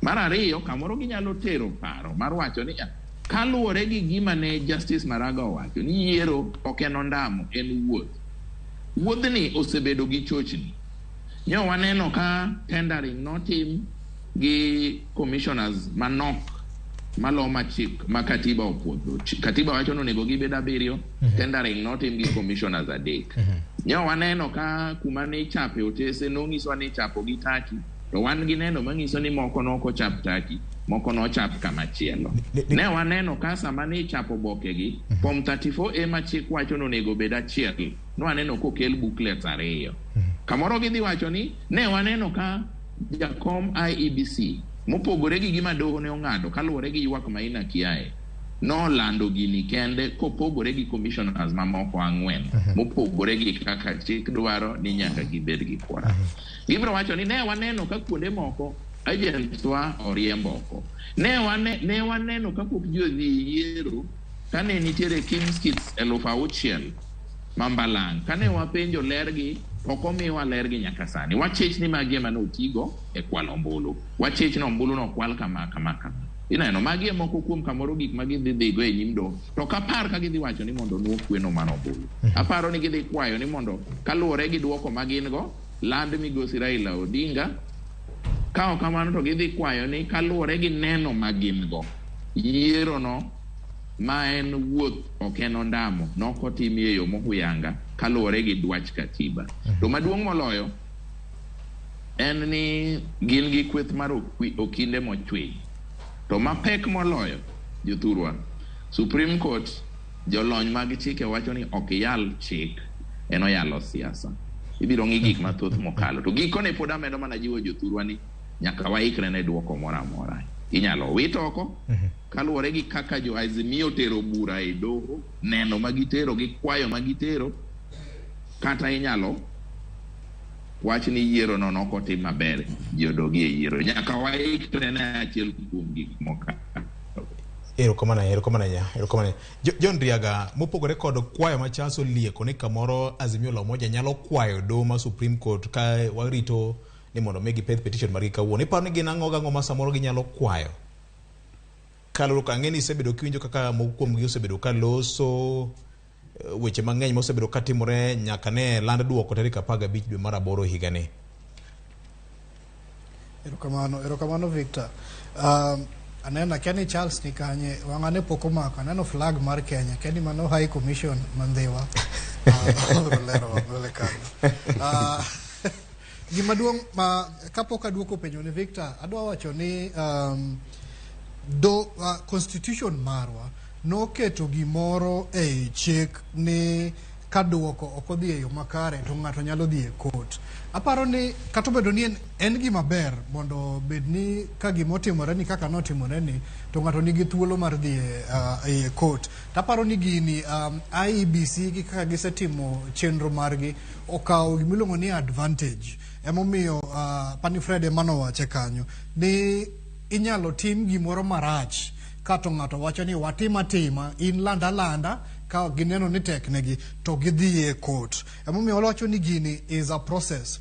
Mar ariyo, kamoro ginyalo tero paro mar wacho ni kaluwore gi gima ne Justice Maraga owacho ni yiero ok en ondamo, en wuoth. Wuodhni osebedo gi chochni. Nyo waneno ka tendering notim gi commissioners manok malo ma chik ma katiba opuodho. Katiba wacho ni onego gibed 7, tendering notim gi commissioners 3. Nyo waneno ka kuma ne ichape otese nong'iswa ni ichapo gi Turkey, to wan gi neno manyiso ni moko nokochap Turkey, moko nochap kama chielo. Ne waneno ka sama ne ichapo bokegi, form 34A ma chik wacho ni onego bed achiel, nwaneno kokel booklets 2. Kamoro gidhi wacho ni ne waneno ka jakom IEBC mopogore gi gima doho ne ong'ado kaluwore gi ywak Maina Kiai nolando gini kende kopogore gi commissioners mamoko 4 mopogore gi kaka chik dwaro ni nyaka gibed gi quorum. Gibiro wacho ni ne waneno ka kuonde moko agents wa oriemb oko. Ne waneno kapok ji odhi yiero kane nitiere Kings Kits 6,000 mambalang'. Kane wapenjo lergi ok omiwa lergi nyaka sani. Wachich ni magi ema notigo e kwalo ombulu. Wachich ni ombulu nokwal kama kama kama. Ineno magi e moko kuom kamoro gik ma gidhi dhigo e nyim doho. To ok apar ka gidhi wacho ni mondo nuo kweno mar ombulu. Aparo ni gidhi kwayo ni mondo kaluwore gi duoko ma gin go land migosi Raila Odinga. Ka ok kamano to gidhi kwayo ni kaluwore gi neno ma gin go yiero no ma en wuoth ok en ondamo nokotimie e yo mohuyanga kaluwore gi dwach katiba. To maduong' moloyo en ni gin gi kweth mar okinde mochwiny. To mapek moloyo jothurwa, Supreme Court jolony mag chike wacho ni ok yal chik, en oyalo siasa. Ibiro ng'i gik mathoth mokalo. To gikone pod amedo mana jiwo jothurwa ni nyaka waikre ne duoko moro amora. Inyalo wit oko kaluwore gi kaka jo Azimio tero bura e doho, neno magitero gi kwayo magitero, kata inyalo wach ni yiero no nokotim maber, ji odogi e yiero. Nyaka waikre ne achiel kuom gik mokalo. Erokamano. John Riaga, mopogore kod kwayo ma Charles olieko ni kamoro Azimio la Umoja nyalo kwayo doho ma Supreme Court ka warito ni mondo mi gipedh petition margi kawuono. Iparo ni gin ang'o gang'o ma samoro ginyalo kwayo? Kaluwore ka ang'e ni isebedo kiwinjo kaka moko kuomgi osebedo ka loso weche mang'eny mosebedo katimore nyaka ne land duoko tarik 15 dwe mar 8 higani. Erokamano Victor. Aneno akia ni Charles ni kanye, wang'a ne pok omako, aneno flag mar Kenya, akia ni mano High Commission ma Ndhiwa. Obiro lero mbele kanyo. Gima duong' ma kapok aduoko penjo ni Victor, adwa wacho ni constitution marwa noketo gimoro ei chik ni ka duoko ok odhi e yo makare to ng'ato nyalo dhi e court. Aparo ni kata obedo ni en gima ber mondo bed ni ka gima otimore ni kaka notimore ni to ng'ato nigi thuolo mar dhi e court. Taparo ni gini IEBC gi kaka gisetimo chenro margi okawo gimiluongo ni advantage. Emomiyo Pani Fred ema nowache kanyo ni inyalo tim gimoro marach kato ng'ato wacho ni watim atima in landa landa ka gineno ni tek negi to gidhi e court. Emomiyo wawacho ni gini is a process.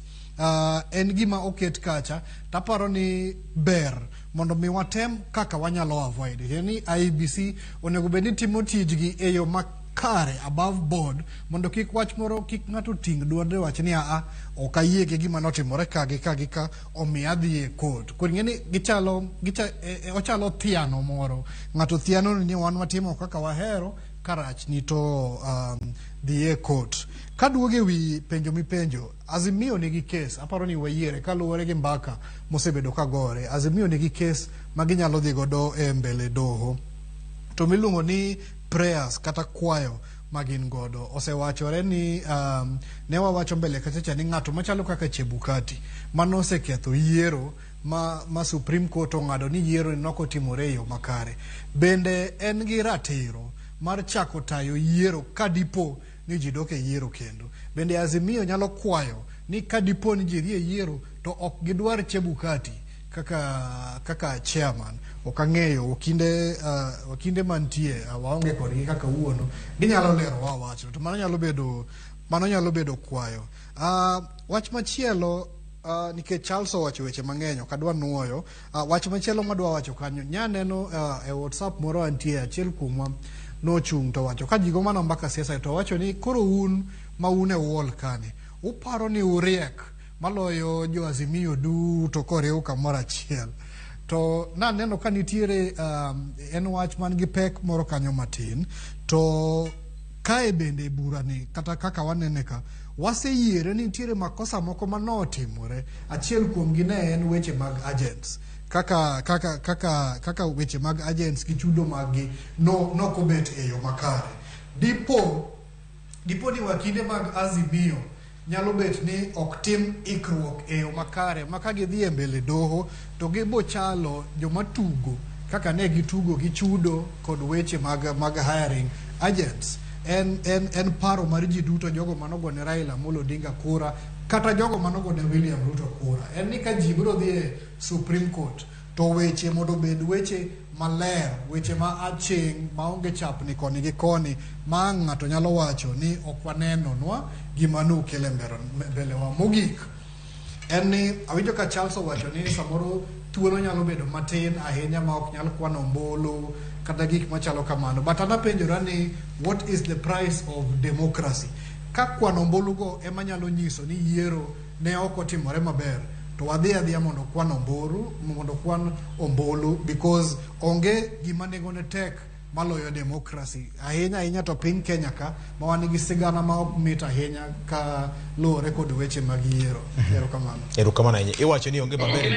En gima oket kacha taparo ni ber mondo mi watem kaka wanyalo avoid. Yani IEBC onego bed ni timo tijgi e yo makare above board mondo kik wach moro kik ng'ato ting' duonde wach ni a ok ayie gi gima notimore ka gi ka gi ka omiyo adhi e court. Koro ing'e ni gichalo ochalo thiano moro. Ng'ato thiano ni wan watimo kaka wahero karach ni to dhi e court. Kaduogo e wi penjo mipenjo, Azimio nigi kes, aparo ni wayiere kaluwore gi mbaka mosebedo ka gore. Azimio nigi kes ma ginyalo dhi godo e mbele doho. To miluongo ni prayers kata kwayo ma gin godo. Osewachore ni ne wawacho mbele kachacha ni ng'ato machalo kaka Chebukati mano oseketho yiero ma Supreme Court ong'ado ni yiero ni nokotimore e yo makare. Bende en gi ratiro mar chako tayo yiero kadipo ni ji dok e yiero kendo. Bende Azimio nyalo kwayo ni kadipo ni ji dhi e yiero to ok gidwar Chebukati kaka chairman. Ok ang'eyo okinde mantie waonge kodgi kaka wuono ginyalo lero wa wachno to mano nyalo bedo kwayo. Wach machielo nikech Charles owacho weche mang'eny ok adwa nuoyo. Wach machielo madwa wacho kanyo nyaneno e WhatsApp moro antie achiel kuomwa nochung' to wacho ka ji go mana mbaka siasa to wacho ni koro un ma un e wall kani uparo ni uriek maloyo jo Azimio duto koriw kamoro achiel. To naneno ka nitiere en wach man gi pek moro kanyo matin to kae bende bura ni kata kaka wanene ka waseyiere ni nitiere makosa moko manotimore. Achiel kuomgi ne en weche mag agents kaka weche mag agents gi chudo mag gi nokobet e yo makare. Dipo ni wakinde mag Azimio nyalo bet ni ok tim ikruok e yo makare ma ka gidhi e mbele doho to gibo chalo joma tugo kaka ne gitugo gi chudo kod weche mag, mag hiring agents. En, en, en paro mar ji duto jogo manogone Raila Amolo Odinga kura kata jogo manogone William Ruto kura en ni ka ji biro dhi e Supreme Court to weche mondo obed weche maler, weche ma aching' maonge chapni koni gi koni ma ang' ng'ato nyalo wacho ni ok wanenonwa gima nukelo e mbelewa. Mogik en ni awinjo ka Charles owacho ni samoro thuolo nyalo bedo matin ahinya ma ok nyal kwano ombulu kata gik machalo kamano. But an apenjora ni what is the price of democracy? Ka kwano ombulu go ema nyalo nyiso ni yiero ne ok otimore maber to wadhi adhiya mondo kwan ombulu mondo kwan ombulu because onge gima nengone tek maloyo democracy ahinya ahinya to piny Kenya ka ma wan gi sigana ma ok mit ahinya ka luwore kod weche mag yiero. Erokamano. Erokamano ahinya. Iwacho ni onge maber.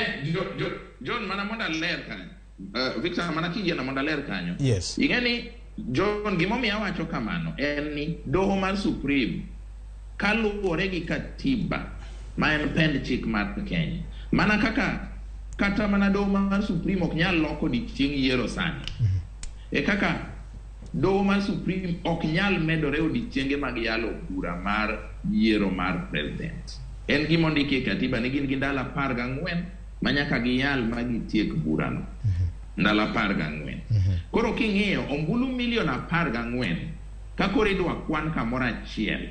John, mana mondo aler kanyo. Victor, mana kiyiena mondo aler kanyo. Yes. Ing'e ni John, gimomiyo awacho kamano en ni doho mar Supreme kaluwore gi katiba ma en pend chik mar Kenya, mana kaka kata mana doho mar Supreme ok nyal loko odiechieng yiero sani, e kaka doho mar Supreme ok nyal medore odiechienge mag yalo bura mar yiero mar president. En gima ondiki e katiba ni gin gi ndalo 14 ma nyaka giyal ma gitiek burano. Ndalo 14. Koro king'iyo ombulu milion 14 ka koro idwa kwan kamoro achiel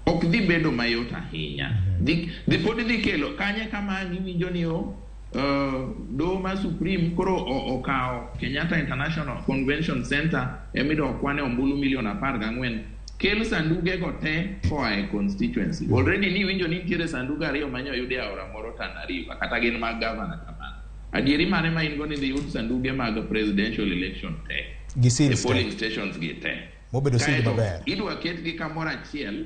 ok dhi bedo mayot ahinya. Dhi pod dhi kelo kanye kama ang' iwinjo ni o doho mar Supreme koro okawo Kenyatta International Convention Center emidwa kwane ombulu milion 14. Kel sanduge go te koa e constituency. Already ni winjo ni nitiere sanduge ariyo manyo oyud e aora moro Tana River kata gin mag governor kamano. Adieri mane ma in go ni dhi yud sanduge mag presidential election te Gi seals e polling stations gi te. Mobedo sealed Kaeto maber. idwa ketgi kamoro achiel,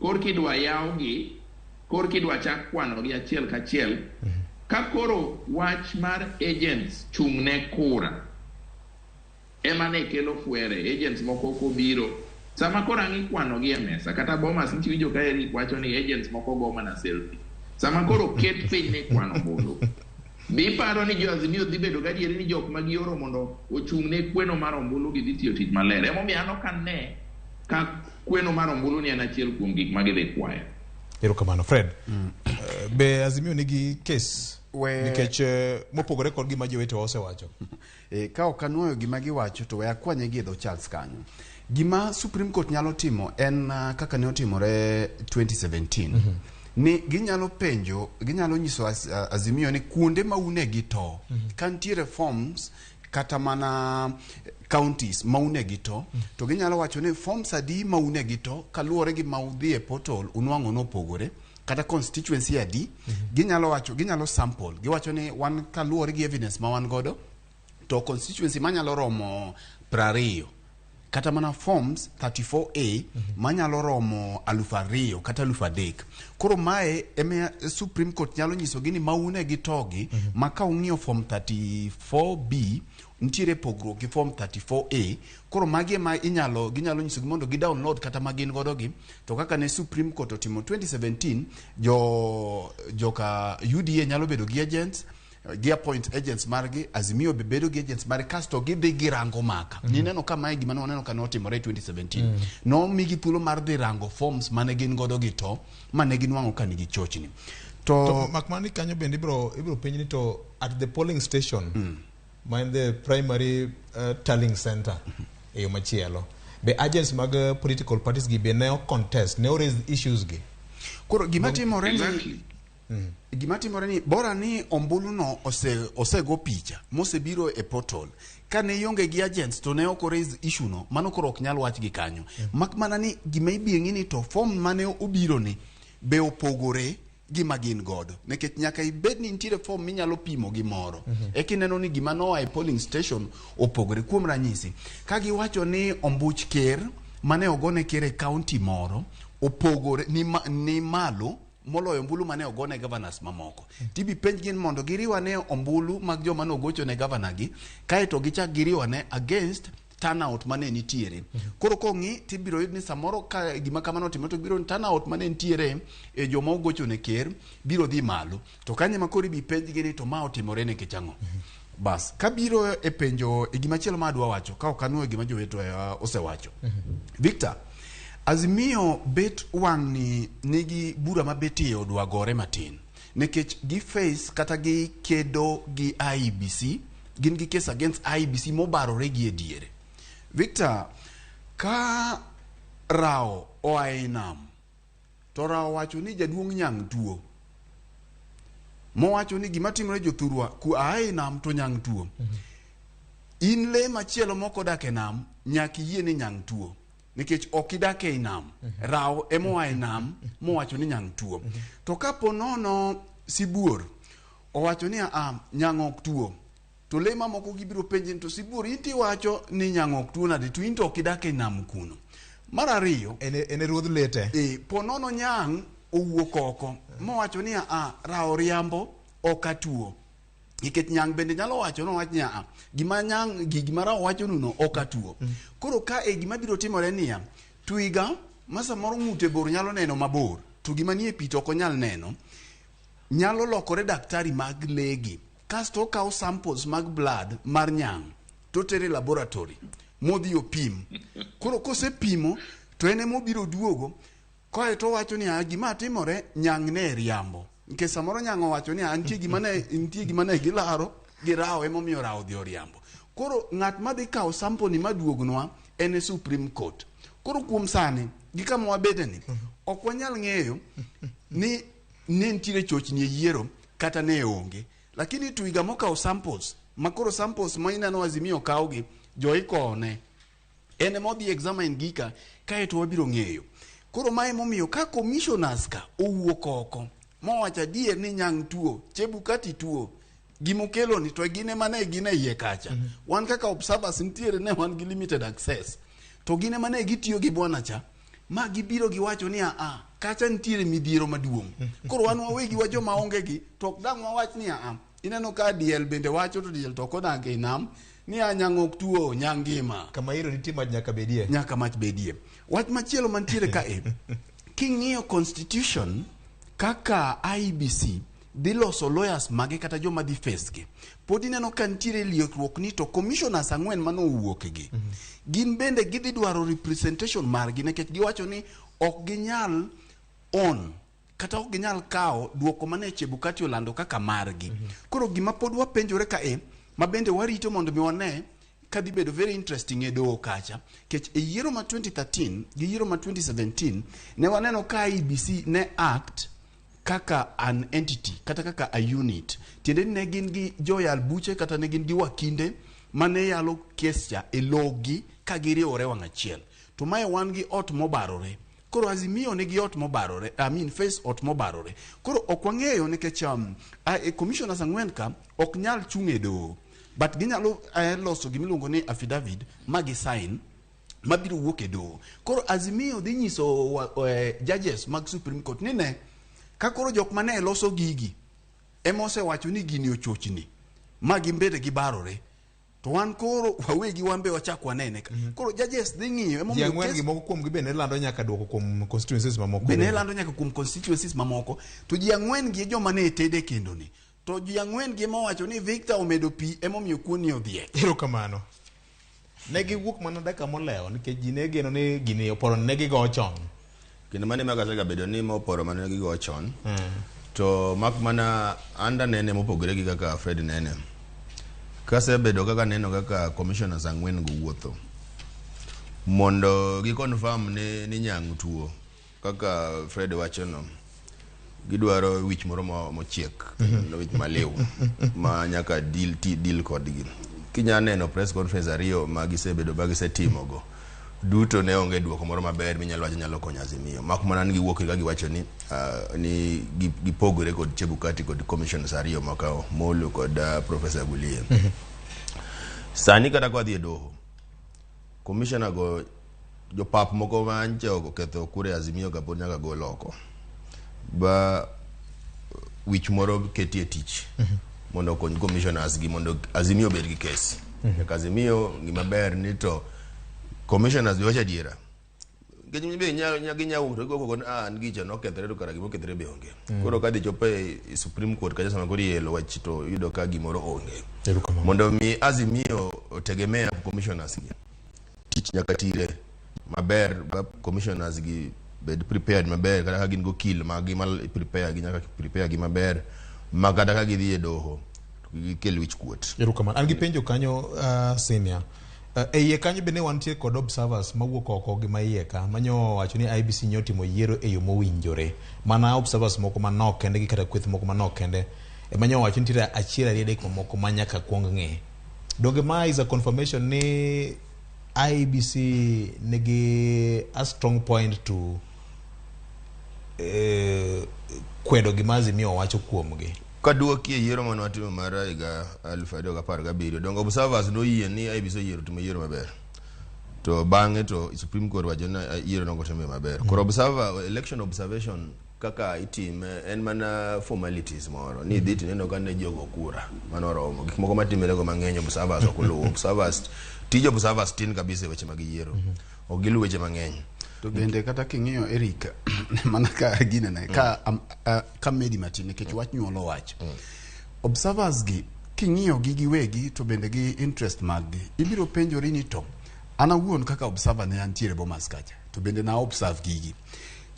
korka idwa yawgi, korka idwa chak kwanogi achiel kachiel. Ka koro wach mar agents chung' ne kura ema ne kelo fwere, agents moko ok obiro. Sama koro ang' ikwanogi e mesa, kata Bomas nitie winjo ka Eric wacho ni agents moko go mana selfie. Sama koro ket piny ni ikwano ombulu, be iparo ni jo Azimio dhi bedo gadieri ni jok ma gioro mondo ochung' ne kweno mar ombulu gi dhi tiyo tich maler? Emomiyo an ok ane ka kweno mar ombulu ni en achiel kuom gik ma gidhi kwayo. Erokamano. Fred, be Azimio nigi case nikech mopogore kod gima jowetewa osewacho? Ka ok anuoyo gima giwacho to we akwanye gi e dho Charles kanyo. Gima Supreme Court nyalo timo en kaka ne otimore 2017. Ni ginyalo penjo, ginyalo nyiso Azimio ni kuonde ma une gi to, ka nitiere forms kata mana counties ma une gi to, to ginyalo wacho ni forms adi ma une gi to kaluwore gi ma udhi e portal unwang'o nopogore kata constituency adi. Ginyalo wacho, ginyalo sample, giwacho ni wan kaluwore gi evidence ma wan godo to constituency manyalo romo 20 kata mana forms 34A manyalo romo 2000 kata 3000. Koro mae ema Supreme Court nyalo nyisogi ni maune gi togi ma ka ung'iyo form 34B nitiere pogruok gi form 34A. Koro magi ema inyalo ginyalo nyisogi mondo gi download kata ma gin godo gi. To kaka ne Supreme Court otimo 2017, jo joka UDA nyalo bedo gi agents, gi appoint agents margi, Azimio be bedo gi agents margi, kasto gidhi girango maka. Nineno ka mae gima ne waneno ka notimore 2017. Nomigi thuolo mar dhi rango forms mane gin godo gi to mane ginwang'o ka nigi chochni. To mak mana ni kanyo bende ibiro penj ni to at the polling station ma en the primary tallying center e yo machielo, be agents mag political parties gi be ne ok contest, ne o raise issues gi? Koro gima timore ni gima timore ni bora ni ombulu no osego picha mosebiro e portal, ka ne ionge gi agents to ne ok raise issue no, mano koro ok nyal wach gi kanyo. Mak mana ni gima ibiro ng'i ni to form mane obiro ni be opogore gi ma gin godo, nikech nyaka ibed ni nitiere form minyalo pimo gi moro eka ineno ni gima noa e polling station opogore. Kuom ranyisi, ka giwacho ni ombuch ker mane ogone ker e county moro opogore ni malo moloyo ombulu mane ogone governors mamoko, tibi penj gin mondo giriw ane ombulu mag joma nogocho ne governor gi, kaeto gichak giriw ane against turnout mane nitiere. Koro kong'i tibiro yud ni samoro ka gima kamano otimore to biro ni turnout mane nitiere e joma ogocho ne ker biro dhi malo. To kanyo ema koro ibi penjgi ni to ma otimore nikech ang'o? Bas, kabiro e penjo e gima chielo ma adwa wacho ka ok anuoyo gima jowetwa osewacho. Victor, Azimio bet wang'ni nigi bura mabetie odwa gore matin nikech gi face kata gi kedo gi IEBC gin gi case against IEBC mobarore gi e diere. Victor, ka Rao oa e nam to Rao wacho ni jaduong' nyang' tuo mowacho ni gima timore jothurwa ku aa e nam to nyang' tuo in le machielo mok odak e nam nyaka iyie ni nyang' tuo nikech ok idak ei nam rawo emoa e nam mowacho ni nyang' tuo to kapo nono sibuor owacho ni a nyang' ok tuo to le mamoko gibiro penje ni to sibuor in tiwacho ni nyang' ok tuo nade to in to ok idak e nam kuno mar ariyo en e ruodh lete e, po nono nyang' owuok oko mowacho ni a rawo riambo ok atuo nikech nyang' bende nyalo wacho nowach ni a gima nyang' gima rawo wacho nuno ok atuo koro ka e gima biro timore niya twiga ma samoro ng'ute bor nyalo neno mabor to gima nie pi to ok onyal neno nyalo lokore daktari mag legi kasto okawo samples mag blood mar nyang' to otere laboratory modhi opim koro kosepimo to en ema obiro duogo kae to owacho ni "Ah, gima timore nyang' ne riambo nikech samoro nyang' owacho ni "Ah, nitie gima ne nitie gima ne gilaro gi rawo emomiyo rawo odhi oriambo koro ng'at madhi kawo sample ni maduognwa en e Supreme Court koro kuom sani gi kama wabedeni ok wanyal ng'eyo ni ne nitiere chochni e yiero kata ne onge lakini twiga mokawo samples makoro samples ma ineno Azimio kawogi joikone en ema odhi examine gika kaeto wabiro ng'eyo koro mae momiyo ka commissioners ka owuok oko mowacho adier ni nyang' tuo Chebukati tuo gimokelo ni to gin ema ne gin e iye kacha wan kaka observers nitiere ne wan gi limited access to gin ema ne gitiyo gi bwana cha ma gibiro giwacho ni aa kacha nitiere midhiero maduong' koro wan wawegi wa joma onge gi to ok dang' wawach ni aa ineno ka diel bende wacho to diel to ok odak e nam ni a nyang' ok tuo nyang' ngima kama iro nitie mach nyaka bedie nyaka mach bedie wach machielo mantiere ka e king'iyo constitution kaka IEBC dhi loso lawyers mage kata joma dhi face gi pod ineno ka nitiere liekruok ni to commissioners ang'wen manowuok gi gin bende gidhi dwaro representation margi nikech giwacho ni ok ginyal own kata ok ginyal kawo duoko mane Chebukati olando kaka margi koro gima pod wapenjore ka e ma bende warito mondo mi wane kadhi bedo very interesting e doho kacha kech e yiero ma 2013 gi yiero ma 2017 ne waneno ka IEBC ne act kaka an entity kata kaka a unit tiende ni ne gin gi joyal buche kata ne gin gi wakinde mane yalo kes cha e logi ka giriwore wang' achiel to mae wan gi ot mobarore koro Azimio nigi ot mobarore I mean face ot mobarore koro ok wang'eyo nikech commissioners ang'wen ka ok nyal chung' e doho but ginyalo loso gimiluongo ni affidavit ma gi sign mabiro wuok e doho koro Azimio dhi nyiso judges mag Supreme Court ni ne ka koro jok mane loso gigi ema osewacho ni gini ochochni ma gin bende gibarore to wan koro wawegi wan be wachak wanene ka koro judges dhi ng'iyo ji emomiyo ang'wen kes gi moko kuomgi bende lando nyaka duoko kuom constituencies mamoko bende lando nyaka kuom constituencies mamoko to ji ang'wen gi e joma ne tede kendo ni to ji ang'wen gi ema owacho ni Victor omedo pi emomiyo kuoni odhiek erokamano ne giwuok mana dakika molewo nikech ji ne geno ni gini oporo ne gigo chon kendo mano ema kasegabedo ni moporo mane gigo chon to mak mana anda nene mopogore gi kaka Fred nene kasebedo kaka neno kaka commissioners ang'wen go wuotho mondo gi confirm ni nyang' tuo kaka Fred wacho no gidwaro wich moro mochiek kendo wich maliw ma nyaka deal ti deal kodgi kinya neno press conference ariyo ma gisebedo ma gisetimogo duto ne onge duoko moro maber minyalo wacho nyalo konyo Azimio mak mana ni giwuok ka giwacho ni ni gipogore kod Chebukati kod commissioners ariyo maka Molo kod Professor Gulie sani kata kwa dhi e doho commissioner go jopap moko manche oketho kure Azimio kapod nyaka gol oko ba wich moro ketie tich mondo okony commissioners gi mondo Azimio obed gi kes Nyaka Azimio ng'i maber ni to commissioners be wacho adiera. Nikech be ginya wuok to gigo koko ni ah gicha nokethre to kara gima okethre be onge. Koro kadhi chopo e Supreme Court kacha sama koro ielo wach to iyudo ka gimoro onge. Mondo mi Azimio otegemea commissioners gi, tich nyaka tire maber ba commissioners gi bed prepared maber kata ka gin gokil mag-gi ma prepare gi nyaka prepare gi maber ma kata ka gidhi e doho to gikel wich kuot. Erokamano. An gi penjo kanyo senior. E iye kanyo bende wantie kod observers mawuok oko gi ma iye ka manyo wacho ni IEBC nyo timo yiero e yo mowinjore. Mana observers moko manok kende gi kata kweth moko manok kende ema nyo wacho ni nitiere achiel ariyo adek mamoko ma nyaka kuong ng'i. Donge ma is a confirmation ni IEBC nigi a strong point to kwedo gima Azimio wacho kuomgi. Kaduoki e yiero mane watimo mar higa 2017, dongo observers noyie ni IEBC oyiero timo yiero maber. To bang'e to Supreme Court wacho ni yiero nokotime maber. Koro observer, election observation kaka itime en mana formalities moro ni idhi tineno ka ne ji ogo kura mano oromo. Gik moko matimore go mang'eny observers ok oluwo. Observers tij observers tin kabisa e weche mag yiero. Ok giluw weche mang'eny. To bende kata king'iyo Eric mana ka ginene ka ka medi matin nikech wach nyuolo wach. Observers gi king'iyo gi giwegi to bende gi interest mag gi ibiro penjori ni to an awuon kaka observer ne antiere Bomas kacha to bende na observe gigi.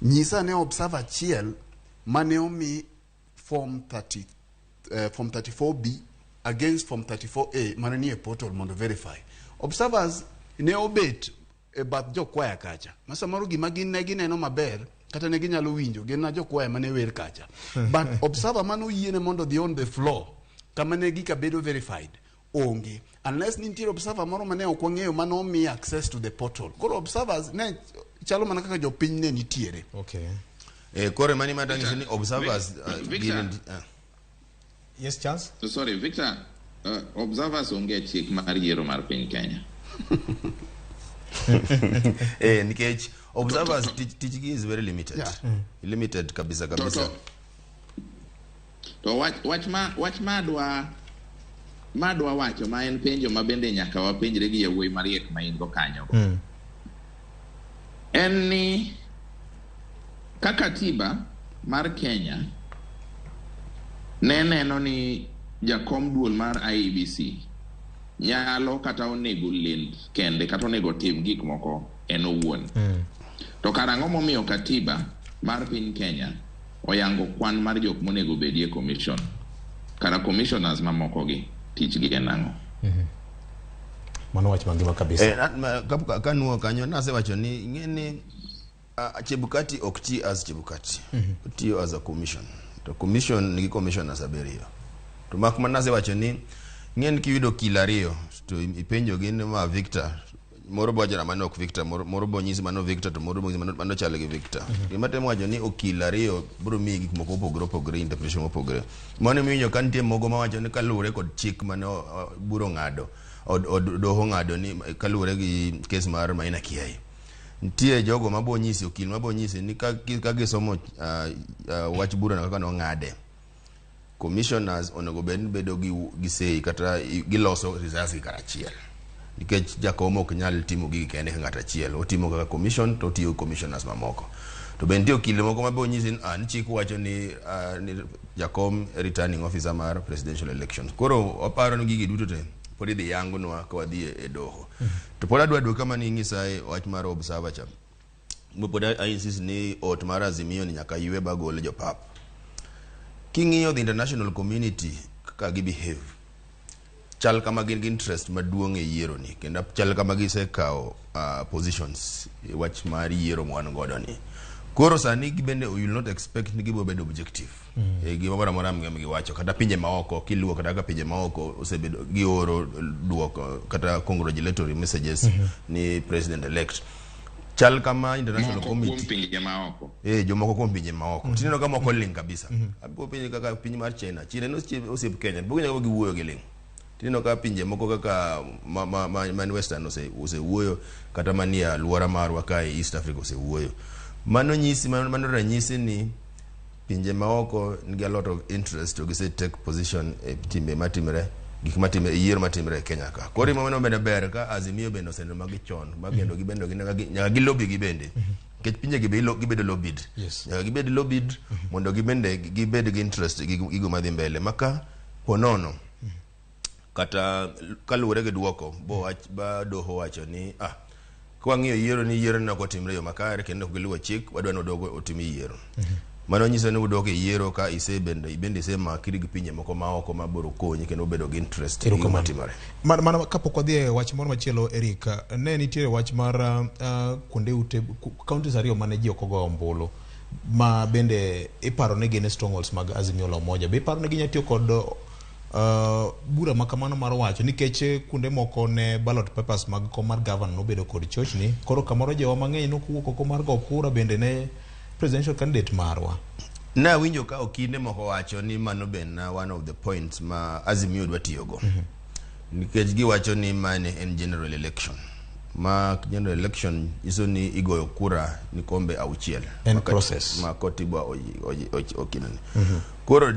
Nyisa ne observer achiel mane omi form 30, form 34B against form 34A mane nie portal mondo verify. Observers ne obet e bath jokwaya kacha ma samoro gima gin ne gineno maber kata ne ginyalo winjo gin na jokwaya mane wer kacha but observer mane oyiene mondo odhi on the floor kama ne gika bedo verified onge unless ni nitiere observer moro mane ok wang'eyo mane omi access to the portal. Koro observers ne chalo mana kaka jopiny ne nitiere. Okay. Koro mani ma dang'isi ni observers Victor. gin Yes, Charles? Sorry, Victor, observers onge e chik mar yiero mar piny Kenya. Nikech observers tijgi is very limited. Yeah. Limited kabisa kabisa. To wach ma dwa wacho ma en penjo ma bende nyaka wapenjre gi yawuoyi mariek ma in go kanyo. En ni ka katiba mar Kenya ne neno ni jakom duol mar IEBC nyalo kata onego lend kende kata onego tim gik moko en owuon. To karang'o momiyo katiba mar piny Kenya oyango kwan mar jok monego bedie commission? Kara commissioners mamoko gi tijgi en ang'o? Mano wach mangima kabisa. Kanuo kanyo nasewacho ni ing'e ni Chebukati ok ti as Chebukati. Otiyo as a commission. To commission nigi commissioners abiriyo. To mak mana nasewacho ni ing'e ni kiyudo okil ariyo to ipenjo gi ni ma Victor moro bo wacho na mano ok Victor moro bo nyisi mano Victor to moro bo nyisi mano chal gi Victor. Gima temo wacho ni okil ariyo biro miyi gik moko mopogore opogore interpretation mopogore. Mano miwinjo ka nitie mogo mawacho ni kaluwore kod chik mane bura ong'ado od doho ong'ado ni kaluwore gi kes mar Maina Kiai. Nitie jogo mabo nyisi okil mabo nyisi ni ka gisomo wach bura no kaka nong'ade commissioners onego bed ni bedo gi sei kata giloso results gi karachiel. Nikech jakom ok nyal timo gigi kende ka ng'ato achiel, otimo kaka commission to otiyo gi commissioners mamoko. To be nitie okil moko mabo nyisi ni ni chik wacho ni jakom returning officer mar presidential elections. Koro waparo ni gigi duto te pod idhi yangnwa ka wadhi e doho. To pod adwa duoka mane inyisa e wach mar observer cha. Pod I insist ni ot mar Azimio ni nyaka ywe ba gol jopap. King'iyo the international community kaka gi behave, chal kama gin gi interest maduong' e yiero ni, kendo chal kama gisekawo positions e wach mar yiero mwan godo ni. Koro sani gibende you will not expect ni gibiro bedo objective. Gima moro amora giwacho kata pinje maoko kiluwo kata kaka pinje maoko osebedo gioro duoko kata congratulatory messages ni president elect. Chal kama international Moko kuom committee pinje maoko. Jomoko kuom pinje maoko. Tineno ka moko ling kabisa. Apo pinje kaka piny mar China. China en osiep Kenya. Pok nyaka giwuoyo gi ling. Tineno ka pinje moko kaka man Western osewuoyo kata manie alwora marwa kae East Africa osewuoyo. Mano nyisi mano ranyisi ni pinje maoko nigi a lot of interest to gise take position e timbe matimre gik matimre yiero matimre e Kenya ka. Koro ema bende ber ka Azimio bende oseneno magi chon ma kendo gibende nyaka gilobi gi bende. Nikech pinje gi be gibedo lobbied. Nyaka gibed lobbied mondo gibende gibed gi interest gi gigo madhi mbele. Maka ponono kata kaluwore gi duoko bo wach ba doho wacho ni kwang'iyo yiero ni yiero ne ok otimre e yo makare kendo ok giluwo chik, wadwa ni odogo otim yiero. Mano nyiso ni udok e yiero ka isebende ibende isemakri gi pinje moko ma oko ma biro konyi kendo bedo gi interest e gigo matimore. Mana kapok wadhi e wach moro machielo Eric, ne nitiere wach mar kuonde ute counties ariyo mane ji ok ogoyo ombulu ma bende iparo ni gin strongholds mag Azimio la Umoja. Be iparo ni ginya tiyo kod bura ma kamano mar wacho nikech kuonde moko ne ballot papers mag kom mar governor nobedo kod chochni, koro kamoro jowa mang'eny nokowuok oko mar go kura bende ne presidential candidate marwa. Nawinjo ka okinde moko wacho ni mano be na one of the points ma Azimio dwa tiyogo. Nikech giwacho ni mane en general election. Ma general election nyiso ni igoyo kura ni kombe auchiel. En process. Ma katiba okinene. Koro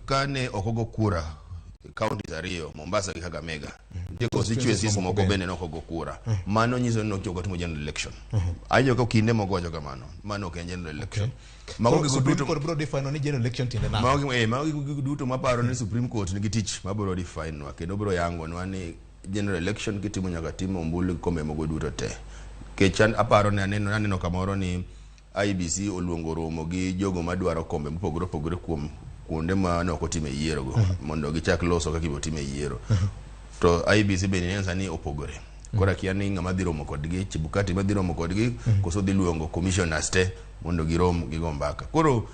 ka ne ok ogo kura counties ariyo, Mombasa gi Kakamega, nitie constituencies moko bende ne ok ogo kura. Mano nyiso ni ok otimo general election. Awinjo ka okinde moko wacho kamano. Mano ok en general election. Mago gigo duto Court biro define ni general election tiende nang'o. Mago gigo duto maparo ni Supreme Court nigi tich mabiro define nwa kendo biro yango nwa ni general election kitimo nyaka tim ombulu gi kombe mogo duto te. Nikech an aparo ni aneno kamoro ni IEBC oluongo romo gi jogo madwaro kombe mopogore opogore kuom kuonde ma ne ok otime yiero go mondo gichak loso kaka ibiro time yiero. To IEBC bende neno sani opogore. Koro akia ni ng'ama dhi romo kodgi, Chebukati madhi romo kodgi, koso dhi luongo commissioners te mondo girom gigo mbaka. Koro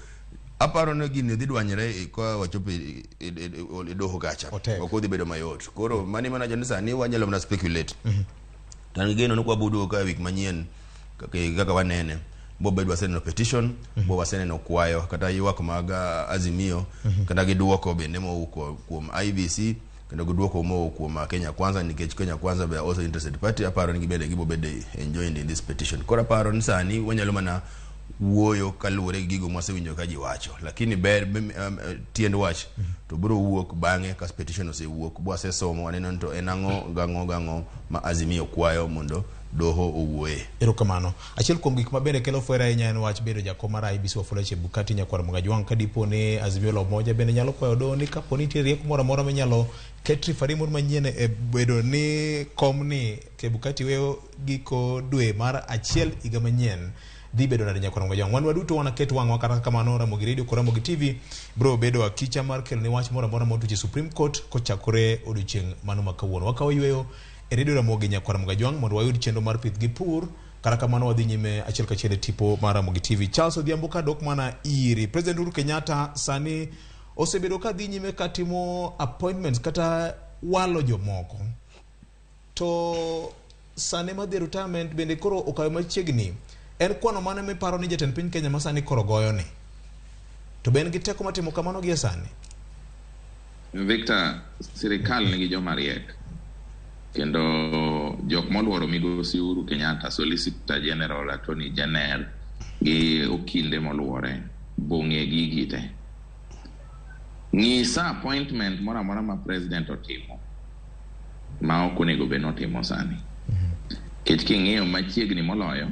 aparo ni gini dhi dwanyore ka wachopo e doho kacha. Ok odhi bedo mayot. Koro mani mana ni sani wanyalo mana speculate. To an gi geno ni kwabuduogo ka wik manyien kaka wanene bo bed waseneno petition, bo waseneno kwayo kata ywak mag Azimio, kata gi duoko bende mowuok kuom IEBC kendo gi duoko mowuok kuom Kenya Kwanza, nikech Kenya Kwanza be also interested party. Aparo ni gibende gibo bede enjoined in this petition. Koro aparo ni sani wanyalo mana wuoyo kaluwore gi gigo mwasewinjo ka ji wacho, lakini ber tiend wach to biro wuok bang'e ka petition osewuok bwasesomo waneno ni to en ang'o gang'o ma Azimio kwayo mondo doho owuoye. Erokamano. Achiel kuom gik mabende kelo fwero ahinya en wach bedo jakom mar IEBC Wafula Chebukati nyakwar Mugajwang' ka dipo ni Azimio la Umoja bende nyalo kwayo doho ni kapo ni nitie rieko moro amora minyalo ket referee moro manyien e bedo ni kom ni Chebukati weyo giko dwe mar achiel higa manyien dhi bedo nade nyakwar Mugajwang'. Wan waduto wanaket wang'wa kata kamano Ramogi Radio kod Ramogi TV biro bedo akicha mar kelo ni wach moro amora motuch e Supreme Court kochakore odiochieng' mano ma kawuono. Wakawo yweyo e Radio Ramogi nyakwar Mugajwang' mondo wayud chenro mar pith gi pur. Kata kamano wadhi nyime achiel kachiel e tipo mar Ramogi TV. Charles Odhiambo kadok mana iri. President Uhuru Kenyatta sani osebedo ka dhi nyime katimo appointments kata walo jomoko. To sani madhi retirement bende koro okayo machiegni. En kwano mane miparo ni jatend piny Kenya ma sani koro goyo ni? To be en gi teko matimo kamano gie sani? Victor, sirikal nigi joma riek. Kendo jok moluoro migosi Uhuru Kenyatta, Solicitor General, Attorney General gi okinde moluore bong'e gigi te. Ng'isa appointment moro amora ma president otimo ma ok onego bed notimo sani. Nikech king'iyo machiegni moloyo,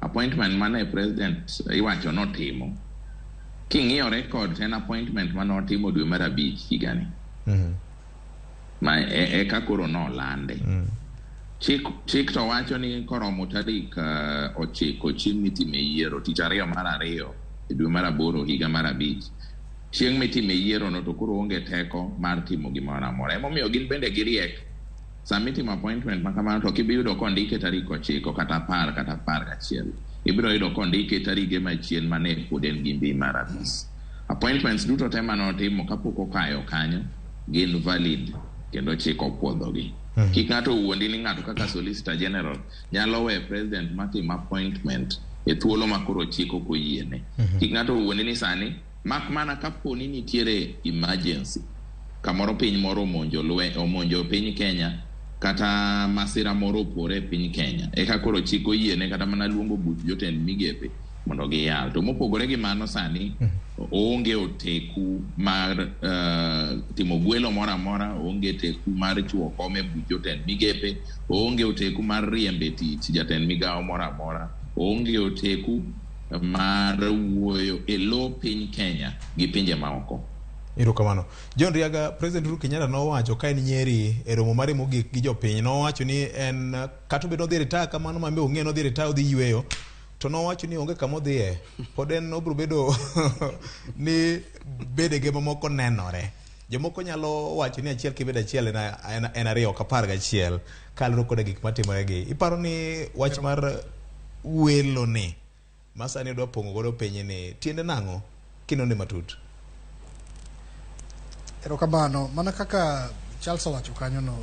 appointment mane president iwacho notimo, king'iyo record to en appointment mane otimo dwe mar abich higani. Ma eka koro nolande. Chik to wacho ni koromo tarik 9 chieng' mitime yiero, tich ariyo mar ariyo e dwe mar aboro higa mar abich, chieng' mitime yiero no to koro onge teko mar timo gimoro amora. Emomiyo gin bende giriek. Sama itimo appointment ma kamano to ok ibi yudo kondike tarik 9 kata 10 kata 11. Ibiro yudo kondike tarige machien mane pod en gi mbi mar apis. Appointments duto te mane otimo kapok okayo kanyo gin valid kendo chik opuodhogi. Kik ng'ato owuondi ni ng'ato kaka Solicitor General nyalo weyo president matimo appointment e thuolo ma koro chik ok oyiene. Kik ng'ato owuondi ni sani mak mana kapo ni nitiere emergency kamoro piny moro omonjo piny Kenya kata masira moro opore e piny Kenya, eka koro chik oyiene kata mana luongo buch jotend migepe mondo giyal. To mopogore gi mano sani oonge oteku mar timo gwelo moro amora, oonge teku mar chuo kom e buch jotend migepe, oonge oteku mar riembe tich jatend migawo moro amora, oonge oteku mar wuoyo e lo piny Kenya gi pinje maoko. Erokamano. John Riaga, President Uhuru Kenyatta nowacho ka en Nyeri e romo mare mogik gi jopiny, nowacho ni en kata obedo nodhi retire kamano ma be ong'e nodhi retire odhi yueyo, to nowacho ni onge kama odhiye. Pod en obiro bedo ni bedege mamoko nenore. Jomoko nyalo wacho ni achiel kibedo achiel en ariyo ok 11 kaluwore koda gik matimore gi. Iparo ni wach mar welo ni ma sani odwa pong'o godo piny ni tiende nang'o kinone matut? Erokamano. Mana kaka Charles owacho kanyo no,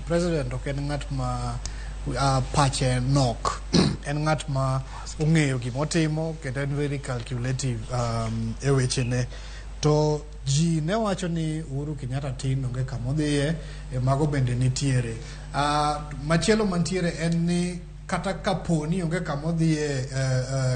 president ok en ng'at ma pache nok. En ng'at ma ong'eyo gimotimo kendo en very calculative e wechene. To ji ne wacho ni Uhuru Kenyatta tin onge kamodhiye, e mago bende nitiere. Machielo mantiere en ni kata kapo ni onge kamodhiye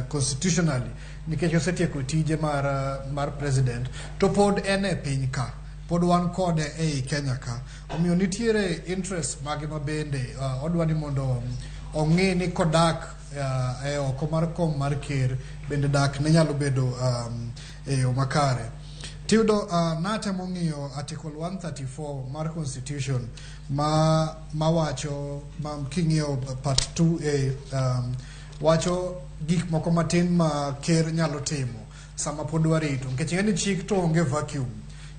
constitutionally nikech osetieko tije mar president to pod en e piny ka pod wan kode ei Kenya ka omiyo nitiere interest mage ma bende odwa ni mondo ong'i ni kodak e oko mar kom mar ker bende dak ne nyalo bedo e yo makare. Tiyudo natemo ng'iyo article 134 mar constitution ma mawacho ma king'iyo part 2A wacho gik moko matin ma ker nyalo timo sama pod warito nikech ing'e ni chik to onge vacuum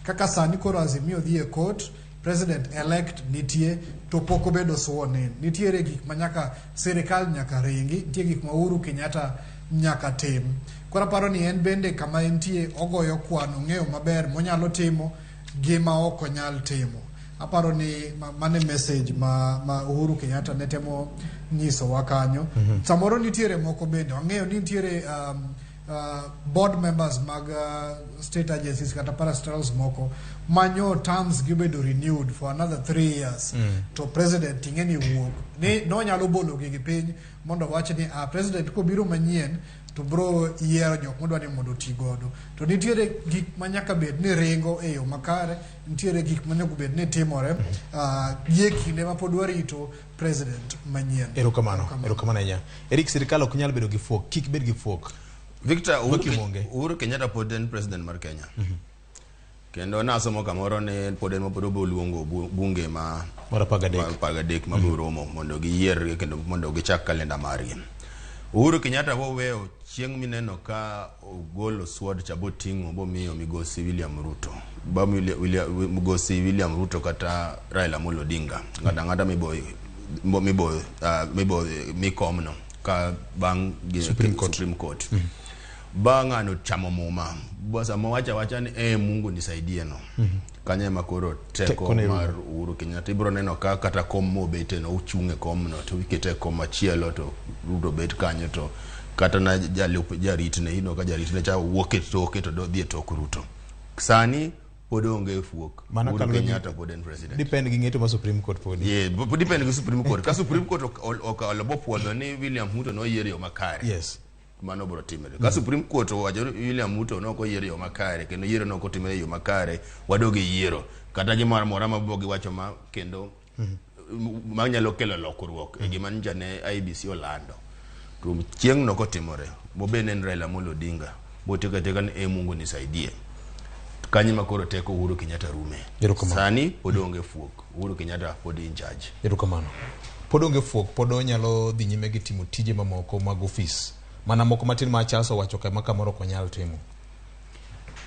kaka sani koro Azimio dhi e court president elect nitie to pok obedo sworn in nitiere gik ma nyaka sirikal nyaka ringi nitie gik ma Uhuru Kenyatta nyaka tim koro aparo ni en bende kama entie ogoyo kwan ong'eyo maber monyalo timo gi ma ok onyal timo aparo ni mane message ma Uhuru Kenyatta ne temo nyisowa kanyo. Samoro nitiere moko bende wang'eyo ni nitiere board members mag state agencies kata parastatals moko manyo terms gi obedo renewed for another 3 years. To president ing'e ni wuok ni nonyalo bolo gigi piny mondo wach ni president kobiro manyien to bro yiero jok modwa ni mondo oti godo to nitiere gik ma nyaka bed ni ringo e yo makare nitiere gik ma nyaka bed ni timore gie kinde ma pod warito president manyien. Erokamano, erokamano ahinya. Eric, sirikal ok nyal bedo gi fuok, kik bed gi fuok. Victor, Uhuru Kenyatta pod en president mar Kenya. Kendo nasomo kamoro ni pod en mapod obiro luongo bunge ma mar 13 ma mabiro romo mondo giyier kendo mondo gichak kalenda margi. Uhuru Kenyatta boweyo chieng' mineno ka ogolo sword cha boting'o bomiyo migosi William Ruto. Ba migosi William Ruto kata Raila Amolo Odinga. Ng'ata ng'ata mibo mikomno ka bang' Supreme Court. Supreme Court. Bang' ng'ano chamo muma. Basa mowacha wacha ni Mungu nisaidie no. Kanyo ema koro teko mar Uhuru Kenyatta ibiro neno ka kata kom mobete no ochung' e komno to ikete e kom machielo to Ruto bet kanyo to kata na jalup jaritne ino ka jaritne cha wuok e toke to dhi e tok Ruto. Sani pod onge fuok. Uhuru Kenyatta pod en president. Depend gi ng'eto ma Supreme Court podi. Yeah, depend gi Supreme Court. Ka Supreme Court okalo bopuodho ni William Ruto noyier yo makare. Yes. Mano biro timore. Ka Supreme Court owacho ni William Ruto ne ok oyier yo makare kendo yiero ne ok otimore e yo makare, wadog e yiero. Kata gimoro amora ma biro giwacho ma kendo manyalo kelo lokruok e gima nyocha ne IEBC olando. To chieng' no kotimore, bobed ni en Raila Amolo Odinga, botieko atieka ni Mungu nisaidie. Kanyo ma koro teko Uhuru Kenyatta rume. Sani pod onge fuok. Uhuru Kenyatta pod in charge. Erokamano. Pod onge fuok, pod onyalo dhi nyime gi timo tije mamoko mag ofis. Mana moko matin ma Charles owacho kama kamoro ok onyal timo.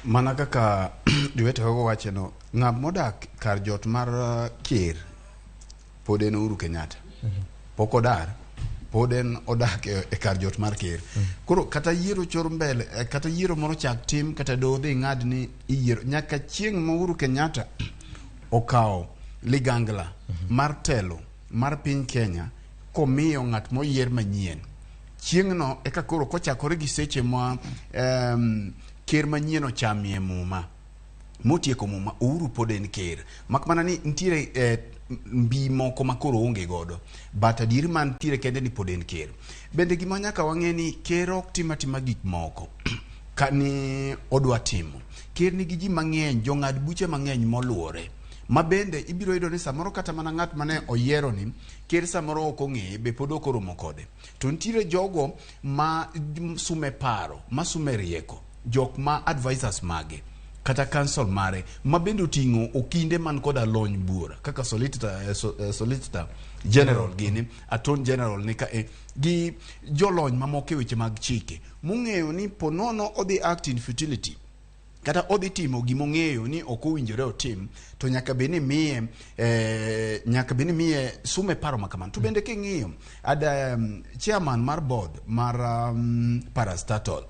Mana kaka jowetewa wacho no, ng'at modak kar jot mar ker pod en Uhuru Kenyatta. Pok odar, pod en odak e kar jot mar ker. Koro kata yiero chor mbele, kata yiero moro chak tim, kata doho dhi ng'ad ni iyiero, nyaka chieng' ma Uhuru Kenyatta okawo ligangla mar telo mar piny Kenya komiyo ng'at moyier manyien. Chieng'no eka koro kochakore gi seche ma ker manyien ochamie muma. Motieko muma, Uhuru pod en ker. Mak mana ni nitiere mbi moko ma koro oonge godo. But adieri mantiere kende ni pod en ker. Bende gima nyaka wang'e ni ker ok tim atima gik moko ka ni odwa timo. Ker nigi ji mang'eny, jong'ad buche mang'eny moluore. Ma bende ibiro yudo ni samoro kata mana ng'at mane oyiero ni ker samoro ok ong'eye be pod ok oromo kode. To nitiere jogo ma sume paro, ma sume rieko, jok ma advisors mage kata council mare ma bende oting'o okinde man koda lony buora kaka solicitor general gini, attorney general ni ka gi jolony mamoko e weche mag chike mong'eyo ni ponono odhi act in futility kata odhi timo gimong'eyo ni ok owinjore otim to nyaka bed ni miye nyaka bed ni miye sume paro ma kamano. To bende king'iyo ad chairman mar board mar parastatal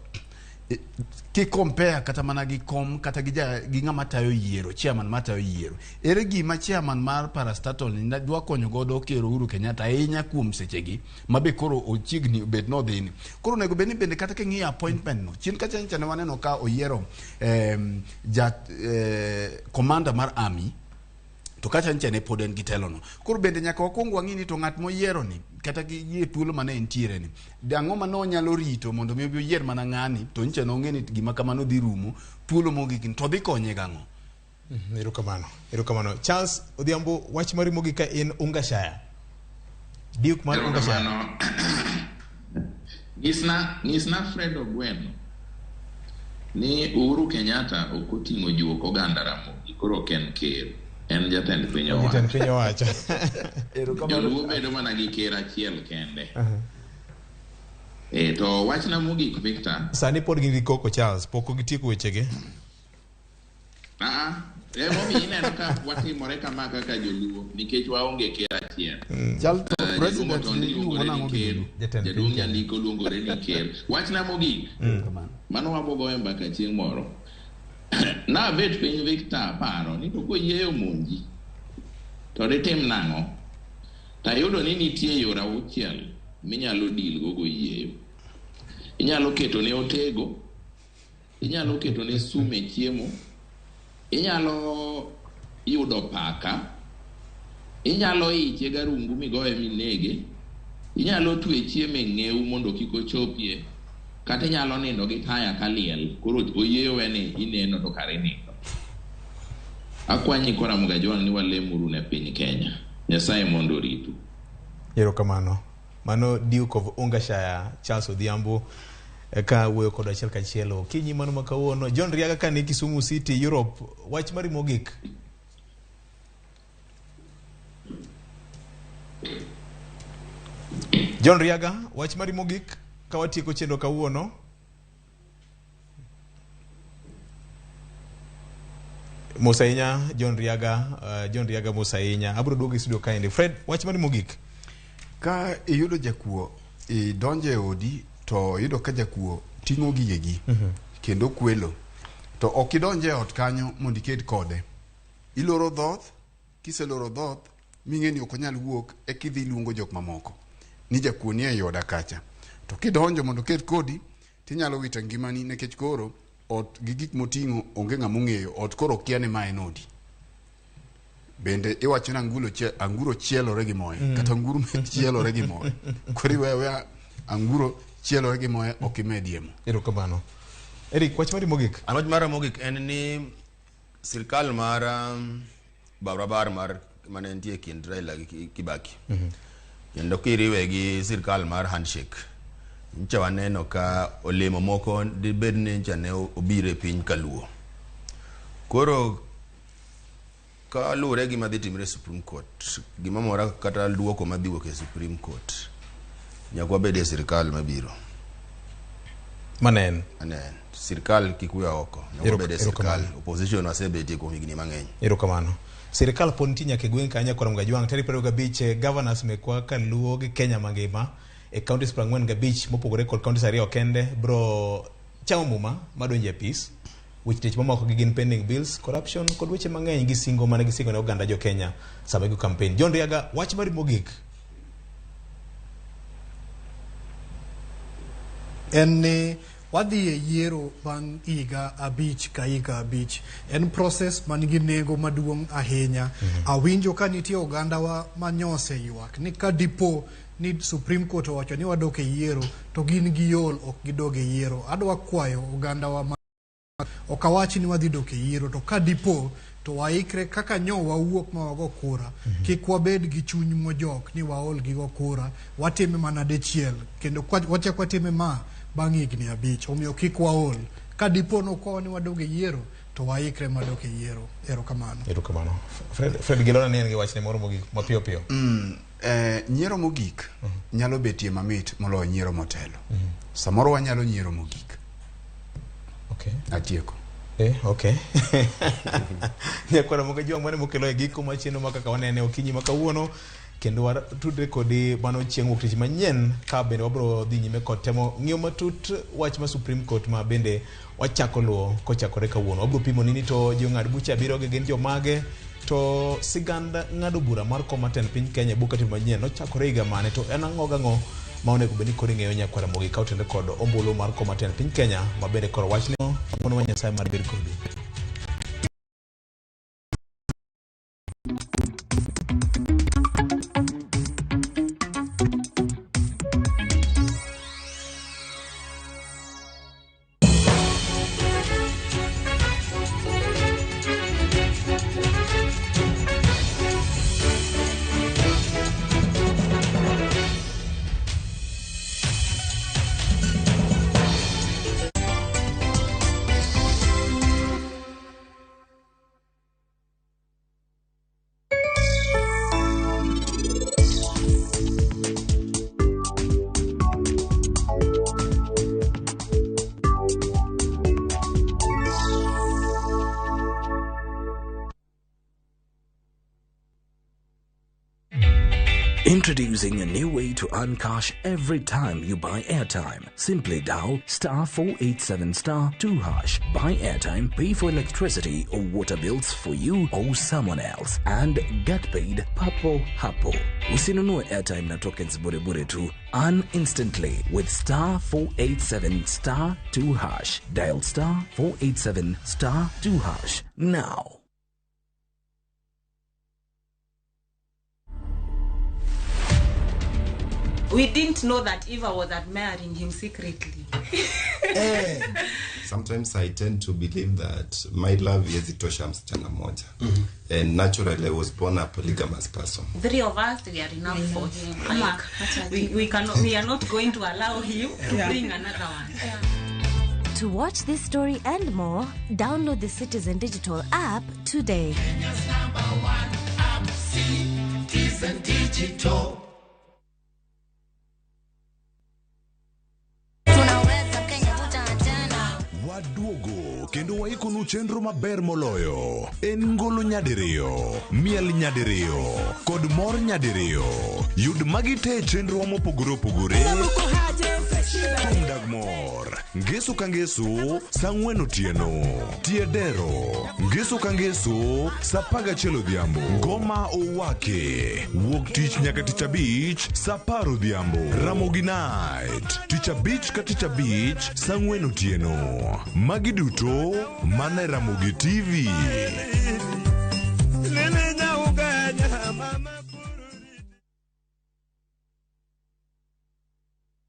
ki compare kata mana gi kom kata gi, gi ng'ama tayo yiero, chairman matayo yiero, ere gima chairman mar parastatal ni dwa konyo godo ker Uhuru Kenyatta ahinya kuom sechegi ma be koro ochiegni bet nodhini. Koro onego bed ni bende kata king'iyo appointment no chien kacha nyocha ne waneno ka oyiero ja commander mar army to kacha ncha ne pod en gi telo no. Koro bende nyaka wakwong wang'i ni to ng'at moyiero ni kata gi e thuolo mane entiere ni de ang'o mane onyalo rito mondo mi obi oyier mana ng'ani to ncha nong'e ni gima kamano dhi rumo thuolo mogik ni to dhi konye gang'o. Erokamano. Erokamano. Charles Odhiambo, wach mari mogik ka in Ungashaya. Duke mar Ungashaya. Erokamano. Nyisna Fred Ogweno ni Uhuru Kenyatta ok oting'o juok oganda Ramogi, koro ok en ker, en jatend piny Jatend owacho. piny owacho. Joluo bedo mana gi ker achiel kende. To wachna mogik Victor. Sani pod gin gi koko Charles, pok gitieko wechegi. Emomiyo ineno ka watimore kama kaka joluo nikech waonge ker achiel. Chal to Jaduong' president Otondi iluongo luongore nang'o ni gi ker, dholuo? Jatend piny jaduong' Kenya. Nyandiko luongore ni ker. Wachna mogik, mano wabogoye mbaka chieng' moro. Nabet piny Victor paro ni to koyieyo monji to ditim nang'o? Tayudo ni nitie yore auchiel minyalo deal go goyieyo. Inyalo keto ne otego, inyalo keto ne sum e chiemo, inyalo yudo paka, inyalo iche garungu migoye minege, inyalo twe chiemo e ng'eu mondo kik ochopie, kata inyalo nindo gi taya kaliel, koro oyieyo we ni ineno to kare inindo. Akwanyi kora Mugajwang' ni walemuru ne piny Kenya. Nyasaye mondo oritu. Erokamano. Mano Duke of Ungashaya Charles Odhiambo ka wuoyo kodwa achiel kachiel okinyi mano ma kawuono. John Riaga ka ni Kisumu City, Europe, wach mari mogik. John Riaga, wach mari mogik ka watieko chenro kawuono. Mos ahinya John Riaga, John Riaga mos ahinya. Abiro duogo e studio kaendi. Fred, wach mari mogik. Ka iyudo jakuo idonjo e odi to iyudo ka jakuo ting'o gigegi kendo kwelo to ok idonj e ot kanyo mondo iked kode. Iloro dhoth, kiseloro dhoth ming'e ni ok onyal wuok eka idhi iluongo jok mamoko ni jakuo ni ei oda kacha. To kidonjo mondo oked kodi tinyalo wito ngimani nikech koro ot gi gik moting'o onge ng'ama ong'eyo ot koro kia ni ma en odi. Bende iwacho ni anguro chielore gi moye kata anguro chielore gi moye. Koro iweyo aweya anguro chielore gi moye ok imedie mo. Erokamano. Eric, wach mari mogik. An wach mara mogik en ni sirkal mar barabar mar mane nitie e kind Raila gi Kibaki kendo kiriwe gi sirkal mar handshake ncha waneno ka olemo moko dibed ni ncha ne obiro e piny kaluo. Koro kaluwore gi madhi timre e Supreme Court, gima mora kata duoko madhi wuok e Supreme Court, nyaka wabed e sirkal mabiro. Manen. Manen. Sirkal kik wewa oko. Nyaka wabed e sirkal. Opposition wasebetie kuom higni mang'eny. Erokamano. Sirkal pod nitie nyaka e gweng' kanyo kod Mgajwang' tarik 25 governors mekwa kaluo gi Kenya mangima e counties 45 mopogore kod counties 2 kende bro chamo muma madonjo e apis. Weche tich mamoko gi gin pending bills, corruption kod weche mang'eny gi singo mane gisingo ne oganda jo Kenya sama gigo campaign. John Riaga, wach mari mogik. En ni Wadhi e yiero bang' higa 5 ka higa 5. En process man gi nengo maduong' ahinya. Awinjo ka nitie ogandawa manyose ywak ni ka dipo ni Supreme Court owacho ni wadok e yiero to gin giol ok gidog e yiero. Adwa kwayo ogandawa ma ok awach ni wadhi dok e yiero to ka dipo to waikre kaka nyo wawuok ma wago kura. Kik wabed gi chuny mojok ni waol gi go kura, watime mana dichiel kendo wachak watime ma bang' higni 5. Omiyo kik waol. Ka dipo nokwawa ni wadog e yiero to waikre madok e yiero. Erokamano. Erokamano. Fred Gilona ne en gi wachne moro mogik mapiyo piyo. Nyiero mogik nyalo betie mamit moloyo nyiero motelo. Samoro wanyalo nyiero mogik. Okay. Atieko. Okay. Nyakwara moga jwang' mane mokelo e giko mar chenro ma kaka wanene okinyi ma kawuono kendo watudre kodi mano chieng' wuok tich manyien ka bende wabiro dhi nyime kod temo ng'iyo matut wach ma Supreme Court ma bende wachako luwo kochakore kawuono. Wabiro pimo ni to ji ong'ad buche 7 gi gin jomage to sigand ng'ado bura mar kom mar tend piny Kenya e buk katiba manyien nochakore higa mane to en ang'o gang'o ma onego bed ni koro ing'eyo nyakwara mogi ka otenore kod ombulu mar kom mar tend piny Kenya ma bende koro wachni ng'wono mar Nyasaye mar bed kodu. Introducing a new way to earn cash every time you buy airtime. Simply dial star 487 star 2 hash. Buy airtime, pay for electricity or water bills for you or someone else, and get paid papo hapo. Usinunue airtime na tokens bure bure tu. Earn instantly with star 487 star 2 hash. Dial star 487 star 2 hash now. We didn't know that Eva was admiring him secretly. Sometimes I tend to believe that my love haiwezi tosha msichana mmoja. And naturally I was born a polygamous person. 3 of us, we are enough for him. Like, we are not going to allow him to bring another one. To watch this story and more, download the Citizen Digital app today. Kenya's #1 app, Citizen Digital. Waduogo kendo waikonu chenro maber moloyo. En ngolo nyadiriyo, miel nyadiriyo, kod mor nyadiriyo. Yud magi te e chenro mopogore opogore. Thum dag mor, ngeso ka ngeso, saa 4 otieno. Tie dero, ngeso ka ngeso, saa 11 odhiambo. Ngoma owake, wuok tich nyaka tich abich, saa 10 odhiambo. Ramogi Night, tich abich ka tich abich, saa 4 otieno. Magi duto mana e Ramogi TV.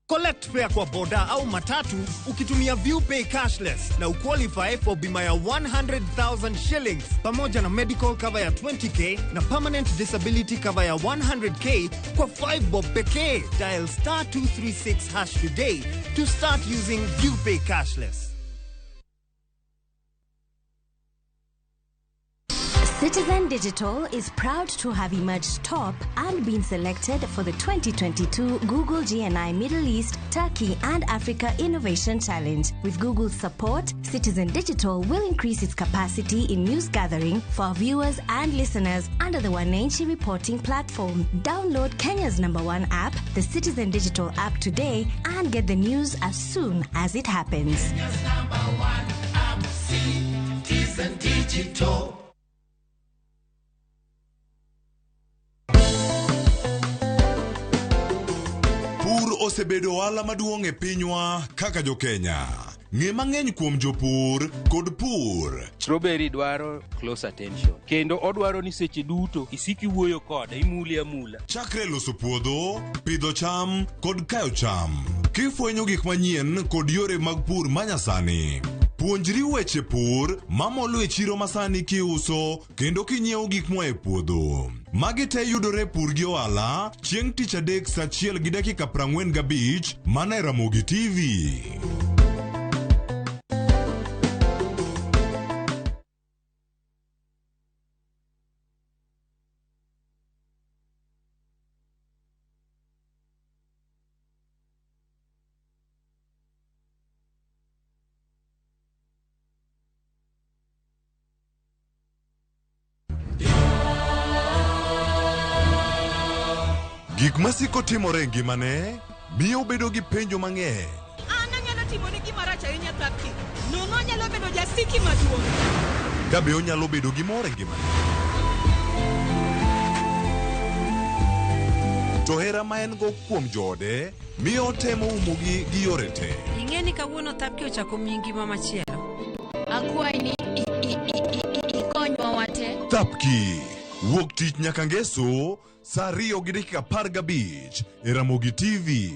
Collect fare kwa boda au matatu ukitumia ViewPay cashless na uqualify for bima ya 100,000 shillings pamoja na medical cover ya 20k na permanent disability cover ya 100k kwa 5 bob pekee. Dial star 236 hash today to start using ViewPay cashless. Citizen Digital is proud to have emerged top and been selected for the 2022 Google GNI Middle East, Turkey and Africa Innovation Challenge. With Google's support, Citizen Digital will increase its capacity in news gathering for our viewers and listeners under the Wananchi reporting platform. Download Kenya's #1 app, the Citizen Digital app today, and get the news as soon as it happens. Kenya's #1 app, Citizen Digital. Pur osebedo ohala maduong' e pinywa kaka jo-Kenya. Ng'e mang'eny kuom jopur kod pur. Strawberry dwaro close attention kendo odwaro ni seche duto isik iwuoyo kode imule amula. Chakre loso puodho, pidho cham kod kayo cham. Kifwenyo gik manyien kod yore mag pur manyasani. Puonjri weche pur mamolo e chiro masani kiuso kendo kinyiewo gik moa e puodho. Magi te yudore e Pur gi Ohala chieng' tich adek saa achiel gi dakika 45 mana e Ramogi TV. Gik masiko timore e ngimane miyo obedo gi penjo mang'eny. An anyalo timoni gima rach ahinya Thapki. Nono anyalo bedo jasiki maduong'. Ka be onyalo bedo gi mor e ngimane? To hera ma en go kuom joode miyo otemo umogi gi yore te. Ing'e ni kawuono Thapki ochako miyi ngima machielo. Akwayi ni ikonywa wate. Thapki wuok tich nyaka ngeso saa 2:15 e Ramogi TV.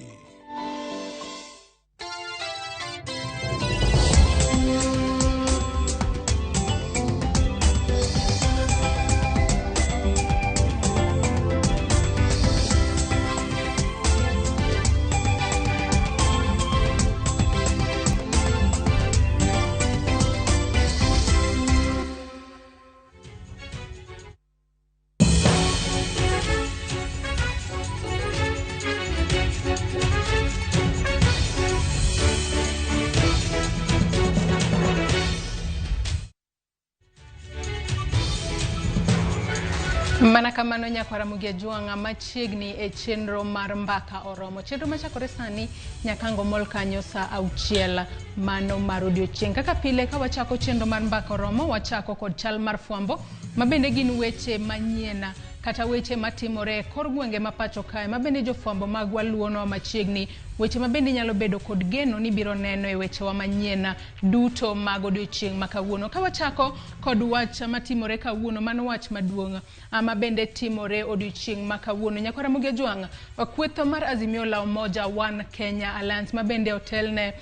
Mana kamano nyakwara Ramogi Ajwang'a machiegni e chenro mar mbaka oromo. Chenro machakore sani nyakango mol kanyo saa 6 mano mar odiochieng'. Kaka pile ka wachako chenro mar mbaka oromo, wachako kod chal mar fwambo mabende gin weche manyien kata weche matimore e kor gwenge ma pacho kae mabende jofwambo magwa luonwa machiegni, weche mabende nyalo bedo kod geno ni biro neno e wechewa manyien duto mag odiochieng' ma kawuono. Ka wachako kod wach matimore kawuono, mano wach maduong' ama bende timore odiochieng' ma kawuono. Nyakwara Ramogi Ajwang', kweth mar Azimio la Umoja One Kenya Alliance mabende otelne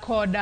kod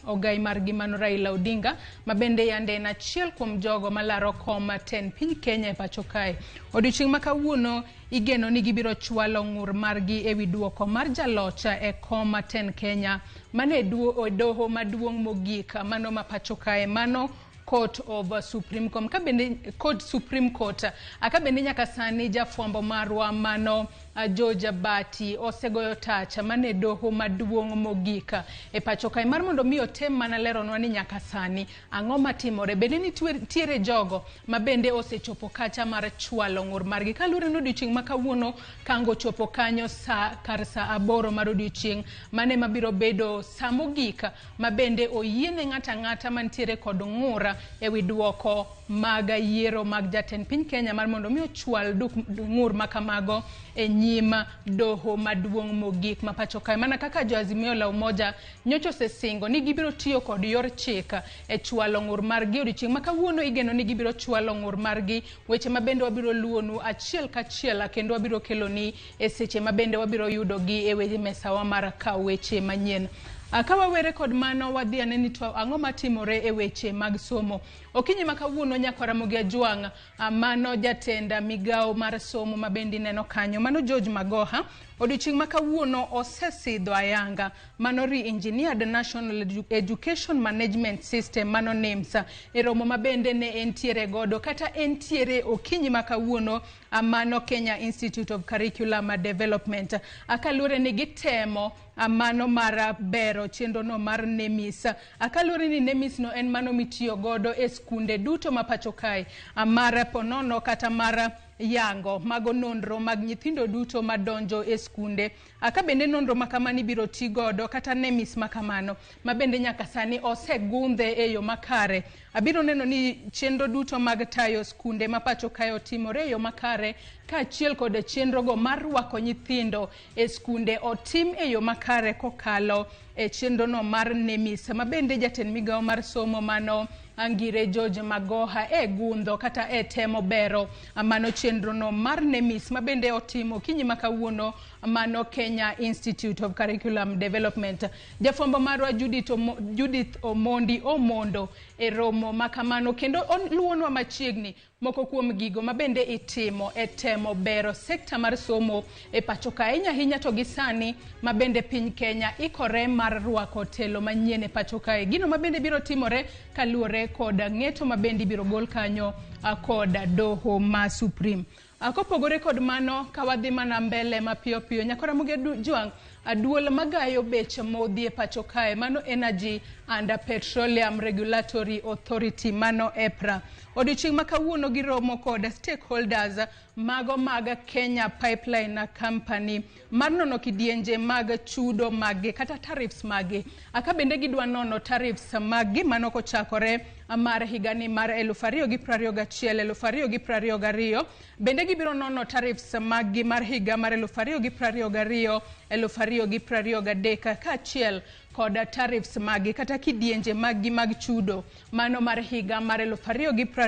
ogai margi mano Raila Odinga mabende yande en achiel kuom jogo malaro kom tend piny Kenya e pacho kae. Odiochieng' ma kawuono igeno ni gibiro chwalo ng'ur margi ewi duoko mar jaloch e kom tend Kenya mane doho maduong' mogik mano ma pacho kae mano Court of Supreme Court. Kabende Court Supreme Court akabende nyaka sani jafwambo marwa mano George Bati osegoyo tach mane doho maduong' mogik e pacho kae mar mondo mi otem mana leronwa ni nyaka sani ang'o matimore. Bende nitiere jogo mabende osechopo kacha mar chwalo ng'ur margi kaluwore ni odiochieng' ma kawuono kango chopo kanyo saa kar saa 8 mar odiochieng' mane mabiro bedo saa mogik mabende oyiene ng'ato ang'ata mantiere kod ng'ur ewi duoko mag yiero mag jatend piny Kenya mar mondo mi ochwal ng'ur makamago e nyim doho maduong' mogik ma pacho kae. Mana kaka jo Azimio la Umoja nyocha osesingo ni gibiro tiyo kod yor chik e chwalo ng'ur margi odiochieng' ma kawuono igeno ni gibiro chwalo ng'ur margi, weche mabende wabiro luwonu achiel kachiel kendo wabiro keloni e seche mabende wabiro yudogi e weche mesawa mar kawo weche manyien. Ka wawere kod mano wadhi ane ni to ang'o matimore e weche mag somo. Okinyi ma kawuono nyakwara Ramogi Ajwang' mano jatend migawo mar somo mabende ineno kanyo mano George Magoha odiochieng' ma kawuono osesidho ayanga mano re-engineered National Education Management System mano NEMS e romo mabende ne entiere godo kata entiere okinyi ma kawuono mano Kenya Institute of Curriculum Development kaluwore ni gitemo mano mar bero chenro no mar NEMIS kaluwore ni NEMIS no en mano mitiyo godo e skunde duto ma pacho kae mar ponono kata mar yango mago nonro mag nyithindo duto madonjo e skunde. Ka bende nonro ma kamano ibiro ti godo kata NEMIS ma kamano ma bende nyaka sani osegundhe e yo makare. Abiro neno ni chenro duto mag tayo skunde ma pacho kae otimore e yo makare kaachiel kod chenrogo mar rwako nyithindo e skunde otim e yo makare kokalo e chenrono mar NEMIS ma bende jatend migawo mar somo mano Angire George Magoha e gundho kata e temo bero mano chenrono mar NEMIS ma bende otimo okinyi ma kawuono mano Kenya Institute of Curriculum Development. Jafwambo marwa Judith Omondi Omondo e romo ma kamano kendo oluwonwa machiegni moko kuom gigo ma bende itimo e temo bero sekta mar somo e pacho ka ahinya ahinya to gi sani ma bende piny Kenya ikore mar rwako telo manyien e pacho kae. Gino ma bende biro timore kaluwore kod ng'eto ma bende ibiro gol kanyo kod doho ma Supreme. Kopogore kod mano, ka wadhi mana mbele mapiyo piyo, nyakora Ramogi Jwang', duol magayo bech modhi e pacho kae, mano Energy and Petroleum Regulatory Authority, mano EPRA. Odiochieng' ma kawuono giromo kod stakeholders mago mag Kenya Pipeline Company mar nono kidienje mag chudo maggi kata tariffs maggi. Aka bende gidwa nono tariffs maggi mano kochakore mar higani mar 2021 2022. Bende gibiro nono tariffs maggi mar higa mar 2022 2023 kaachiel kod tariffs maggi kata kidienje maggi mag chudo mano mar higa mar 2024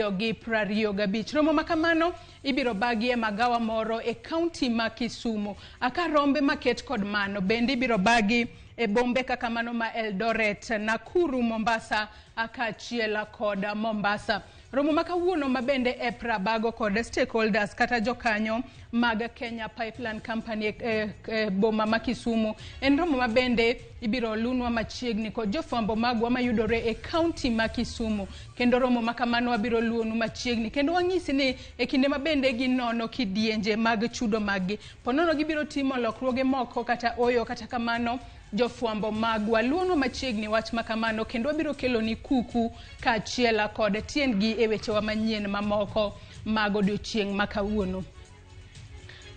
2025. Romo ma kamano ibiro bagi e magawa moro e kaunti ma Kisumu. Aka rombe maket kod mano bende ibiro bagi e bombe kaka mano ma Eldoret, Nakuru, Mombasa kaachiel kod Mombasa. Romo ma kawuono ma bende EPRA bago kod stakeholders kata jokanyo mag Kenya Pipeline Company e boma ma Kisumu en romo ma bende ibiro lunwa machiegni kod jofwambo magwa mayudore e kaunti ma Kisumu. Kendo romo ma kamano wabiro luonu machiegni kendo wang'isi ni e kinde ma bende ginono kidienje mag chudo maggi ponono gibiro timo lokruoge moko kata oyo. Kata kamano jofwambo magwa luonwa machiegni wach ma kamano kendo wabiro keloni kuku kaachiel kod tiendgi e wechewa manyien mamoko mag odiochieng' ma kawuono.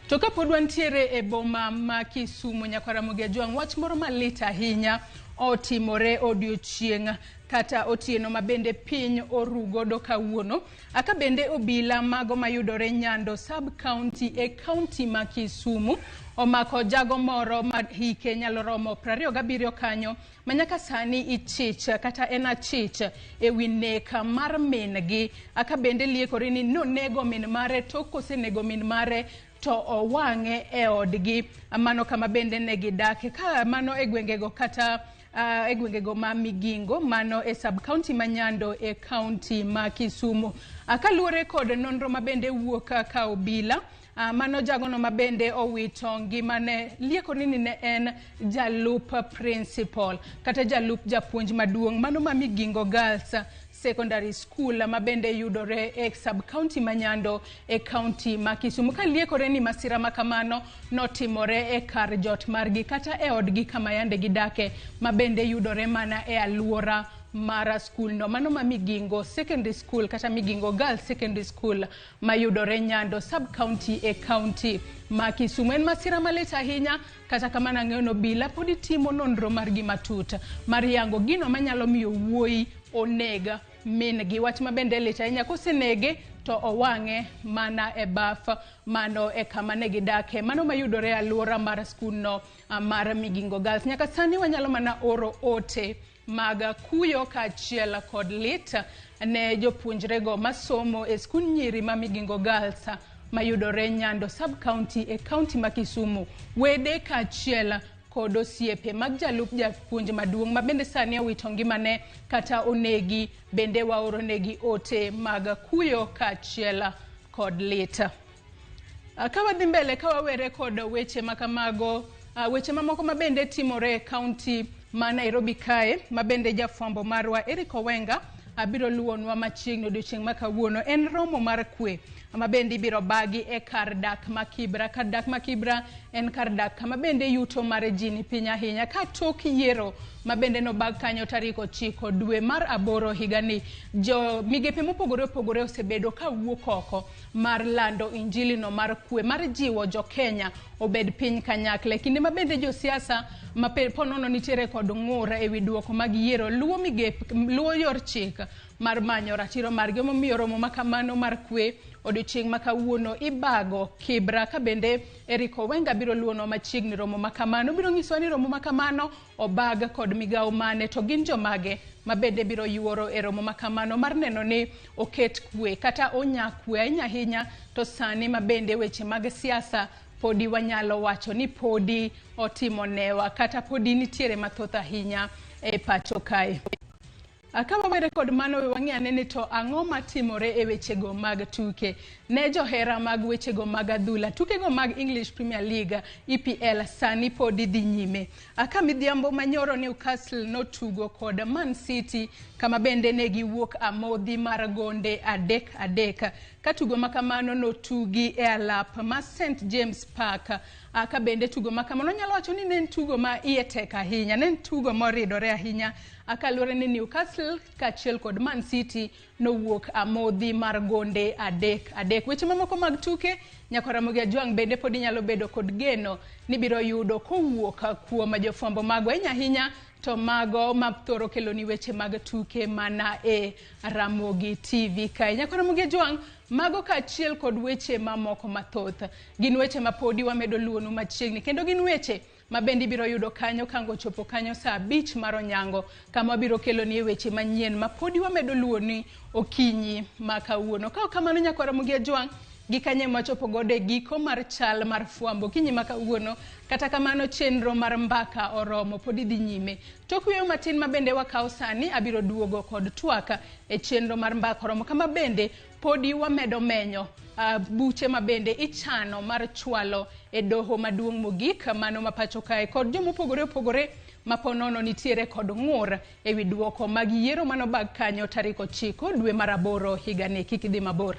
To kapod wantiere e boma ma Kisumu, nyakwara Ramogi Ajwang', wach moro malit ahinya otimore odiochieng' kata otieno ma bende piny orugodo kawuono. Aka bende obila mago mayudore Nyando sub county e kaunti ma Kisumu omako jago moro ma hike nyalo romo 27 kanyo ma nyaka sani ichich kata en achich e wi nek mar min-gi. Aka bende liekore ni nonego min mare tok kosenego min mare to owang'e e odgi mano kama bende ne gidake ka mano e gwengego kata e gwengego ma Migingo mano e sub county ma Nyando e kaunti ma Kisumu. Kaluwore kod nonro ma bende wuok ka obila mano jagono ma bende owito ngimane lieko ni ne en jalup principal kata jalup japuonj maduong' mano ma Migingo Girls Secondary School ma bende yudore e sub county ma Nyando e kaunti ma Kisumu. Ka liekore ni masira ma kamano notimore e kar jot margi kata e odgi kama yande gidake ma bende yudore mana e aluora mar skul no mano ma Migingo Secondary School kata Migingo Girls Secondary School mayudore Nyando sub county e kaunti ma Kisumu. En masira malit ahinya, kata kamano ang'eyo ni obila pod timo nonro margi matut mar yango gino manyalo miyo wuoyi oneg min gi. Wach ma bende lit ahinya, kosenege to owang'e mana e baf mano e kama ne gidake mano mayudore e aluora mar skul no mar Migingo Girls. Nyaka sani wanyalo mana oro ote mag kuyo kaachiel kod lit ne jopuonjrego masomo e skul nyiri ma Migingo Girls mayudore Nyando sub county e kaunti ma Kisumu, wede kaachiel kod osiepe mag jalup japuonj maduong' ma bende sani owito ngimane kata onegi. Bende waoro negi ote mag kuyo kaachiel kod lit. Ka wadhi mbele ka wawere kod weche makamago, weche mamoko ma bende timore e kaunti ma Nairobi kae ma bende jafwambo marwa Eric Owenga abiro luwonwa machiegni odiochieng' ma kawuono en romo mar kwe ma bende ibiro bagi e kar dak ma Kibra. Kar dak ma Kibra en kar dak kama bende yuto mar ji ni piny ahinya ka tok yiero ma bende nobag kanyo tarik 9 dwe mar 8 higani. Jo migepe mopogore opogore osebedo ka wuok oko mar lando injili no mar kwe, mar jiwo jo Kenya obed piny kanyakla. Kinde ma bende josiasa ma ponono nitiere kod ng'ur ewi duoko mag yiero luwo migepe, luwo yor chik mar manyo ratiro margi. Omiyo romo ma kamano mar kwe odiochieng' ma kawuono ibago Kibra, ka bende Eric Owenga biro luwono machiegni romo ma kamano. Biro nyisowa ni romo ma kamano obag kod migawo mane, to gin jomage ma bende biro yuoro e romo ma kamano mar neno ni oket kwe kata onya kwe ahinya ahinya. To sani ma bende weche mag siasa podi wanyalo wacho ni podi otimo newa kata podi nitiere mathoth ahinya e pacho kae. Ka wawere kod mano, we wang'i ane ni to ang'o matimore e wechego mag tuke. Ne johera mag wechego mag adhula, tukego mag English Premier League EPL sani podi dhi nyime. Ka midhiambo manyoro Newcastle notugo kod Man City, kama bende ne giwuok amodhi mar gonde 3-3. Ka tugo makamano notugi e alap ma St James Park. Ka bende tugo makamano nyalo wacho ni ne en tugo ma iye tek ahinya, ne en tugo moridore ahinya. Kaluwore ni Newcastle kaachiel kod Man City nowuok amodhi mar gonde 3-3. Weche mamoko mag tuke, Nyakwa Ramogi Ajwang' bende pod inyalo bedo kod geno ni biro yudo kowuok kuom jofwambo magwa ahinya ahinya, to mago ma thoro keloni weche mag tuke mana e Ramogi TV kae. Nyakwa Ramogi Ajwang', mago kaachiel kod weche mamoko mathoth gin weche ma podi wamedo luwonu machiegni, kendo gin weche ma bende ibiro yudo kanyo kango chopo kanyo saa 5 mar onyango, kama wabiro keloni weche manyien ma podi wamedo luwoni okinyi ma kawuono. Ka ok kamano, Nyakwa Ramogi Ajwang', gi kanye machopo godo e giko mar chal mar fwambo okinyi ma kawuono. Kata kamano chenro mar mbaka oromo podi dhi nyime. Tok yweyo matin ma bende wakawo sani, abiro duogo kod twak e chenro mar mbaka oromo, kama bende podi wamedo menyo buche ma bende ichano mar chwalo e doho maduong' mogik mano ma pacho kae, kod jomopogore opogore ma ponono nitiere kod ng'ur ewi duoko mag yiero manobag kanyo tarik 9 dwe mar 8 higani. Kik idhi mabor.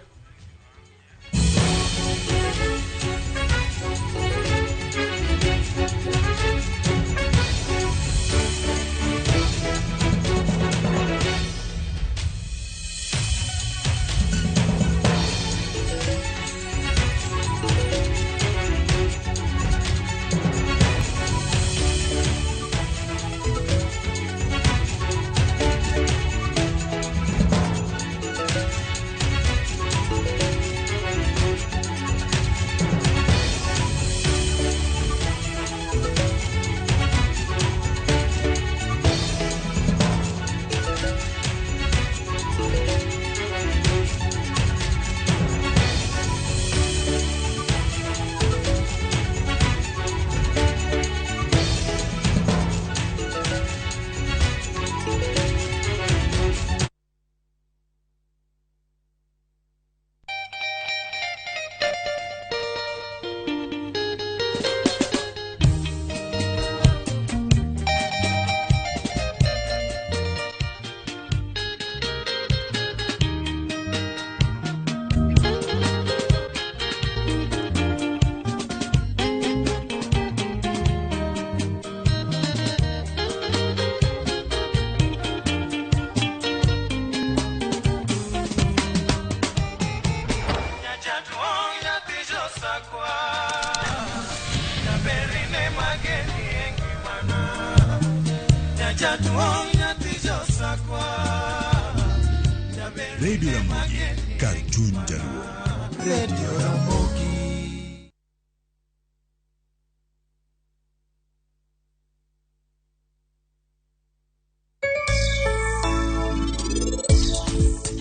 Radio Ramogi, kar chuny jaluo. Radio Ramogi.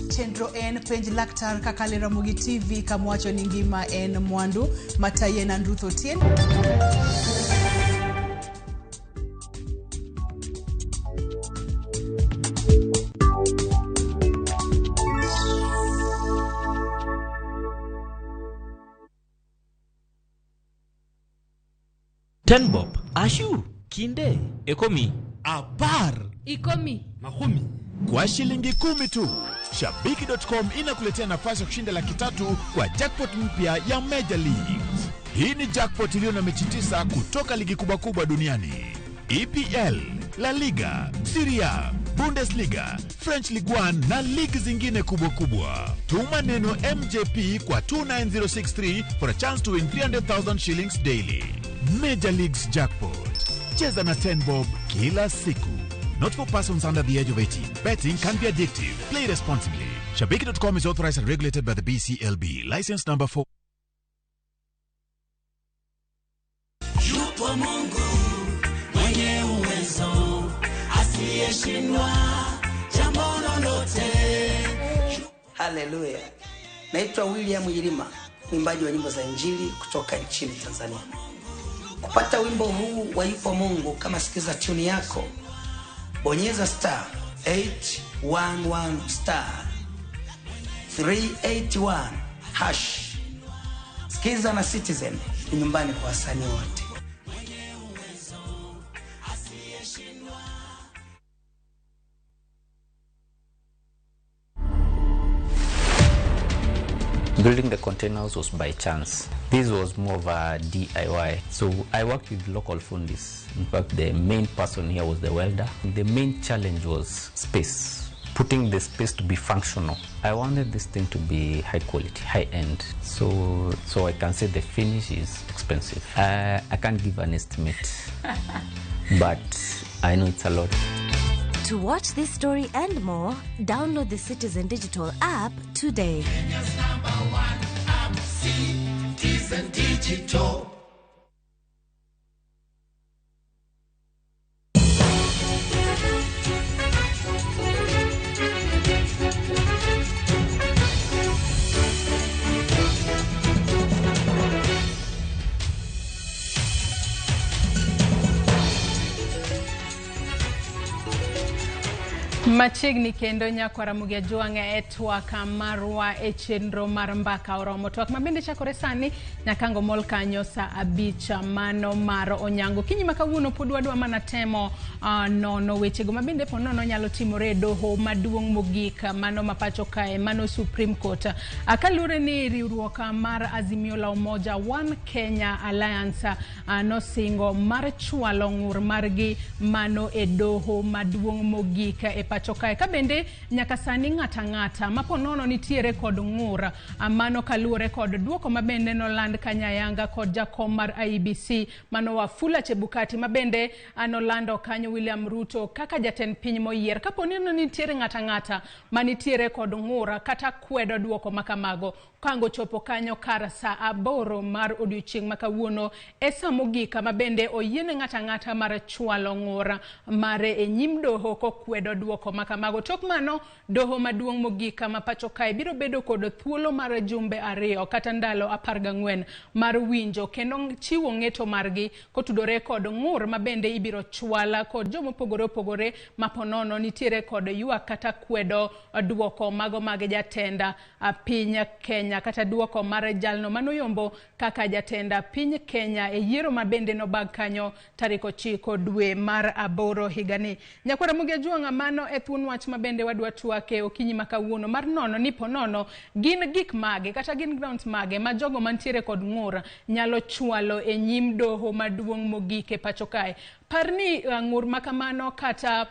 Chenro en penj laktar kaka le Ramogi TV kamwacho ni ngima en mwandu. Matayi en Andrew Otieno. Tenbob, Ashu, Kinde, Ekomi, Apar, Ikomi, Mahumi. Kwa shilingi 10 tu, Shabiki.com inakuletea nafasi ya kushinda 300,000 kwa jackpot mpya ya Major Leagues. Hii ni jackpot iliyo na mechi 9 kutoka ligi kubwa kubwa duniani: EPL, La Liga, Serie A, Bundesliga, French Ligue 1 na ligi zingine kubwa kubwa. Tuma neno MJP kwa 29063 for a chance to win 300,000 shillings daily. Major Leagues Jackpot. Cheza na 10 bob kila siku. Not for persons under the age of 18. Betting can be addictive. Play responsibly. Shabiki.com is authorized and regulated by the BCLB. License number 4. Yupo Mungu mwenye uwezo asiyeshindwa jambo lolote. Haleluya. Naitwa William Yilima, mwimbaji wa nyimbo za Injili kutoka nchini Tanzania. Kupata wimbo huu wa Yupo Mungu kama sikiza tuni yako, bonyeza star 811 star 381 hash. Sikiza na Citizen ni nyumbani kwa wasanii wote. Building the containers was by chance. This was more of a DIY. So I worked with local fundis. In fact, the main person here was the welder. The main challenge was space, putting the space to be functional. I wanted this thing to be high quality, high end. So I can say the finish is expensive. I can't give an estimate, but I know it's a lot. To watch this story and more, download the Citizen Digital app today. Kenya's number one app, Citizen Digital. Machiegni kendo nyakwara Ramogi Ajwang' e twak marwa e chenro mar mbaka oromo. Twak ma bende chakore sani nyakango mol kanyo saa 5 mano mar onyango. Kinyi ma kawuono pod wadwa mana temo nono wechego ma bende po nono nyalo timore e doho maduong' mogik mano ma pacho kae, mano Supreme Court. Kaluwore ni riwruok mar Azimio la Umoja One Kenya Alliance nosingo mar chwalo ng'ur margi mano e doho maduong' mogik e pacho kae. Ka bende nyaka sani ng'ata ng'ata mapo nono nitiere kod ng'ur mano kaluwore kod duoko mabende noland kanyayanga kod jakom mar IEBC mano Wafula Chebukati mabende nolando kanyo William Ruto kaka jatend piny moyier. Kapo ni nitiere ng'ata ng'ata manitiere kod ng'ur kata kwedo duoko makamago kango chopo kanyo kar saa 8 mar odiochieng' ma kawuono e saa mogik mabende oyiene ng'ata ng'ata mar chwalo ng'ur mare e nyim doho kokwedo duoko makamago. Tok mano doho maduong' mogik ma pacho kae biro bedo kod thuolo mar jumbe 2 kata ndalo 14 mar winjo kendo chiwo ng'eto margi kotudore kod ng'ur mabende ibiro chwala kod jomopogore opogore maponono nitiere kod ywak kata kwedo duoko mago mag jatenda piny Kenya kata duoko mar jalno manoyombo kaka jatenda piny Kenya e yiero mabende nobag kanyo tarik 9 dwe mar 8 higani. Nyakwara Ramogi Ajwang' mano e thuon wach mabende wadwa twake okinyi ma kawuono mar nono ni po nono gin gik mage kata gin grounds mage ma jogo mantiere kod ng'ur nyalo chwalo e nyim doho maduong' mogik e pacho kae. Par ni ng'ur makamano kata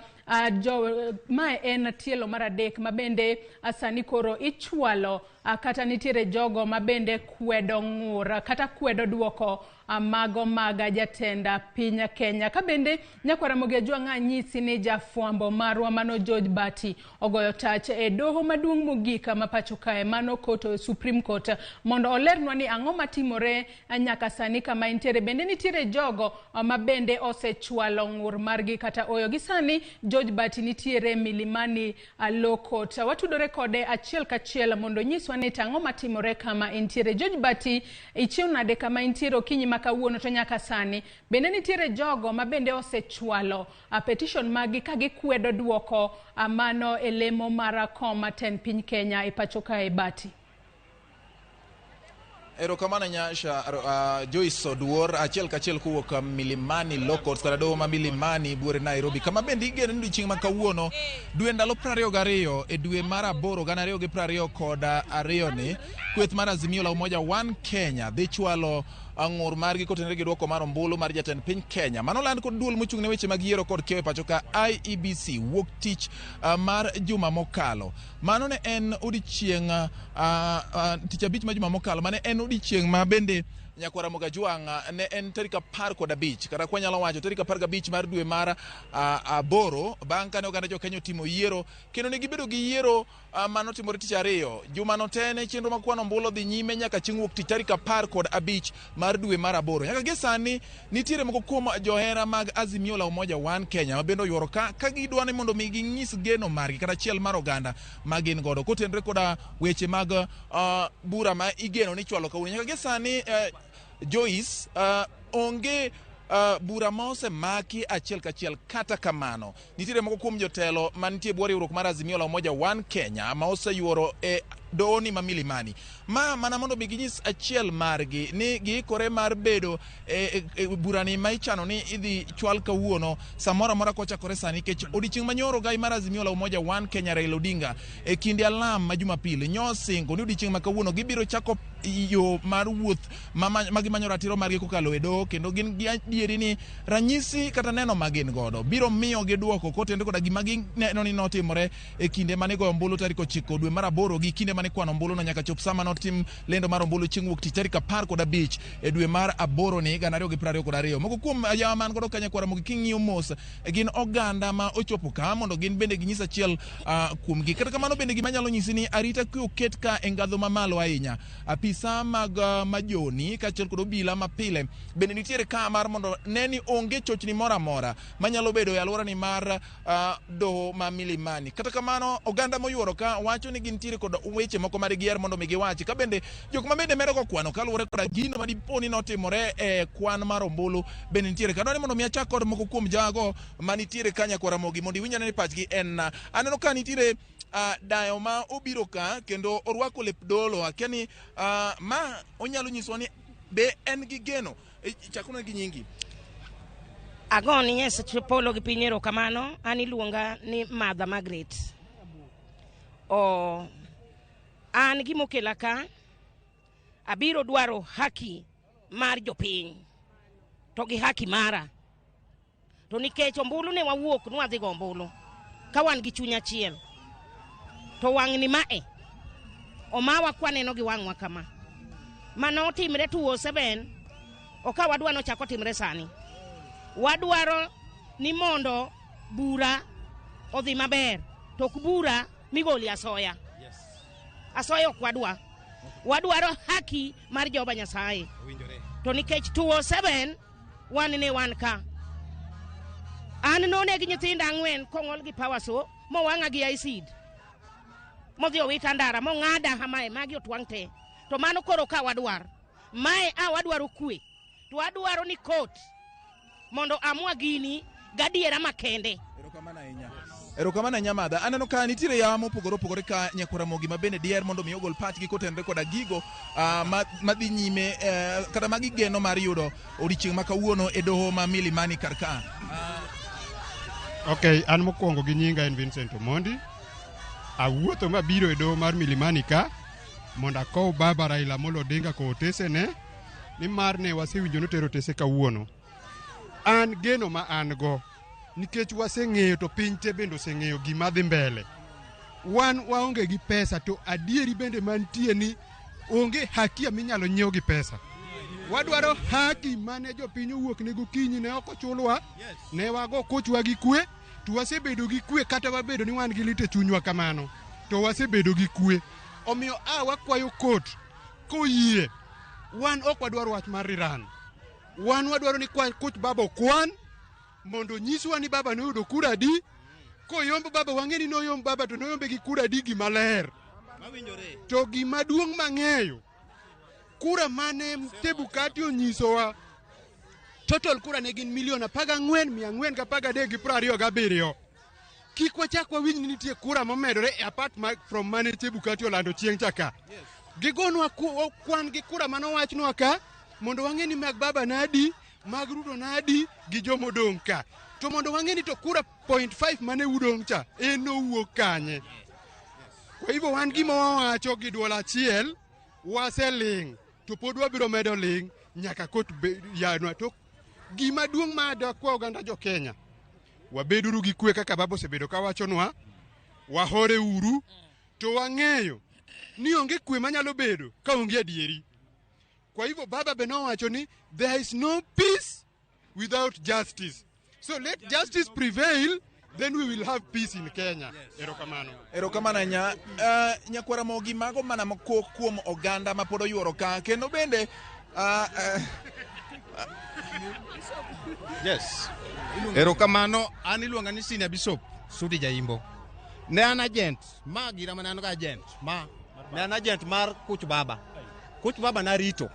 mae en tielo mar 3 mabende sani koro ichwalo kata nitiere jogo mabende kwedo ng'ur kata kwedo duoko mago maga jatenda piny Kenya. Ka bende nyakwara Ramogi Ajwang' anyisi ni jafwambo marwa mano George Bati ogoyo tach e doho maduong' mogik ma pacho kae mano koto Supreme Court mondo olernwa ni ang'o matimore nyaka sani kama entiere. Bende nitiere jogo mabende osechwalo ng'ur margi kata oyo. Gi sani George Bati nitiere Milimani Law Court. Watudore kode achiel kachiel mondo nyiswa ni tang'o matimore kama entiere. George Bati, ichiew nade kama entiere okinyi ma kawuono to nyaka sani bende nitiere jogo mabende osechwalo petition magi ka gikwedo duoko mano e lemo mar kom tend piny Kenya e pacho kae? Bati. Erokamano Nyasha. Joyce Oduor achiel kachiel kowuok Milimani Law Court kata doho ma Milimani buore Nairobi kama bende igeno ni odiochieng' ma kawuono dwe ndalo 22 e dwe mar 8 2022 ni Kweth mar Azimio la Umoja One Kenya dhi chwalo ng'ur margi kotenore gi dwoko mar ombulu mar jatend piny Kenya. Mano land kod duol mochung' ne weche mag yiero kod kiewo e pacho ka IEBC wuok tich mar juma mokalo. Mano ne en odiechieng' tich abich mar juma mokalo, mane en odiechieng' ma bende Nyakwara Mogajwang' ne en tarik 15 kata kwanyalo wacho tarik 15 mar dwe mar 8 bang' kane oganda jo Kenya otimo yiero kendo ne gibedo gi yiero manotimore tich ariyo. Jumano te ne chenro mag kwano ombulu dhi nyime nyaka chieng' wuok tich tarik 15 mar dwe mar 8. Nyaka gie sani nitiere moko kuom johera mag Azimio la Umoja One Kenya ma bende oyuoro ka gidwa ni mondo mi ginyis geno margi kata achiel mar oganda ma gin godo kotenore koda weche mag bura ma igeno ni chwalo kawuono. Nyaka gie sani Joyce onge bura ma osemaki achiel kachiel. Kata kamano nitiere moko kuom jotelo mantie bwo riwruok mar Azimio la Umoja One Kenya ma oseyuoro e dohoni ma Milimani ma mana mondo mi ginyis achiel margi ni giikore mar bedo e burani ma ichano ni idhi chwal kawuono samoro amora kochakore sani, nikech odiechieng' manyoro gai mar Azimio la Umoja One Kenya Raila Odinga e kinde alam ma Jumapil nyosingo ni odiechieng' ma kawuono gibiro chako yo mar wuoth ma gimanyo ratiro margi kokalo e doho, kendo gin gi adieri ni ranyisi kata neno ma gin godo biro miyo giduoko kotenore koda gima gineno ni notimore e kinde mane goyo ombulu tarik 9 dwe mar 8 gi kinde mane kwano ombulu no nyaka chop sama notim lendo mar ombulu chieng' wuok tich tarik 15 e dwe mar 8 ni 2022. Moko kuom yawa man godo kanya kwara mogi king'iyo mos gin oganda ma ochopo ka mondo gin bende ginyis achiel kuomgi. Kata kamano bende gima nyalo nyisi ni arita kwe oket ka e ngadho mamalo ahinya. Apisa mag majoni kaachiel kod obila mapile bende nitiere ka mar mondo ne ni onge chochni moro amora manyalo bedo e alwora ni mar doho ma Milimani. Kata kamano oganda moyuoro ka wacho ni gintiere kod weche moko ma digiher mondo mi giwachi, ka bende jok ma bende medo go kwano kaluwore koda gino ma dipo ni notimore e kwan mar ombulu bende nitiere ka. Adwaro ni mondo mi achak kod moko kuom jago manitiere ka Nyakwar Ramogi mondo iwinj ane ni pachgi en. Aneno ka nitiere dayo ma obiro ka kendo orwako lep dolo. Akia ni ma onyalo nyisowa ni be en gi geno. Chakuna gi nyingi. Agoni Nyasaye polo gi piny erokamano. An iluonga ni Mother Margaret. O an gimokela ka abiro dwaro haki mar jopiny to gi haki mara. To nikech ombulu ne wawuok nwadhi go ombulu ka wan gi chuny achiel. To wang'ni mae omawa kwaneno gi wang'wa kama. Mano otimre 2007 ok wadwa nochako timre sani. Wadwaro ni mondo bura odhi maber, to ok bura migoli asoya. Asoya ok wadwa. Wadwaro haki mar Jehova Nyasaye. To nikech 2007 wan ne wan ka. An noneg nyithinda 4 kong'ol gi power saw mowang'a gi acid. Modhi owita ndara mong'ada hamae magi otwang' te. To mano koro ka wadwar. Mae a wadwaro kwe. To wadwaro ni court mondo amua gini gadiera makende. Erokamano ahinya. Erokamano ahinya Madha. Aneno ka nitiere yawa mopogore opogore ka Nyakwar Ramogi ma bende diher mondo mi ogol pachgi kotenore koda gigo madhi nyime kata ma gigeno mar yudo odiechieng' ma kawuono e doho ma Milimani kar ka. Okay, an mokwongo gi nyinga en Vincent Omondi. Awuotho mabiro e doho mar Milimani ka mondo akow baba Raila Amolo Odinga ko otesene nimar ne wasewinjo notero otese kawuono. An geno ma an go nikech waseng'eyo to piny te bende oseng'eyo gima dhi mbele. Wan waonge gi pesa to adieri bende mantie ni onge hakia minyalo nyiew gi pesa. Wadwaro haki mane jopiny owuok ne gokinyi ne ok ochulwa, ne wago kochwa gi kwe, to wasebedo gi kwe kata wabedo ni wan gi lit e chunywa kamano, to wasebedo gi kwe. Omiyo a wakwayo kot koyie, wan ok wadwar wach mar riran. Wan wadwaro ni koch baba okwan mondo nyiswa ni baba noyudo kura adi. Koyomb baba wang'e ni noyomb baba to noyombe gi kura adi gima ler. To gima duong' mang'eyo, kura mane Chebukati onyisowa, total kura ne gin milion 14,413,27. Kik wachak wawinj ni nitie kura momedore e apart from mane Chebukati olando chieng' cha ka. Gigonwa kwan gi kura manowachnwa ka mondo wang'e ni mag baba nadi, mag Ruto nadi gi jomodong' ka. To mondo wang'e ni to kura 0.5 mane udong' cha en nowuok kanye. Kwa hivyo wan gima wawacho gi duol achiel Waseling' to pod wabiro medo ling' nyaka kot yanwa. To gima duong' ma dakwa oganda jo Kenya, wabeduru gi kwe kaka baba osebedo kawachonwa, wahore uru, to wang'eyo ni onge kwe manyalo bedo ka onge adieri. Kwa hivyo baba be nowacho ni there is no peace without justice. So let justice prevail, then we will have peace in Kenya. Erokamano. Erokamano ahinya. Nyakwar Ramogi, mago mana moko kuom oganda ma pod oyuoro ka kendo bende Yes. Erokamano, an iluonga ni Senior Bishop Sudi Jaimbo. Ne an agent, ma gira mane an go agent, ma ne an agent mar Kuch Baba. Kuch Baba narito.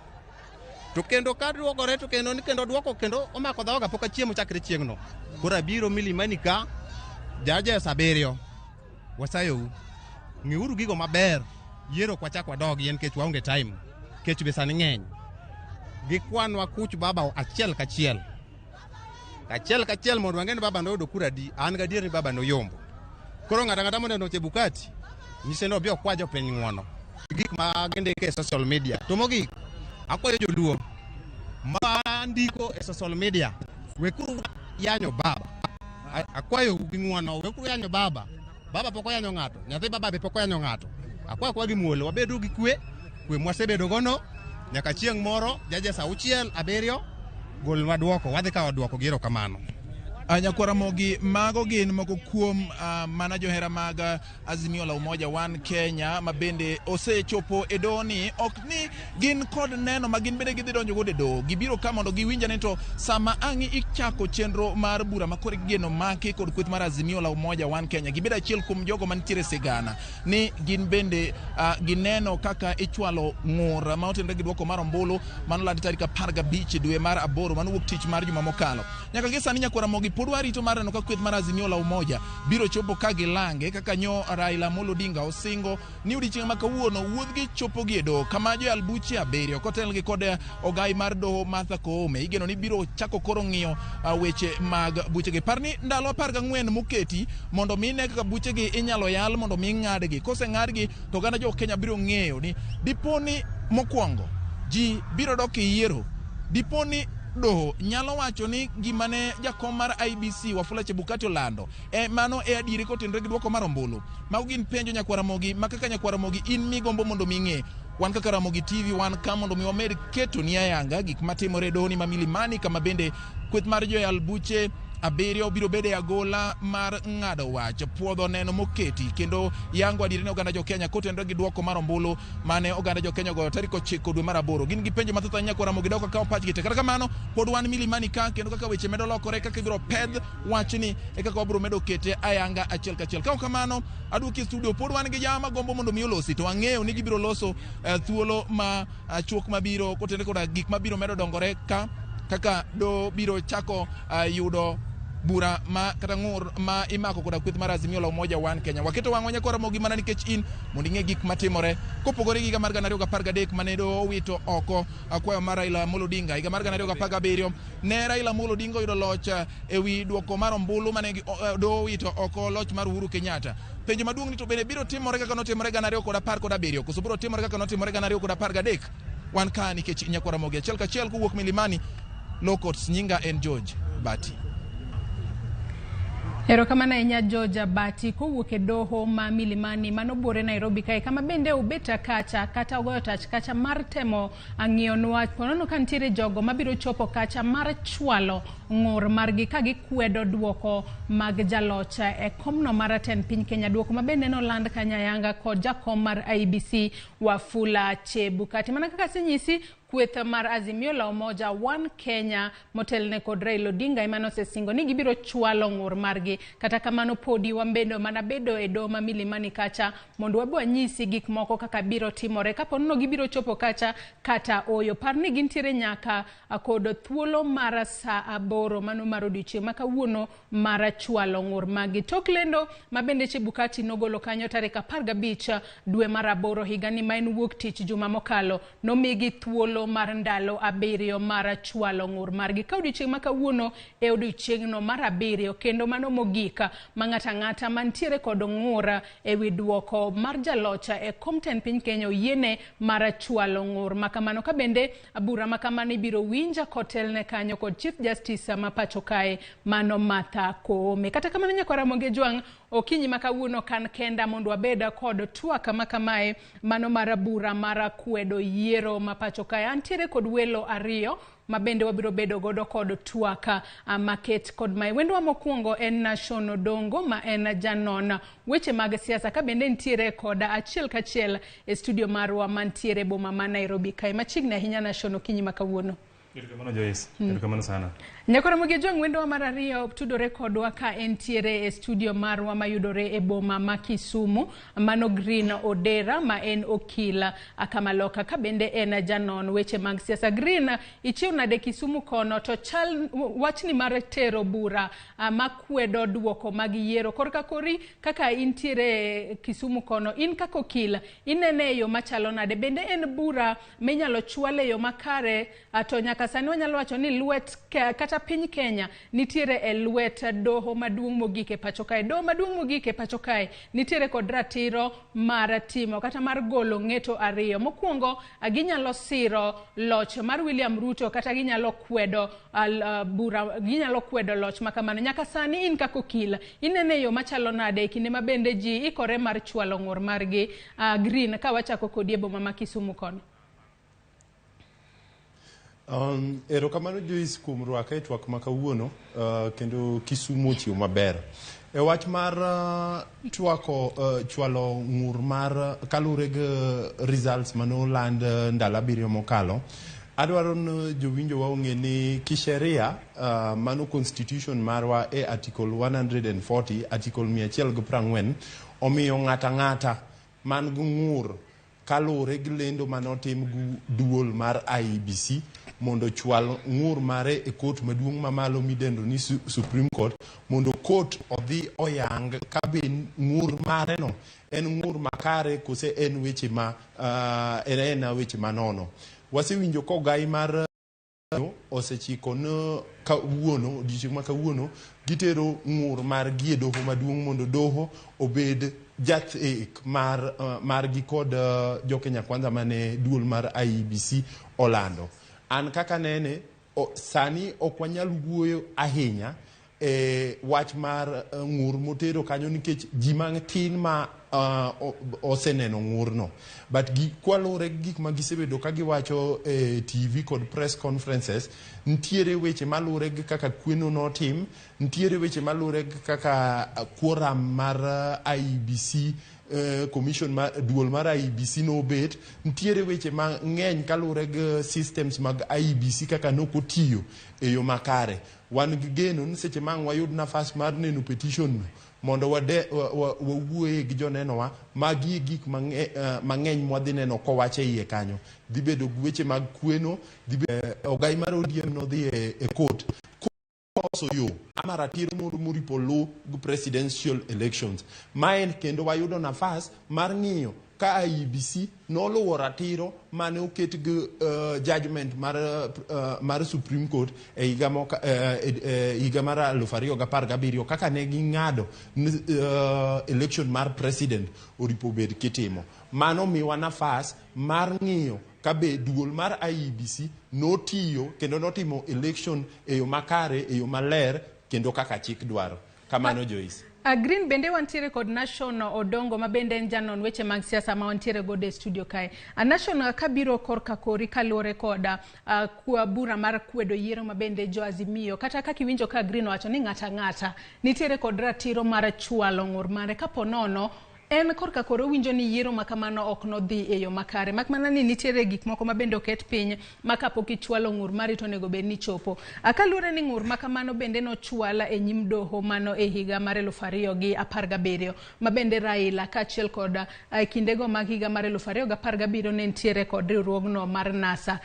To kendo ka duokore to kendo ni kendo duoko kendo omako dhoga pok achiemo chakre chieng'no. Koro abiro Milimani ka judges 7. Wasayou. Ng'iuru gigo maber. Yiero ok wachak wadogie nikech waonge time. Kech be sani ng'eny. Gikwanwa Kuch Baba achiel kachiel. Achiel kachiel mondo wang'e ni baba noyudo kura adi. An gadier ni baba noyombo. Koro ng'ato ang'ata moneno Chebukati, nyise ni obi okwa jopiny ng'uono. Gik ma gindiko e social media. To mogik, akwayo joluo ma ndiko e social media, wekuru yanyo baba. Akwayo gi ng'uono, wekuru yanyo baba. Baba pok oyanyo ng'ato, nyathi baba be pok oyanyo ng'ato. Akwayo kwa gi muolo, wabedu gi kwe, kwe mwasebedo gono, nyaka chieng' moro, judges 6, 7, golnwa duoko, wadhi kawo duoko gi erokamano. Nyakwar Ramogi, mago gin moko kuom mana johera mag Azimio la Umoja One Kenya ma bende osechopo e doho ni ok ni gin kod neno ma gin bende gidhi donjo godo e doho. Gibiro ka mondo giwinj ane to sama ang' ichako chenro mar bura ma koro igeno maki kod kweth mar Azimio la Umoja One Kenya, gibedo achiel kuom jogo mantiere sigana ni gin bende gineno kaka ichwalo ng'ur ma otenore gi duoko mar ombulu manolandi tarik 15 dwe mar 8 mano wuok tich mar juma mokalo. Nyaka gi sani Nyakwar Ramogi pod warito mar neno ka kweth mar Azimio la Umoja biro chopo ka gilange kaka nyo Raila Amolo Odinga osingo ni odiechieng' ma kawuono wuodhgi chopo gi e doho kama joyal buche 7 kotelgi kod ogai mar doho Martha Koome igeno ni biro chako koro ng'iyo weche mag buchegi. Par ni ndalo 14 moketi mondo mi ne kaka buchegi inyalo yal mondo mi ng'adgi. Koseng'adgi to oganda jo Kenya biro ng'eyo ni dipo ni mokwongo ji biro dok e yiero, dipo ni doho nyalo wacho ni gima ne jakom mar IEBC Wafula Chebukati olando mano e adieri kotenore gi duoko mar ombulu. Mago gin penjo Nyakwar Ramogi ma kaka Nyakwar Ramogi in migombo mondo mi ing'e. Wan kaka Ramogi TV wan ka mondo mi wamed keto ni ayanga gik matimore e dohoni ma Milimani kama bende kweth mar joyal buche 7 biro bedo e agola mar ng'ado wach, puodho neno moketi kendo yango adieri ne oganda jo Kenya kotenore gi duoko mar ombulu mane oganda jo Kenya ogoyo tarik 9 dwe mar 8. Gin gi penjo mathoth ahinya Nyakwar Ramogi dok akawo pachgi te. Kata kamano pod wan Milimani ka kendo kaka weche medo lokore kaka ibiro pedh wachni e kaka wabiro medo kete ayanga achiel kachiel. Ka ok kamano aduoki e studio, pod wan gi jama gombo mondo mi olosi to wang'eyo ni gibiro loso thuolo ma chuok mabiro kotenore koda gik mabiro medo dongore ka kaka do biro chako yudo bura ma kata ng'ur ma imako koda kweth mar Azimio la Umoja One Kenya. Waketo wang'wa Nyakwar Ramogi mana nikech in mondo ing'e gik matimore. Kopogore gi higa mar 2013 mane doho owito oko akwayo mar Raila Amolo Odinga, higa mar 2017 ne Raila Amolo Odinga oyudo loch ewi duoko mar ombulu mane doho owito oko loch mar Uhuru Kenyatta. Penjo maduong' ni to bende biro timore kaka notimore 2017 koso biro timore kaka notimore 2013? Wan ka nikech Nyakwar Ramogi achiel kachiel kowuok Milimani Law Courts. Nyinga en George Bati. Erokamano ahinya George Bati kowuok e doho ma Milimani mano buore Nairobi kae, kama bende obet kacha kata ogoyo tach kacha mar temo ng'iyonwa ponono ka nitiere jogo mabiro chopo kacha mar chwalo ng'ur margi ka gikwedo duoko mag jaloch e komno mar tend piny Kenya, duoko ma bende noland kanyayanga kod jakom mar IEBC Wafula Chebukati. Mana kaka asenyisi, kweth mar Azimio la Umoja One Kenya motelne kod Raila Odinga ema nosesingo ni gibiro chwalo ng'ur margi. Kata kamano podi wambedo mana bedo e doho ma Milimani kacha mondo wabi wanyisi gik moko kaka biro timore kapo nono gibiro chopo kacha kata oyo. Par ni gintiere nyaka kod thuolo mar saa 8. 8 mano mar odiochieng' ma kawuono mar chwalo ng'ur magi. Tok lendo ma bende Chebukati nogolo kanyo tarik 15 dwe mar 8 higani ma en wuok tich juma mokalo, nomigi thuolo mar ndalo 7 mar chwalo ng'ur margi. Ka odiochieng' ma kawuono e odiochieng'no mar 7 kendo mano mogik ma ng'ato ang'ata mantiere kod ng'ur ewi duoko mar jalocha e kom tend piny Kenya oyiene mar chwalo ng'ur makamano. Ka bende bura makamano ibiro winja kotelne kanyo kod Chief Justice ma pacho kae mano Martha Koome. Kata kamano nyakwar Ramogi Ojwang', okinyi ma kawuono kan kenda mondo wabed kod twak makamae mano mar bura mar kwedo yiero ma pacho kae. Antiere kod welo ariyo ma bende wabiro bedo godo kod twak maket kod mae. Wendwa mokwongo en Nashon Odongo ma en janon weche mag siasa, ka bende nitiere kod achiel kachiel e studio marwa mantiere boma ma Nairobi kae. Machiegni ahinya Nashon, okinyi ma kawuono. Erokamano Joyce, erokamano sana. Nyakwar Ramogi Ojwang', wendwa mar ariyo tudore kodwa ka entiere e studio marwa mayudore e boma ma Kisumu, mano Green Odera ma en okil Kamaloka, ka bende en janon weche mag siasa. Green, ichiew nade Kisumu kono to chal wachni mar tero bura makwedo duoko mag yiero korka kori kaka intiere Kisumu kono, in kaka okil inene e yo machalo nade? Bende en bura minyalo chwal e yo makare? To nyaka sani wanyalo wacho ni lwet kata piny Kenya nitiere e lwet doho maduong' mogik e pacho kae. Doho maduong' mogik e pacho kae nitiere kod ratiro mar timo kata mar golo ng'eto ariyo. Mokwongo, ginyalo siro loch mar William Ruto kata ginyalo kwedo bura, ginyalo kwedo loch makamano. Nyaka sani in kaka okil inene e yo machalo nade e kinde ma bende ji ikore mar chwalo ng'ur margi? Green, ka wachako kodi e boma ma Kisumu kono. Erokamano Joyce kuom rwaka e twak ma kawuono, kendo Kisumu ochiwo maber. E wach mar twako chwalo ng'ur mar kaluwore gi results manoland ndalo 7 mokalo, adwaro ni jowinjo wa ong'e ni kisheria, mano constitution marwa e article 140, article 140, omiyo ng'ata ang'ata man gi ng'ur kaluwore gi lendo manotim gi duol mar IEBC mondo chwal ng'ur mare e kot maduong' mamalo midendo ni Supreme Court, mondo kot odhi oyang kabe ng'ur mare no en ng'ur makare kose en weche ma en weche manono. Wasewinjo kogai mar osechiko ne kawuono, odiochieng' ma kawuono, gitero ng'ur margi e doho maduong' mondo doho obed jathek mar margi kod jo Kenya Kwanza mane duol mar IEBC olando. An kaka nene, sani ok wanyal wuoyo ahinya e wach mar ng'ur motero kanyo nikech ji matin ma oseneno ng'urno. But kwaluwore gi gik ma gisebedo ka giwacho e TV kod press conferences, nitiere weche maluwore gi kaka kweno notim, nitiere weche maluwore gi kaka quorum mar IEBC, commission mar duol mar IEBC nobet, nitiere weche mang'eny kaluwore gi systems mag IEBC kaka nokotiyo e yo makare. Wan gi geno ni seche ma ang' wayud nafas mar neno petition no mondo wawuoye gi jonenowa, magi e gik mang'eny mwadhi neno kowach e iye kanyo. Dhi bedo gi weche mag kweno, ogai mar ODM nodhi e court koso yo ama ratiro moro moripo luw gi presidential elections. Mae kendo wayudo nafas mar ng'iyo ka IEBC noluwo ratiro mane oket gi judgment mar Supreme Court e higa mar 2017 kaka ne ging'ado ni election mar president oripo bed kitimo. Mano miwa nafas mar ng'iyo kabe duol mar IEBC notiyo kendo notimo election e yo makare, e yo maler kendo kaka chik dwaro. Kamano Joyce. Green, bende wantiere kod Nashon Odongo ma bende en janon weche mag siasa ma wantiere godo e studio kae. Nashon, kabiro korka kori kaluwore kod bura mar kwedo yiero ma bende jo Azimio, kata kaka iwinjo ka Green owacho ni ng'ata ang'ata nitiere kod ratiro mar chwalo ng'ur mare kapo nono en korka koro winjo ni yiero ma kamano ok nodhi e yo makare, mak mana ni nitiere gik moko ma bende oket piny ma kapok ichwalo ng'ur mari to onego bed ni chopo. Kaluwore ni ng'ur ma kamano bende nochwal e nyim doho mano e higa mar 2017 ma bende Raila kaachiel kod kindego mag higa mar 2017 ne nitiere kod riwruogno mar NASA.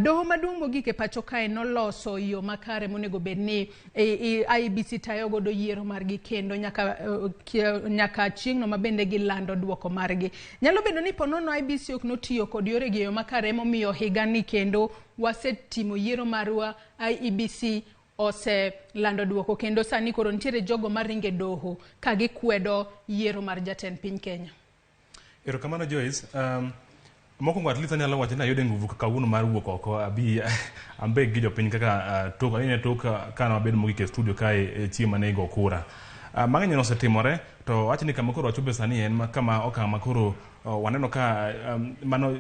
Doho maduong' mogik e pacho kae noloso yo makare monego bed ni IEBC tayo godo yiero margi kendo nyaka chieng'no ma bende gilando duoko margi. Nyalo bedo ni ponono IEBC ok notiyo kod yoregi e yo makare emomiyo higani kendo wasetimo yiero marwa, IEBC oselando duoko kendo sani koro nitiere jogo maringe doho ka gikwedo yiero mar jatend piny Kenya. Erokamano Joyce. Mokwongo at least anyalo wacho ni ayudo nguvu kawuono mar wuok oko abi ambek gi jopiny kaka tok ahinya tok ka nabedo mogik e studio kae chieng' mane igo kura. Mang'eny osetimore to wach ni kama koro wachope sani en kama okang' ma koro waneno ka mano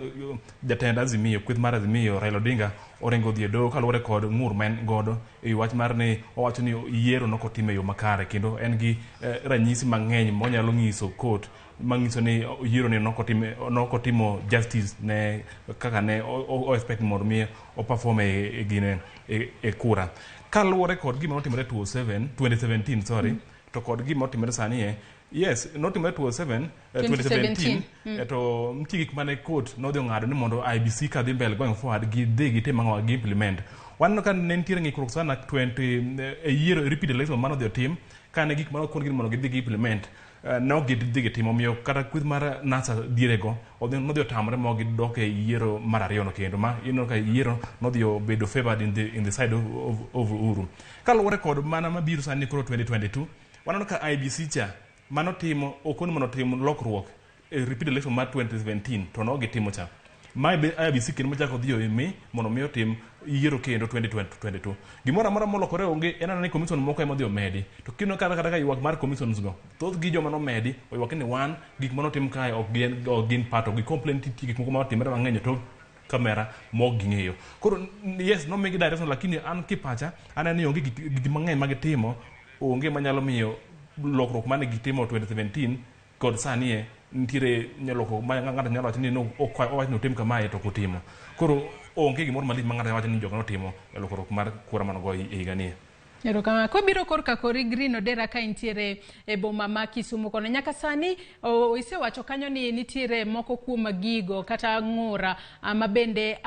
jatend Azimio, kweth mar Azimio Raila Odinga oringo dhi e doho kaluwore kod ng'ur ma en godo e wach mar ni owacho ni yiero nokotim e yo makare kendo en gi ranyisi mang'eny monyalo nyiso court manyiso ni yiero ni nokotimo justice ne kaka ne o expect mondo mi o perform e gine e kura. Kaluwore kod gima notimore 2017 sorry, to kod gima otimore sani yes, notimore 2017 to nitie gik mane court nodhi ong'ado ni mondo IEBC kadhi mbele going forward gidhi gitim ang'o, gi implement. Waneno ka ne nitiere ng'ikruok sana 20 e yiero repeat election mane odhi otim kane gik mane okon gi mondo gidhi gi implement ne ok gidhi gitimo, omiyo kata kweth mar NASA dierego nodhi otamore ma gidok e yiero mar ariyo no kendo ma ineno ka yiero nodhi obedo favored in the side of Uhuru. Kaluwore kod mana mabiro sani koro 2022 waneno ka IEBC cha mano timo okoni mondo otim lokruok e repeat election mar 2017 to no gitimo cha. Ma be IEBC kendo mochako dhi omi mondo mi otim yiero kendo 2022. Gimoro amora molokore onge en ni commission moko ema odhi omedi. To kineno kata ka ywak mar commissions go, thoth gi joma nomedi oywak ni wan gik manotim kae ok gin part of gi complain nitie gik moko matimore mang'eny to kamera mok ging'eyo. Koro yes, nomigi direction lakini an kipacha aneno ni onge gik mang'eny magitimo, onge manyalo miyo lokruok mane gitimo 2017 kod sani nitiere lokruok ma ng'ato nyalo wacho ni owacho ni otim kamae to ok otimo. Koro onge gimoro malich ma ng'ato nyalo wacho ni jogo notimo e lokruok mar kura manogo e higani. Erokamano. Kwabiro korka kori Green Odera ka intiere e boma ma Kisumu kono. Nyaka sani isewacho kanyo ni nitiere moko kuom gigo kata ng'ura ma bende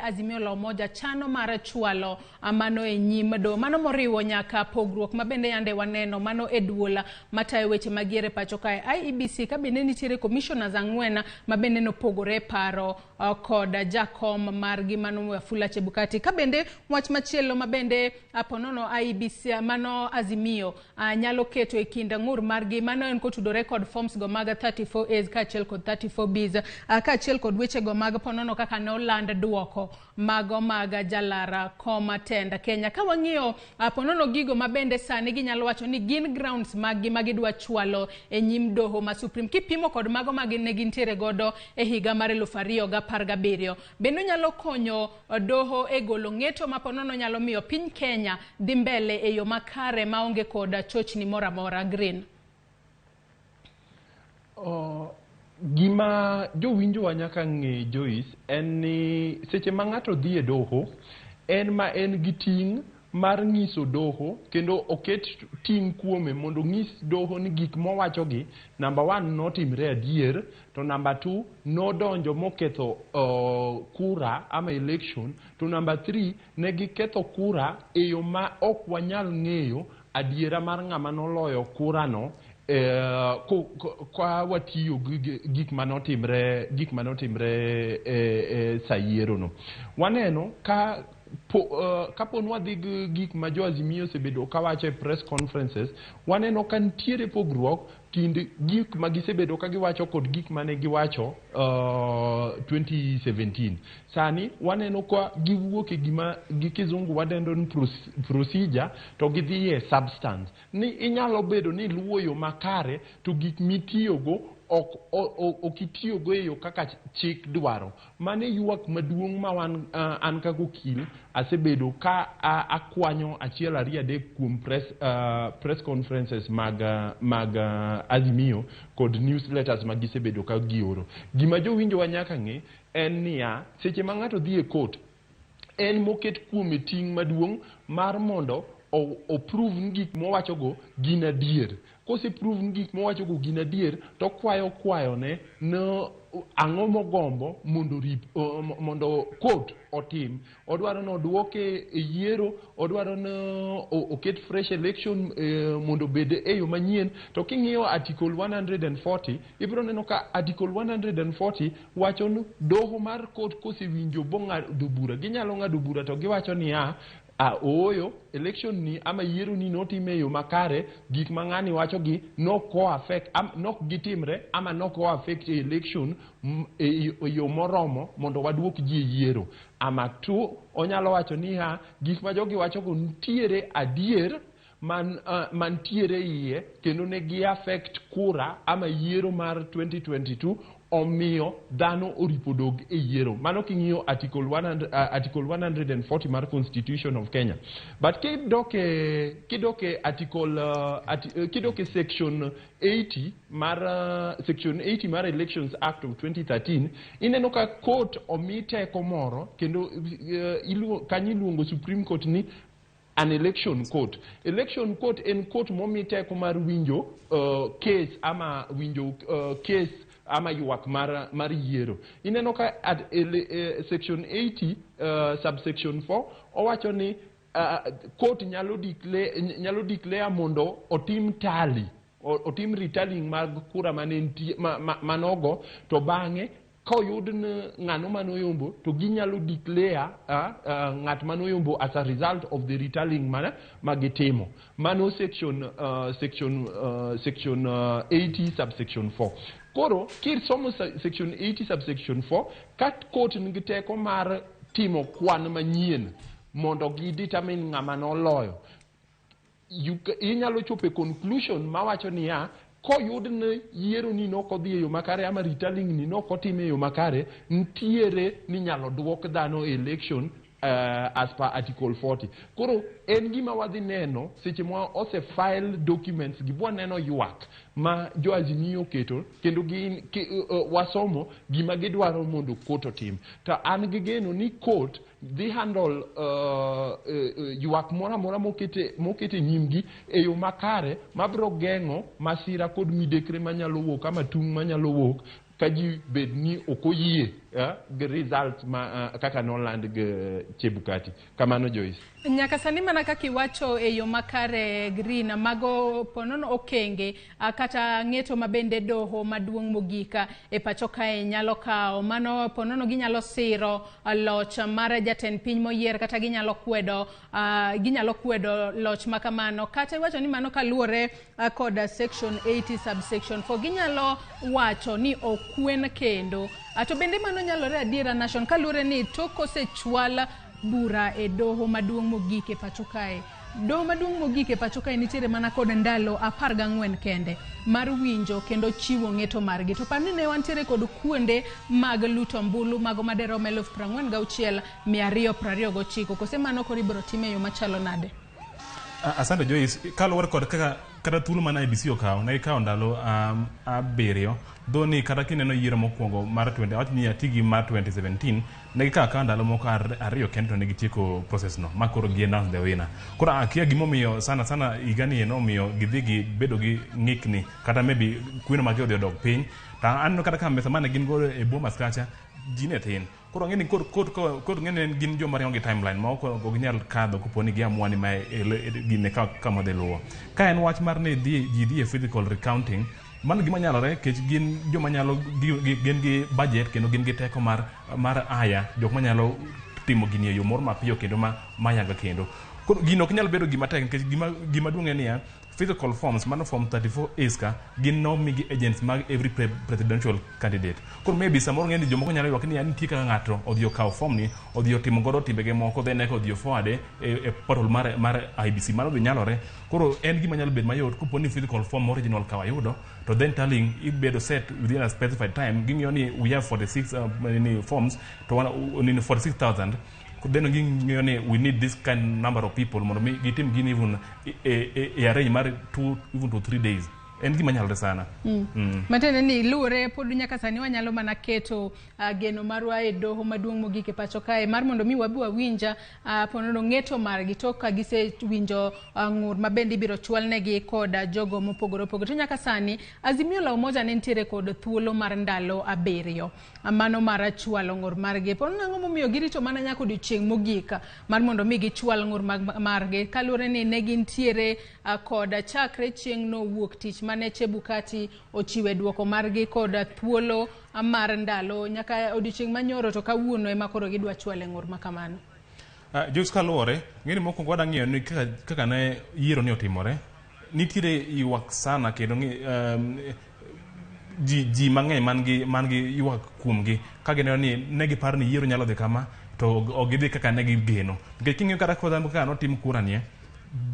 Azimio la Umoja chano mar chwalo mano e nyim doho. Mano moriwo nyaka pogruok ma bende yande waneno mano e duol matayo weche mag yiero e pacho kae IEBC ka bende nitiere commissioners 4 ma bende nopogore paro kod jakom margi mano Wafula Chebukati. Ka bende wach machielo ma bende ponono IEBC mano Azimio nyalo keto e kind ng'ur margi mano en kotudore kod forms go mag 34As kaachiel kod 34Bs kaachiel kod weche go mag ponono kaka noland duoko mago mag jalara koma tend Kenya. Ka wang'iyo ponono gigo ma bende sani ginyalo wacho ni gin grounds maggi ma gidwa chwalo e nyim doho ma Supreme kipimo kod mago ma ne gintiere godo e higa mar 2017 bende nyalo konyo doho e golo ng'eto ma ponono nyalo miyo piny Kenya dhi mbele e yo makare maonge kod chochni moro amora. Green. Gima jowinjowa nyaka ng'e Joyce en ni seche ma ng'ato dhi e doho en ma en gi ting' mar nyiso doho kendo oket ting' kuome mondo onyis doho ni gik mowachogi namba 1 notimre adier to namba 2 nodonjo moketho kura ama election to namba 3 ne giketho kura e yo ma ok wanyal ng'eyo adiera mar ng'ama noloyo kurano ka watiyo gi gik manotimre sa yiero no. Waneno ka kapo ni wadhi gi gik ma jo Azimio osebedo kawacho e press conferences, waneno ka nitiere pogruok kind gik ma gisebedo ka giwacho kod gik mane giwacho 2017. Sani waneno ka giwuok e gima gi kizungu wadendo ni procedure to gidhi e substance. Ni inyalo bedo ni luwo yo makare to gik mitiyogo ok itiyogo e yo kaka chik dwaro. Mano e ywak maduong' ma wan an kaka okil asebedo ka akwanyo 1 2 3 kuom press conferences mag Azimio kod newsletters ma gisebedo ka gioro. Gima jowinjowa nyaka ng'e en niya, seche ma ng'ato dhi e court en moket kuome ting' maduong' mar mondo Oprove ni gik mowachogo gin adier. Kose prove ni gik mowachogo gin adier, to kwayo kwayone no ang'o mogombo mondo rip, mondo court otim. Odwaro ni oduoke e yiero, odwaro ni oket fresh election mondo obed e yo manyien. To king'iyo article 140, ibiro neno ka article 140 wacho ni doho mar court kosewinjo bong'ado bura, ginyalo ng'ado bura to giwacho niya, a ooyo, election ni ama yiero ni notim e yo makare, gik ma ng'ani wacho gi nok o affect nok gitimre ama nok o affect election e yo moromo mondo waduok ji e yiero. Ama tu onyalo wacho ni ha gik ma jogi wacho go nitiere adier mantiere iye kendo ne gi affect kura ama yiero mar 2022, omiyo dhano oripo dog e yiero. Mano king'iyo article 100, article 140 mar Constitution of Kenya. But kidoke article kidoke section 80 mar section 80 mar Elections Act of 2013, ineno ka court omi teko moro kendo kanyo iluongo Supreme Court ni an election court. Election court en court momi teko mar winjo case ama winjo case ama ywak mar yiero. Ineno ka at section 80 subsection 4 owacho ni court nyalo declare mondo otim tally, otim retallying mag kura manogo, to bang'e koyud ni ng'ano manoyombo to ginyalo declare ng'at manoyombo as a result of the retallying mana magitimo. Mano section 80 subsection 4. Koro kisomo section 80 subsection 4, ka court nigi teko mar timo kwan manyien mondo gi determine ng'ama noloyo, inyalo chopo e conclusion mawacho niya, koyud ni yiero ni nok odhi e yo makare ama retallying ni nok otim e yo makare, nitiere ni nyalo duok dhano e election as per article 40. Koro en gima wadhi neno seche ma ose file documents gi, bwa neno ywak ma jo Azimio oketo kendo gin wasomo gima gidwaro mondo court otim. To an gi geno ni court dhi handle ywak moro amora mokete nyimgi e yo makare mabiro geng'o masira kod midekre manyalo wuok ama tung' manyalo wuok ka ji bed ni ok oyie gi results ma kaka noland gi Chebukati. Kamano, Joyce. Nyaka sani, mana kaka iwacho e yo makare, Green, mago ponono okenge kata ng'eto ma bende doho maduong' mogik e pacho kae nyalo kawo, mano ponono ginyalo siro loch mar jatend piny moyier kata ginyalo kwedo loch ma kamano. Kata iwacho ni mano kaluwore kod section 80 subsection 4, ginyalo wacho ni okwen kendo. To bende mano nyalore adiera, Nation, kaluwore ni tok kosechwal bura e doho maduong' mogik e pacho kae, doho maduong' mogik e pacho kae nitiere mana kod ndalo 14 kende mar winjo kendo chiwo ng'eto margi. To par ni ne wantiere kod kuonde mag luto ombulu mago maderom 46,229. Kose mano koro ibiro tim e yo machalo nade? Asante, Joyce. Kaluwore kod kaka kata thuolo mane IEBC okawo, ne gikawo ndalo 7, dho ni kata kineno yiero mokwongo mar 20, awach ni ati gi mar 2017, ne gikawo akawa ndalo moko 2 kende to ne gitieko process no ma koro gi announce the winner. Koro akia gimomiyo sana sana higani eno omiyo gidhi gi bedo gi ng'ikni kata maybe kweno magi odhi odok piny. To aneno kata ka mesa mane gin godo e Bomas kacha ji ne tin. Koro ng'eni kod ng'eni gin joma ringo gi timeline ma ok ginyal kadho kopo ni giamua ni mae gine kama dhi luwo. Ka en wach mar ni ji dhi e physical recounting, mano gima nyalore nikech gin joma nyalo gin gi budget kendo gin gi teko mar aya jok manyalo timo gini e yo moro mapiyo kendo ma mayanga kendo. Koro gino ok nyal bedo gima tek nikech gima duong' en niya, physical forms mano form 34 A's ka gin nomigi agents mag every presidential candidate. Koro maybe samoro ng'eni jomoko nyalo ywak ni nitie kaka ng'ato odhi okawo form ni odhi otimo godo timbege moko, then eka odhi forward e portal mar IEBC. Mano be nyalore. Koro en gima nyalo bedo mayot kopo ni physical form original ka wayudo, to then tallying ibedo set within a specified time. Ging'iyo ni we have 46 ni forms to ni 46,000, then ging'iyo ni we need this kind number of people mondo mi gitim gini even e arrange mar 2 even to 3 days. En gima nyalore sana. Matiende ni luwore pod nyaka sani wanyalo mana keto geno marwa e doho maduong' mogik e pacho kae mar mondo mi wabi wawinja ponono ng'eto margi tok ka gisewinjo ng'ur ma bende ibiro chwalnegi kod jogo mopogore opogore. To nyaka sani Azimio la Umoja ne nitiere kod thuolo mar ndalo 7 mano mar chwalo ng'ur margi. Ponono ang'o momiyo girito mana nyaka odiochieng' mogik mar mondo mi gichwal ng'ur margi kaluwore ni ne gintiere kod chakre chieng' no wuok tich mane Chebukati ochiwe duoko margi kod thuolo mar ndalo nyaka odiochieng' manyoro to kawuono ema koro gidwa chwale ng'ur ma kamano. Joyce, kaluwore ng'eni mokwongo wadwa ng'iyo ni kaka ne yiero ni otimore, nitiere ywak sana kendo ji mang'eny man gi ywak kuomgi ka gineno ni ne giparo ni yiero nyalo dhi kama to ok gidhi kaka ne gigeno. Nikech king'iyo kata kaka notim kura nie,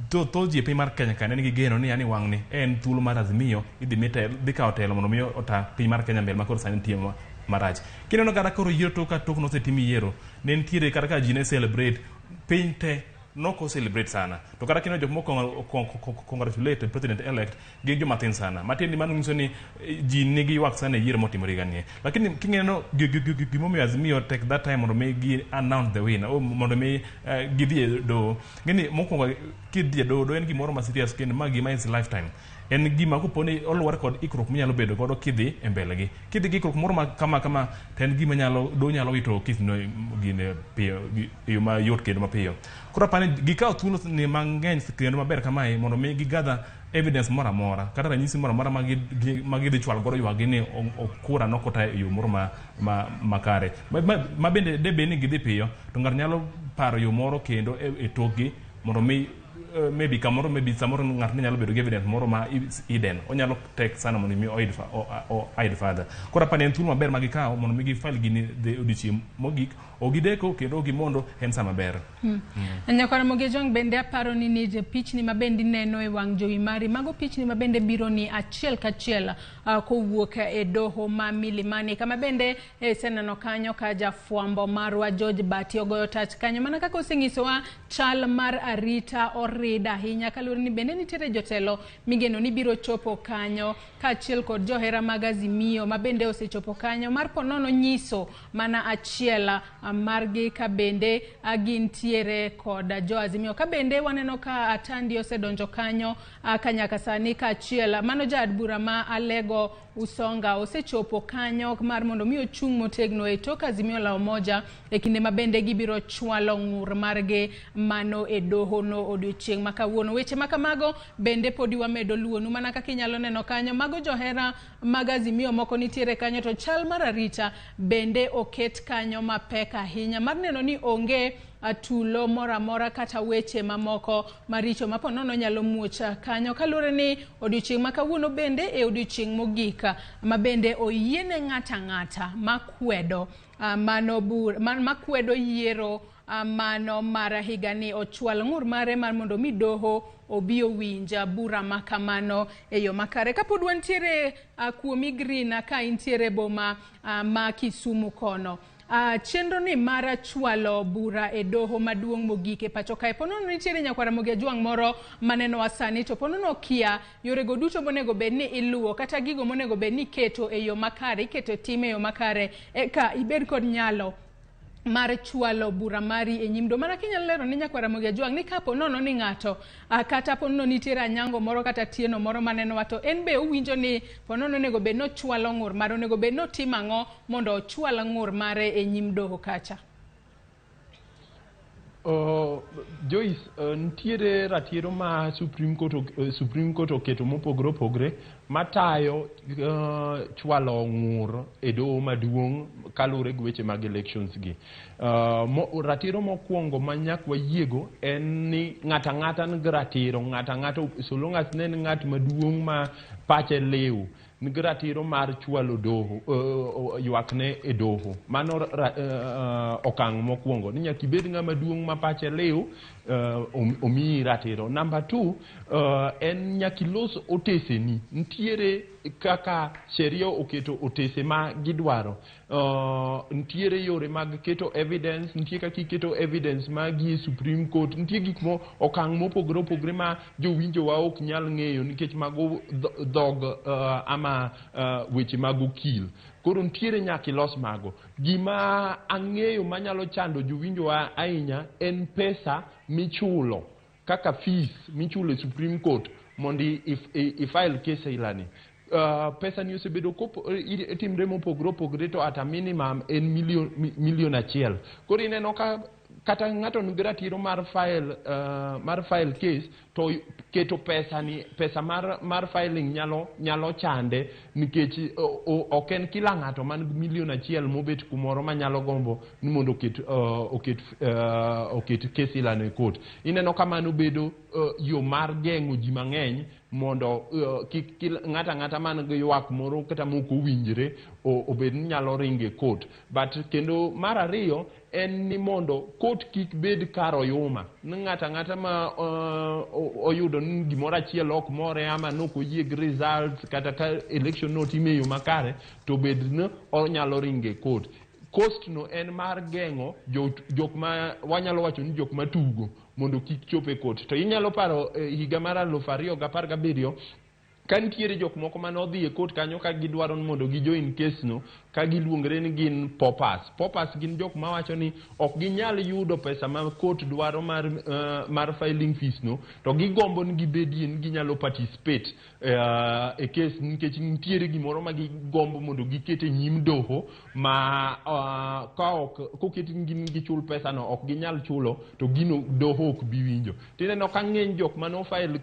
thoth ji e piny mar Kenya ka ne nigi geno ni yani wang'ni en thuolo mar Azimio idhi mi dhi kawo telo mondo mi ota piny mar Kenya mbele ma koro sani nitie marach. Kineno kata koro yiero tok ka tok nosetim yiero, ne nitiere kata ka ji ne celebrate, piny te noko celebrate sana. To kata kineno jok moko congratulate president elect gin joma tin sana. Matiende ni mano nyiso ni ji nigi ywak sana e yiero motimore higa ni. Lakini kineno gimomiyo Azimio take that time mondo mi gi announce the winner, mondo mi gidhi e doho. Ng'eni mokwongo kidhi e doho, doho en gimoro ma serious kendo ma gima is lifetime. En gima koponi oluwore kod ikruok minyalo bedo godo kidhi e mbele gi. Kidhi gi ikruok moro ma kama kama to en gima nyalo doho nyalo wito kes no gine piyo e yo mayot kendo mapiyo. Koro apani gikawo thuolo ni mang'eny kendo maber kamae mondo mi gi gather evidence moro amora kata ranyisi moro amora ma gidhi chwalo godo ywak gi ni kura nokota e yo moro makare. Ma bende debed ni gidhi piyo to ng'ato nyalo paro yo moro kendo e tokgi mondo mi maybe kamoro maybe samoro ng'ato ne nyalo bedo gi evidence moro ma hidden onyalo tek sana mondo mi hide further. Koro apani en thuolo maber ma gikawo mondo mi gi file gini the odiochieng' mogik ok gideko kendo ok gimondo en sa maber. Nyakwar Ramogi Ojwang' bende aparo ni nije pichni ma bende ineno e wang' jowi mari, mago pichni ma bende biro ni achiel kachiel kowuok e doho ma Milimani kama bende iseneno kanyo ka jafwambo marwa George Bati ogoyo tach kanyo mana kaka osenyisowa chal mar arita orida ahinya kaluwore ni bende nitiere jotelo migeno ni biro chopo kanyo kaachiel kod johera mag Azimio ma bende osechopo kanyo mar ponono nyiso mana achiel margi ka bende gintiere kod jo Azimio. Ka bende waneno ka Atandi osedonjo kanyo ka nyaka sani kaachiel mano jaod bura ma Alego Usonga osechopo kanyo mar mondo mi ochung' motegno e tok Azimio la Umoja e kinde ma bende gibiro chwalo ng'ur margi mano e doho no odiochieng' ma kawuono. Weche ma kamago bende podi wamedo luonu mana kaka inyalo neno kanyo mago johera mag Azimio moko nitiere kanyo to chal mar arita bende oket kanyo mapek ahinya mar neno ni onge tulo moro amora kata weche mamoko maricho ma ponono nyalo muoch kanyo kaluwore ni odiochieng' ma kawuono bende e odiochieng' mogik ma bende oyiene ng'ata ang'ata makwedo mano makwedo yiero mano mar higani ochwal ng'ur mare mar mondo mi doho obi owinj bura ma kamano e yo makare. Kapod wantiere kuomi Green ka intiere boma ma Kisumu kono, chenro ni mar chwalo bura e doho maduong' mogik e pacho kae ponono nitiere nyakwar Ramogi Ojwang' moro manenowa sani to ponono okia yorego duto monego bed ni iluwo kata gigo monego bed ni iketo e yo makare, iketo e tim e yo makare eka ibed kod nyalo mar chwalo bura mari e nyim doho. Mana kinyalo lero ni nyakwar Ramogi Ojwang' ni kapo nono ni ng'ato kata ponono nitiere anyango moro kata tieno moro manenowa to en be owinjo ni ponono onego bed ni ochwalo ng'ur mare, onego bed ni otimo ang'o mondo ochwal ng'ur mare e nyim doho kacha? Joyce, nitiere ratiro ma Supreme Court oketo mopogore opogore matayo chwalo ng'ur e doho maduong' kaluwore gi weche mag elections gi. Ratiro mokwongo ma nyaka wayiego en ni ng'ato ang'ata nigi ratiro, ng'ato ang'ata so long as ne en ng'at maduong' ma pache liw nigi ratiro mar chwalo doho ywakne e doho. Mano okang' mokwongo ni nyaka ibed ng'ama duong' ma pache liw omiyi ratiro. Number 2 en nyaka ilos oteseni. Nitiere kaka sheria oketo otese ma gidwaro. Ntiere yore mag keto evidence, nitie kaka iketo evidence magi e Supreme Court, nitie gik mo okang' mopogore opogore ma jowinjowa ok nyal ng'eyo nikech mago dhog ama weche mag okil. Koro ntiere nyaka ilos mago. Gima ang'eyo manyalo chando jowinjowa ahinya en pesa michulo kaka fees michulo e Supreme Court mondo i file case ailani. Pesa ni osebedo timre mopogore opogore, to at a minimum en milion 1. Koro ineno ka kata ng'ato nigi ratiro mar file case, to keto pesa ni, pesa mar filing nyalo chande nikech ok en kila ng'ato man gi milion 1 mobet kumoro manyalo gombo ni mondo oket case ilano e court. Ineno ka mano bedo yo mar geng'o ji mang'eny mondo kik ng'ato ang'ata man gi ywak moro kata mok owinjre obed ni nyalo ringo e court. But kendo mar ariyo en ni mondo court kik bed kar oyuma ni ng'ato ang'ata ma oyudo ni gimoro achiel ok more ama nok oyie gi results kata ka election notim e yo makare, to bed ni onyalo ringo e court. Cost no en mar geng'o jok ma wanyalo wacho ni jok matugo mondo kik chop e court. To inyalo paro higa mar 2017 ka nitiere jok moko mane odhi e court kanyo ka gidwaro ni mondo gijoin case no, ka giluongre ni gin paupers. Paupers gin jok mawacho ni ok ginyal yudo pesa ma court dwaro mar filing fees no, to gigombo ni gibedie ni ginyalo participate e case nikech nitiere gimoro ma gigombo mondo giket e nyim doho ma ka ok koket ni gin gichul pesa no, ok ginyal chulo, to gino doho ok bi winjo. Tineno ka ng'eny jok mane file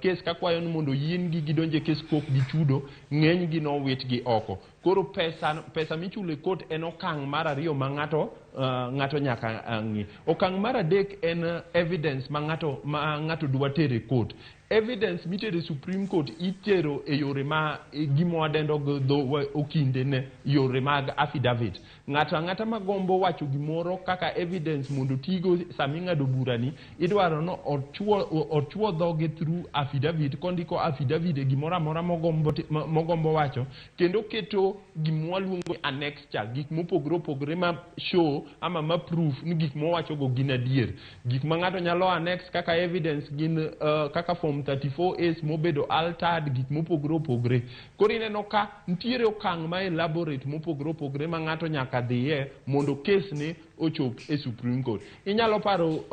case kakwayo ni mondo yiengi gidonje case kok gichudo, ng'eny gi nowitgi oko. Koro pesa michulo e court en okang' mar ariyo ma ng'ato nyaka ng'i. Okang' mar adek en evidence ma ng'ato dwa tero e court. Evidence mitero e Supreme Court itero e yore ma gima wadendo gi dho okinde ne yore mag affidavit. Ng'ato ang'ata magombo wacho gimoro kaka evidence mondo tigo sama ing'ado burani, idwaro no ochuo dhoge through affidavit, kondiko affidavit e gimoro amora mogombo wacho, kendo keto gima waluongo ni annexure, gik mopogore opogore ma show ama ma proof ni gik mowachogo gin adier. Gik ma ng'ato nyalo annex kaka evidence gin kaka form 34As mobedo altered, gik mopogore opogore. Koro ineno ka nitiere okang' ma elaborate mopogore opogore ma ng'ato nyaka dhiye mondo case ne ochop e Supreme Court. Inyalo paro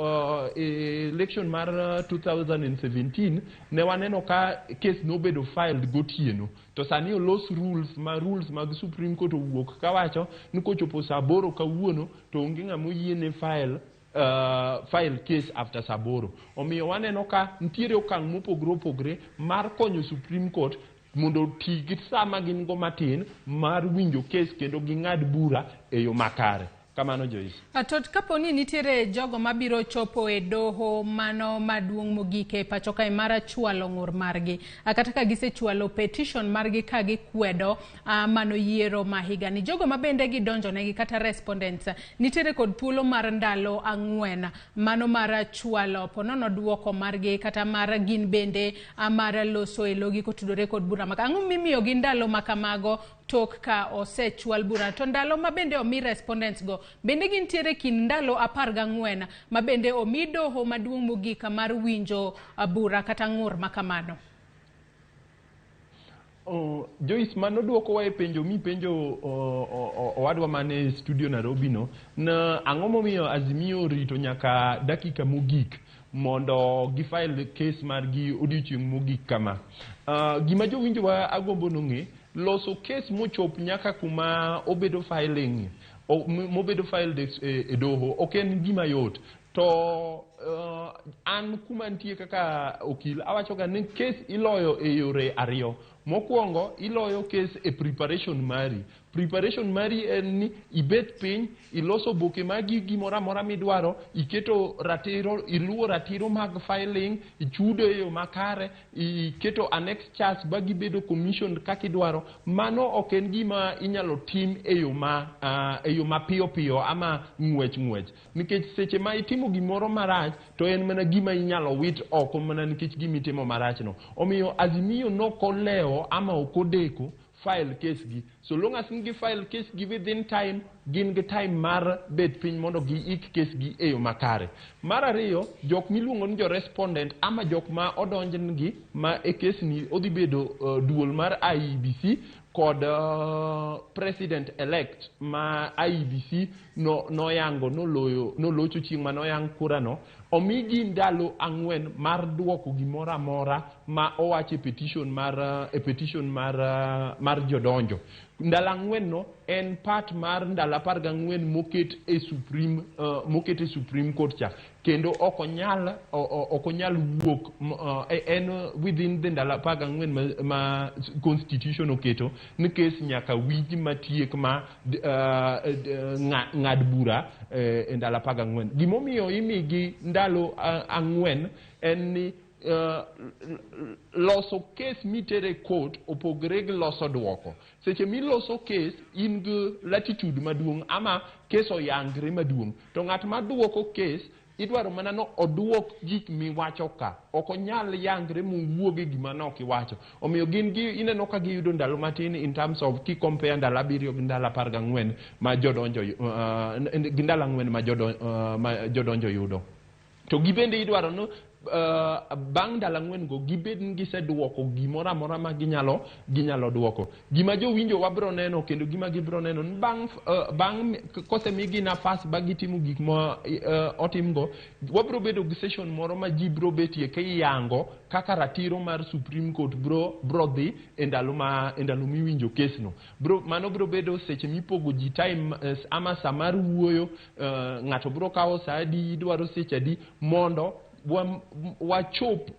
election mar 2017 ne waneno ka case nobedo filed gotieno, to sani olos rules ma rules mag Supreme Court owuok kawacho ni kochopo saa 8 kawuono to onge ng'ama oyiene file case after saa 8. Omiyo waneno ka nitiere okang' mopogore opogore mar konyo Supreme Court mondo oti gi sama gin go matin mar winjo case kendo ging'ad bura e yo makare. Kamano, Joyce. To kapo ni nitiere jogo mabiro chopo e doho mano maduong' mogik e pacho kae mar chwalo ng'ur margi, kata ka gisechwalo petition margi ka gikwedo mano yiero ma higani, jogo ma bende gidonjonegi kata respondents nitiere kod thuolo mar ndalo 4 mano mar chwalo ponono duoko margi kata mar gin bende mar loso e logi kotudore kod bura maka. Ang'o mimiyogi ndalo makamago tok ka osechwal bura? To ndalo ma bende omi respondents go bende gintiere kind ndalo 14 ma bende omi doho maduong' mogik mar winjo bura kata ng'ur makamano. Oh, Joyce, mano duokowa e penjo mipenjo owadwa mane studio Nairobi no na ang'o momiyo Azimio orito nyaka dakika mogik mondo gifile case margi odiochieng' mogik kama. Gima jowinjowa agombo nong'e, loso case mochop nyaka kuma obedo filing mobedo filed e doho ok en gima yot. To an kuma nitie kaka okil awacho ga ni case iloyo e yore ariyo. Mokwongo, iloyo case e preparation mari. Preparation mari en ni Preparation mari en ni ibet piny, iloso oboke magi, gimoro amora midwaro, iketo ratiro, iluwo ratiro mag filing, ichudo e yo makare, iketo annexures ba gibedo commissioned kaka idwaro. Mano ok en gima inyalo tim e yo mapiyo piyo ama ng'wech ng'wech, nikech seche ma itimo gimoro marach to en mana gima inyalo wit oko mana nikech gima itimo marach no. Omiyo Azimio nokolewo ama ok odeko file case gi. So long as gi file case gi within time, gin gi time mar bet piny mondo giik case gi e yo makare. Mar ariyo, jok miluongo ni jo respondent ama jok ma odonjnegi ma e case ni odhi bedo duol mar IEBC kod president elect ma IEBC no noyango noloyo nolocho chieng' manoyang kura no, omigi ndalo 4 mar duoko gimoro amora ma owach e petition mar jodonjo. Ndalo 4 no en part mar ndalo 14 moket e Supreme Court cha, kendo ok onyal wuok en within the ndalo 14 ma constitution oketo ni kes nyaka winj matiek ma ng'ad bura e ndalo 14. Gimomiyo imigi ndalo 4 en ni loso kes mitere court opogre gi loso duoko. Seche miloso kes in gi latitude maduong' ama kes oyangre maduong', to ng'at ma duoko kes idwaro mana no oduok gik miwacho ka ok onyal yangre mowuog e gima nok iwacho. Omiyo gin gi ineno ka giyudo ndalo matin in terms of ki compare ndalo 7 gi ndalo 14 ma jodonjo gi ndalo 4 ma jodonjo yudo. To gibende idwaro no bang' ndalo 4 go gibed ni giseduoko gimoro amora ma ginyalo duoko. Gima jowinjo wabro neno kendo gima gibro neno ni bang' kosemigi nafas ba gitimo gik ma otimgo, wabro bedo gi session moro ma ji bro betie kiyango kaka ratiro mar Supreme Court bro dhi e ndalo miwinjo kes no. Mano bro bedo seche mipogo ji time ama sa mar wuoyo, ng'ato bro kawo sa adi, idwaro seche adi mondo wachop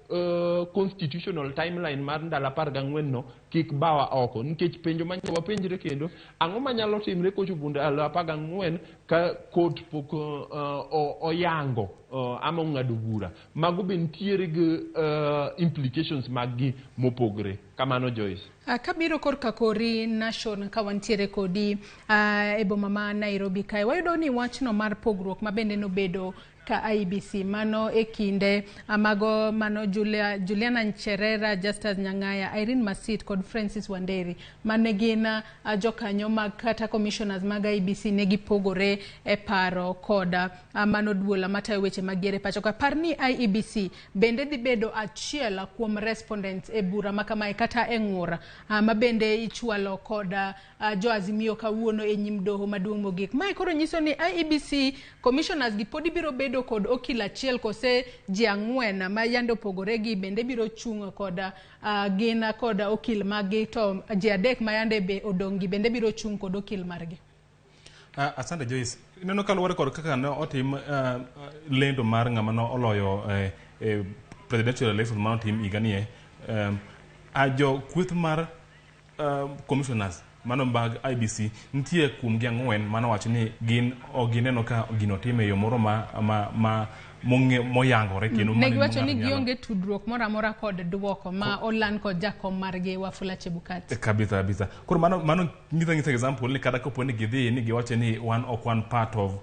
constitutional timeline mar ndalo 14 no kik bawa oko. Nikech penjo ma wapenjre kendo, ang'o manyalo timre kochopo ndalo 14 ka court pok oyango ama ong'ado bura? Mago be nitiere gi implications mag gi mopogre. Kamano, Joyce. Kabiro korka kori Nation, ka wantiere kodi e boma ma Nairobi kae, wayudo ni wachno mar pogruok ma bende nobedo ka IEBC mano e kinde mago mano Juliana Ncherera, Justus Nyang'aya, Irene Masit kod Francis Wanderi mane gin jokanyo mag kata commissioners mag IEBC ne gipogore e paro kod mano duol matayo weche mag yiero e pacho ka. Par ni IEBC bende dhi bedo achiel kuom respondents e bura ma kamae kata e ng'ur ma bende ichwalo kod jo Azimio kawuono e nyim doho maduong' mogik. Mae koro nyiso ni IEBC commissioners gi podi biro bedo kod okil achiel kose ji 4 ma yande opogore gi bende biro chung' kod gin kod okil maggi, to ji 3 ma yande be odong' gi bende biro chung' kod okil margi. Asante Joyce. Ineno, kaluwore kod kaka ne otim lendo mar ng'ama ne oloyo presidential election mane otim higani e jo kweth mar commissioners mano mag IEBC, nitie kuom gi 4 manowacho ni gin ok gineno ka gino otim e yo moro ma moyangore kendo ne giwacho ni gionge tudruok moro amora kod duoko ma oland kod jakom margi Wafula Chebukati. Kabisa kabisa. Koro mano nyisa example ni kata kopo ni gidhi ni giwacho ni wan ok wan part of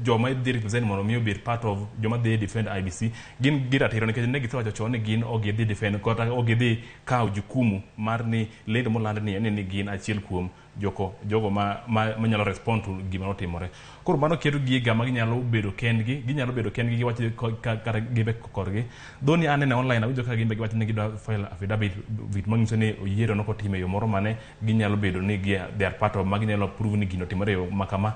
joma dhi represent mondo mi obed part of joma dhi defend IEBC, gin gi ratiro, nikech ne gisewacho chon ni gin ok gidhi defend kata ok gidhi kawo jukumu mar ni lendo moland ni en ni gin achiel kuom jogo ma nyalo respond to gima notimore. Koro mano keto gi gama ginyalo bedo kendgi, ginyalo bedo kendgi giwach kata gibe korgi. Dhoni anene online, awinjo ka gin be giwacho ni gidwa file affidavit manyiso ni yiero nokotim e yo moro mane ginyalo bedo ni they are part of, ma ginyalo prove ni gino otimore e yo makama,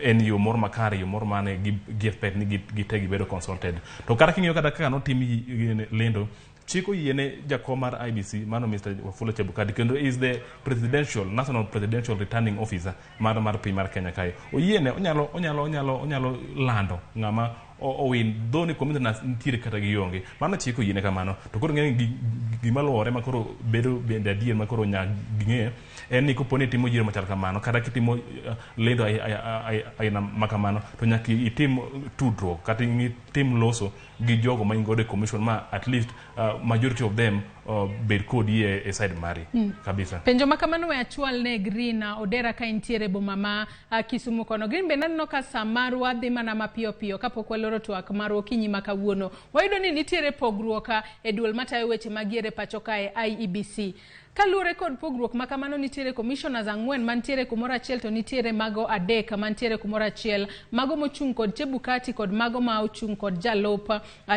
en yo moro makare, yo moro mane gi expect ni gite gibedo consulted. To kata king'iyo kata kaka notim lendo, chik oyiene jakom mar IEBC, mano Mr. Wafula Chebukati, kendo is the presidential national presidential returning officer mar piny mar Kenya kae, oyiene onyalo lando ng'ama owin dho ni commissioners nitiere kata gionge. Mano chik oyiene kamano. To koro ng'eni gima luwore ma koro bedo bende adier ma koro nyaka ging'e en ni kopo ni itimo yiero machal kamano kata kitimo lendo aina ma kamano, to nyaka itim tudruok kata itim loso gi jogo ma in godo e commission, ma at least majority of them bed kodi e side mari. Kabisa. Penjo ma kamano we achwal ne Green Odera ka intiere e boma ma Kisumu kono. Green, bende aneno ka sa marwa dhi mana mapiyo piyo kapok waloro twak marwa okinyi ma kawuono. Wayudo ni nitiere pogruok e duol matayo weche mag yiero e pacho kae, IEBC. Kaluwore kod pogruok ma kamano, nitiere commissioners 4 mantiere kumoro achiel, to nitiere mago 3 mantiere kumoro achiel, mago mochung' kod Chebukati kod mago ma ochung' kod jalup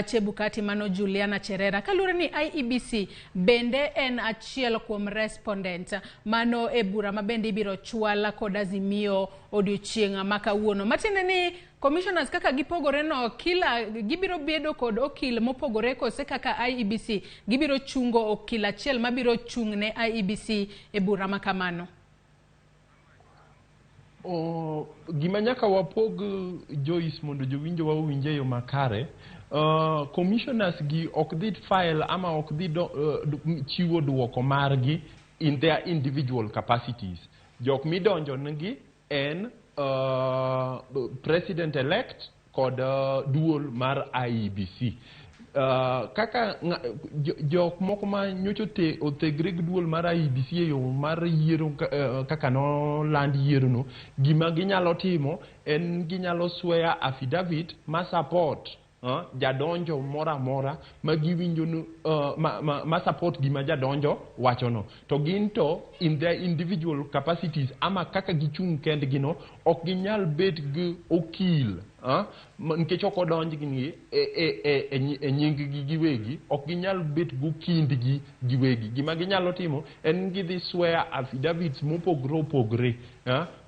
Chebukati, mano Juliana Cherera. Kaluwore ni IEBC bende en achiel kuom respondent mano e bura ma bende ibiro chwal kod Azimio odiochieng' ma kawuono. Matiende ni commissioners kaka gipogore no, kila gibiro bedo kod okil mopogore, kose kaka IEBC gibiro chungo okil achiel mabiro chung' ne IEBC e bura ma kamano? Gima nyaka wapog, Joyce, mondo jowinjo wa owinj e yo makare, commissioners gi ok dhi file ama ok dhi chiwo duoko margi in their individual capacities. Jok midonjo negi en president elect kod duol mar IEBC. Kaka jok moko ma nyocha othegre gi duol mar IEBC e yo mar yiero, kaka noland yiero no, gima ginyalo timo en ginyalo swear affidavit ma support jadonjo moro amora ma giwinjo ni ma support gima jadonjo wachono. To gin to in their individual capacities ama kaka gichung' kendgi no, ok ginyal bet gi okil, nikech ok odonjgi e nying gi giwegi, ok ginyal bet gokindgi giwegi. Gima ginyalo timo en gidhi swear affidavits mopogre opogre,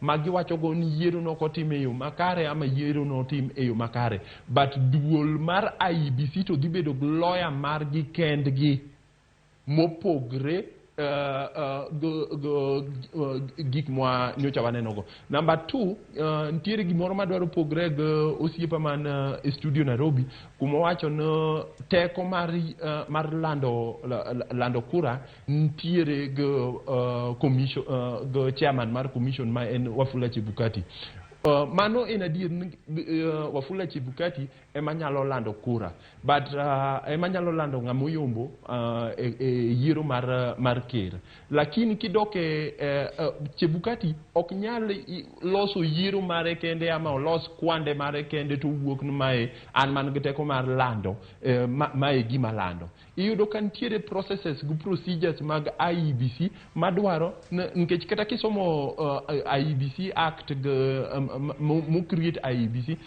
ma giwachogo ni yiero no ok otim e yo makare ama yiero no otim e yo makare. But duol mar IEBC to dhi bedo gi lawyer margi kendgi mopogre gik mwa nyocha waneno go. Number 2, nitiere gimoro madwaro pogre gi osiepa man e studio Nairobi, kuma owacho ni teko mar lando kura nitiere gi commission, gi chairman mar commission ma en Wafula Chebukati. Mano en adier ni Wafula Chebukati ema nyalo lando kura, but ema nyalo lando ng'ama oyombo e yiero mar ker. Lakini kidok e Chebukati ok nyal loso yiero mare kende ama olos kwande mare kende to wuok ni mae an man gi teko mar lando, mae gima lando. Iyudo ka nitiere processes gi procedures mag IEBC madwaro, nikech kata kisomo IEBC Act gi mo create IEBC,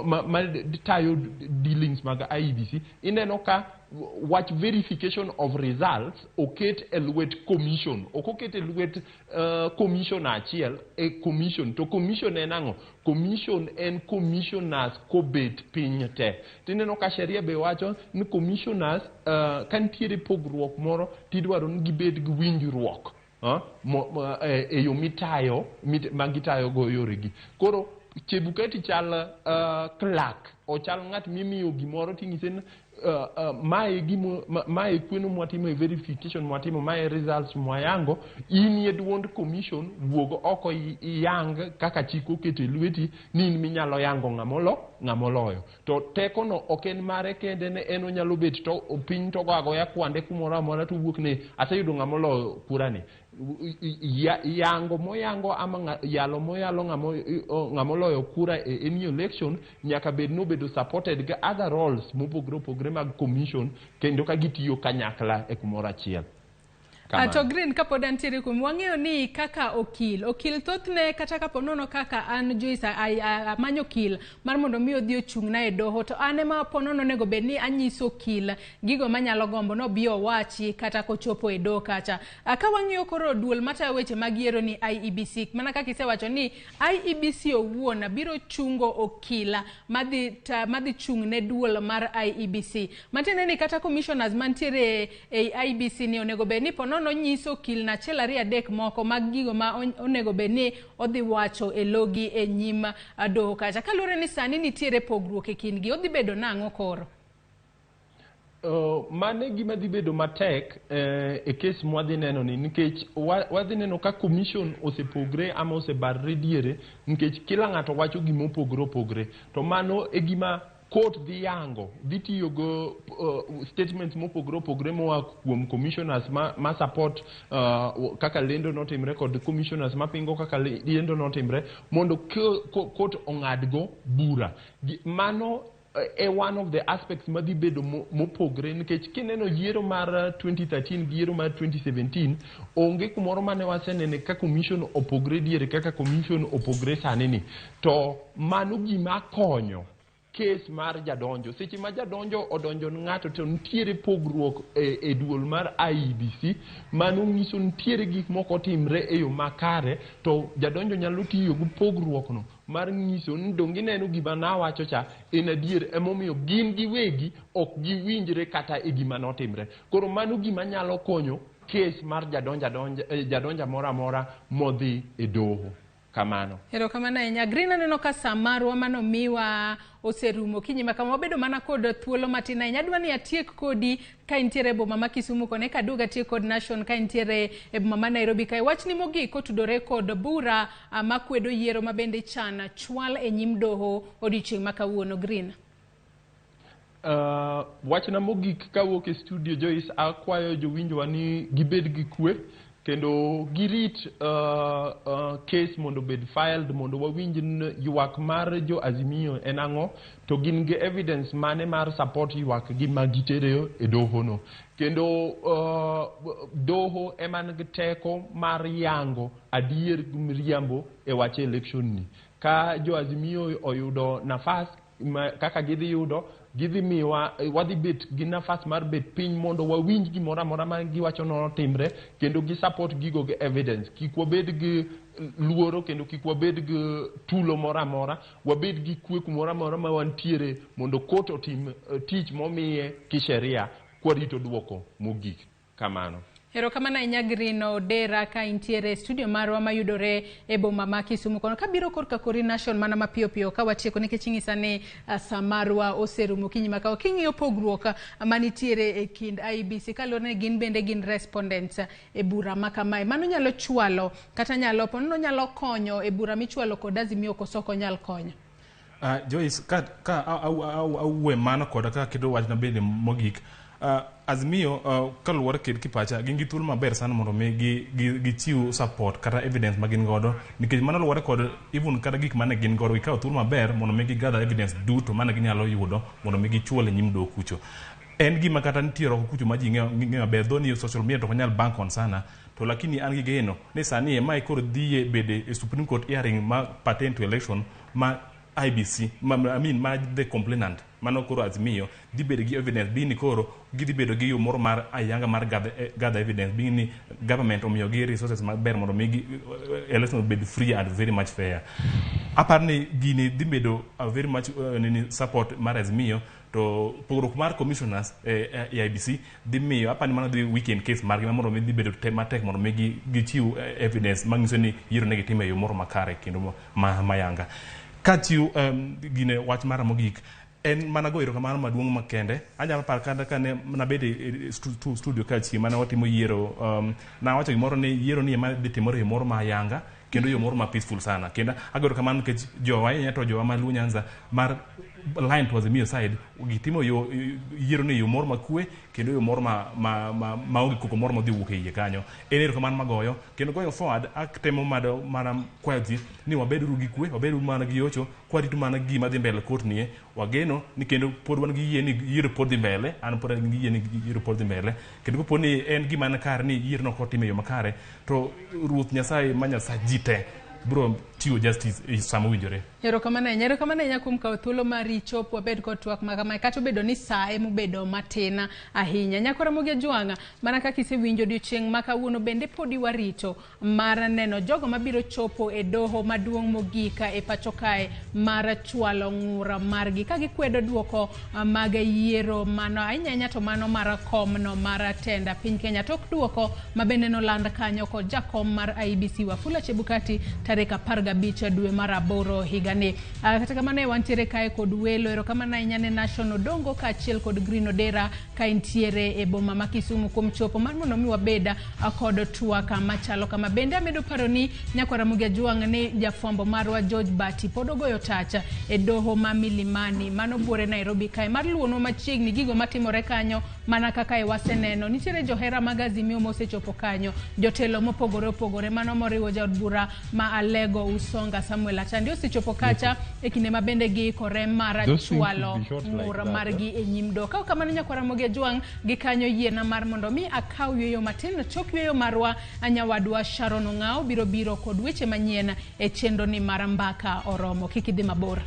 ma tayo dealings mag IEBC, ineno ka wach verification of results oket e lwet commission, ok oket e lwet commissioner achiel. E commission to commission en ang'o? Commission en commissioners kobet piny te. Tineno ka sheria be wacho ni commissioners, ka nitiere pogruok moro, tidwaro ni gibed gi winjruok e yo mitayo ma gitayo go yoregi. Koro Chebukati chal clerk, ochal ng'at mimiyo gimoro ting'ise ni mae gimo mae kweno mwatimo e verification mwatimo, mae results mwayango. In e duond commission, wuog oko iyang kaka chik oketo e lweti ni in minyalo yango ng'amoloyo. To teko no ok en mare kende, ne en onyalo bet to piny to go agoya kwande kumoro amora to wuok ni aseyudo ng'amoloyo kura ni. Yango moyango ama yalo moyalo ng'amoloyo kura e any election nyaka bed nobedo supported gi other roles mopogore opogore mag commission, kendo ka gitiyo kanyakla e kumoro achiel. To Green, kapod antiere kuom wang'eyo ni kaka okil thothne, kata kapo nono kaka an Joyce amanyo okil mar mondo mi odhi ochung'na e doho, to an ema po nono onego bed ni anyiso okil gigo manyalo gombo nobi owachi kata kochopo e doho kacha. Ka wang'iyo koro duol matayo weche mag yiero ni IEBC, mana kaka isewacho ni IEBC owuon biro chungo okila madhi chung' ne duol mar IEBC, matiende ni kata commissioners mantiere e IEBC ni onego bed ni po ponono nyiso okil na achiel ariyo adek moko mag gigo ma onego bed ni odhi wacho e logi e nyim doho kacha. Kaluwore ni sani nitiere pogruok e kindgi, odhi bedo nang'o koro? Mano e gima dhi bedo matek e kes mwadhi neno ni nikech wadhi neno ka commission osepogre ama osebarre diere nikech kila ng'ato wacho gima opogre opogre to mano e gima court dhi yango dhi tiyo go statements mopogre opogre moa kuom commissioners ma support kaka lendo notimre kod commissioners mapingo kaka lendo notimre mondo court ong'adgo bura. Mano e one of the aspects madhi bedo mopogre nikech kineno yiero mar 2013 gi yiero mar 2017 onge kumoro mane wasenene ka commission opogre diere kaka commission opogre sani ni to mano gima konyo kes mar jadonjo. Seche ma jadonjo odonjo ne ng'ato to nitiere pogruok e duol mar IEBC, mano nyiso nitiere gik moko otimre e yo makare to jadonjo nyalo tiyo gi pogruok no mar nyiso ni donge ineno gima nawacho cha en adier emomiyo gin giwegi ok giwinjre kata e gima notimre. Koro mano gima nyalo konyo kes mar jadonja moro amora modhi e doho. Kamano. Erokamano ahinya. Green, aneno ka sa marwa manomiwa oserumo kinyi ma kama wabedo mana kod thuolo matin ahinya. Adwa ni atiek kodi ka intiere e boma ma Kisumu koni eka aduog atiek kod Nation ka intiere e boma ma Nairobi kae. Wachni mogik kotudore kod bura makwedo yiero ma bende ichan chwal e nyim doho odiochieng' ma kawuono. Green. Wachna mogik kawuok e studio Joyce, akwayo jowinjowa ni gibed gi kwe kendo girit case mondo obed filed mondo wawinj ywak mar jo Azimio en ang'o to gin gi evidence mane mar support ywak gi ma gitere e doho no. Kendo doho ema nigi teko mar yango adier gi miriambo e wach election ni. Ka jo Azimio oyudo nafas kaka gidhi yudo, gidhi miwa, wadhi bet gi nafas mar bet piny mondo wawinj gimoro amora ma giwacho notimre kendo gi support gigo gi evidence. Kik wabed gi luoro kendo kik wabed gi tulo moro amora, wabed gi kwe kumoro amora ma wantiere mondo court otim tich momiye kisheria kwarito duoko mogik. Kamano. Erokamano ahinya Green Odera ka intiere e studio marwa mayudore e boma ma Kisumu kono. Kabiro korka kori Nation mana mapiyo piyo ka watieko nikech inyisa ni sa marwa oserumo kinyi ma kawa. King'iyo pogruok manitiere e kind IEBC kaluwore ni gin bende gin respondents e bura ma kamae. Mano nyalo chwalo kata nyalo ponono nyalo konyo e bura michwalo kod Azimio koso ok onyal konyo? Joyce, ka awuoye mano koda ka aketo wachna bende mogik, Azimio kaluwore kod kipacha gin gi thuolo maber sana mondo mi gichiw support kata evidence ma gin godo nikech mano luwore kod even kata gik mane gin godo gikawo thuolo maber mondo mi gigather evidence duto mane ginyalo yudo mondo mi gichwal e nyim doho kucho. En gima kata nitie oko kucho ma ji ng'eyo maber dho ni social media to ok nyal bank on sana to lakini an gi geno ni sani mae koro dhi bede e Supreme Court hearing ma pertain to election ma IBC, I mean ma the complainant mano koro Azimio dhi bedo gi evidence being ni koro gidhi bedo gi yo moro mar ayanga mar gather evidence being ni government omiyo gi resources maber mondo mi election obed free and very much fair. Aparo ni gini dhi bedo a very much nini support mar Azimio to pogruok mar commissioners e IBC dhi miyo apani mano dhi weaken case margi mondo mi dhi bedo matek mondo mi gichiw evidence manyiso ni yiero ne gitimo e yo moro makare kendo mayanga. Kachiw gine wach mara mogik en mana go erokamano maduong' makende. Anyalo paro kata kane nabedo e studio ka chieng' mane watimo yiero, nawacho gimoro ni yiero ni ema dhi timore e yo moro ma ayanga kendo yo moro ma peaceful sana. Kendo ago erokamano nikech jowa ahinya to jowa ma Luo Nyanza mar line to Azimio side gitimo yo yiero ni yo moro makwe kendo yo moro ma onge koko moro modhi wuok e iye kanyo. En erokamano magoyo kendo going forward atemo mana kwayo ji ni wabeduru gi kwe, wabeduru mana gi yocho kwarito mana gima dhi mbele court nie wageno ni kendo pod wan gi yie ni yiero pod dhi mbele. An pod an gi yie ni yiero pod dhi mbele kendo kopo ni en gima ni kare ni yiero no ok otim e yo makare to Ruoth Nyasaye ma Nyasach ji te biro chiwo justice e sama owinjore. Erokamano ahinya, erokamano ahinya kuom kawo thuolo mari chop wabed kod twak ma kamae kata obedo ni sa emobedo matin ahinya. Nyako Ramogi Ajwang'a, mana kaka isewinjo odiochieng' ma kawuono bende podi warito mar neno jogo mabiro chopo e doho maduong' mogik e pacho kae mar chwalo ng'ur margi ka gikwedo duoko mag yiero mano ahinya ahinya to mano mar komno mar tenda piny Kenya tok duoko ma bende noland kanyo kod jakom mar IEBC Wafula Chebukati tarik 15 dwe mar 8 higani. Kata kamano e wantiere kae kod welo, erokamano ahinya ne Nation Odongo kaachiel kod Green Odera ka intiere e boma ma Kisumu kuom chopo mar mondo mi wabed kod twak machalo kama. Bende amedo paro ni Nyakwar Ramogi Ajwang' ni jafwambo marwa George Bati pod ogoyo tach e doho ma Milimani mano buore Nairobi kae mar luonwa machiegni gigo matimore kanyo mana kaka e waseneno. Nitiere johera mag Azimio mosechopo kanyo, jotelo mopogore opogore mano moriwo jaod bura ma Alego Usonga Samuel Atandi osechopo kacha e kinde ma bende giikore mar chwalo ng'ur margi e nyim doho. Ka ok kamano Nyakwar Ramogi Ajwang' gikanyo yiena mar mondo mi akaw yueyo matin tok yueyo marwa nyawadwa Sharon Ong'ao biro biro kod weche manyien e chenro ni mar Mbaka Oromo. Kik idhi mabor.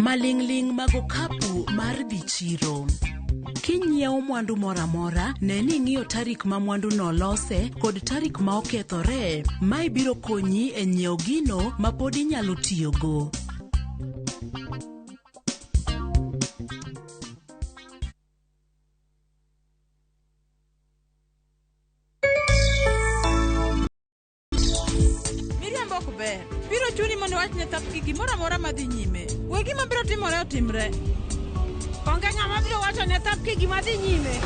Maling'ling' mag okapu mar dhi chiro. Kinyiewo mwandu moro amora, ne ni ing'iyo tarik ma mwanduno olose kod tarik ma okethore. Mae biro konyi e nyiewo gino ma pod inyalo tiyogo. Miriambo ok ber. Biro chuni mondo iwach ne Thapki gimoro amora madhi nyime. We gima biro timore otimre. Onge ng'ama biro wacho ne Thapki gima dhi nyime.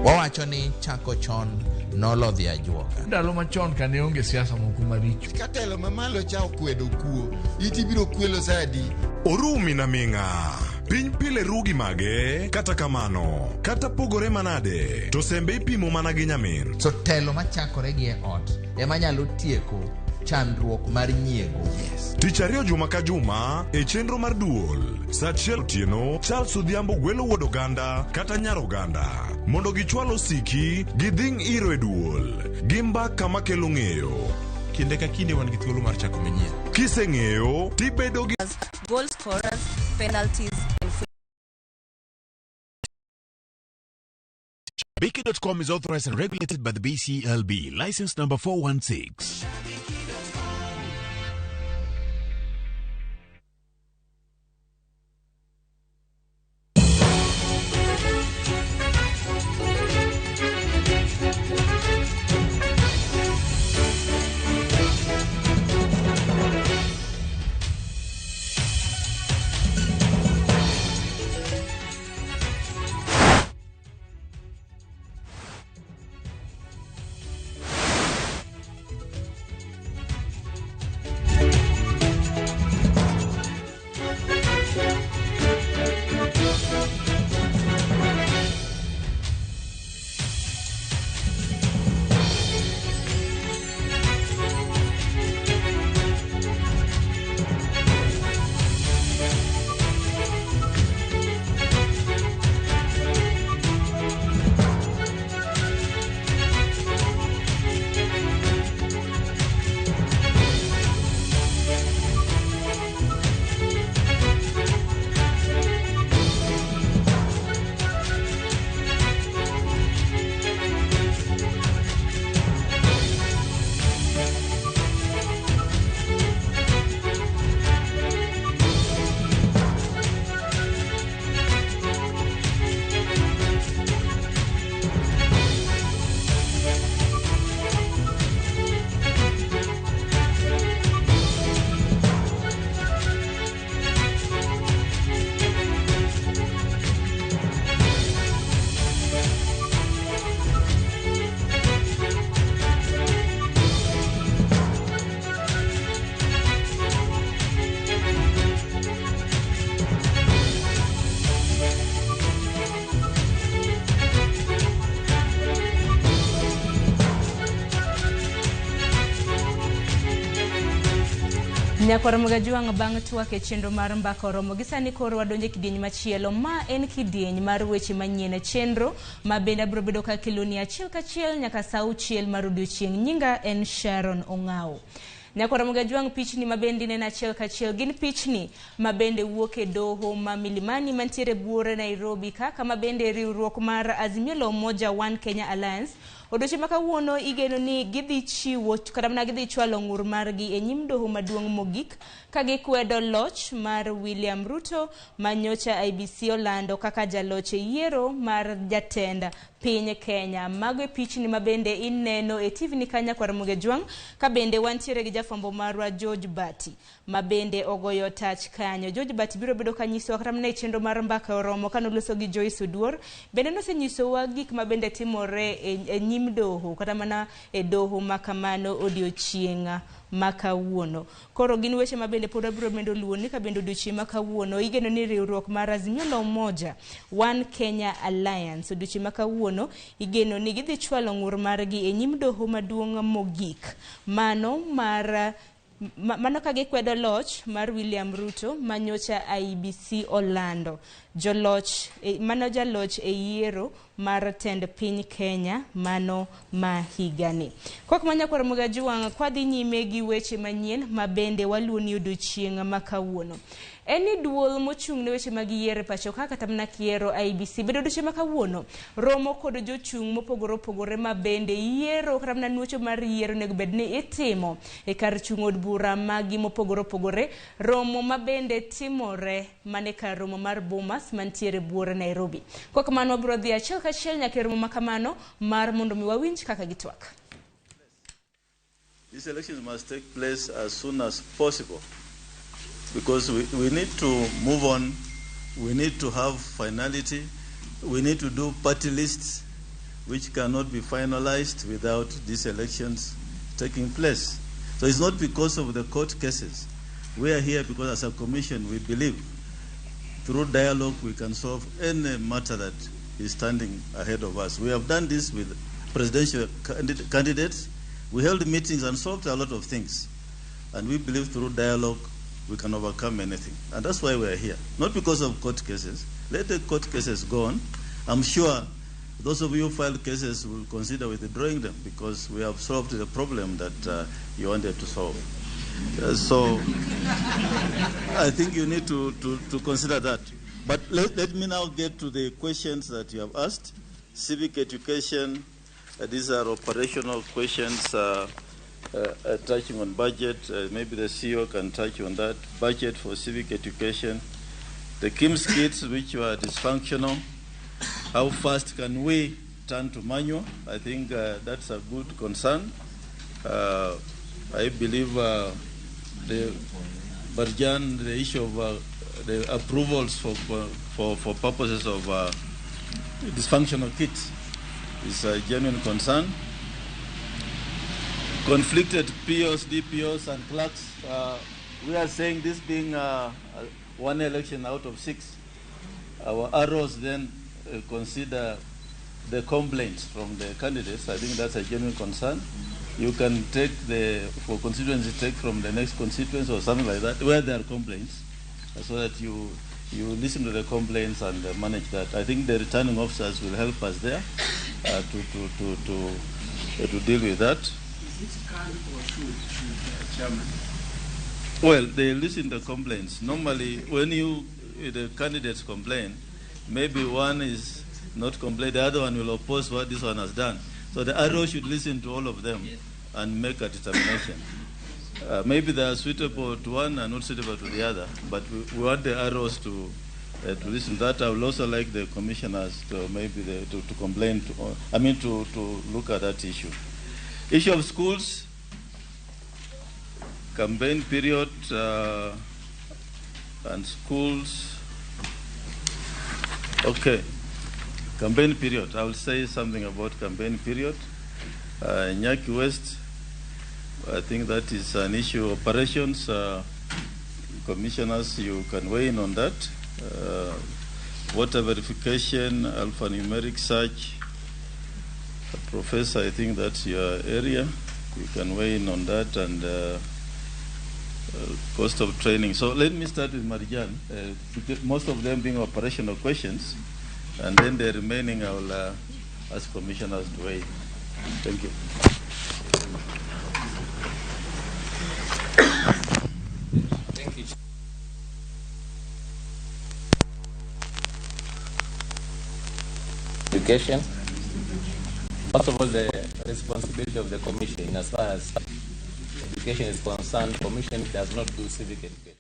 Wawacho ni chako chon nolodhi ajuoga. Ndalo machon ka ne onge siasa moko maricho. Ka telo mamalo cha okwedo kuo, iti biro kwelo sa adi? Orumi na ming'a. Piny pile ru gi mage, kata kamano, kata pogore manade, to sembe ipimo mana gi nyamin. So telo machakore gi e ot ema nyalo tieko chandruok mar nyiego. Yes. Tich ariyo juma ka juma e chenro mar duol sa achiel otieno Charles Odhiambo gwelo wuod oganda kata nyar oganda mondo gichwal osiki gidhing' iro e duol gi mbaka makelo ng'eyo. Kinde ka kinde wan gi thuolo mar chako manyien. Kiseng'eyo tibedo gi Goal scorers, penalties, and free Biki.com is authorized and regulated by the BCLB, license number 416. Nyakwar Mgajuang' bang' twak e chenro mar mbaka oromo gi sani koro wadonjo e kidieny machielo ma en kidieny mar weche manyien e chenro ma bende abiro bedo ka keloni achiel kachiel nyaka saa auchiel mar odiochieng'. Nyinga en Sharon Ong'awo. Nyakwar Mgajuang' pichni ma bende ineno achiel kachiel gin pichni ma bende wuok e doho ma Milimani mantiere buore Nairobi ka kama bende riwruok mar Azimio la Umoja One Kenya Alliance Odiochieng' ma kawuono igeno ni gidhi chiwo kata mana gidhi chwalo ng'ur margi e nyim doho maduong' mogik ka gikwedo loch mar William Ruto ma nyocha IEBC olando kaka jaloch e yiero mar jatend piny Kenya. Mago e pichni ma bende ineno e TV ni ka nyakwar Muge Jwang' ka bende wantiere gi jafwambo marwa George Bati ma bende ogoyo tach kanyo. George Bati biro bedo ka nyisowa kata mana e chenro mar mbaka oromo ka noloso gi Joyce Oduor. Bende nosenyisowa gik ma bende timore e nyim doho kata mana e doho ma kamano odiochieng' ma kawuono. Koro gin weche ma bende pod wabiro medo luwo ni ka bende odiochieng' ma kawuono igeno ni riwruok mar Azimio la Umoja One Kenya Alliance odiochieng' ma kawuono igeno ni gidhi chwalo ng'ur margi e nyim doho maduong' mogik mano mar mano ka gikwedo loch mar William Ruto ma nyocha IEBC olando joloch mano jaloch e yiero mar tend piny Kenya mano ma higani. Kok ma nyakwar Mugajuang' kwadhi nyime gi weche manyien ma bende waluwo ni odiochieng' ma kawuono. En ni duol mochung' ne weche mag yiero e pacho ka kata mana kiero IEBC bedo odiochieng' ma kawuono romo kod jochung' mopogore opogore ma bende yiero kata mana nuocho mar yiero onego bed ni itimo e kar chung' od bura magi mopogore opogore romo ma bende timore mane kar romo mar Bomas mantiere buore Nairobi. Kok kamano wabiro dhi achiel kachiel nyaka e romo ma kamano mar mondo mi wawinj kaka gitwak. These elections must take place as soon as possible because we need to move on, we need to have finality, we need to do party lists which cannot be finalized without these elections taking place. So it's not because of the court cases. We are here because as a commission we believe through dialogue we can solve any matter that is standing ahead of us. We have done this with presidential candidates. We held meetings and solved a lot of things. And we believe through dialogue we can overcome anything. And that's why we are here. Not because of court cases. Let the court cases go on. I'm sure those of you who filed cases will consider withdrawing them because we have solved the problem that you wanted to solve. So I think you need to consider that. But let me now get to the questions that you have asked. Civic education, these are operational questions touching on budget. Maybe the CEO can touch on that. Budget for civic education. The KIMS kits, which were dysfunctional. How fast can we turn to manual? I think that's a good concern. I believe the Barjan, the issue of the approvals for purposes of dysfunctional kits is a genuine concern. Conflicted POs, DPOs, and clerks. We are saying this being one election out of six, our arrows then consider the complaints from the candidates. I think that's a genuine concern. You can take for constituency, take from the next constituency or something like that, where there are complaints, so that you listen to the complaints and manage that. I think the returning officers will help us there to deal with that. Is it can or should, Chairman? Well, they listen to complaints. Normally, when the candidates complain, maybe one is not complain, the other one will oppose what this one has done. So the RO should listen to all of them and make a determination. Maybe they are suitable to one and not suitable to the other, but we want the ROs to listen to that. I would also like the commissioners to maybe to complain, to look at that issue. Issue of schools, campaign period, and schools. Okay, campaign period. I will say something about campaign period. Nyaki West, I think that is an issue. Operations, commissioners, you can weigh in on that. Water verification, alphanumeric search. Professor, I think that's your area. You can weigh in on that. And cost of training. So let me start with Marjan, most of them being operational questions, and then the remaining I will ask commissioners to weigh. Thank you. Thank you. Education. First of all, the responsibility of the Commission as far as education is concerned, Commission does not do civic education.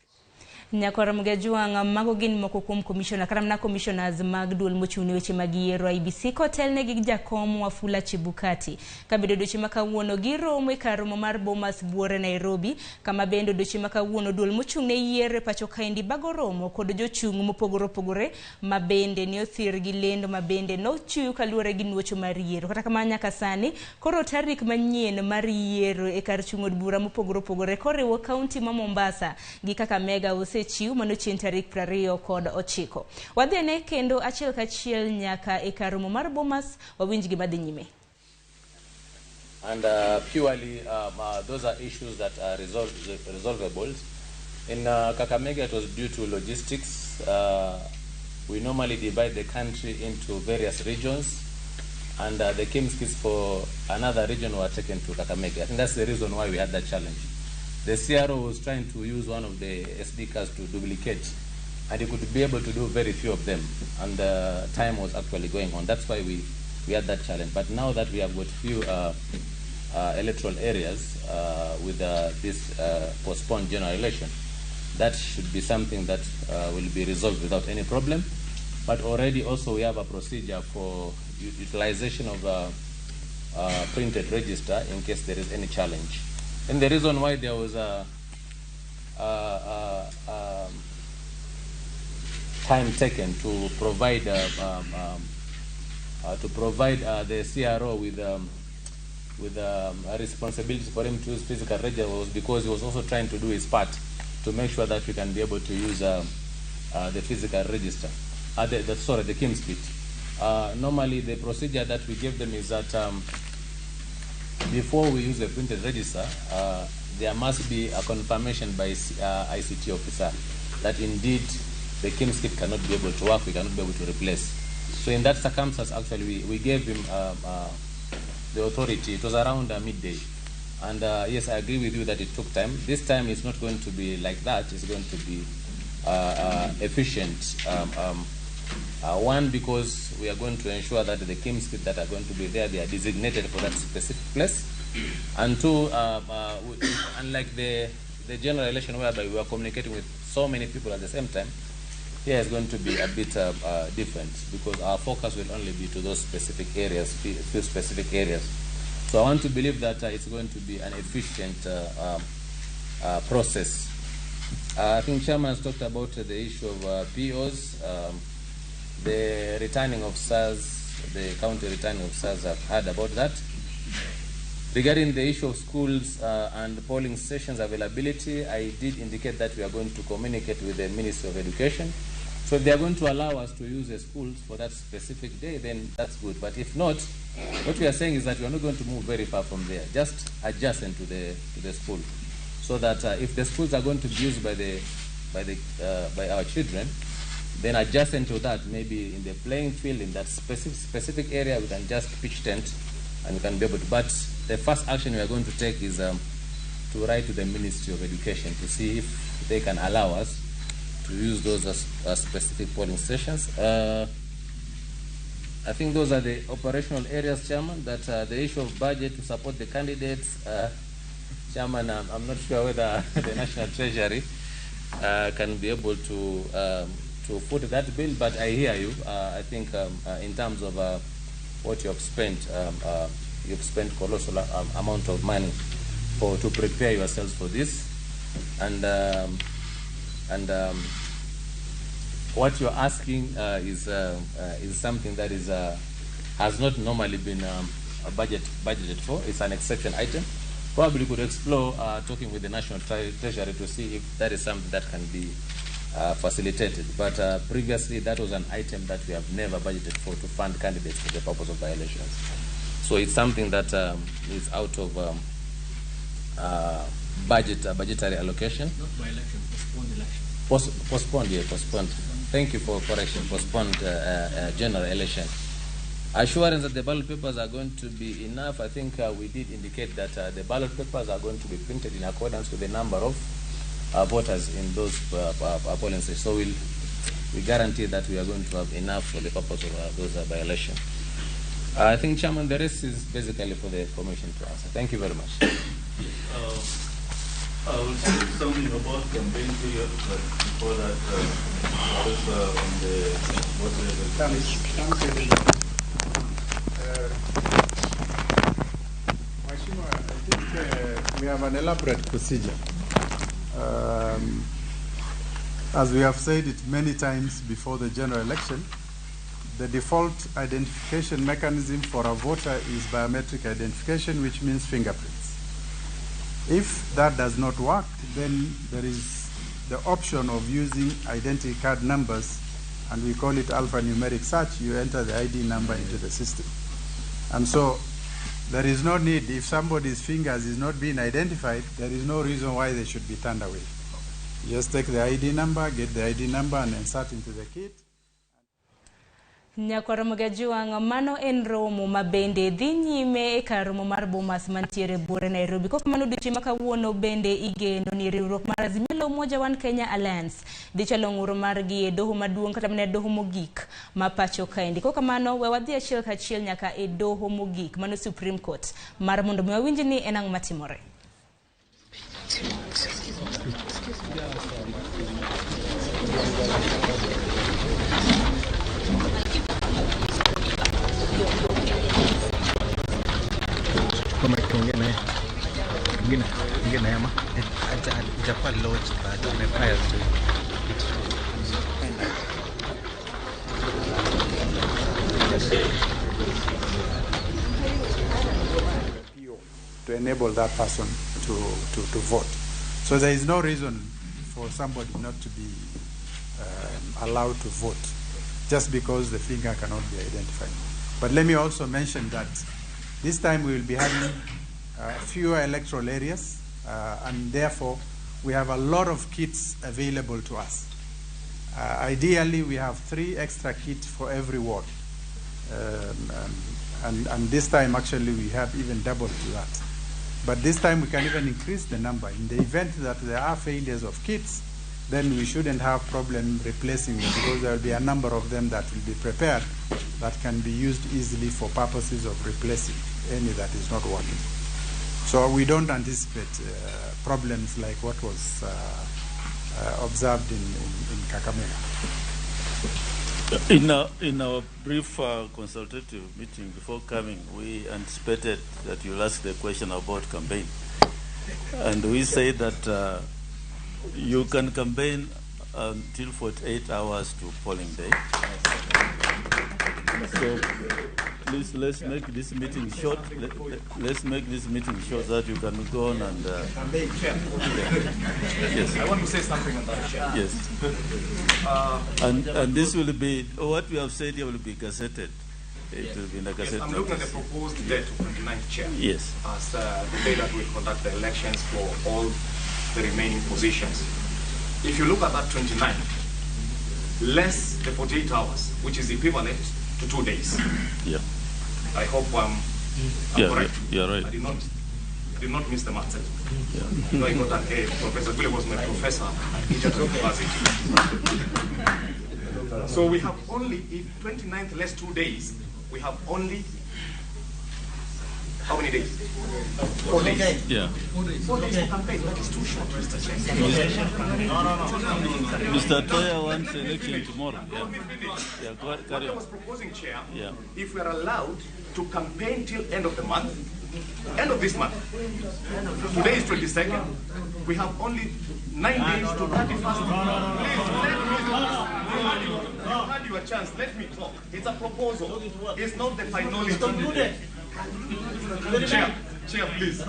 Nyakwar Mgajwang' mago gin moko kuom commissioner kata mana commissioners mag duol mochung' ne weche mag yiero IEBC kotelne gi jakom Wafula Chebukati. Kabedo odiochieng' ma kawuono giromo e kar romo mar Bomas Buore Nairobi, kama bende odiochieng' ma kawuono duol mochung' ne yiero e pacho kaendi bago romo kod jochung' mopogore opogore ma bende ne othir gi lendo ma bende nochiw kaluwore gi nuocho mar yiero. Kata kamano nyaka sani koro tarik manyien mar yiero e kar chung' od bura mopogore opogore koriwo kaunti ma Mombasa gi Kakamega osechiw mano chieng' tarik 29. Wadhi kendo achiel kachiel nyaka e kar romo mar Bomas wawinj gima dhi nyime. And purely those are issues that are resolvable. In Kakamega it was due to logistics. We normally divide the country into various regions, and the KIEMS kits for another region were taken to Kakamega. I think that's the reason why we had that challenge. The CRO was trying to use one of the SD cards to duplicate, and he could be able to do very few of them, and the time was actually going on. That's why we had that challenge. But now that we have got few electoral areas with this postponed general election, that should be something that will be resolved without any problem. But already also we have a procedure for utilization of printed register in case there is any challenge. And the reason why there was a time taken to provide the CRO with a responsibility for him to use physical register was because he was also trying to do his part to make sure that we can be able to use the physical register, the KIEMS kit. Normally, the procedure that we give them is that before we use the printed register, there must be a confirmation by ICT officer that indeed the KIEMS kit cannot be able to work, we cannot be able to replace. So in that circumstance, actually, we gave him the authority. It was around midday. And yes, I agree with you that it took time. This time it's not going to be like that. It's going to be efficient. One, because we are going to ensure that the KIEMS kit that are going to be there, they are designated for that specific place. And two, unlike the general election whereby we were communicating with so many people at the same time, here is going to be a bit different because our focus will only be to those specific areas, few specific areas. So I want to believe that it's going to be an efficient process. I think Chairman has talked about the issue of POs. The returning officers, the county returning officers have heard about that. Regarding the issue of schools and polling stations availability, I did indicate that we are going to communicate with the Ministry of Education. So if they are going to allow us to use the schools for that specific day, then that's good. But if not, what we are saying is that we are not going to move very far from there, just adjacent to the school, so that if the schools are going to be used by our children, then adjacent to that, maybe in the playing field, in that specific area, we can just pitch tent and we can be able to. But the first action we are going to take is to write to the Ministry of Education to see if they can allow us to use those as specific polling stations. I think those are the operational areas, Chairman. That the issue of budget to support the candidates, Chairman, I'm not sure whether the National Treasury can be able to foot that bill, but I hear you. I think in terms of what you have spent, you've spent colossal amount of money to prepare yourselves for this, and what you're asking is something that is has not normally been budgeted for. It's an exception item. Probably could explore talking with the National Treasury to see if that is something that can be facilitated. But previously, that was an item that we have never budgeted for to fund candidates for the purpose of by-elections. So it's something that is out of budget, budgetary allocation. Not by election, postponed election. Postponed, yeah, postponed. Thank you for correction. Postponed general election. Assurance that the ballot papers are going to be enough. I think we did indicate that the ballot papers are going to be printed in accordance with the number of voters in those polling stations. So we guarantee that we are going to have enough for the purpose of those by-election. I think, Chairman, the rest is basically for the Commission to answer. Thank you very much. I will say something about campaign period, but before that, also on the voter. Thanks, Mheshimiwa, I think we have an elaborate procedure. As we have said it many times before the general election, the default identification mechanism for a voter is biometric identification, which means fingerprints. If that does not work, then there is the option of using identity card numbers, and we call it alphanumeric search. You enter the ID number into the system. And so there is no need, if somebody's fingers is not being identified, there is no reason why they should be turned away. Just take the ID number, get the ID number, and insert into the kit. Nyakwar Mogajuang' mano en romo ma bende dhi nyime e kar romo mar Bomas mantiere buore Nairobi. Kok mano odiochieng' ma kawuono bende igeno ni riwruok mar Azimio la Umoja One Kenya Alliance dhi chalo ng'ur margi e doho maduong' kata mana e doho mogik ma pacho kaendi. Kok kamano we wadhi achiel kachiel nyaka e doho mogik mano Supreme Court mar mondo mi wawinj ni en ang'o matimore. To enable that person to vote. So there is no reason for somebody not to be allowed to vote just because the finger cannot be identified. But let me also mention that this time we will be having fewer electoral areas, and therefore we have a lot of kits available to us. Ideally, we have 3 extra kits for every ward. And this time, actually, we have even doubled to that. But this time, we can even increase the number. In the event that there are failures of kits, then we shouldn't have problem replacing them, because there will be a number of them that will be prepared that can be used easily for purposes of replacing any that is not working. So we don't anticipate problems like what was observed in Kakamega. In our brief consultative meeting before coming, we anticipated that you'll ask the question about campaign. And we say that you can campaign until 48 hours to polling day. So please, let's make this meeting short. Let's make this meeting short so that you can go on and... Chair. Yes. I want to say something on that, Chair. Yes. And this will be, what we have said here will be gazetted. It will be in the gazette. Yes, I'm looking at the proposed date of 29th, Chair. Yes. As the day that we conduct the elections for all the remaining positions. If you look at that 29th, less the 48 hours, which is equivalent to 2 days. Yeah. I hope I'm correct. Yeah, right. I did not miss the maths. Yeah. No, I got an A. Professor Gule was my professor at Egerton University. So we have only, if 29th less 2 days, we have only how many days? 4 days. Yeah. 4 days for campaign. That is too short, Mr. Chair. No. Mr. Toya wants election tomorrow. Yeah. Yeah, go ahead, what I was proposing, Chair, yeah, if we are allowed to campaign till end of the month, end of this month. Today is 22nd. We have only 9 days to 31st. Please, let me. You had your chance. Let me talk. It's a proposal. It's not the finality. Chair, Chair, please. It's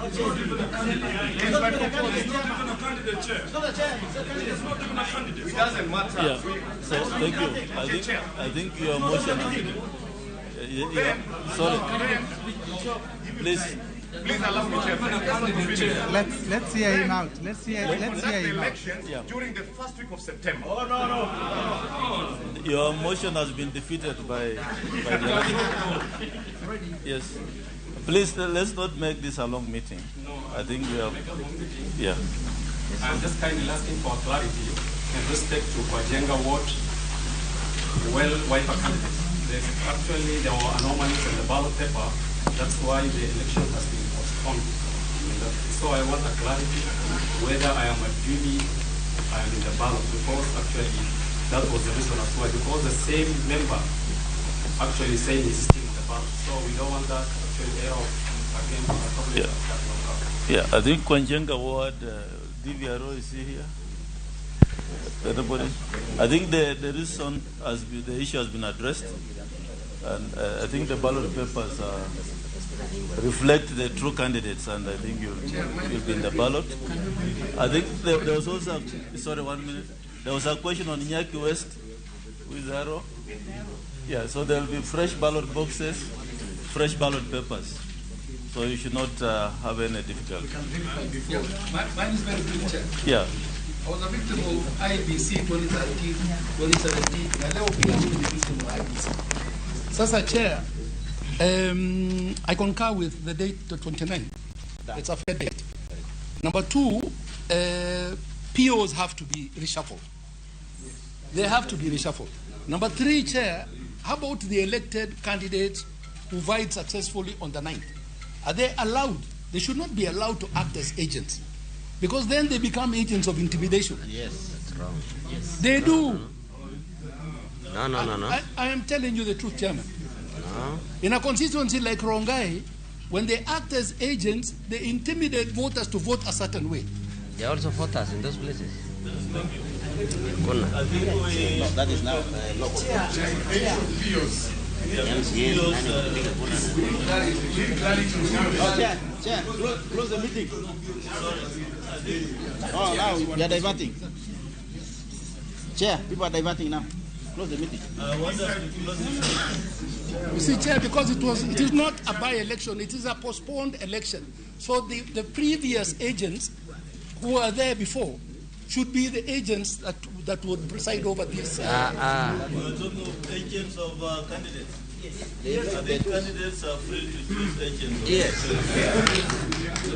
my proposal. It doesn't matter. Yeah. So thank you. I think your motion. Sorry. Please, Please allow me, Chairman. I just want to finish. Let's hear him out. Let's hear him out. Elections during the first week of September. Oh, no, no. Your motion has been defeated by the Yes. Please, let's not make this a long meeting. No, I think we have. Yeah. I'm just kindly asking for clarity in respect to Kwa Njenga Ward well wiper candidates. There's actually, there were anomalies in the ballot paper. That's why the election has been postponed. So I want a clarity whether I am a duly, I am in the ballot, because actually that was the reason as why, because the same member actually saying he's still in the ballot. So we don't want that actually error again. Yeah. Yeah, I think Kwa Njenga Ward, DVRO is here. Everybody, I think the reason has been, the issue has been addressed, and I think the ballot papers reflect the true candidates, and I think you'll be in the ballot. I think there was also a, sorry, 1 minute. There was a question on Nyaki West with arrow. Yeah, so there will be fresh ballot boxes, fresh ballot papers. So you should not have any difficulty. Yeah, mine is very quick, Chair. Yeah. I was a victim of IEBC 2013, 2017, na leo pia mimi ni victim of IEBC. Sasa, Chair, I concur with the date, the 29th. It's a fair date. Number two, POs have to be reshuffled. They have to be reshuffled. Number three, Chair, how about the elected candidates who vied successfully on the 9th? Are they allowed? They should not be allowed to act as agents, because then they become agents of intimidation. Yes, that's wrong. Yes. They do. No, no, no, no. I am telling you the truth, Chairman. No. In a constituency like Rongai, when they act as agents, they intimidate voters to vote a certain way. They are also voters in those places. I think we... No, that is now local. Chair, Chair, close the meeting. Oh, now we are diverting. Chair, people are diverting now. Close the meeting. You see, Chair, because it is not a by-election, it is a postponed election. So the previous agents who were there before should be the agents that would preside over this. We are talking of agents of candidates. Yes. I think candidates are free to choose agents. Yes. So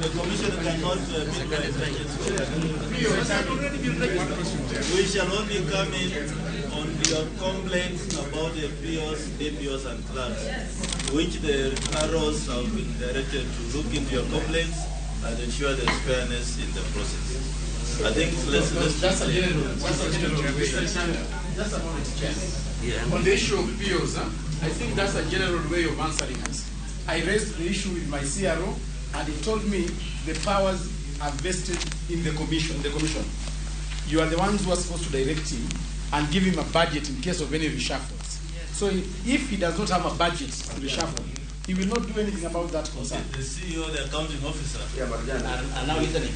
the commission cannot make agents. We shall only come in on your complaints about the POs, DPOs, and clerks, which the ROs have been directed to look into your complaints and ensure there's fairness in the process. I think let's that's a general. Just a moment, Chair. Yeah. On the issue of POs, I think that's a general way of answering us. I raised the issue with my CRO, and he told me the powers are vested in the commission. The commission. You are the ones who are supposed to direct him and give him a budget in case of any reshuffles. Yes. So if he does not have a budget to reshuffle, he will not do anything about that concern. Okay, the CEO, the accounting officer. Yeah, but then are now listening.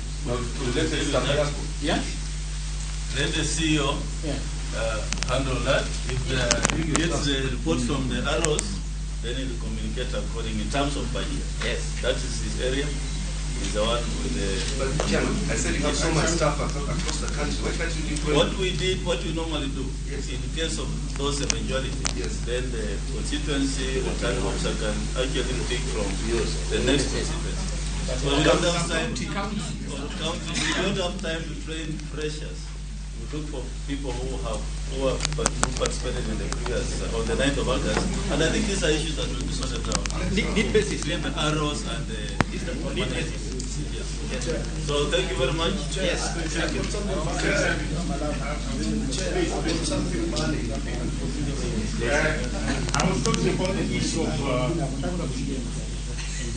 Yeah? Let the CEO handle that. If he gets the report from the ROs, then he will communicate according in terms of budget. Yes. That is his area. He's the one with the... But Chairman, I said you have so much staff across the country. Why can't you deploy? What we did, what we normally do, yes, in case of those eventualities, yes, then the constituency returning officer can actually take from the next constituency. So we don't have time to we don't have time to train freshers. We look for people who participated in the previous on the 9th of August, and I think these are issues that will be sorted out. Need basis, between the arrows and the need basis. Yes. So thank you very much. Yes. Thank you. I was talking about the issue of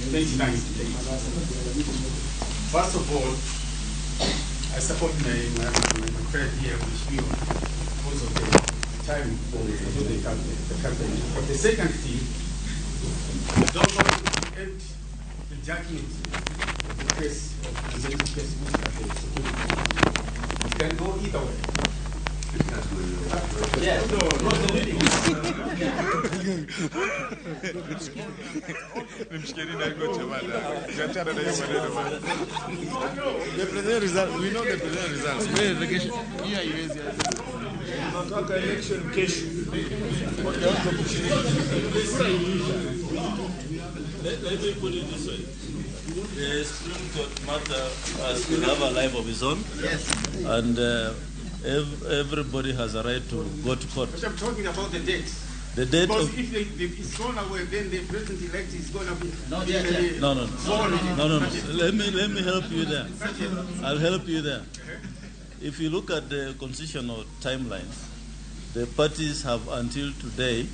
29. First of all, I support my friend here, because of the time for the campaign. But the second thing, I don't want to end the judgment of the case of the case with the security. It can go either way. The president result, we know the president results. Wewe regesha. Hiyo haiwezi. Tunataka election kesho. Wakianza kushiriki. Let me put it this way. The Supreme Court matter will have a life of its own. Yes. And everybody has a right to go to court. But I'm talking about the date. The date because of if it's gone away, then the president-elect is going to be no. Let me help you there. I'll help you there. If you look at the constitutional timelines, the parties have until today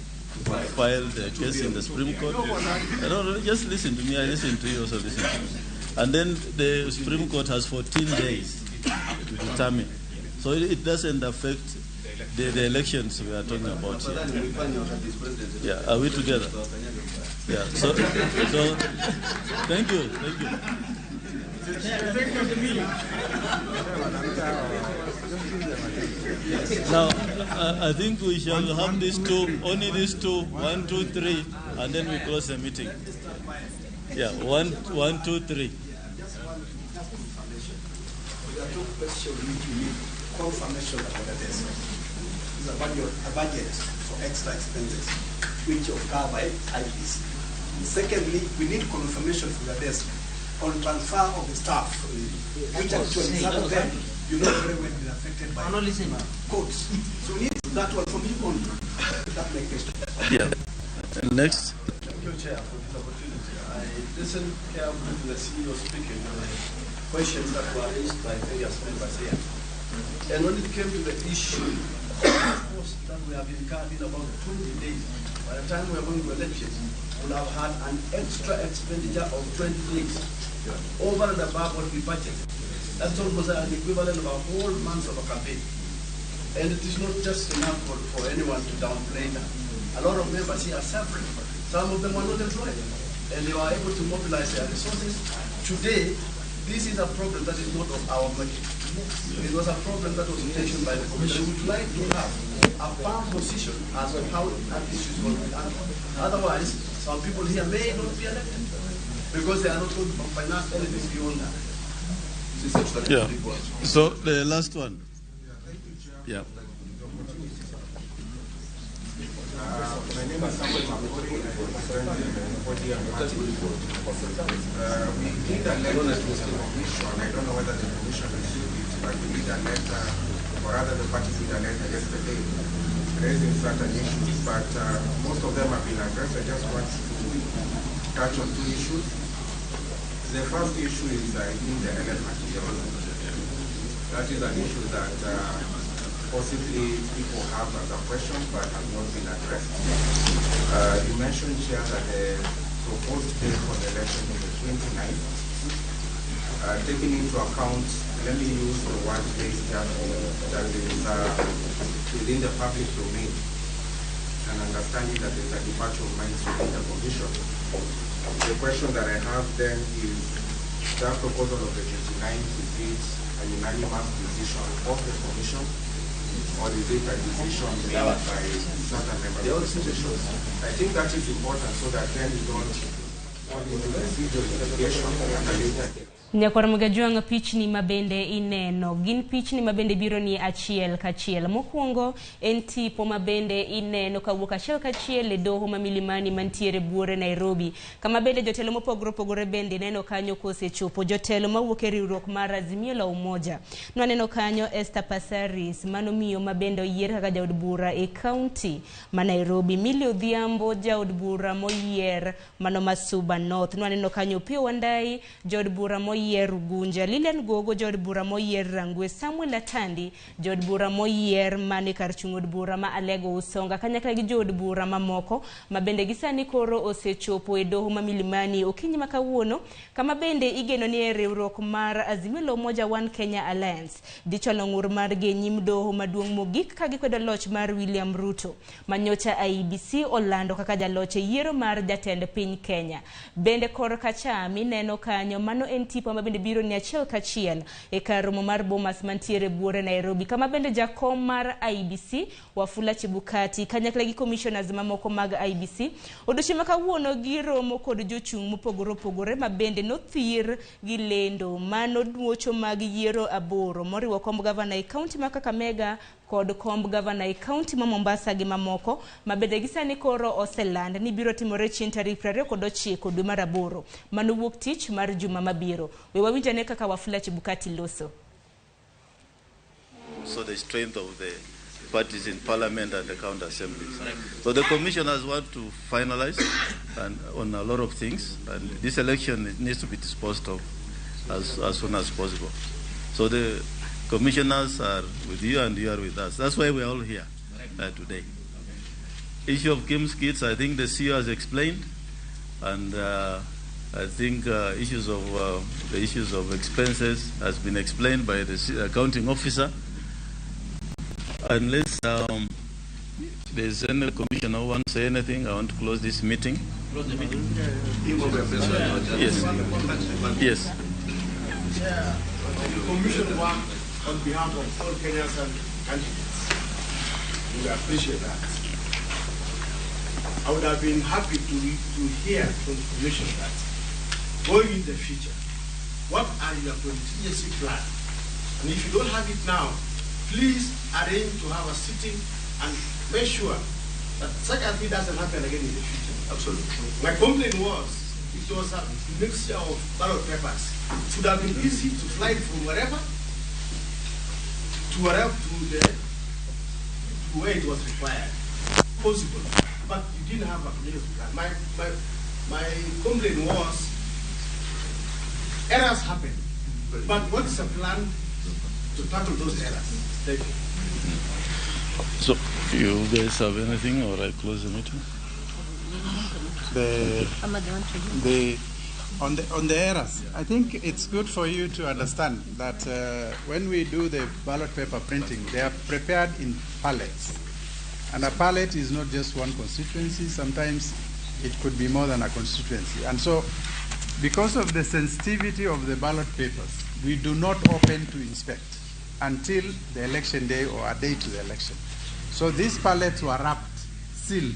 to file the case in the Supreme Court. No, just listen to me. I listen to you also. Listen to me. And then the Supreme Court has 14 days to determine. So it doesn't affect the elections we are talking about here. Yeah, are we together? Yeah. So thank you, thank you. Now, I think we shall have these two, only these two, 1, 2, 3, and then we close the meeting. Yeah, 1, 1, 2, 3. Just confirmation. There are two questions which we need confirmation about the desk. It's about a budget for extra expenses, which occur by IEBC. Secondly, we need confirmation from the desk on transfer of the staff, which actually some of them, you know very well, been affected by codes. So we need that one from you only. That's my question. Yeah. Next. Thank you, Chair, for this opportunity. I listened carefully to the CEO speaking and the questions that were raised by various members here. And when it came to the issue, of course, that we have incurred in about 20 days, by the time we are going to elections, we'll have had an extra expenditure of 20 days, over and above what we budgeted. That's almost an equivalent of a whole month of a campaign. And it is not just enough for anyone to downplay that. A lot of members here are suffering. Some of them are not employed. And they were able to mobilize their resources. Today, this is a problem that is not of our making. It was a problem that was mentioned by the Commission. We would like to have a firm position as to how that issue is going to be handled. Otherwise, some people here may not be elected because they are not going to finance anything beyond that. Yeah. So the last one. Yeah. My name is Samuel Makori. I represent the ODM party. We did a letter to the Commission. I don't know whether the Commission received it, but we did a letter, or rather the party did a letter yesterday, raising certain issues, but most of them have been addressed. I just want to touch on two issues. The first issue is, I think, the elephant in the room. That is an issue that possibly people have as a question, but has not been addressed. You mentioned, Chair, that the proposed date for the election is the 29th. Taking into account, let me use the word phrase carefully, that is within the public domain, and understanding that there is a departure of minds within the Commission. The question that I have then is, that proposal of the 29th, is it a unanimous decision of the Commission, or is it a decision made by certain members of the Commission? I think that is important so that then we don't fall into the litigation at a later date. Nyakwar Mugajwang' pichni mabende ineno gin pichni mabende biro ni achiel kachiel. Mokwongo en tipo mabende ineno kawuok achiel kachiel e doho ma Milimani mantiere buore Nairobi, kama bende jotelo mopogore opogore bende ineno kanyo kosechopo. Jotelo mawuok e riwruok mar Azimio la Umoja nwaneno kanyo Esther Passaris, mano miyo mabende oyier kaka jaod bura e kaunti ma Nairobi. Millie Odhiambo, jaod bura moyier mano Masuba North. Nwaneno kanyo Opiyo Wandayi, jaod bura moyier Ugunja. Lilian Gogo, jaod bura moyier Rangwe. Samuel Atandi, jaod bura moyier mane kar chung' od bura ma Alego Usonga, kanyakla gi jood bura mamoko ma bende gisani koro osechopo e doho ma Milimani okinyi ma kawuono, kama bende igeno ni e riwruok mar Azimio la Umoja One Kenya Alliance dhi chwalo ng'ur margi e nyim doho maduong' mogik ka gikwedo loch mar William Ruto manyocha IEBC olando kaka jaloch e yiero mar jatend piny Kenya. Bende korka cham ineno kanyo mano en tipo tipo ma bende biro ni achiel kachiel e kar romo mar Bomas mantiere buore Nairobi, kama bende jakom mar IEBC Wafula Chebukati kanyakla gi commissioners mamoko mag IEBC odiochieng' ma kawuono giromo kod jochung' mopogore opogore ma bende nothir gi lendo mano duocho mag yiero 8 moriwo komb gavana e kaunti ma Kakamega kod komb gavana e kaunti ma Mombasa gi mamoko ma bende gi sani koro oseland ni biro timore chieng' tarik 29 dwe mar 8 mano wuok tich mar juma mabiro. We wawinj ane kaka Wafula Chebukati loso. So the strength of the parties in parliament and the county assemblies. So the commissioners want to finalize and on a lot of things, and this election needs to be disposed of as soon as possible. So the commissioners are with you and you are with us. That's why we are all here today. Issue of Kim's Kids, I think the CEO has explained, and I think the issues of expenses has been explained by the accounting officer. Unless there's any commissioner who wants to say anything, I want to close this meeting. Close the meeting. Yes. Yes. Yeah. The commission work on behalf of all Kenyans and candidates. We appreciate that. I would have been happy to hear from the commission that going in the future, what are your contingency plans? And if you don't have it now, please arrange to have a sitting and make sure that such a thing doesn't happen again in the future. Absolutely. My complaint was, it was a mixture of ballot papers. It would have been easy to fly from wherever to wherever to where it was required. Possible, but you didn't have a contingency plan. My complaint was, errors happen, but what is a plan to tackle those errors? Thank you. So, you guys have anything, or I close the meeting? On the errors, I think it's good for you to understand that when we do the ballot paper printing, they are prepared in pallets. And a pallet is not just one constituency. Sometimes it could be more than a constituency. And so, because of the sensitivity of the ballot papers, we do not open to inspect until the election day or a day to the election. So these pallets were wrapped, sealed,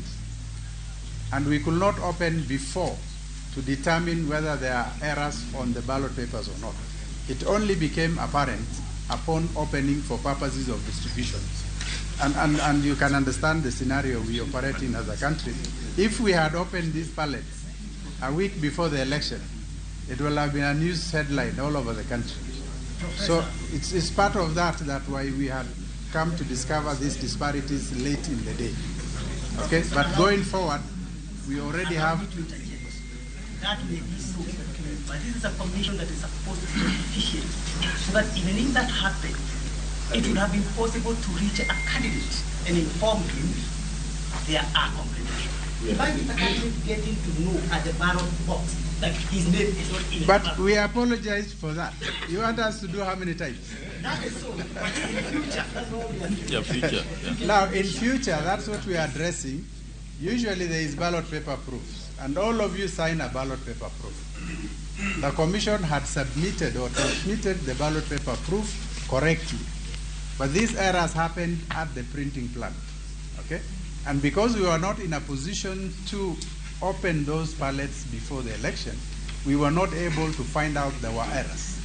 and we could not open before to determine whether there are errors on the ballot papers or not. It only became apparent upon opening for purposes of distribution. And you can understand the scenario we operate in as a country. If we had opened these pallets a week before the election, it will have been a news headline all over the country. So it's part of that why we had come to discover these disparities late in the day. Okay, but going forward, we already have... That may be so, but this is a commission that is supposed to be efficient, so that even if that happened, it would have been possible to reach a candidate and inform him there are complications. Imagine the candidate getting to know at the ballot box that his name is not in the But ballot. we apologize for that. You want us to do how many times? That is so. But in future, that's what we are doing. Yeah, future. Yeah. Now, in future, that's what we are addressing. Usually there is ballot paper proofs, and all of you sign a ballot paper proof. The commission had submitted or transmitted the ballot paper proof correctly. But these errors happened at the printing plant, okay? And because we were not in a position to open those pallets before the election, we were not able to find out there were errors.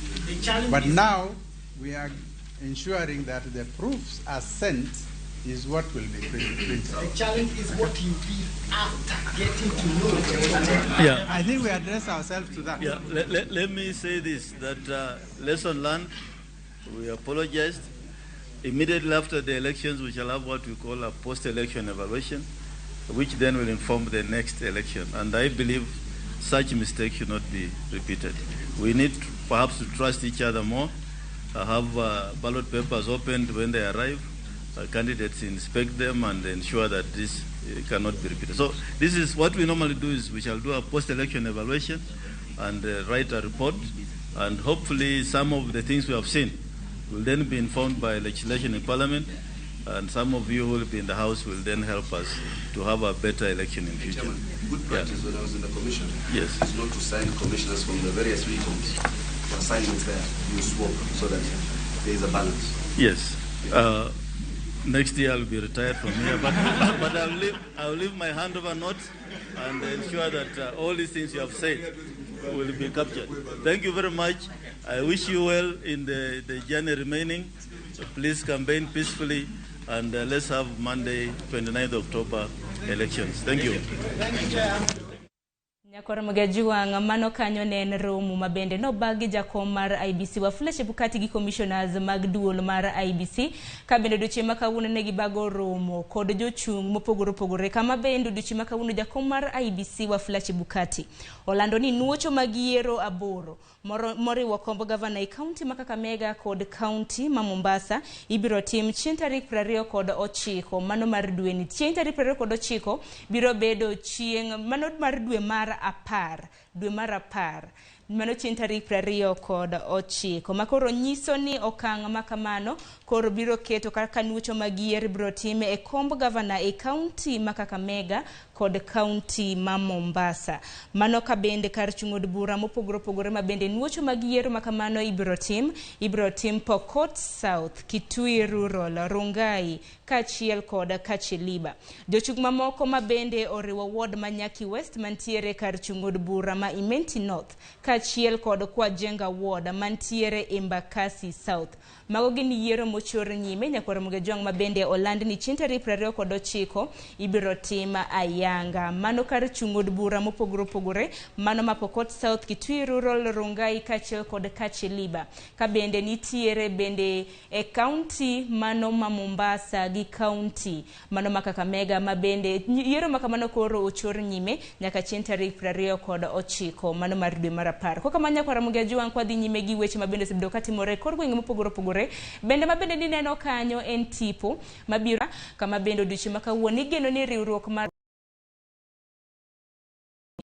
But now we are ensuring that the proofs are sent is what will be printed. The challenge is what you did after getting to know. Yeah. I think we address ourselves to that. Yeah. Let me say this, that lesson learned, we apologized. Immediately after the elections, we shall have what we call a post-election evaluation, which then will inform the next election. And I believe such mistakes should not be repeated. We need perhaps to trust each other more, have ballot papers opened when they arrive, candidates inspect them and ensure that this cannot be repeated. So this is what we normally do, is we shall do a post-election evaluation and write a report, and hopefully some of the things we have seen will then be informed by legislation in Parliament, and some of you who will be in the House will then help us to have a better election in future. Chairman, good practice when I was in the Commission is not to sign commissioners from the various regions, to assignments there, you swap so that there is a balance. Yes. Next year I'll be retired from here, but, but I'll leave my handover note and ensure that all these things you have said will be captured. Thank you very much. I wish you well in the journey remaining. So please campaign peacefully, and let's have Monday, 29th October elections. Thank you. Thank you, Chair. Nyakoro Magajuang mano kanyo ne en romo ma bende nobag gi jakom mar IEBC Wafula Chebukati gi commissioners mag duol mar IEBC ka bende odiochieng' ma kawuono ne gibago romo kod jochung' mopogore opogore kama bende odiochieng' ma kawuono jakom mar IEBC Wafula Chebukati olando ni nuocho mag yiero 8 moriwo komb gavana e kaunti ma Kakamega kod kaunti ma Mombasa ibiro tim chieng' tarik 29 mano mar dwe ni chieng' tarik 29 biro bedo chieng' mano mar dwe mar 10 dwe mar 10 mano chieng' tarik 29 makoro nyiso ni okang' makamano koro biro keto kaka nuocho mag yiero biro time e komb gavana e kaunti ma Kakamega kod kaunti ma Mombasa. Mano ka bende kar chung' od bura mopogore opogore ma bende nuocho mag yiero makamano ibiro tim Pokot South, Kitui Rural, Rongai kaachiel kod Kacheliba. Jochung' mamoko ma bende oriwo ward ma Nyaki West mantiere kar chung' od bura ma Imenti North kaachiel kod Kwajenga ward mantiere Embakasi South. Mago gin yiero mochor nyime Nyakwar Mugejwang' ma bende oland ni chieng' tarik 29 ibiro tim ayanga. Mano kar chung' od bura mopogore opogore mano ma Pokot South, Kitui Rural, Rongai kaachiel kod Kacheliba. Ka bende nitiere bende e kaunti mano ma Mombasa gi kaunti mano ma Kakamega ma bende yiero makamano koro ochor nyime nyaka chieng' tarik 29 mano mar dwe mar 10. Kok kamano Nyakwar Mugejwang' kwa dhi nyime gi weche ma bende osebedo katimore e kor gwenge mopogore opogore. Bende ma bende nineno kanyo en tipo mabiro kama bende odiochieng' ma kawuono igeno ni riwruok mar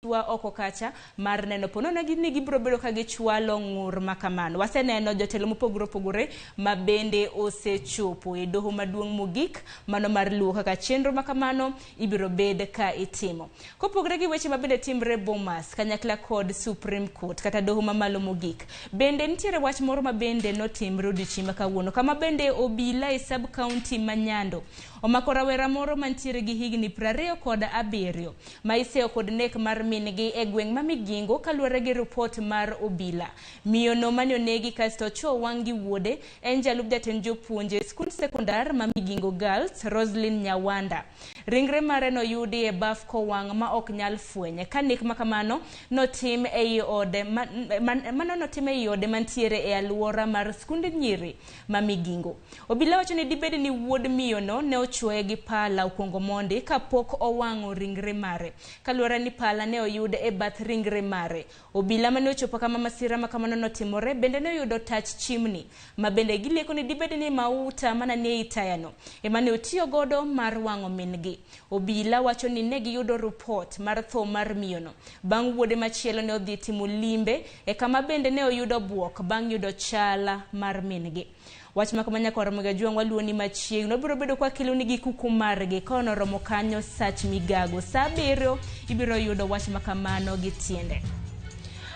oko kacha mar neno ponono ni gibiro bedo ka gichwalo ng'ur makamano. Waseneno jotelo mopogore opogore ma bende osechopo e doho maduong' mogik mano mar luwo kaka chenro makamano ibiro bed ka itimo. Kopogore gi weche ma bende timre Bomas kanyakla kod Supreme Court kata doho mamalo mogik, bende nitiere wach moro ma bende notimre odiochieng' ma kawuono kama bende obila e sub county ma Nyando omako rawera moro mantiere gi higni 27 ma iseyo kod nek mar min-gi e gweng' ma Migingo kaluwore gi ripot mar obila. Miyono mane onegi kasto ochuo wang' gi wuode en jalup jatend jopuonje e skund sekondar ma Migingo Girls, Roslyn Nyawanda. Ringre mare noyudi e baf kowang' ma ok nyal fwenye ka nek makamano notim ei ode mano notim ei ode mantiere e alwora mar skund nyiri ma Migingo. Obila wacho ni dibed ni wuod miyono ne ochuoye gi pala okuongo mondi kapok owang'o ringre mare. Kaluwore ni pala ne oyud e bath ringre mare. Obila mane ochopo kama masira makamano notimore bende ne oyudo tach chimni ma bende gileko ni dibed ni mauta mana ne itayano ema ne otiyo godo mar wang'o min-gi. Obila wacho ni ne giyudo ripot mar tho mar miyono bang' wuode machielo ne odhi timo limbe e kama bende ne oyudo buok bang' yudo chala mar min-gi. Wach makama Nyakwar Mugejwang' waluwo ni machiegni wabiro bedo kwa keloni gi kuku margi ka onoromo kanyo sach migago saa 7 ibiro yudo wach makamano gi tiende.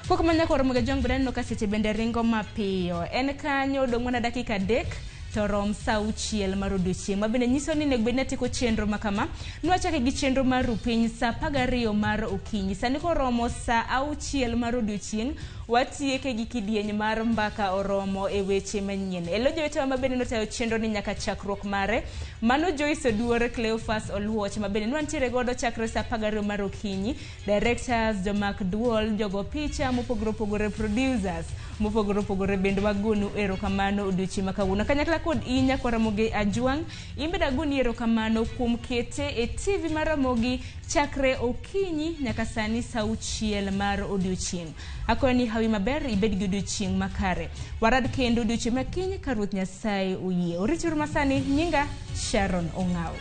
Kok ma Nyakwar Mugejwang' bende aneno ka seche bende ringo mapiyo. En kanyo odong' mana dakika 3 to rom saa 6 mar odiochieng' ma bende nyiso ni onego bed ni atieko chenro makama. Nwachake gi chenro mar rupiny saa 12 mar okinyi. Sani koromo saa 6 mar odiochieng' watieke gi kidieny mar mbaka oromo e weche manyien. Elo jowetewa ma bende notayo chenro ni nyaka chakruok mare. Mano Joyce Oduor, Cleophas Oluoch ma bende nwantiere godo chakre saa 12 mar okinyi. Directors, jomak duol, jogo picha mopogore opogore, producers mopogore opogore bende wagonu erokamano odiochieng' ma kawuono. Kanyakla kod in Nyakwar Ramogi Ajwang', in bende agoni erokamano kuom kete e TV mar Ramogi chakre okinyi nyaka sani saa 6 mar odiochieng'. Akwayo ni hawi maber ibed gi odiochieng' makare. Warad kendo odiochieng' ma kiny ka Ruoth Nyasaye oyie. Orituru masani, nyinga Sharon Ong'aw.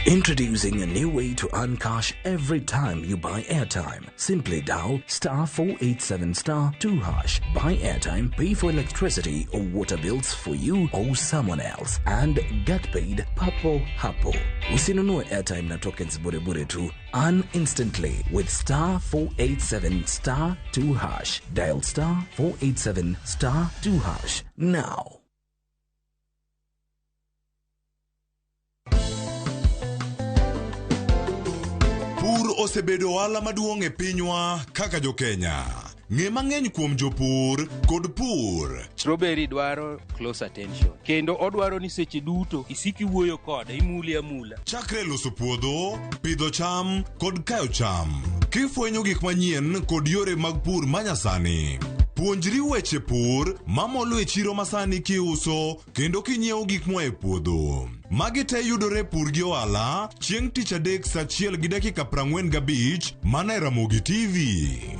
Introducing a new way to earn cash every time you buy airtime. Simply dial star 487 star 2 hash. Buy airtime, pay for electricity or water bills for you or someone else, and get paid papo hapo. Usinunue airtime na tokens bure bure tu. Earn instantly with star 487 star 2 hash. Dial star 487 star 2 hash now. Pur osebedo ohala maduong' e pinywa kaka jokenya. Ng'e mang'eny kuom jopur kod pur. Strawberry dwaro close attention kendo odwaro ni seche duto isik iwuoyo kode imule amula. Chakre loso puodho, pidho cham kod kayo cham. Kifwenyo gik manyien kod yore mag pur manyasani. Puonjri weche pur mamolo e chiro masani kiuso kendo kinyiewo gik moa e puodho. Magi te yudore Pur gi Ohala chieng' tich adek saa 1:45 mana e Ramogi TV.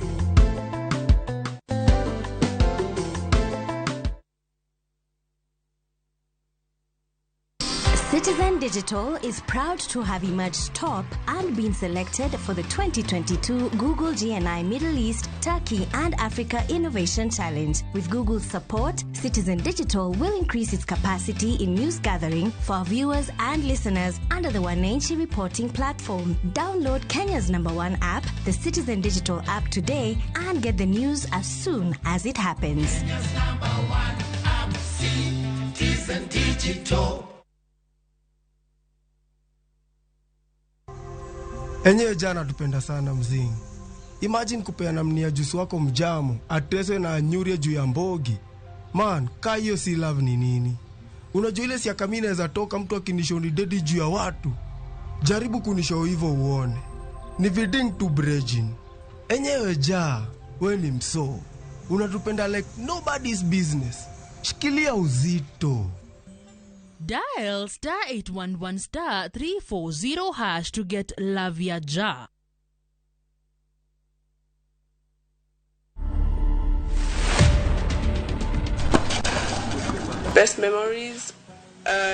Citizen Digital is proud to have emerged top and been selected for the 2022 Google GNI Middle East, Turkey and Africa Innovation Challenge. With Google's support, Citizen Digital will increase its capacity in news gathering for our viewers and listeners under the Wananchi reporting platform. Download Kenya's #1 app, the Citizen Digital app today, and get the news as soon as it happens. Kenya's #1 app, Citizen Digital. Enyewe jana tupenda sana mzingi. Imagine kupeana mnia jusu wako mjamo, ateswe na anyurie juu ya mbogi. Man, ka hiyo si love ni nini? Unajua ile siaka mimi naweza toka mtu akinishoni dedi juu ya watu. Jaribu kunishow hivyo uone. Ni viding to bridging. Enyewe ja, we ni mso. Unatupenda like nobody's business. Shikilia uzito. Dial star 811 star 340 hash to get Love Ya Ja. Best memories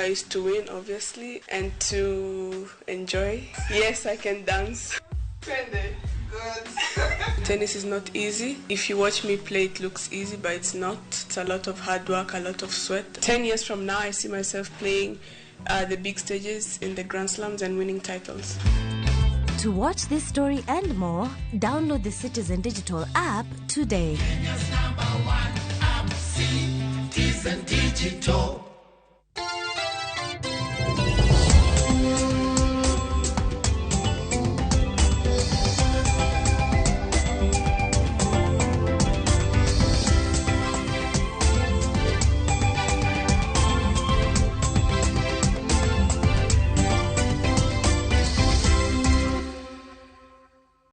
is to win, obviously, and to enjoy. Yes, I can dance. Good. Tennis is not easy. If you watch me play, it looks easy, but it's not. It's a lot of hard work, a lot of sweat. 10 years from now, I see myself playing the big stages in the Grand Slams and winning titles. To watch this story and more, download the Citizen Digital app today. Kenya's #1 app, Citizen Digital.